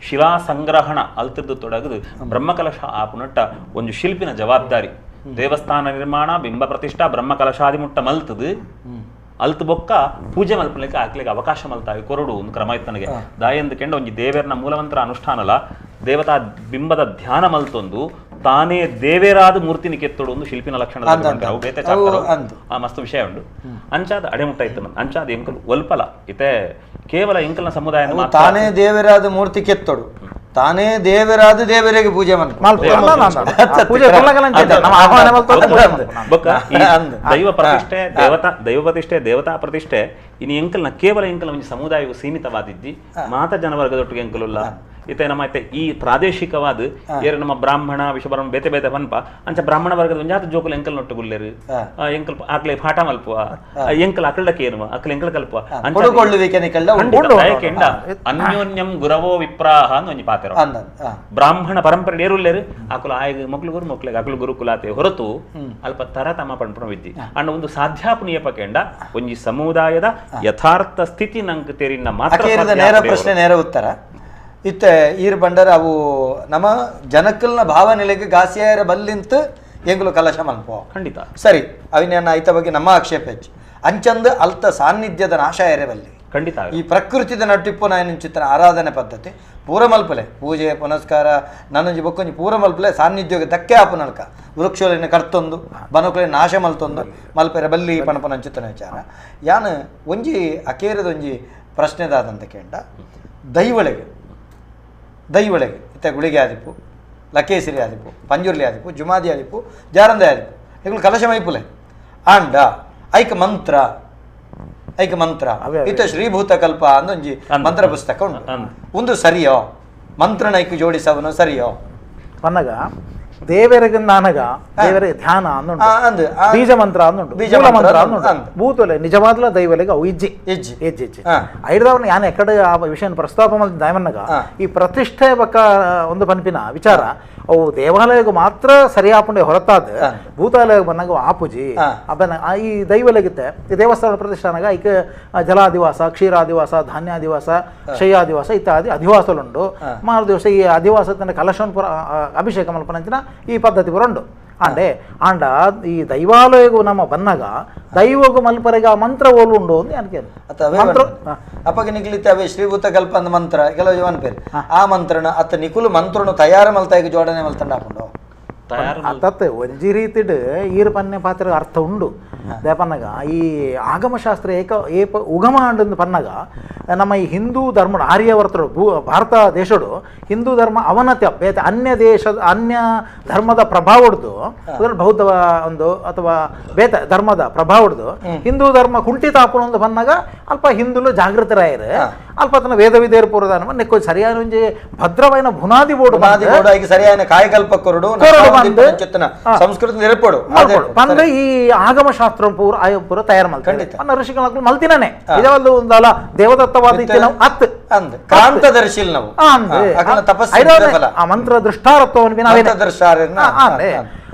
ಶಿಲಾ ಸಂಗ್ರಹಣ ಅಲ್ತಿದ್ದು ತೊಡಗದು ಬ್ರಹ್ಮಕಲಶ ಆಪುನಟ್ಟ ಒಂದು ಶಿಲ್ಪಿನ ಜವಾಬ್ದಾರಿ ದೇವಸ್ಥಾನ ನಿರ್ಮಾಣ ಬಿಂಬ ಪ್ರತಿಷ್ಠಾ ಬ್ರಹ್ಮಕಲಶಾದಿ ಮುಟ್ಟ ಮಲ್ತದು ಅಲ್ತು ಬೊಕ್ಕ ಪೂಜೆ ಮಲ್ಪಲಿಕ್ಕೆ ಹಾಕ್ಲಿಕ್ಕೆ ಅವಕಾಶ ಮಲ್ತಾವಿ ಕೊರಡು ಒಂದು ಕ್ರಮ ಇತ್ತು ನನಗೆ ದಾಯಂದು ಕೆಂಡ ಒಂಜಿ ದೇವೇರ್ನ ಮೂಲಮಂತ್ರ ಅನುಷ್ಠಾನಲ ದೇವತಾ ಬಿಂಬದ ಧ್ಯಾನ ಮಲ್ತೊಂದು ತಾನೇ ದೇವೇರಾದ ಮೂರ್ತಿನ ಕೆತ್ತೋಡು ಒಂದು ಶಿಲ್ಪಿನ ಲಕ್ಷಣ ಬೇತೆ ಆ ಮಸ್ತ್ ವಿಷಯ ಉಂಡು ಅಂಚಾದ ಅಡೆಮುಟ್ಟ ಇತ್ತು ಅಂಚಾದ ಎಂಕಲ್ ಒಲ್ಪಲ ಇತ್ತೆ ಕೇವಲ ಎಂಕಲ್ನ ಸಮುದಾಯ ತಾನೇ ದೇವರಾದ ಮೂರ್ತಿ ಕೆತ್ತೋಡು ತಾನೇ ದೇವರಾದ ದೇವರಿಗೆ ಪೂಜೆ ದೈವ ಪ್ರತಿಷ್ಠೆ ದೇವತಾ ದೈವ ಪ್ರತಿಷ್ಠೆ ದೇವತಾ ಪ್ರತಿಷ್ಠೆ ಇನ್ನು ಎಂಕಲ್ನ ಕೇವಲ ಎಂಕಲ್ ಒಂಜಿ ಸಮುದಾಯವು ಸೀಮಿತವಾದಿದ್ದಿ ಮಾತ ಜನವರ್ಗದೊಟ್ಟಿಗೆ ಎಂಕಲುಲ್ಲ ಇತ್ತೆ ನಮ್ಮ ಈ ಪ್ರಾದೇಶಿಕವಾದ ಏರು ನಮ್ಮ ಬ್ರಾಹ್ಮಣ ವಿಶ್ವಬ್ರಾಹ್ಮಣ ಬೇತೆ ಬೇತೆ ಪನ್ಪ ಅಂಚ ಬ್ರಾಹ್ಮಣ ವರ್ಗದ ಒಂಜಾತ ಜೋಕುಲು ಎಂಕಲ್ ನೊಟ್ಟುಗುಲ್ಲೇರು ಎಂಕಲ್ ಆಕ್ಲೆ ಪಾಠ ಮಲ್ಪುವ ಎಂಕಲ್ ಅಕಲ್ಡಕ್ಕೆ ಏನುವ ಅಕಲ್ ಎಂಕಲ್ ಕಲ್ಪುವ ಅನ್ಯೋನ್ಯಂ ಗುರವೋ ವಿಪ್ರಾಹ ಅಂತ ಒಂಜಿ ಪಾತ್ರ ಬ್ರಾಹ್ಮಣ ಪರಂಪರೆ ಏರುಲ್ಲೇರು ಆಕುಲು ಆಯಗ ಮೊಕ್ಲು ಗುರು ಮೊಕ್ಲೆಗ್ ಅಕಲು ಗುರುಕುಲಾತೆ ಹೊರತು ಅಲ್ಪ ತರತಮ ಪಂಪಣ ವಿದ್ಯೆ ಅಂಡ ಒಂದು ಸಾಧ್ಯಾಪುನಿಯಪ ಕೆಂಡ ಒಂಜಿ ಸಮುದಾಯದ ಯಥಾರ್ಥ ಸ್ಥಿತಿ ನಂಗೆ ತೆರಿನ ಮಾತ್ರ ನೇರ ಪ್ರಶ್ನೆ ನೇರ ಉತ್ತರ ಇತ್ತೆ ಈರ್ ಬಂಡರ ಅವು ನಮ್ಮ ಜನಕ್ಕಲ್ನ ಭಾವನೆಲೆಗೆ ಗಾಸಿಯಾರ ಬಲ್ಲಿಂತ ಎಂಗುಲು ಕಲಶ ಮಲ್ಪ ಖಂಡಿತ ಸರಿ ಅವಿನ ಐತ ಬಗ್ಗೆ ನಮ್ಮ ಆಕ್ಷೇಪ ಹೆಚ್ಚು ಅಂಚಂದ ಅಲ್ತ ಸಾನ್ನಿಧ್ಯದ ನಾಶ ಎರೆಬಲ್ಲಿ ಖಂಡಿತ ಈ ಪ್ರಕೃತಿದ ನಟಿಪ್ಪು ನಾಯನಿಂಚಿತನ ಆರಾಧನೆ ಪದ್ಧತಿ ಪೂರ ಮಲ್ಪಲೆ ಪೂಜೆ ಪುನಸ್ಕಾರ ನನ್ನೊಂಜಿ ಬೊಕ್ಕೊಂಜಿ ಪೂರ ಮಲ್ಪಲೆ ಸಾನ್ನಿಧ್ಯೋಗ ಧಕ್ಕೆ ಆಪುನಲ್ಕ ವೃಕ್ಷಲಿನ ಕರ್ತೊಂದು ಬನಕುಲೆ ನಾಶ ಮಲ್ತೊಂದು ಮಲ್ಪೆರ ಬಲ್ಲಿ ಪಣಪನಂಚಿತನ ವಿಚಾರ ಯಾನ್ ಒಂಜಿ ಅಕೇರದೊಂಜಿ ಪ್ರಶ್ನೆದಾದಂತ ಕೇಂಡ ದೈವಳೆಗೆ ದೈವಳೆಗೆ ಇತ್ತ ಗುಳಿಗೆ ಆದಿಪ್ಪು ಲಕೇಸರಿ ಆದಿಪ್ಪು ಪಂಜುರ್ಲಿ ಆದಿಪ್ಪು ಜುಮಾದಿ ಆದಿಪ್ಪು ಜಾರಂದೆ ಆದಿಪ್ಪು ಇಗಳು ಕಲಶ ಮೈಪುಲೆ ಆಂಡ ಐಕ ಮಂತ್ರ ಐಕ ಮಂತ್ರ ಇತ್ತ ಶ್ರೀಭೂತ ಕಲ್ಪ ಅಂದೊಂಜಿ ಮಂತ್ರ ಪುಸ್ತಕ ಉಂಟು ಒಂದು ಸರಿಯೋ ಮಂತ್ರನ ಐಕು ಜೋಡಿಸವನು ಸರಿಯೋ ಪನ್ನಗ ದೇವರಿಗೆ ನಾನಗ ದೇವರಿಗೆ ಧ್ಯಾನ ಅಂದುಂಟು ಬೀಜ ಮಂತ್ರ ಅಂದುಂಟು ಬೀಜ ಮಂತ್ರ ಅಂದುಂಟು ಭೂತೊಲೆ ನಿಜವಾದ್ಲ ದೈವಲೆಗೆ ಅವು ಇಜ್ಜಿ ಇಜ್ಜಿ ಇಜ್ಜಿ ಇಜ್ಜಿ ಐದವನ್ನ ಯಾನ್ ಎಕಡೆ ಆ ವಿಷಯ ಪ್ರಸ್ತಾಪ ದೈವನ್ನಗ ಈ ಪ್ರತಿಷ್ಠೆ ಬಕ್ಕ ಒಂದು ಪನ್ಪಿನ ವಿಚಾರ ಅವು ದೇವಾಲಯಕ್ಕೆ ಮಾತ್ರ ಸರಿಯಾಪುಂಡೆ ಹೊರತಾದ ಭೂತಾಲಯಕ್ಕೆ ಬಂದಾಗ ಆಪುಜಿ ಅಬ್ಬನ ಈ ದೈವಲೆಗಿತ್ತೆ ಈ ದೇವಸ್ಥಾನ ಪ್ರತಿಷ್ಠಾನಾಗ ಐಕ ಜಲಾಧಿವಾಸ ಕ್ಷೀರಾಧಿವಾಸ ಧಾನ್ಯಾಧಿವಾಸ ಶಯ್ಯಾಧಿವಾಸ ಇತ್ಯಾದಿ ಅಧಿವಾಸಲುಂಡು ಮಾರು ದಿವಸ ಈ ಅಧಿವಾಸ ತನ್ನ ಕಲಶನ್ ಪುರ ಅಭಿಷೇಕ ಮಲ್ಪನಂಚಿನ ಈ ಪದ್ಧತಿ ಪೂರ ಉಂಡು ಆಂಡೆ ಆಂಡ ಈ ದೈವಾಲಯಗೂ ನಮ್ಮ ಬನ್ನಾಗ ದೈವಗೂ ಮಲ್ಪರೆಗ ಆ ಮಂತ್ರ ಓಲು ಉಂಡು ಅಂತ ಮಂತ್ರ ಅಪ್ಪಗೆ ನಿಕ್ಲಿತ್ತೆ ಅವೇ ಶ್ರೀಭೂತ ಕಲ್ಪ ಅಂದ ಮಂತ್ರ ಕೆಲವು ಜವನ್ ಪೇರು ಆ ಮಂತ್ರನ ಅತ್ತ ನಿಕುಲು ಮಂತ್ರನು ತಯಾರು ಮಲ್ತಾಯಿಗೆ ಜೋಡಣೆ ಮಲ್ತಂಡ ಹಾಕೊಂಡು ತತ್ ಒಂಜಿ ರೀತಿಡ್ ಈರು ಪನ್ನೆ ಪಾತ್ರ ಅರ್ಥ ಉಂಡು ದೇಪನ್ನಗ ಈ ಆಗಮಶಾಸ್ತ್ರ ಏಕ ಏಪ ಉಗಮ ಅಂಡು ಪನ್ನಗ ನಮ್ಮ ಈ ಹಿಂದೂ ಧರ್ಮ ಆರ್ಯವರ್ತರು ಭಾರತ ದೇಶಡು ಹಿಂದೂ ಧರ್ಮ ಅವನತಿ ಬೇತೆ ಅನ್ಯ ದೇಶದ ಅನ್ಯ ಧರ್ಮದ ಪ್ರಭಾವ ಹೊಡ್ದು ಬೌದ್ಧ ಒಂದು ಅಥವಾ ಬೇತೆ ಧರ್ಮದ ಪ್ರಭಾವ ಹೊಡ್ದು ಹಿಂದೂ ಧರ್ಮ ಕುಂಠಿತ ಆಪುನ ಒಂದು ಪನ್ನಗ ಅಲ್ಪ ಹಿಂದೂಲು ಜಾಗೃತರಾಯರು ಅಲ್ಪ ತನ್ನ ವೇದ ವಿಧೇಯರು ಪೂರ್ವದಾನ ನೆಕ್ಕು ಸರಿಯಾದ ಒಂಜಿ ಭದ್ರವಾಯಿನ ಬುನಾದಿ ಬೋರ್ಡು ಸರಿಯಾದ ಕಾಯಕಲ್ಪ ಕೊರಡು ಸಂಸ್ಕೃತಿ ನೆರಪಡು ಪಂದ್ರೆ ಈ ಆಗಮಶಾಸ್ತ್ರ ಪೂರ ಪೂರ ತಯಾರು ಮಲ್ತಾರೆ ಅನ್ನ ಋಷಿಗಳ ಮಲ್ತಿನೇ ನಿಜವಾದ ಒಂದಲ್ಲ ದೇವದತ್ತವಾದ ನಾವು ಅತ್ ಕ್ರಾಂತದರ್ಶಿಲ್ ನಾವು ಆ ಮಂತ್ರ ದೃಷ್ಟಾರತ್ವವನ್ನು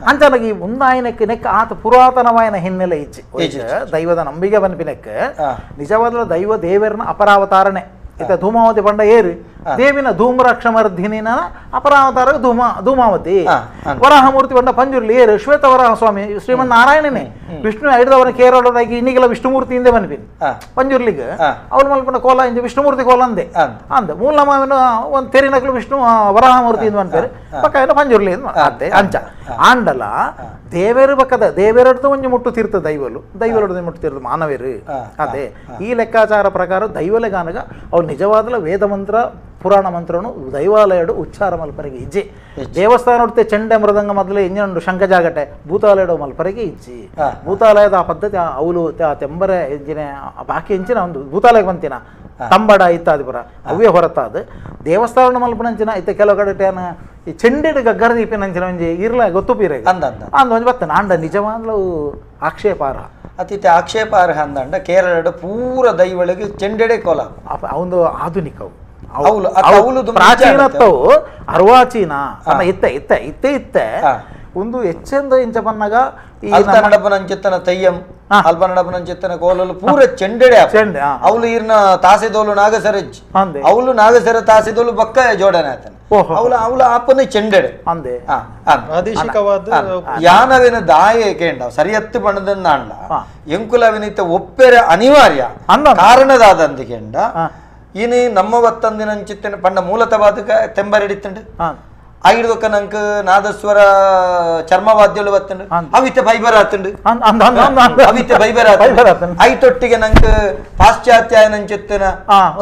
ಅಂಚಾನಗಿ ಮುಂದಾಯನಕ್ಕೆ ನೆಕ್ ಆತ ಪುರಾತನವಾಯನ ಹಿನ್ನೆಲೆ ಇಜ್ಜಿ ದೈವದ ನಂಬಿಕೆ ಬನ್ಪಿನೆಕ್ ನಿಜವಾದ ದೈವ ದೇವರನ ಅಪರಾವತಾರಣೆ ಇತ ಧೂಮಾವತಿ ಪಂಡ ಏರು ದೇವಿನ ಧೂಮ್ರಾಕ್ಷಮರ್ಧಿನಿನ ಅಪರಾವತಾರ ಧೂಮಾವತಿ ವರಾಹಮೂರ್ತಿ ಪಂಡ ಪಂಜುರ್ಲಿ ಏರು ಶ್ವೇತ ವರಾಹ ಸ್ವಾಮಿ ಶ್ರೀಮನ್ನಾರಾಯಣನೇ ವಿಷ್ಣು ಐದವರ ಕೇರಳದಾಗಿ ಇನ್ನಿಗೆಲ್ಲ ವಿಷ್ಣುಮೂರ್ತಿ ಹಿಂದೆ ಬನ್ಪಿನಿ ಪಂಜುರ್ಲಿಗೆ ಅವಳು ಮಲ್ಪಂಡ ಕೋಲ ಇಂಜ ವಿಷ್ಣುಮೂರ್ತಿ ಕೋಲ ಅಂದೆ ಅಂದ ಮೂಲ ಮಾವಿನ ಒಂದು ತೆರಿನಕ್ಲು ವಿಷ್ಣು ವರಾಹಮೂರ್ತಿ ಇಂದ ಅನ್ಪೇರು ಪಕ್ಕ ಏನೋ ಪಂಜುರ್ಲಿ ಅತ್ತೆ ಅಂಚ ಆಂಡಲ ದೇವೇರು ಪಕ್ಕದ ದೇವೇರಡ್ದು ಒಂಜಿ ಮುಟ್ಟು ತೀರ್ಥ ದೈವಲು ದೈವಲಡ್ದು ಮುಟ್ಟು ತೀರ್ಥ ಮಾನವೇರು ಅದೇ ಈ ಲೆಕ್ಕಾಚಾರ ಪ್ರಕಾರ ದೈವಲೆಗಾನಗ ಅವ್ರು ನಿಜವಾದಲ ವೇದ ಮಂತ್ರ ಪುರಾಣ ಮಂತ್ರನು ದೈವಾಲಯಡು ಉಚ್ಚಾರ ಮಲ್ಪರಿಗೆ ಇಜ್ಜಿ. ದೇವಸ್ಥಾನ ಚೆಂಡೆ ಮೃದಂಗ ಮೊದಲೇ ಇಂಜನುಂಡು ಶಂಖ ಜಾಗಟೆ ಭೂತಾಲಯಡು ಮಲ್ಪರಿಗೆ ಇಜ್ಜಿ. ಭೂತಾಲಯದ ಆ ಪದ್ಧತಿ ಅವಲು ತೆಂಬರೆ ಎಂಜಿನ ಬಾಕಿ ಎಂಚಿನ ಒಂದು ಭೂತಾಲಯಕ್ಕೆ ಬಂತಿನ ತಂಬಡ ಇತ್ತಾದಿ ಪುರ ಅವೇ ಹೊರತಾದ ದೇವಸ್ಥಾನ ಮಲ್ಪನಂಚಿನ ಇತ್ತ ಕೆಲವು ಕಡೆ ಈ ಚೆಂಡೆಡು ಗಗ್ಗರ ದೀಪಿನಂಚಿನ ಒಂಜಿ ಇರ್ಲ ಗೊತ್ತುಪೀರೆ ಅಂದ ಒಂಜಿ ಬತ್ತನ ಅಂಡ ನಿಜವಾಗ್ಲೂ ಆಕ್ಷೇಪಾರ್ಹ. ಅತಿಥಿ ಆಕ್ಷೇಪಾರ್ಹ ಅಂದಂಡ ಕೇರಳದ ಪೂರ ದೈವಳಿಗೆ ಚೆಂಡೆಡೆ ಕೋಲ ಅವೊಂದು ಆಧುನಿಕವು ಪ್ರಾಚೀನತ್ವವು ಅರ್ವಾಚೀನ ಇತ್ತೆ ಇತ್ತೆ ಇತ್ತೆ ಇತ್ತೆ ಒಂದು ಹೆಚ್ಚೆಂದ ಇಂಚ ಬನ್ನಾಗ ಅಲ್ಪನಡಪನಂಚಿತ್ತನ ತೆಯ್ಯಂ ಅಲ್ಪನಡಪನಂಚಿತ್ತನ ಕೋಲಲು ಪೂರ ಚೆಂಡೆಡೆ ಚೆಂಡೆ ಅವಳು ಈರ್ನ ತಾಸೆದೋಲು ನಾಗಸರಜ್ ಅವಳು ನಾಗಸರ ತಾಸೆದೋಲು ಬಕ್ಕ ಜೋಡಣೆ ಆತನ ಅವಳು ಅವಳು ಆಪನ ಚೆಂಡೆಡೆ ಅಂದೆ ಪ್ರಾದೇಶಿಕವಾದ ಯಾನವಿನ ದಾಯೆ ಕೇಂಡ ಸರಿಯತ್ತು ಪಣದನ್ನ ಎಂಕುಲವಿನಿತ ಒಪ್ಪೆರೆ ಅನಿವಾರ್ಯ ಕಾರಣದಾದಂದು ಕೇಂಡ ಇನಿ ನಮ್ಮ ವತ್ತಂದಿನಂಚಿತ್ತನ ಪಂಡ ಮೂಲತವಾದ ತೆಂಬರಿಡಿತ್ತಂಡು ಐದೊಕ್ಕ ನಂಕ್ ನಾದಸ್ವರ ಚರ್ಮವಾದ್ಯಲು ಬತ್ತಂಡು ಅವಿತ ಫೈಬರ್ ಆತಂಡು ಅವಿತ ಫೈಬರ್ ಆತಂಡು ಐತೊಟ್ಟಿಗೆ ನಂಕ್ ಪಾಶ್ಚಾತ್ಯ ನಂಚಿತ್ತನ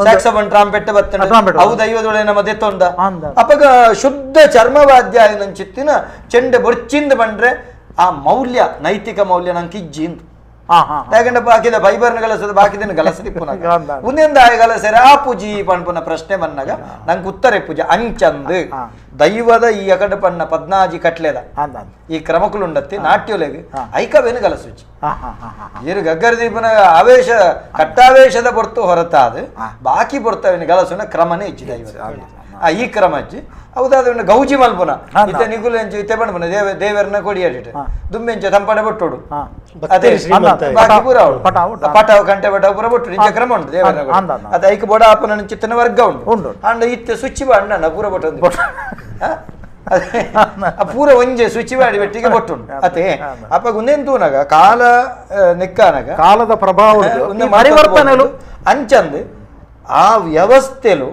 ಸ್ಯಾಕ್ಸೋಫೋನ್ ಟ್ರಾಂಪೆಟ್ ಬತ್ತಂಡು ಅವು ದೈವದೊಳೆ ನಮ್ಮ ದೆತ್ತೊಂದ ಅಪಗ ಶುದ್ಧ ಚರ್ಮವಾದ್ಯ ನಂಚಿತ್ತಿನ ಚೆಂಡೆ ಬೊರ್ಚಿಂದ ಬಂದ್ರೆ ಆ ಮೌಲ್ಯ ನೈತಿಕ ಮೌಲ್ಯ ನಂಗೆ ಇಜ್ಜಿ ಅಂತ. ಯಾಕಂದ್ರೆ ಬಾಕಿದ ಫೈಬರ್ನ ಗಲಸದ ಬಾಕಿದ ಗಲಸದಿಪ್ಪುನಾಗ ಒಂದೊಂದು ಆಯ ಗಲಸರೆ ಆ ಪೂಜಿ ಪಣ್ಪುನ ಪ್ರಶ್ನೆ ಬಂದಾಗ ನಂಗೆ ಉತ್ತರ ಪೂಜೆ ಅಂಚಂದು ದೈವದ ಈ ಅಕಡ ಪಣ್ಣ ಪದ್ನಾಜಿ ಕಟ್ಲೆದ ಈ ಕ್ರಮಕುಲುಂಡತ್ತಿ ನಾಟ್ಯೊಲೆಗ್ ಐಕವೇನು ಗಲಸುಚ್ಚಿ ಇರು ಗಗ್ಗರ ದೀಪನ ಆವೇಶ ಕಟ್ಟಾವೇಶದ ಬೊರ್ತು ಹೊರತಾದ ಬಾಕಿ ಬೊರ್ತವೇನು ಗಲಸುನ ಕ್ರಮನೇ ಇಜ್ಜಿ ದೈವದ ಈ ಕ್ರಮ ಅಜ್ಜಿ ಹೌದಾದ ಗೌಜಿ ಮಲ್ಪುನ ಇತ್ತೆ ನಿಗುಲು ಎಂಚು ಇತ್ತೆ ಪಣ್ಪುನ ದೇವ ದೇವರನ್ನ ಕೊಡಿಯಾಡಿಟ್ಟು ದುಮ್ಮೆಂಚ ತಂಪಡೆ ಬೊಟ್ಟೋಡು ಅದೇ ಬಾಕಿ ಪೂರ ಅವಳು ಪಟಾವು ಕಂಟೆ ಪಟಾವು ಪೂರ ಬೊಟ್ಟು ಇಂಚ ಕ್ರಮ ಉಂಟು ದೇವರನ್ನ ಅದೇ ಐಕ್ ಬೋಡ ಆಪನ ಚಿತ್ತನ ವರ್ಗ ಉಂಟು ಅಂಡ ಇತ್ತೆ ಸ್ವಿಚ್ ಅಣ್ಣ ಪೂರ ಬೊಟ್ಟು ಅದೇ ಪೂರ ಒಂಜೆ ಸ್ವಿಚ್ ಮಾಡಿ ಬೆಟ್ಟಿಗೆ ಬೊಟ್ಟುಂಡು ಅದೇ ಅಪ್ಪ ಉಂದೆಂತೂನಾಗ ಕಾಲ ನೆಕ್ಕಾನಾಗ ಕಾಲದ ಪ್ರಭಾವ ಪರಿವರ್ತನೆಲು ಅಂಚಂದು ಆ ವ್ಯವಸ್ಥೆಲು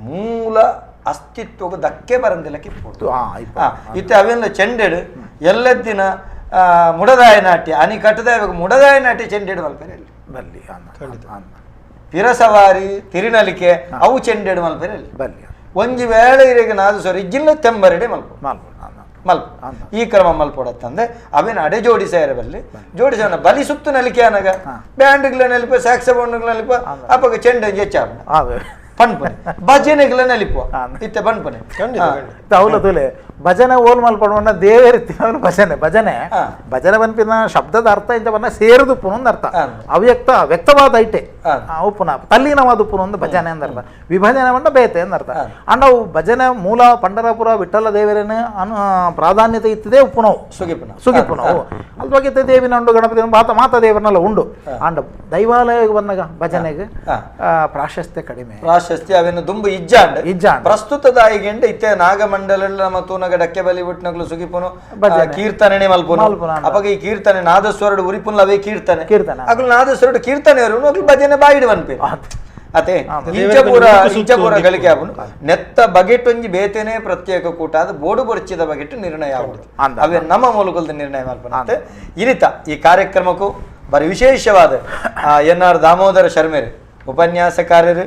ಮೂಲ ಅಸ್ತಿತ್ವಕ್ಕೆ ಧಕ್ಕೆ ಬರಂದಿಲ್ಲ ಕಿಪ್ಪುಡು. ಇತ್ತೆ ಅವೆಲ್ಲ ಚೆಂಡೆಡು ಎಲ್ಲದಿನ ಮುಡದಾಯ ನಾಟ್ಯ ಅನಿ ಕಟ್ಟದಾಯ ಮುಡದಾಯ ನಾಟ್ಯ ಚೆಂಡೆಡು ಮಲ್ಪೆರೆ ಬಲ್ಲಿ ಪಿರಸವಾರಿ ತಿರಿನಲಿಕೆ ಅವು ಚೆಂಡೆಡು ಮಲ್ಪೆರೆ ಬಲ್ಲಿ ಒಂಜಿ ವೇಳೆ ಇರೆಗೆ ನಾದು ಸರಿ ಜಿಲ್ಲೆ ತೆಂಬರೆಡೆ ಮಲ್ಪ ಮಲ್ಪ ಈ ಕ್ರಮ ಮಲ್ಪೊಡತ್ತಂದೆ ಅವೇನು ಅಡೆ ಜೋಡಿಸಾಯರ ಬಲ್ಲಿ ಜೋಡಿಸ ಬಲಿ ಸುತ್ತು ನಲಿಕೆ ಅನಗ ಬ್ಯಾಂಡ್ಗಳ ನಲಿಪ ಸ್ಯಾಕ್ಸೋಫೋನ್ಗಳ ನಲಿಪ ಅಪ್ಪಗ ಚೆಂಡೆ ಹೆಚ್ಚಾಗ ಪಣ್ಪನೆ ಭಜನೆಗಳ ನಲಿಪುವ ಇತ್ತೆ ಪಣ್ಪನೆ ಅವಲ ತುಲೆ ಭಜನೆ ಓಲ್ ಮಲ್ಪಡುವನ್ನ ದೇವರಿತ್ತಿನವನು ಭಜನೆ ಭಜನೆ ಭಜನೆ ಪನ್ಪಿನ ಶಬ್ದದ ಅರ್ಥ ಇಂಚ ಬನ್ನ ಸೇರಿದು ಪುನೊಂದು ಅರ್ಥ ಅವ್ಯಕ್ತ ವ್ಯಕ್ತವಾದ ಐಟೆ ಉಪ್ಪುನ ತಲ್ಲೀನವಾದ ಉಪ್ಪುನ ಭಜನೆ ಅಂದರ್ಥ ವಿಭಜನೆ ಬಂಡ ಬೇತೆ ಅಂದರ್ಥ ಅಂಡ್ ಅವು ಭಜನೆ ಮೂಲ ಪಂಡರಾಪುರ ವಿಠಲ ದೇವರನ್ನ ಅನು ಪ್ರಾಧಾನ್ಯತೆ ಇತ್ತಿದೆ ಉಪ್ಪುನವು ಸುಗಿಪುನ ಸುಗಿಪುನವು ಅಲ್ವಾಗಿತ್ತೆ ದೇವಿನ ಉಂಡು ಗಣಪತಿ ಮಾತ ಮಾತಾ ದೇವರನ್ನೆಲ್ಲ ಉಂಡು ಅಂಡ್ ದೈವಾಲಯಕ್ಕೆ ಬಂದಾಗ ಭಜನೆಗೆ ಪ್ರಾಶಸ್ತ್ಯ ಕಡಿಮೆ ಪ್ರಾಶಸ್ತ್ಯ ಅವೇನು ದುಂಬು ಇಜ್ಜಾಂಡ್ ಇಜ್ಜಾಂಡ್ ಪ್ರಸ್ತುತದಾಯಿಗೆಂಡ ಇತ್ತೆ ನಾಗಮಂಡಲ ನಮ್ಮ ತೂನಗ ಡಕ್ಕೆ ಬಲಿ ಬಿಟ್ನಗ್ಲು ಸುಗಿಪುನು ಕೀರ್ತನೆ ಮಲ್ಪುನು ಅಪಗ ಈ ಕೀರ್ತನೆ ನಾದಸ್ವರಡು ಉರಿಪುನ್ಲ ಅವೇ ಕೀರ್ತನೆ ಕೀರ್ತನೆ ಅಗ್ಲು ನಾದಸ್ವರಡು ಕೀರ್ತನೆ ಅಗ್ಲು ಭಜನೆ ಬಾಯಿಡು ಮನ್ಪೆ ಅತೆ ಇಂಚಪುರ ಇಂಚಪುರ ಗಳಿಕೆ ಆಪುನು ನೆತ್ತ ಬಗೆಟೊಂಜಿ ಬೇತೆನೆ ಪ್ರತ್ಯೇಕ ಕೂಟ ಅದು ಬೋಡು ಬೊರ್ಚಿದ ಬಗೆಟ್ ನಿರ್ಣಯ ಆಗುದು ಅವೇ ನಮ್ಮ ಮೂಲಕದ ನಿರ್ಣಯ ಮಲ್ಪನಂತೆ ಇರಿತ ಈ ಕಾರ್ಯಕ್ರಮಕ್ಕೂ ಬರಿ ವಿಶೇಷವಾದ ಎನ್ ಆರ್ ದಾಮೋದರ ಶರ್ಮೆರು ಉಪನ್ಯಾಸಕಾರ್ಯರು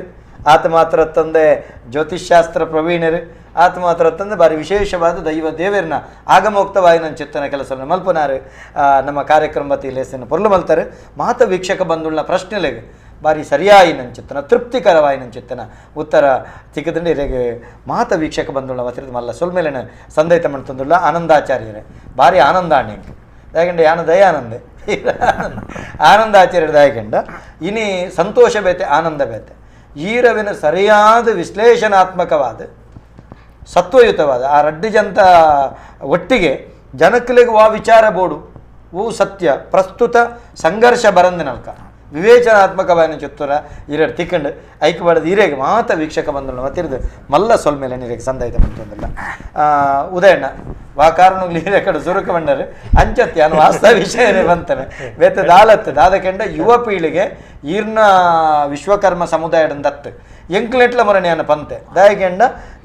ಆತ ಮಾತ್ರ ತಂದೆ ಜ್ಯೋತಿಷ್ಶಾಸ್ತ್ರ ಪ್ರವೀಣರು ಆತ ಮಾತ್ರ ತಂದೆ ಬಾರಿ ವಿಶೇಷವಾದ ದೈವ ದೇವರನ್ನ ಆಗಮೋಕ್ತವಾಯಿನ ಚಿತ್ತನ ಕೆಲಸವನ್ನು ಮಲ್ಪನಾರು ನಮ್ಮ ಕಾರ್ಯಕ್ರಮ ಲೇಸನ್ನು ಪೊರ್ಲು ಮಲ್ತಾರೆ ಮಾತ ವೀಕ್ಷಕ ಬಂಧುಳ್ನ ಪ್ರಶ್ನೆಲೆಗೆ ಬಾರಿ ಸರಿಯಾಯಿನ ಚಿತ್ತನ ತೃಪ್ತಿಕರವಾಯಿನ ಚಿತ್ತನ ಉತ್ತರ ತಿಕ್ಕದಂಡೆ ಇರೆಗೆ ಮಾತ ವೀಕ್ಷಕ ಬಂಧುಳ್ನ ವತಿರದ ಮಲ್ಲ ಸೊಲ್ಮೇಲೆನ ಸಂದೈತ ಮಂತಂದುಳ್ಳ ಆನಂದಾಚಾರ್ಯರೇ ಭಾರಿ ಆನಂದ ಅಣ್ಣಂಗೆ ಯಾಕಂದ್ರೆ ಯಾನ ದಯಾನಂದೆ ಆನಂದಾಚಾರ್ಯರ ದಾಯಕಂಡ ಇನಿ ಸಂತೋಷ ಬೇತೆ ಆನಂದ ಬೇತೆ ಈರವಿನ ಸರಿಯಾದ ವಿಶ್ಲೇಷಣಾತ್ಮಕವಾದ ಸತ್ವಯುತವಾದ ಆ ರಡ್ಡು ಜಂತ ಒಟ್ಟಿಗೆ ಜನಕ್ಕಲಿಗೆ ವಾ ವಿಚಾರ ಬೋಡು ಓ ಸತ್ಯ ಪ್ರಸ್ತುತ ಸಂಘರ್ಷ ಬರಂದಿನಲ್ಕ ವಿವೇಚನಾತ್ಮಕವಾದ ಚಿತ್ತುರ ಇರಡು ತಿಕ್ಕಂಡು ಐಕ್ ಬಡದು ಹಿರಿಯಗೆ ಮಾತ ವೀಕ್ಷಕ ಬಂದಳು ಮತ್ತಿರದು ಮಲ್ಲ ಸೊಲ್ಮೇಲೆ ನೀರಿಗೆ ಸಂದಾಯಿತ ಬಂತಂದಿಲ್ಲ ಉದಯಣ್ಣ ವಾ ಕಾರಣಗಳು ಹಿರಿಯ ಕಡೆ ಸುರುಕ ಬಂಡರು ಅಂಚತ್ತಿ ಅನು ವಾಸ್ತವ ವಿಷಯನೇ ಬಂತಾನೆ ಬೇತ ದಾಲತ್ತು ದಾದಕೆಂಡ ಯುವ ಪೀಳಿಗೆ ಈರ್ನ ವಿಶ್ವಕರ್ಮ ಸಮುದಾಯದ ದತ್ತು ಎಂಕ್ಲೆಟ್ಲ ಮೊರನೆಯನ್ನ ಪಂತೆ ದಾಯಕೆಂಡ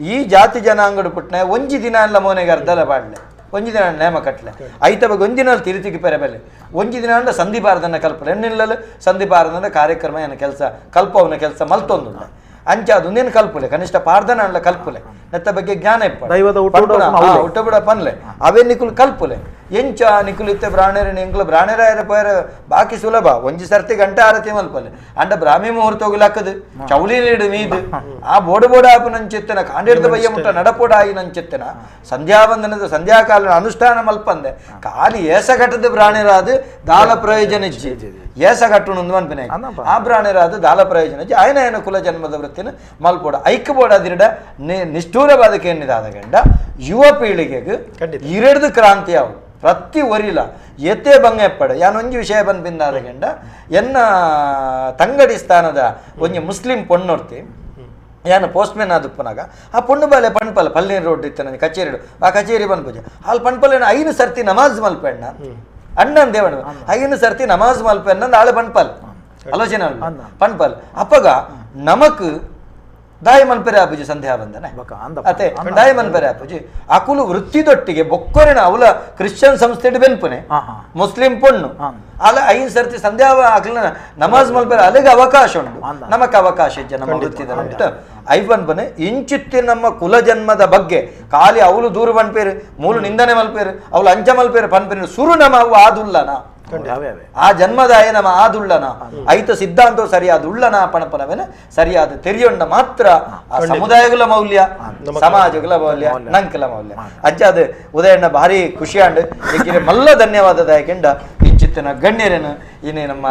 ಈ ಜಾತಿ ಜನಾಂಗಡು ಪುಟ್ಟ ಒಂಜಿ ದಿನ ಎಲ್ಲ ಮೋನೆಗೆ ಅರ್ಧಲ ಪಾಡ್ಲೆ ಒಂಜಿ ದಿನ ನೇಮ ಕಟ್ಲೆ ಐತ ಬಗ್ಗೆ ಒಂಜಿ ದಿನ ತಿರುತಿಗೆ ಪೆರೆ ಬೆಲೆ ಒಂಜಿ ದಿನ ಅಂಡ ಸಂಧಿಪಾರದನ್ನ ಕಲ್ಪನೆ ಎಣ್ಣಿಲ್ಲಲು ಸಂಧಿಪಾರದನ್ನ ಕಾರ್ಯಕ್ರಮ ಏನ ಕೆಲಸ ಕಲ್ಪವನ ಕೆಲಸ ಮಲ್ತೊಂದುಲ್ಲ ಅಂಚ ಅದೊಂದೇನು ಕಲ್ಪುಲೆ ಕನಿಷ್ಠ ಪಾರ್ದನ ಅಲ್ಲ ಕಲ್ಪುಲೆ ನೆತ್ತ ಬಗ್ಗೆ ಜ್ಞಾನ ಇಪ್ಪ ದೈವದ ಊಟ ಬಿಡ ಪನ್ಲೆ ಅವೇ ನಿಕುಲು ಕಲ್ಪುಲೆ ಎಂಚ ನಿಕುಲು ಇತ್ತೆ ಬ್ರಾಣೇರನ ಎಂಕುಲು ಬ್ರಾಣೇರಾಯರ ಪೋಯರ ಬಾಕಿ ಸುಲಭ ಒಂಜಿ ಸರ್ತಿ ಗಂಟೆ ಆರತಿ ಮಲ್ಪಲೆ ಅಂಡ ಬ್ರಾಹ್ಮಿ ಮುಹೂರ್ತ ಹೋಗ್ಲಾಕದು ಚೌಲಿ ನೀಡು ಮೀದು ಆ ಬೋಡು ಬೋಡ ಆಪು ನಂಚೆತ್ತನ ಕಾಂಡಿಡ್ದ ಬಯ್ಯ ಮುಟ್ಟ ನಡಪೋಡ ಆಯಿ ನಂಚೆತ್ತನ ಸಂಧ್ಯಾವಂದನದ ಸಂಧ್ಯಾಕಾಲ ಅನುಷ್ಠಾನ ಮಲ್ಪಂದೆ ಖಾಲಿ ಏಸಘಟ್ಟದ ಬ್ರಾಣೇರಾದ ದಾಲ ಪ್ರಯೋಜನ ಇಜ್ಜಿ ಏಸಘಟ್ಟುನೊಂದು ಮನ್ಪಿನ ಆ ಬ್ರಾಣೇರಾದ ದಾಲ ಪ್ರಯೋಜನ ಇಜ್ಜಿ ಆಯನ ಏನ ಕುಲ ಜನ್ಮದ ವೃತ್ತಿನ ಮಲ್ಪೋಡ ಐಕ್ಯ ಬೋಡಾದಿರಡ ನಿಷ್ಠೂರವಾದ ಕೇನಿದಾದ ಗಂಡ ಯುವ ಪೀಳಿಗೆಗೆ ಇರೆಡ್ದು ಕ್ರಾಂತಿ ಅವು ಪ್ರತಿ ಒರಿಲ ಎತ್ತೆ ಬಂಗ ಎಪ್ಪಡ ಯಾನೊಂಜಿ ವಿಷಯ ಬಂದ್ಬಿಂದಾದ ಗಂಡ ಎನ್ನ ತಂಗಡಿ ಸ್ಥಾನದ ಒಂಜಿ ಮುಸ್ಲಿಂ ಪೊಣ್ಣೊರ್ತಿ ಯಾನು ಪೋಸ್ಟ್ಮ್ಯಾನ್ ಆದುಪ್ಪನಾಗ ಆ ಪೊಣ್ಣು ಬಾಲೆ ಪಣ್ಪಲ ಪಲ್ಲೇನು ರೋಡ್ ಇತ್ತು ನನಗೆ ಕಚೇರಿ ಆ ಕಚೇರಿ ಬಂದ್ಪೂಜೆ ಅಲ್ಲಿ ಪಣ್ಪಲೇನ 5 ಸರ್ತಿ ನಮಾಜ್ ಮಲ್ಪೆಣ್ಣ ಅಣ್ಣನ್ ದೇವಣ್ಣ 5 ಸರ್ತಿ ನಮಾಜ್ ಮಲ್ಪೆಣ್ಣ ಆಳೆ ಪಣ್ಪಲ್ ಆಲೋಚನೆ ಪಣ್ಪಲ್ ಅಪ್ಪಗ ನಮಕ್ ದಾಯ ಮನ್ಪೆರೆ ಆಪುಜಿ ಸಂಧ್ಯಾ ಬಂದನೆ ಅತೆ ದಾಯ ಮನ್ಪೆರೆ ಆಪುಜಿ ಅಕುಲು ವೃತ್ತಿದೊಟ್ಟಿಗೆ ಬೊಕ್ಕೊರಿನ ಅವಲ ಕ್ರಿಶ್ಚಿಯನ್ ಸಂಸ್ಥೆ ಬೆನ್ಪುನೆ ಮುಸ್ಲಿಂ ಪೊಣ್ಣು ಅಲ್ಲ 5 ಸರ್ತಿ ಸಂಧ್ಯಾ ಅಕುಲ ನಮಾಜ್ ಮಲ್ಪೆರೆ ಅಲ್ಲಿಗೆ ಅವಕಾಶ ಉಂಟು ನಮಕ್ ಅವಕಾಶ ಇಜ್ಜ ನಮ್ಮ ವೃತ್ತಿದ ಐವನ್ ಬನೆ ಇಂಚಿತ್ತಿ ನಮ್ಮ ಕುಲ ಜನ್ಮದ ಬಗ್ಗೆ ಖಾಲಿ ಅವಳು ದೂರು ಬನ್ಪೇರು ಮೂಲು ನಿಂದನೆ ಮಲ್ಪೇರು ಅವಳು ಅಂಚ ಮಲ್ಪೇರು ಪನ್ಪೇರು ಸುರು ನಮ್ಮ ಅವು ಆದುಲ್ಲನ ಆ ಜನ್ಮದಾಯ ನಮ್ಮ ಆದುಳ್ಳನ ಐತ ಸಿದ್ಧಾಂತ ಸರಿಯಾದ ಉಳ್ಳನ ಪಣಪನವೇನ ಸರಿಯಾದ ತೆರಿಯೊಂಡ ಮಾತ್ರ ಆ ಸಮುದಾಯಗಳ ಮೌಲ್ಯ ಸಮಾಜಗಳ ಮೌಲ್ಯ ನಂಕಲ ಮೌಲ್ಯ ಅಜ್ಜ ಅದು ಉದಯಣ್ಣ ಭಾರಿ ಖುಷಿಯಾಂಡು ಏಕೆಂದರೆ ಮಲ್ಲ ಧನ್ಯವಾದ ದಾಯಕೆಂಡ ಇಂಚಿತ್ತಿನ ಗಣ್ಯರೇನು ಇನ್ನೇ ನಮ್ಮ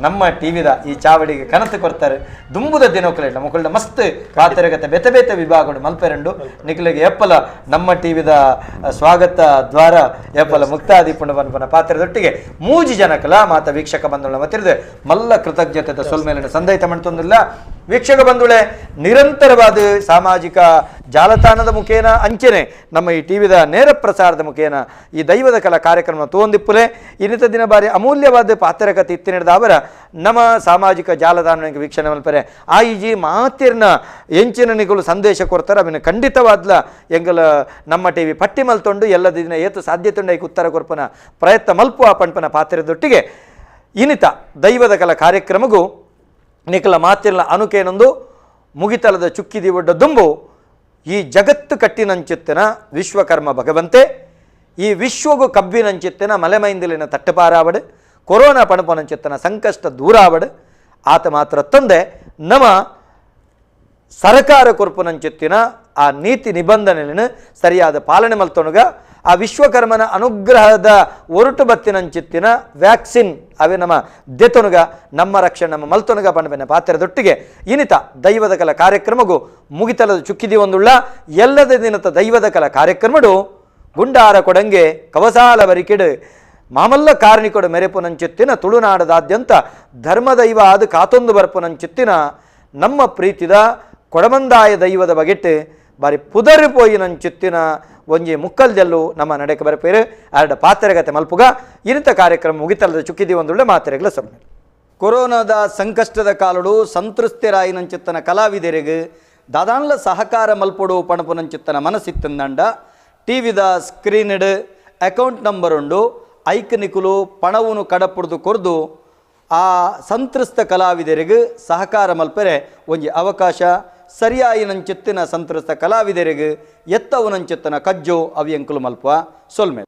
ನಮ್ಮ ಟಿವಿದ ಈ ಚಾವಡಿಗೆ ಕನತು ಕೊಡ್ತಾರೆ ದುಂಬುದ ದಿನೋಕಲಿಲ್ಲ ಮುಕ್ಕಳ ಮಸ್ತ್ ಪಾತ್ರಗತ ಬೇತೆ ಬೇತೆ ವಿಭಾಗಗಳು ಮಲ್ಪೆರಂಡು ನಿಖಲಿಗೆ ಎಪ್ಪಲ ನಮ್ಮ ಟಿವಿದ ಸ್ವಾಗತ ದ್ವಾರ ಎಪ್ಪಲ ಮುಕ್ತಾದಿ ಪುಣ್ಯ ಪಾತ್ರದೊಟ್ಟಿಗೆ 3 ಜನಕಲ ಮಾತ ವೀಕ್ಷಕ ಬಂಧುಗಳ ಮತ್ತಿರದೆ ಮಲ್ಲ ಕೃತಜ್ಞತೆ ಸೊಲ್ಮೇಲಿನ ಸಂದಹಿತ ಮಾಡ್ತೊಂದಿಲ್ಲ ವೀಕ್ಷಕ ಬಂಧುಗಳೇ ನಿರಂತರವಾದ ಸಾಮಾಜಿಕ ಜಾಲತಾಣದ ಮುಖೇನ ಅಂಚೆನೆ ನಮ್ಮ ಈ ಟಿವಿದ ನೇರ ಪ್ರಸಾರದ ಮುಖೇನ ಈ ದೈವದ ಕಲಾ ಕಾರ್ಯಕ್ರಮ ತೋಂದಿಪ್ಪುಲೆ ಇನ್ನಿತ ದಿನ ಬಾರಿ ಅಮೂಲ್ಯವಾದ ಪಾತ್ರಕತೆ ಇತ್ತು ನಡೆದ ಅವರ ನಮ್ಮ ಸಾಮಾಜಿಕ ಜಾಲತಾಣಕ್ಕೆ ವೀಕ್ಷಣೆ ಮಲ್ಪರೆ ಆ ಈಜಿ ಮಾತಿರ್ನ ಎಂಚಿನ ನಿಗಳು ಸಂದೇಶ ಕೊಡ್ತಾರೆ ಅವನ ಖಂಡಿತವಾದ್ಲ ಎಂಗಲ ನಮ್ಮ ಟಿವಿ ಪಟ್ಟಿ ಮಲ್ತೊಂಡು ಎಲ್ಲ ದಿನ ಏತು ಸಾಧ್ಯತೆ ಉಂಡು ಉತ್ತರ ಕೊರ್ಪನ ಪ್ರಯತ್ನ ಮಲ್ಪು ಆ ಪಣ್ಪನ ಪಾತ್ರದೊಟ್ಟಿಗೆ ಇನ್ನಿತ ದೈವದ ಕಲಾ ಕಾರ್ಯಕ್ರಮಗೂ ನಿಖಲ ಮಾತಿರ್ನ ಅನುಕೇನೊಂದು ಮುಗಿತಲದ ಚುಕ್ಕಿದಿ ಒಡ್ಡ ದುಂಬು ಈ ಜಗತ್ತು ಕಟ್ಟಿನಂಚಿತ್ತನ ವಿಶ್ವಕರ್ಮ ಭಗವಂತೆ ಈ ವಿಶ್ವಗೂ ಕಬ್ಬಿನಂಚಿತ್ತನ ಮಲೆಮೈಂದಿಲಿನ ತಟ್ಟಪಾರಾವಡು ಕೊರೋನಾ ಪಣಪನಂಚಿತ್ತನ ಸಂಕಷ್ಟ ದೂರಾವಡು ಆತ ಮಾತ್ರ ತಂದೆ ನಮ್ಮ ಸರಕಾರ ಕೊರ್ಪುನಂಚಿತ್ತಿನ ಆ ನೀತಿ ನಿಬಂಧನೆಯನ್ನು ಸರಿಯಾದ ಪಾಲನೆ ಮಲ್ತೊಣಗ ಆ ವಿಶ್ವಕರ್ಮನ ಅನುಗ್ರಹದ ಒರಟು ಬತ್ತಿನಂಚಿತ್ತಿನ ವ್ಯಾಕ್ಸಿನ್ ಅವೇ ನಮ್ಮ ದೆತೊನುಗ ನಮ್ಮ ರಕ್ಷಣೆ ನಮ್ಮ ಮಲ್ತೊನುಗ ಪಣಪೆನ ಪಾತ್ರದೊಟ್ಟಿಗೆ ಇನಿತ ದೈವದ ಕಲ ಕಾರ್ಯಕ್ರಮಗೂ ಮುಗಿತಲದ ಚುಕ್ಕಿದಿ ಒಂದುಳ್ಳ ಎಲ್ಲದ ದಿನತ ದೈವದ ಕಲ ಕಾರ್ಯಕ್ರಮಡು ಗುಂಡಾರ ಕೊಡಂಗೆ ಕವಸಾಲ ಬರಿಕೆಡು ಮಾಮಲ್ಲ ಕಾರ್ಣಿಕೊಡು ಮೆರೆಪುನಂಚಿತ್ತಿನ ತುಳುನಾಡದಾದ್ಯಂತ ಧರ್ಮದೈವ ಅದು ಕಾತೊಂದು ಬರ್ಪುನಂಚಿತ್ತಿನ ನಮ್ಮ ಪ್ರೀತಿದ ಕೊಡಮಂದಾಯ ದೈವದ ಬಗೆಟ್ಟು ಬಾರಿ ಪುದರು ಪೋಯಿನಂಚಿತ್ತಿನ ಒಂಜಿ ಮುಕ್ಕಲ್ದೆಲ್ಲು ನಮ್ಮ ನಡೆಕ ಬರಪೇರು ಆರಡ ಪಾತ್ರೆಗತೆ ಮಲ್ಪುಗ ಇನಿತ ಕಾರ್ಯಕ್ರಮ ಮುಗಿತಲದ ಚುಕ್ಕಿದಿ ಒಂದುಳ್ಳೆ ಮಾತ್ರೆಗಳ ಸೊನ್ನೆ ಕೊರೋನಾದ ಸಂಕಷ್ಟದ ಕಾಲಡು ಸಂತೃಪ್ತಿರಾಯಿನಂಚಿತ್ತನ ಕಲಾವಿದರಿಗೆ ದಾದಾನ್ಲ ಸಹಕಾರ ಮಲ್ಪೊಡು ಪಣಪುನಂಚಿತ್ತನ ಮನಸ್ಸಿತ್ತಂದಂಡ ಟಿವಿದ ಸ್ಕ್ರೀನ್ಡ್ ಅಕೌಂಟ್ ನಂಬರ್ ಉಂಡು ಐಕ್ ನಿಕುಲು ಪಣವನ್ನು ಕಡಪುಡ್ದು ಕೊರ್ದು ಆ ಸಂತ್ರಸ್ತ ಕಲಾವಿದರಿಗೆ ಸಹಕಾರ ಮಲ್ಪೆರೆ ಒಂಜಿ ಅವಕಾಶ ಸರಿಯಾಯಿನಂಚಿತ್ತಿನ ಸಂತ್ರಸ್ತ ಕಲಾವಿದರಿಗೆ ಎತ್ತವನಂಚಿತ್ತನ ಕಜ್ಜೋ ಅವಿಯಂಕುಲು ಮಲ್ಪ ಸೊಲ್ಮೆ.